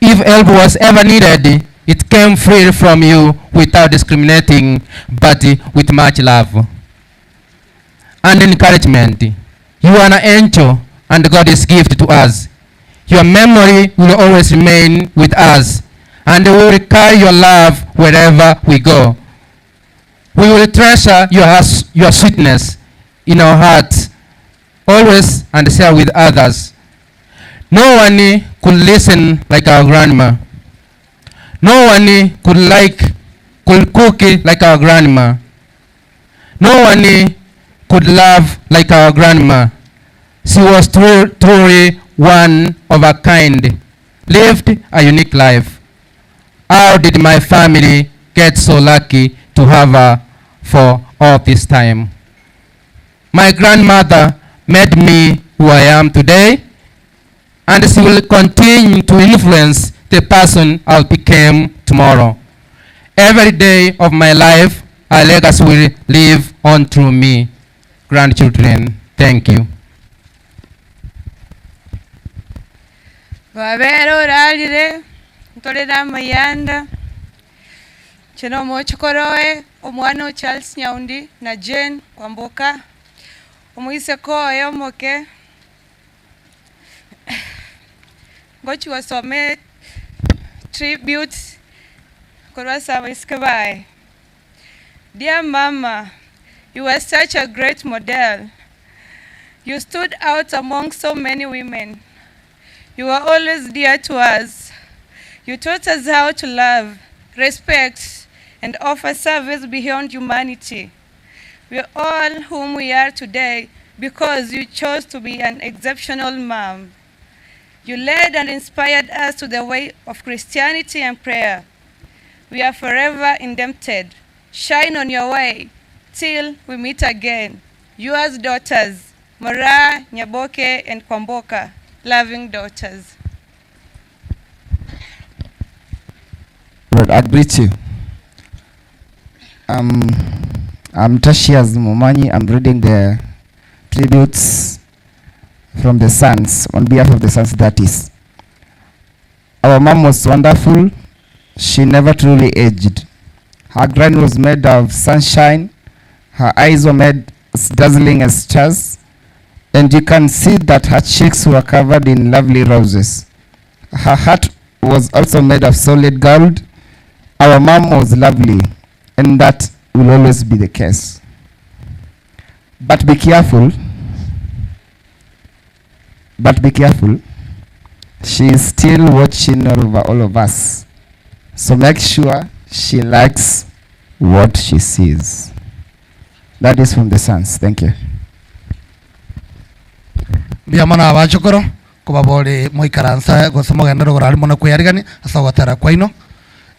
If help was ever needed, it came free from you without discriminating, but with much love and encouragement. You are an angel and God's gift to us. Your memory will always remain with us, and we will carry your love wherever we go. We will treasure your, your sweetness in our hearts, always, and share with others. No one could listen like our grandma. No one could like could cook like our grandma. No one could love like our grandma. She was truly one of a kind, lived a unique life. How did my family get so lucky to have her for all this time? My grandmother made me who I am today, and she will continue to influence the person I'll become tomorrow. Every day of my life, her legacy will live on through me. Grandchildren, thank you. Babere orarire, ntore na amayanda, inche na omochokoro oye, omwana o Charles Nyaundi na Jane Kwamboka, omoiseke oye omoke, ngochia gosoma etribute korwa ase abaiseke baye. Dear mama, you are such a great model. You stood out among so many women. You were always dear to us. You taught us how to love, respect, and offer service beyond humanity. We are all whom we are today because you chose to be an exceptional mom. You led and inspired us to the way of Christianity and prayer. We are forever indebted. Shine on your way till we meet again. Yours daughters, Mora, Nyaboke, and Kwamboka, loving daughters. Lord, I greet you. I'm Tashias Momanyi. I'm reading the tributes from the sons, on behalf of the sons, that is. Our mom was wonderful. She never truly aged. Her grind was made of sunshine. Her eyes were made as dazzling as stars. And you can see that her cheeks were covered in lovely roses. Her heart was also made of solid gold. Our mom was lovely, and that will always be the case. But be careful. But be careful. She is still watching over all of us. So make sure she likes what she sees. That is from the sons. Thank you. Mbuya mono abachokoro, kobabori moikaransa gose mogende rogoro aria mono kweyarigania ase ogotera kwaino.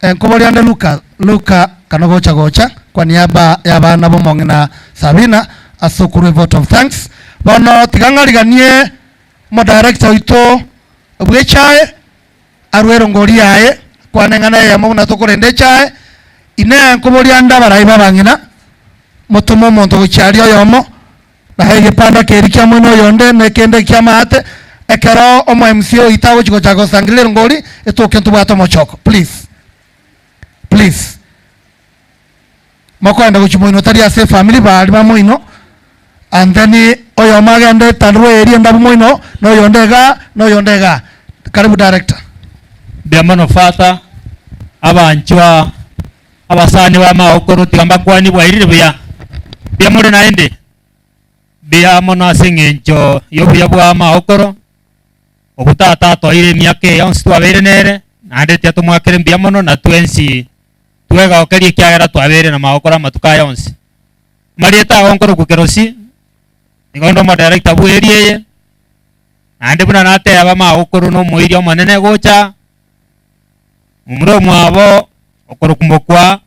Eh, nkoboria ande Luka, Luka kana gocha gocha kwa niaba ya abana b'omong'ina Sabina ase okorwa evote of thanks. Bono tiga ng'ariganie omodirector oito bw'echae arwe erongori yaye kwane eng'ana eyemo buna tokorenda echae. Inee nkoboria ande abarai b'abang'ina motome omonto gochia aria oyomo naye egepanda keria kia moino oyonde na ekende kia maate ekero omo MC oito agochi gochaka gosangereria erongori etoke ntobwate omochoko please please mokoenda gochia moino tari ase efamiri baria ba moino and then oyomo agende etandarua eria endabu moino na oyonde igaa na oyonde igaa. Karibu director. Mbuya mono Father, abanchwa abasani ba magokoro tiga mbakwanie bwairire buya. Mbuya more naende? Mbuya mono ase eng'encho y'obuya bwa magokoro, obwo tata atoeire emiaka eye yonsi twabeire nere, naende tiga tomwakere mbuya mono na twensi twegokerie ekiagera twabeire na magokoro amatuko aya onsi. Amarieta ago nkorokwa Kerosi, nigo onde omodirector bwa area eye, naende buna nateba magokoro na omoiri omonene gocha, momura omwabo okorokwa Mbokwa,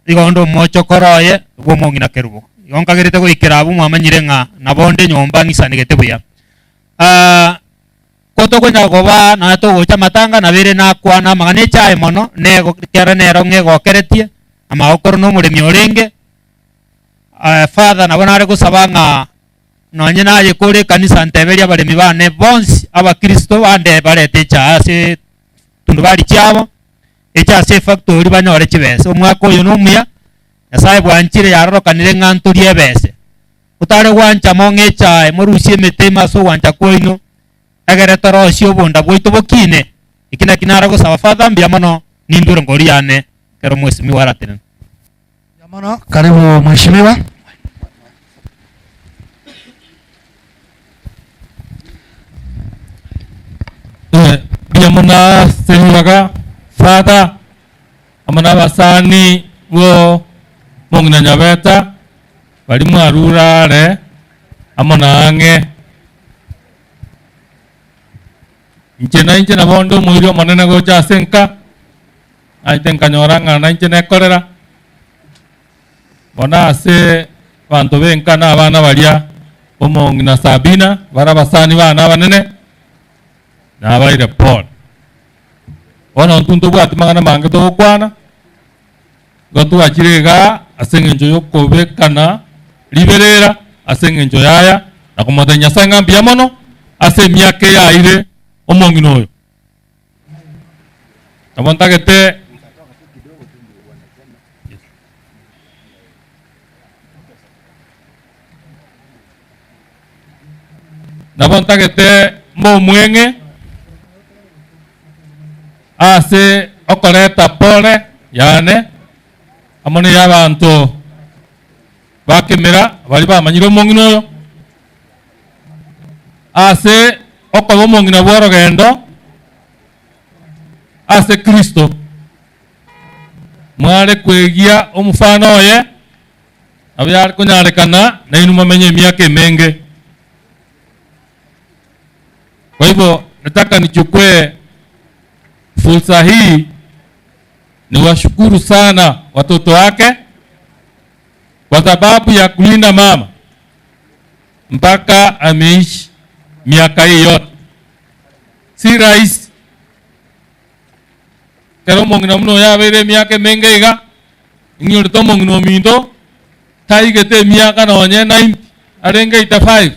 igo onde omochokoro oye bwa omong'ina Kerubo. Igo nkagerete goikera abwo mwamanyire ng'a nabo onde nyomba ng'isanegete buya. Ah, ko tokonya koba nonya togocha amatanga nabo ere nakwana amang'ana echaye mono, nego ekero nero ng'egokeretie, amagokoro na omoremi orenge, Father nabo nare gosaba ng'a nonye naye kore ekanisa nteberie abaremi bane bonsi abakristo bande barete echae ase tundubari chiabo, eche ase efactory banyore chibesa. Omwaka oyo nomuya, Nyasaye bwanchire yarorokanire ng'a ntorie ebese. Otare gwancha mong'e echae morusie emete ime ase ogwancha kwaino, egere torosie obonda bwaito bokine. Eki naki nare gosaba Father mbuya mono, nindure ngori yane ekero mwesimigwa aratenene. Mbuya mono, karibu mheshimiwa. Mbuya mono ase ribaga, Father, amo na abasani bo omong'ina Nyabeta, baria mwarure are amo na ang'e. Inche nainche nabo onde omoiri omonene gocha ase enka, naete nkanyora ng'a nainche nekorera, bono ase abanto b'enka na abana baria b'omong'ina Sabina, bare abasani bane abanene, nabaire pole. Bono intwe ntobwati mang'ana mange togokwana, igo twachire igaa ase eng'encho y'okobekana riberera ase eng'encho yaya na komotebia Nyasae ng'a mbuya mono ase emiaka eye aire omong'ina oyo. Nabo ntagete Nabo ntagete momweng'e ase okoreta pole yane amo ney'abanto ba kemera baria bamanyire omong'ina oyo, ase okoba omong'ina bw'orogendo ase Kristo, mware kwegia omofano oye. Nabo yare konyarekana nainwe momenye emiaka emenge. Kwa hivyo nataka nichukue fursa hii niwashukuru sana watoto wake kwa sababu ya kulinda mama mpaka ameishi miaka hii yote. Si rahisi. Ekero omong'ina buna oyo abeire emiaka emenge iga, ing'iorete omong'ina ominto taigete emiaka nonye 90, arenge 85.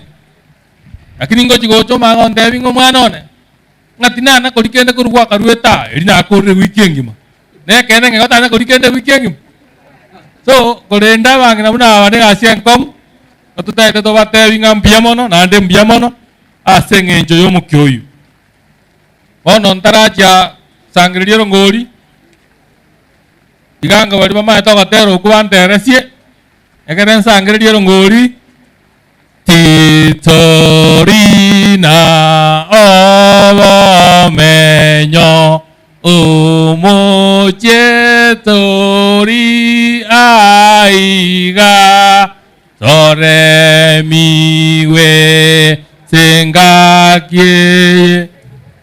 Lakini ngochi gocha omanye gontebia ng'a omwana one, ng'a tinana koria kende korwa gwakaruete aa, erio nakorire ewiki engima. Nekeene ng'a igo tanya koria kende ewiki engima? So, korende abang'ina buna aba negasi enkong'u, totagete tobatebi ng'a mbuya mono naende mbuya mono ase eng'encho y'omokia oyio. Bono ntarachia sangereria erongori, tiga anga baria bamaete ogotera okwo banteresie, ekere nsangererie erongori, Titori na obomenyo omochie tori aiga. Toremigwe chingaki eye,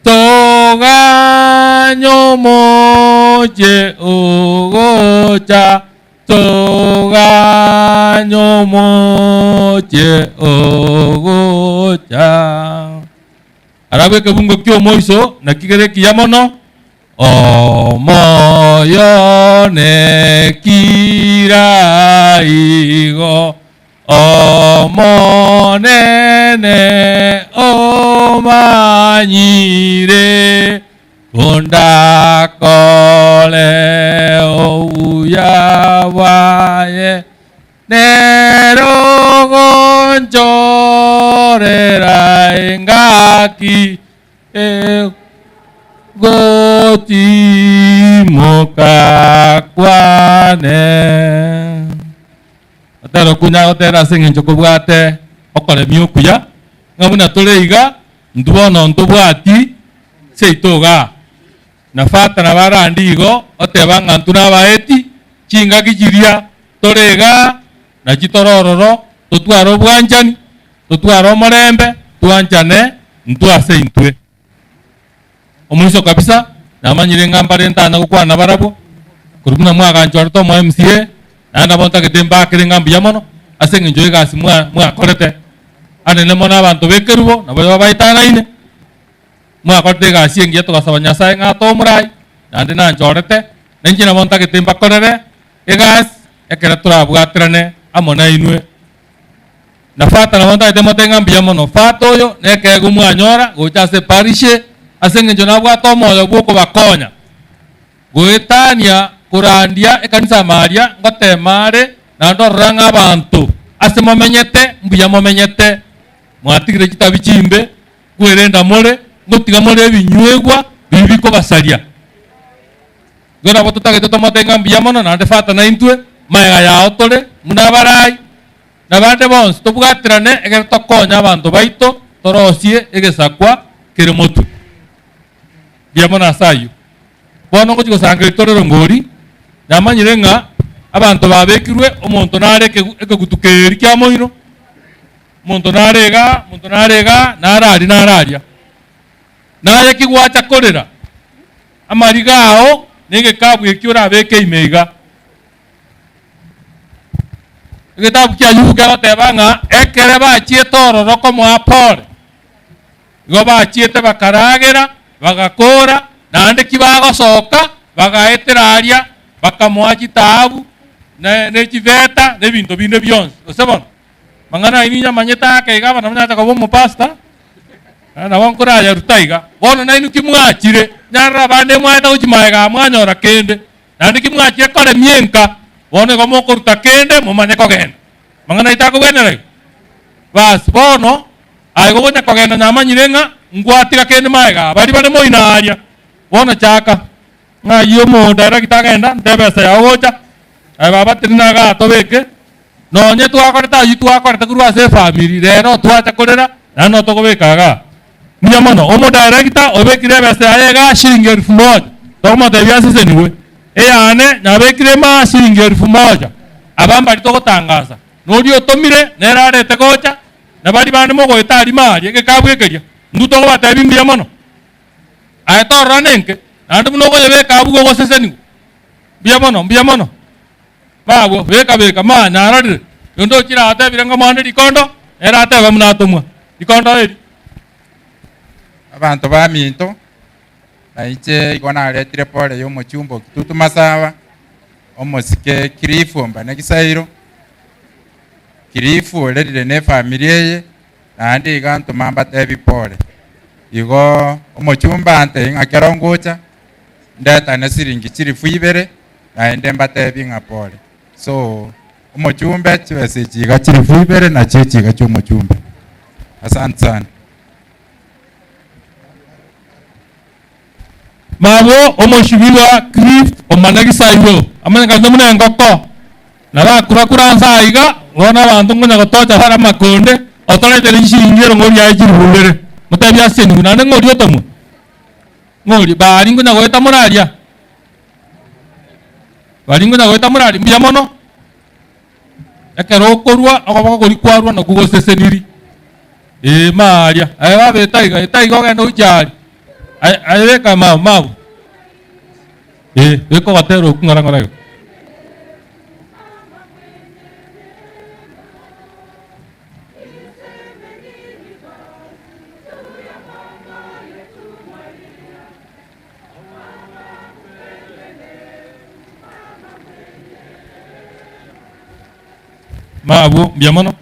toganye omochie ogocha, toganye omochie ogocha. Arabwo ekebungo ki'omoiso naki kere ekiya mono, Omoyo nekira igo, Omonene omanyire, Kondakore obuya bwaye, Nere ogonchorera engaki Egotimoka kwane. Otera okunya gotera ase eng'encho kobwate okoremia okuya, ng'a buna tore iga, intwe bono ntobwati seito igaa. Na Fata nabo arandie igo, oteba ng'a intwe nabaeti, chingaki chiria tore igaa, nachi tore ororo, totware obwanchani, Totware omorembe, twanchane intwe ase intwe. Omoiso kabisa, namanyire ng'a mbare ntanya gokwana nabarabwo, korwa buna mwaganchorete omo MCA, naende nabo ntagete mbakere ng'a mbuya mono, ase eng'encho y'egasi mwa mwakorete. Anene mono abanto b'ekerubo, nabo babaetanaine, mwakorete egasi engiya togasaba Nyasaye ng'a atoe omorai, naende nanchorete, na inche nabo ntagete mbakorere egasi, ekero torabwaterane amo nainwe. Na Fata nabo ntagete motebe ng'a mbuya mono. Fata oyo nekeegwa mwanyora gocha ase eparish eye, ase eng'encho nabwate omoyo bw'okobakonya goetania korandia ekanisa amaria ngotema are naende orora ng'a abanto ase momenyete mbuya momenyete, mwatigire chitabi chimbe, nkwerenda more, ngotiga more ebinywegwa biria bikobasaria. Igo nabo totagete tomotebie ng'a mbuya mono naende Fata naintwe, magega yao tore buna abarai. Na bande bonsi tobwaterane ekero tokonya abanto baito torosie egesakwa kere motwe. Mbuya mono ase ayio. Bono ngochia gosangereria tore rongori, namanyire ng'a abanto babekirwe omonto nare ekegutu keria kia moino, omonto nare igaa, omonto nare igaa, nare aria nare aria. Naye ki gwacha korera? Amariga ao na egekabu ekio orabeke ime iga. Egetabu kia Ayubu kegoteba ng'a ekere bachiete ororo komoa pole, igo bachiete bakaragera, bagakora, naende ki bagosoka, bagaetera aria, bakamoa chitaabu, ne ne chifeta, na ebinto binde bionsi. Gose bono, mang'ana ayio ninyamanyete ake iga, abana banyarete koba omopastor, nabo nkorayaruta iga. Bono nainwe ki mwachire, nyarora abande mwaeta gochia magega aa mwanyora kende, Naende ki mwachire koremia enka, bono igo mokoruta kende momanye kogenda. Amang'ana aito akogwenera igo? Basi bono aye gogocha kogenda namanyire ng'a ngwatiga kende magega aa, baria bare moino aaria. Bono chaka, ng'a ayio omodirect agenda, nte ebesa yao gocha, aye baba teri igaa tobeke, nonye twakorete ayio twakorete korwa ase efamiri, rero twacha korera, naende noo tokobeka igaa. Mbuya mono, omodirector obekire ebesa yaye igaa shilingi elfu moja, tokomotebia asesenigwe. Eyane nabekire imaa shilingi elfu moja, aba mbari togotangasa, noria otomire nere arete gocha, na baria bande mogoeta aria maria egekabu ekeria, intwe tokobatebia mbuya mono. Aye torora nenke, naende buna okoyebeka abwo gogosesenigwa. Mbuya mono, mbuya mono. Babwo, beka beka, ma, narorire, onde ochire atebire ng'a mwane rikondo, nere atebe buna atomwa. Rikondo eri. Abanto baminto, na inche igo naretire pole y'omochumba o Kitutu Masaba, omosike Cliff Ombane Gisairo. Cliff orerire na efamiri eye, naende iga ntoma mbatebi pole. Igo omochumba antebie ng'a kero ngocha, ndetane siringi chilifu ibere, naende mbatebi ng'a pole. So, omochumbe chibesa echi iga chilifu ibere nachio echi iga chia omochumbe. Asante sana. Mabo omoshibirwa Cliff omana gisairo amanyekane buna engoko, na bakura-kura anse aiga, bono abanto nkonya gotocha bare amakonde, otoretere chishilingi erongo riaye chilifu ibere, motebie asenigwe naende ng'oria otomwa. Ng'oria, baria nkonya goeta moraria, baria nkonya goeta moraria, mbuya mono. Ekero okorua, okoboko koria kwarua nakwo goseseniri. Ee, maaria. Aye baba eta iga, eta iga ogende gochia aria. Aye, aye beka mao, mao. Ee, beka ogotera okwo ng'ora ng'ora iga. Mabwo mbuya mono,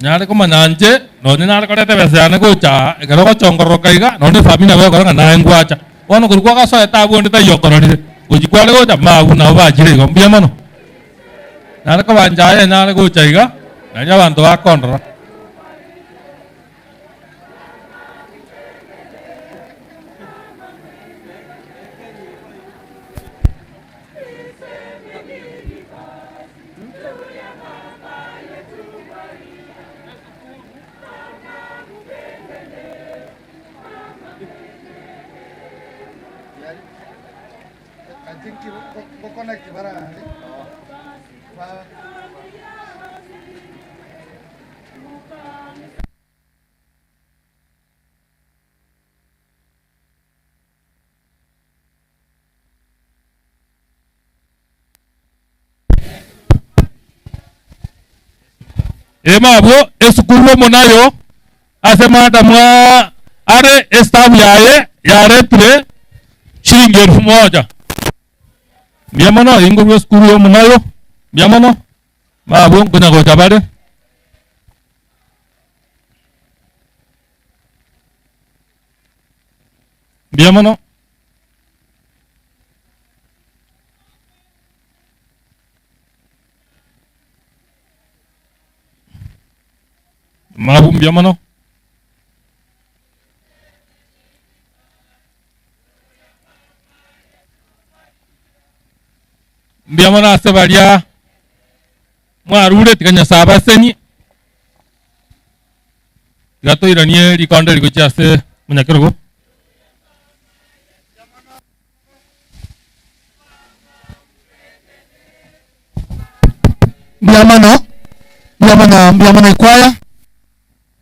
nyare komanya inche, nonye nare koreta ebesa yane gocha aa, ekero ogochongororoka iga, nonye efamiri nabo egokora ng'a naye ngwacha. Bono korwa kwagasoete abwo onde taiyo okororire, gochia kware gocha, mabwo nabo bachire igo, mbuya mono. Nare koba inche aye nare gocha iga, nario abanto bakondora. Ime abwo esukuru omonayo ase madam are estaff yaye yaretire shilingi elfu moja. Mbuya mono inkorwa esukuru ya omonayo, mbuya mono, abwo nkonya gocha bare. Mbuya mono. Mabu mbuya mono. Mbuya mono ase baria mwarure tiga Nyasae abasenie. Tiga toiranie rikondo eri gochia ase omonyakerogo. Mbuya mono, mbuya mono, mbuya mono ekwaya,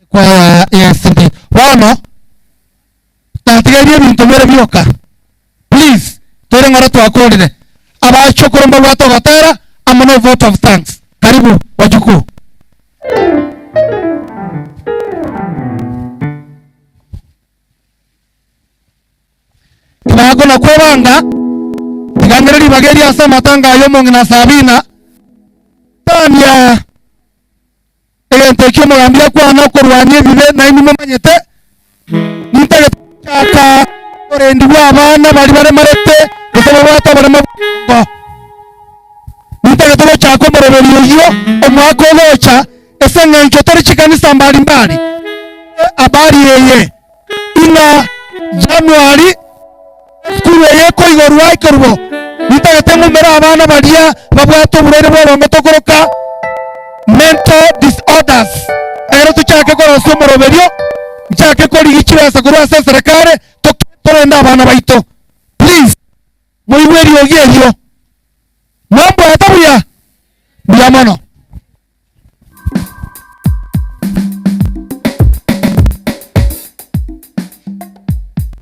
ekwaya ya SMB. Bono, tatigerie ebinto bire bioka. Please, toire ng'ora twakorire. Abachokoro mbabwate ogotera amo no vote of thanks. Karibu wajukuu. Kibago na kwebanga, tiga ng'ire ribaga eri ase amatanga aya omong'ina Sabina, tania egento ekio omogambi akwana okorwania ebibe nainwe momanyete, nintagete gochaka oborendi bwa abana baria baremarete gose babwate oboremo bw'obongo. Nintagete gochaka omoroberi oyio omwaka ogocha ase eng'encho tore chikanisa mbari mbari habari eye. Ing'a Januari esukuru eye ekoigorwa ekerubo, nintagete ng'umere abana baria babwate oborwaire bw'obongo tokoroka mental disorders. Ekero tochake korosia omoroberio, nchake korigia chibesa korwa ase eserekari toke torende abana baito. Please, moigwe eriogi erio. Mwambwata buya? Mbuya mono.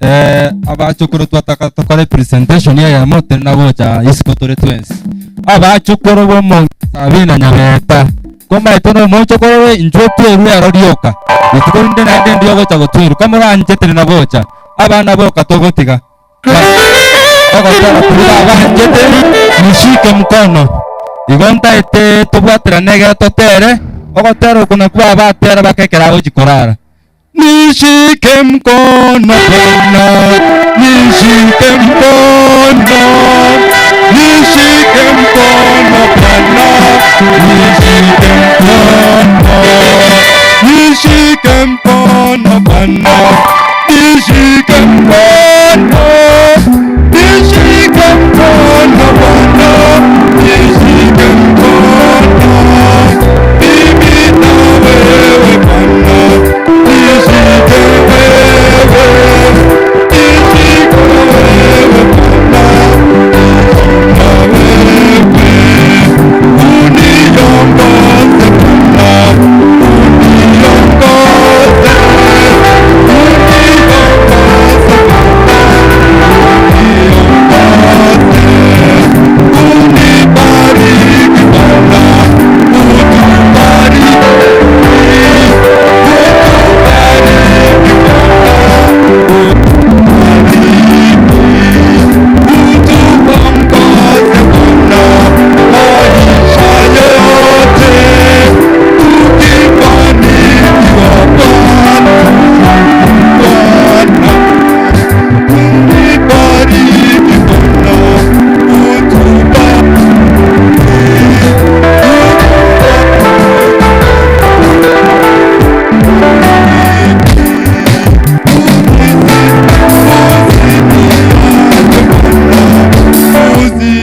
Eh, abachukuru twataka tokore presentation eyemo teri na gocha isiko tore twensi abachukuru bomo Sabina Nyabeta komaete na omochokoro we inchwe twerwe ero rioka rituko rinde naende ndio gocha gotwerwa kamoranche teri na gocha abana boka togotiga Ogotera koria babanchete, nishike mkono. Igo ntaete tobwaterane egere totere, ogotera oko nakwo abatera baka ekero agochi korara. Nishike mkono Bwana, nishike mkono, nishike mkono Bwana, nishike mkono, nishike mkono Bwana. Nishike mkono, nishike mkono Bwana, nishike mkono. Mimi na wewe Bwana, nishike wewe, nishike wewe Bwana, na wewe uniongoze Bwana, uniongoze.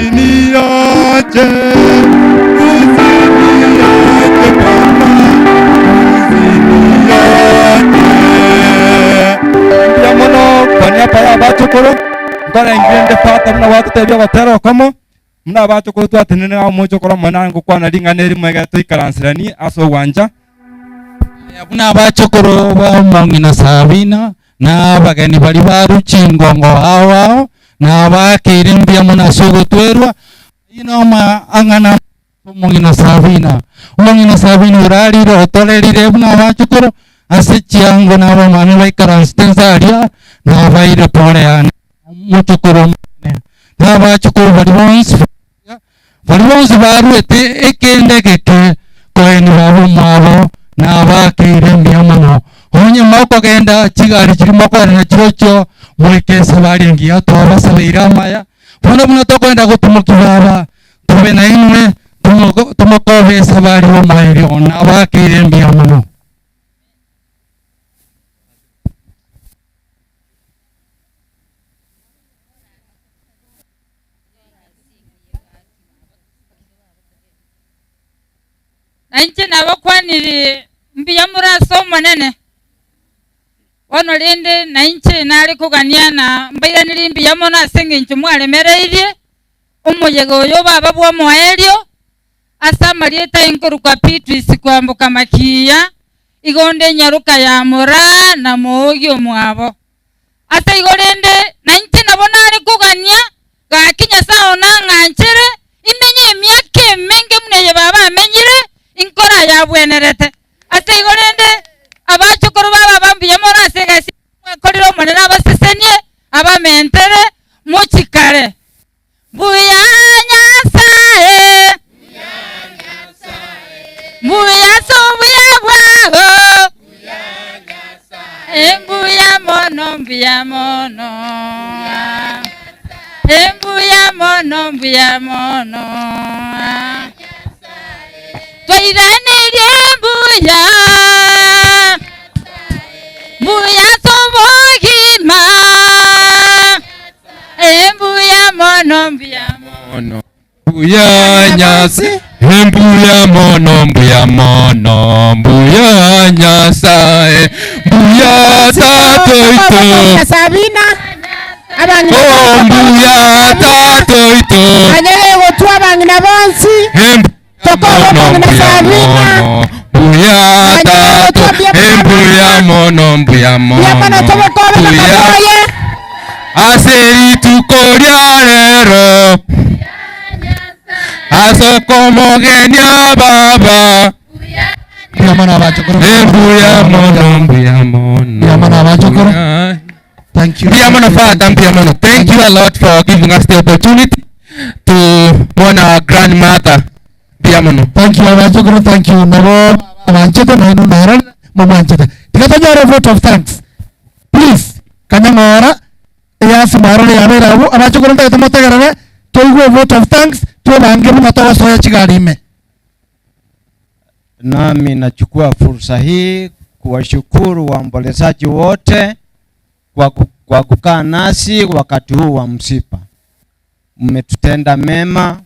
Usiniache, usiniache Bwana, usiniache. Mbuya mono kwa niaba ya abachukuru nkorengire nde fata buna gwatotebia ogotera okomo buna abachukuru twatenene amo omochokoro omonene are ngokwana ring'ana erimo ekero toikaranseranie ase ogwancha. Aya buna abachukuru b'omong'ina Sabina na abageni baria barue chingongo ao ao, na abakeire mbuya mono ase ogotwerwa, ayio namang'ana omong'ina Sabina. Omong'ina Sabina orarire otorerire buna abachukuru ase chiango na abamame baikaransete inse aria, nabaire pore yane omochukuru omonene, na abachukuru baria bonsi Baria bonsi baruete ekende egeke koeni baba omwabo nabakeire mbuya mono. Onye mokogenda chigari chiria mokoerana chirochio moike esabari engiya twabasabeire amaya. Bono buna tokogenda gotimokia baba tobe nainwe tomokobe esabari y'omoerio nabakeire mbuya mono. Na inche nabakwanirie mbuya more ase Omonene. Bono rende nainche nare kogania na mbairanerie mbuya mono ase engencho mwaremereirie omoyega oyo o baba bw'omoerio. Ase amarieta inkorokwa Beatrice kwamboka Makiya, igo onde enyaroka ya Moraa na Moogi omwabo. Ase igo rende nainche nabo nare kogania, gaki Nyasae one ang'anchere, imenye emiaka emenge buna eye baba amenyire, inkore ayabwenerete. Ase igo rende, abachokoro ba baba mbuya more ase egasi mwakorire Omonene abasesenie, abamentere, mochikare. Mbuya Nyasae, mbuya ase obuya bwao, mbuya mono, mbuya mono, mbuya mono, mbuya mono, twairanerie mbuya, mbuya ase obogima. Mbuya mono, mbuya mono. Mbuya Nyasae, mbuya mono, mbuya mono, mbuya Nyasae, mbuya Tata oito. Sabina abang'ina Oh, mbuya Tata oito. anyare gotwa abang'ina bonsi tokoba Mono, omong'ina mbuya Sabina mono, mbuya Tata, mbuya mono, mbuya mbuya mono mono, tobokobe mbuya bakaboye ase rituko ria rero ase okomogenia baba Mbuya mono abachokoro. mbuya mono mbuya mono Mbuya mono abachokoro. Thank you. Mbuya mono Father, mbuya mono. Thank you a lot for giving us the opportunity to mourn our grandmother. Mbuya mono. Thank you abachokoro, thank you. Nabo abanchete nainwe narorire momwanchete. Tiga tonyore vote of thanks. Please, kanyang'ora eyasi mwarore yabeire abwo abachokoro ntagete motegerere toigwe vote of thanks twebange buna togosoya chigari ime. Nami nachukua fursa hii kuwashukuru waombolezaji wote kwa kukaa nasi wakati huu wa msiba. Mmetutenda mema,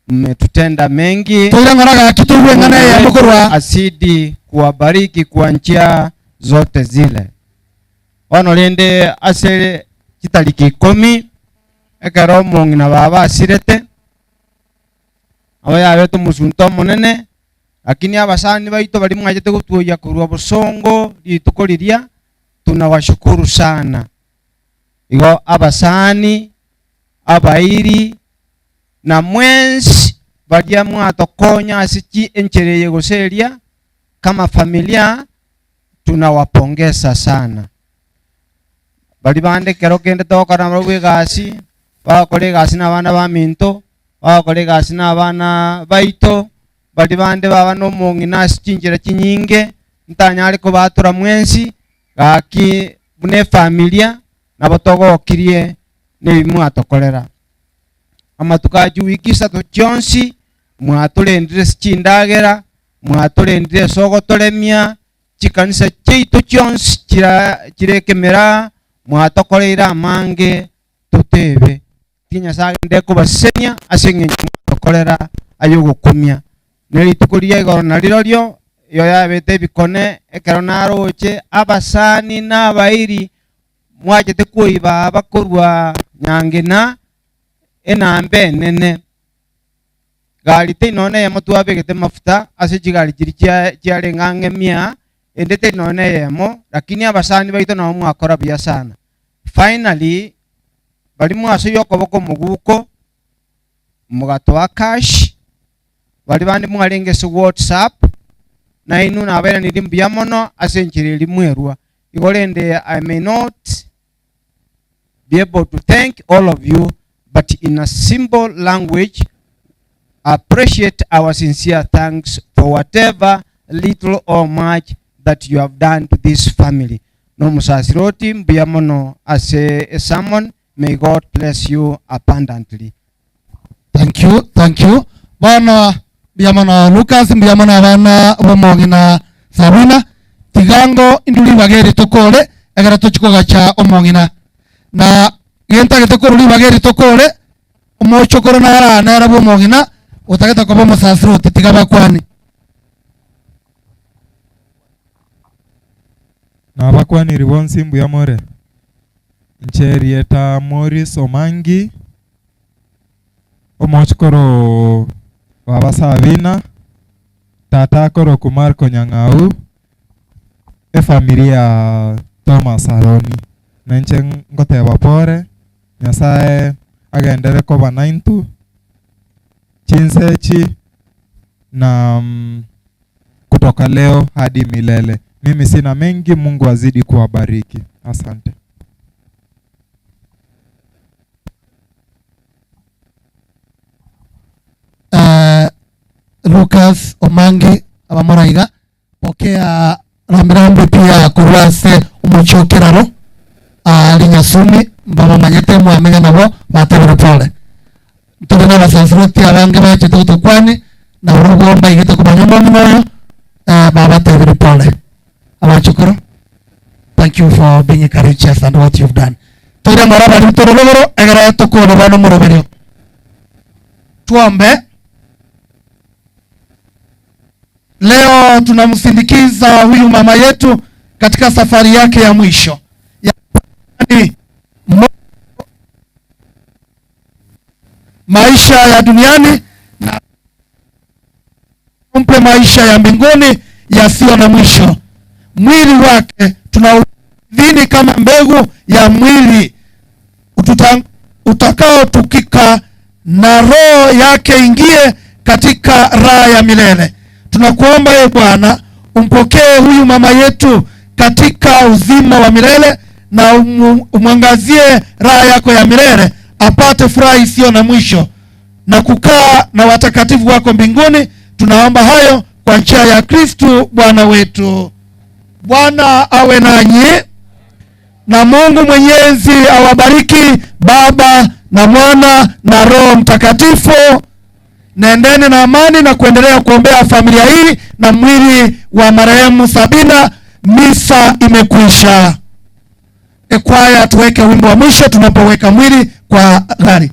mmetutenda mengi. Toire ng'ora gaki toigwe ng'ana Mungu eyemo wetu korwa azidi kuwabariki kwa njia zote zile. Bono rende ase chitariki ikomi ekero omong'ina baba asirete abo yabete omosunte omonene lakini abasani baito bari mwachete gotuoyia korwa bosongo rituko riria tunawashukuru sana. Igo abasani abairi na mwensi baria mwatokonya ase chi enchera eye gose eria kama familia tunawapongeza sana. Bari bande kero kende togokora nabarobwo egasi, bagokora egasi na abana ba minto, bagokora egasi na abana baito, bari bande baba na omong'ina ase chinchera chinyinge, ntanyare kobatura mwensi, gaki buna efamilia, nabo togokirie na ebi mwatokorera. Amatuko achi wiki isato chionsi, mwatorendire ase chindagera, mwatorendire ase ogotoremia, chikanisa chiaito chionsi chira chirekemera, mwatokoreire amange totebe. Ti Nyasaye agende kobasesenia ase eng'encho mwatokorera aye ogokumia. Na rituko ria igoro narirorio, igo yabete ebikone ekero naroche abasani na abairi mwachete koiba aba korwa nyangena enamba enene. Gari tei nonya eyemo twabegete mafuta ase chigari chiria chia chiarenge ang'e mia, ende teri nonya eyemo, lakini abasani baito nabo mwakora buya sana. Finally, baria mwasoyia okoboko omoguko, mogatoa cash, baria bande mwarenge ase WhatsApp, nainwe nabairanirie mbuya mono ase enchera eria mwerwa. Igo rende I may not be able to thank all of you, but in a simple language, appreciate our sincere thanks for whatever little or much that you have done to this family. Nomosasiroti mbuya mono ase esermon, may God bless you abundantly. Thank you, thank you. Bono mbuya mono Lucas, mbuya mono abana b'omong'ina Sabina. Tiga ngo intwe ribaga eri tokore ekero tochia kogacha omong'ina. Na gentagete korwa ribaga eri tokore, omochokoro nara nere bw'omong'ina otagete koba omosasiroti, tiga bakwane. Nabakwaniri bonsi mbuya more. Inche erieta Maurice Omangi, omochokoro. Baba Sabina, tata akorokwa Marco Nyang'au, efamiri ya Thomas Aroni. Na inche ngoteba pore, Nyasaye agenderere koba naintwe chinsa echi na kutoka leo hadi milele. Mimi sina mengi, Mungu azidi kuwabariki. Asante. Eh, Lucas Omange abamoraiga pokea rambirambi pia korwa ase omochie o Keraro aria Nyasumi mbabamanyete mwamenya nabo batebire pole. Ntore na abasansiroti abange bachete gotokwani na barobwo mbaigete komanya omong'ina oyo eh, babatebire pole. Abachokoro thank you for being courageous and what you've done. Toire amara abari tore rogoro egere tokore bono omoroberio. Tuombe. Leo tunamsindikiza huyu mama yetu katika safari yake ya mwisho ya maisha ya duniani na umpe maisha ya mbinguni yasiyo na mwisho. Mwili wake tunaudhini kama mbegu ya mwili utakaotukika na roho yake ingie katika raha ya milele. Tunakuomba ye Bwana, umpokee huyu mama yetu katika uzima wa milele na umwangazie raha yako ya milele, apate furaha isiyo na mwisho na kukaa na watakatifu wako mbinguni. Tunaomba hayo kwa njia ya Kristu Bwana wetu. Bwana awe nanyi, na Mungu Mwenyezi awabariki, Baba na Mwana na Roho Mtakatifu. Nendeni na amani na kuendelea kuombea familia hii na mwili wa marehemu Sabina. Misa imekwisha. Ekwaya, tuweke wimbo wa mwisho tunapoweka mwili kwa gari.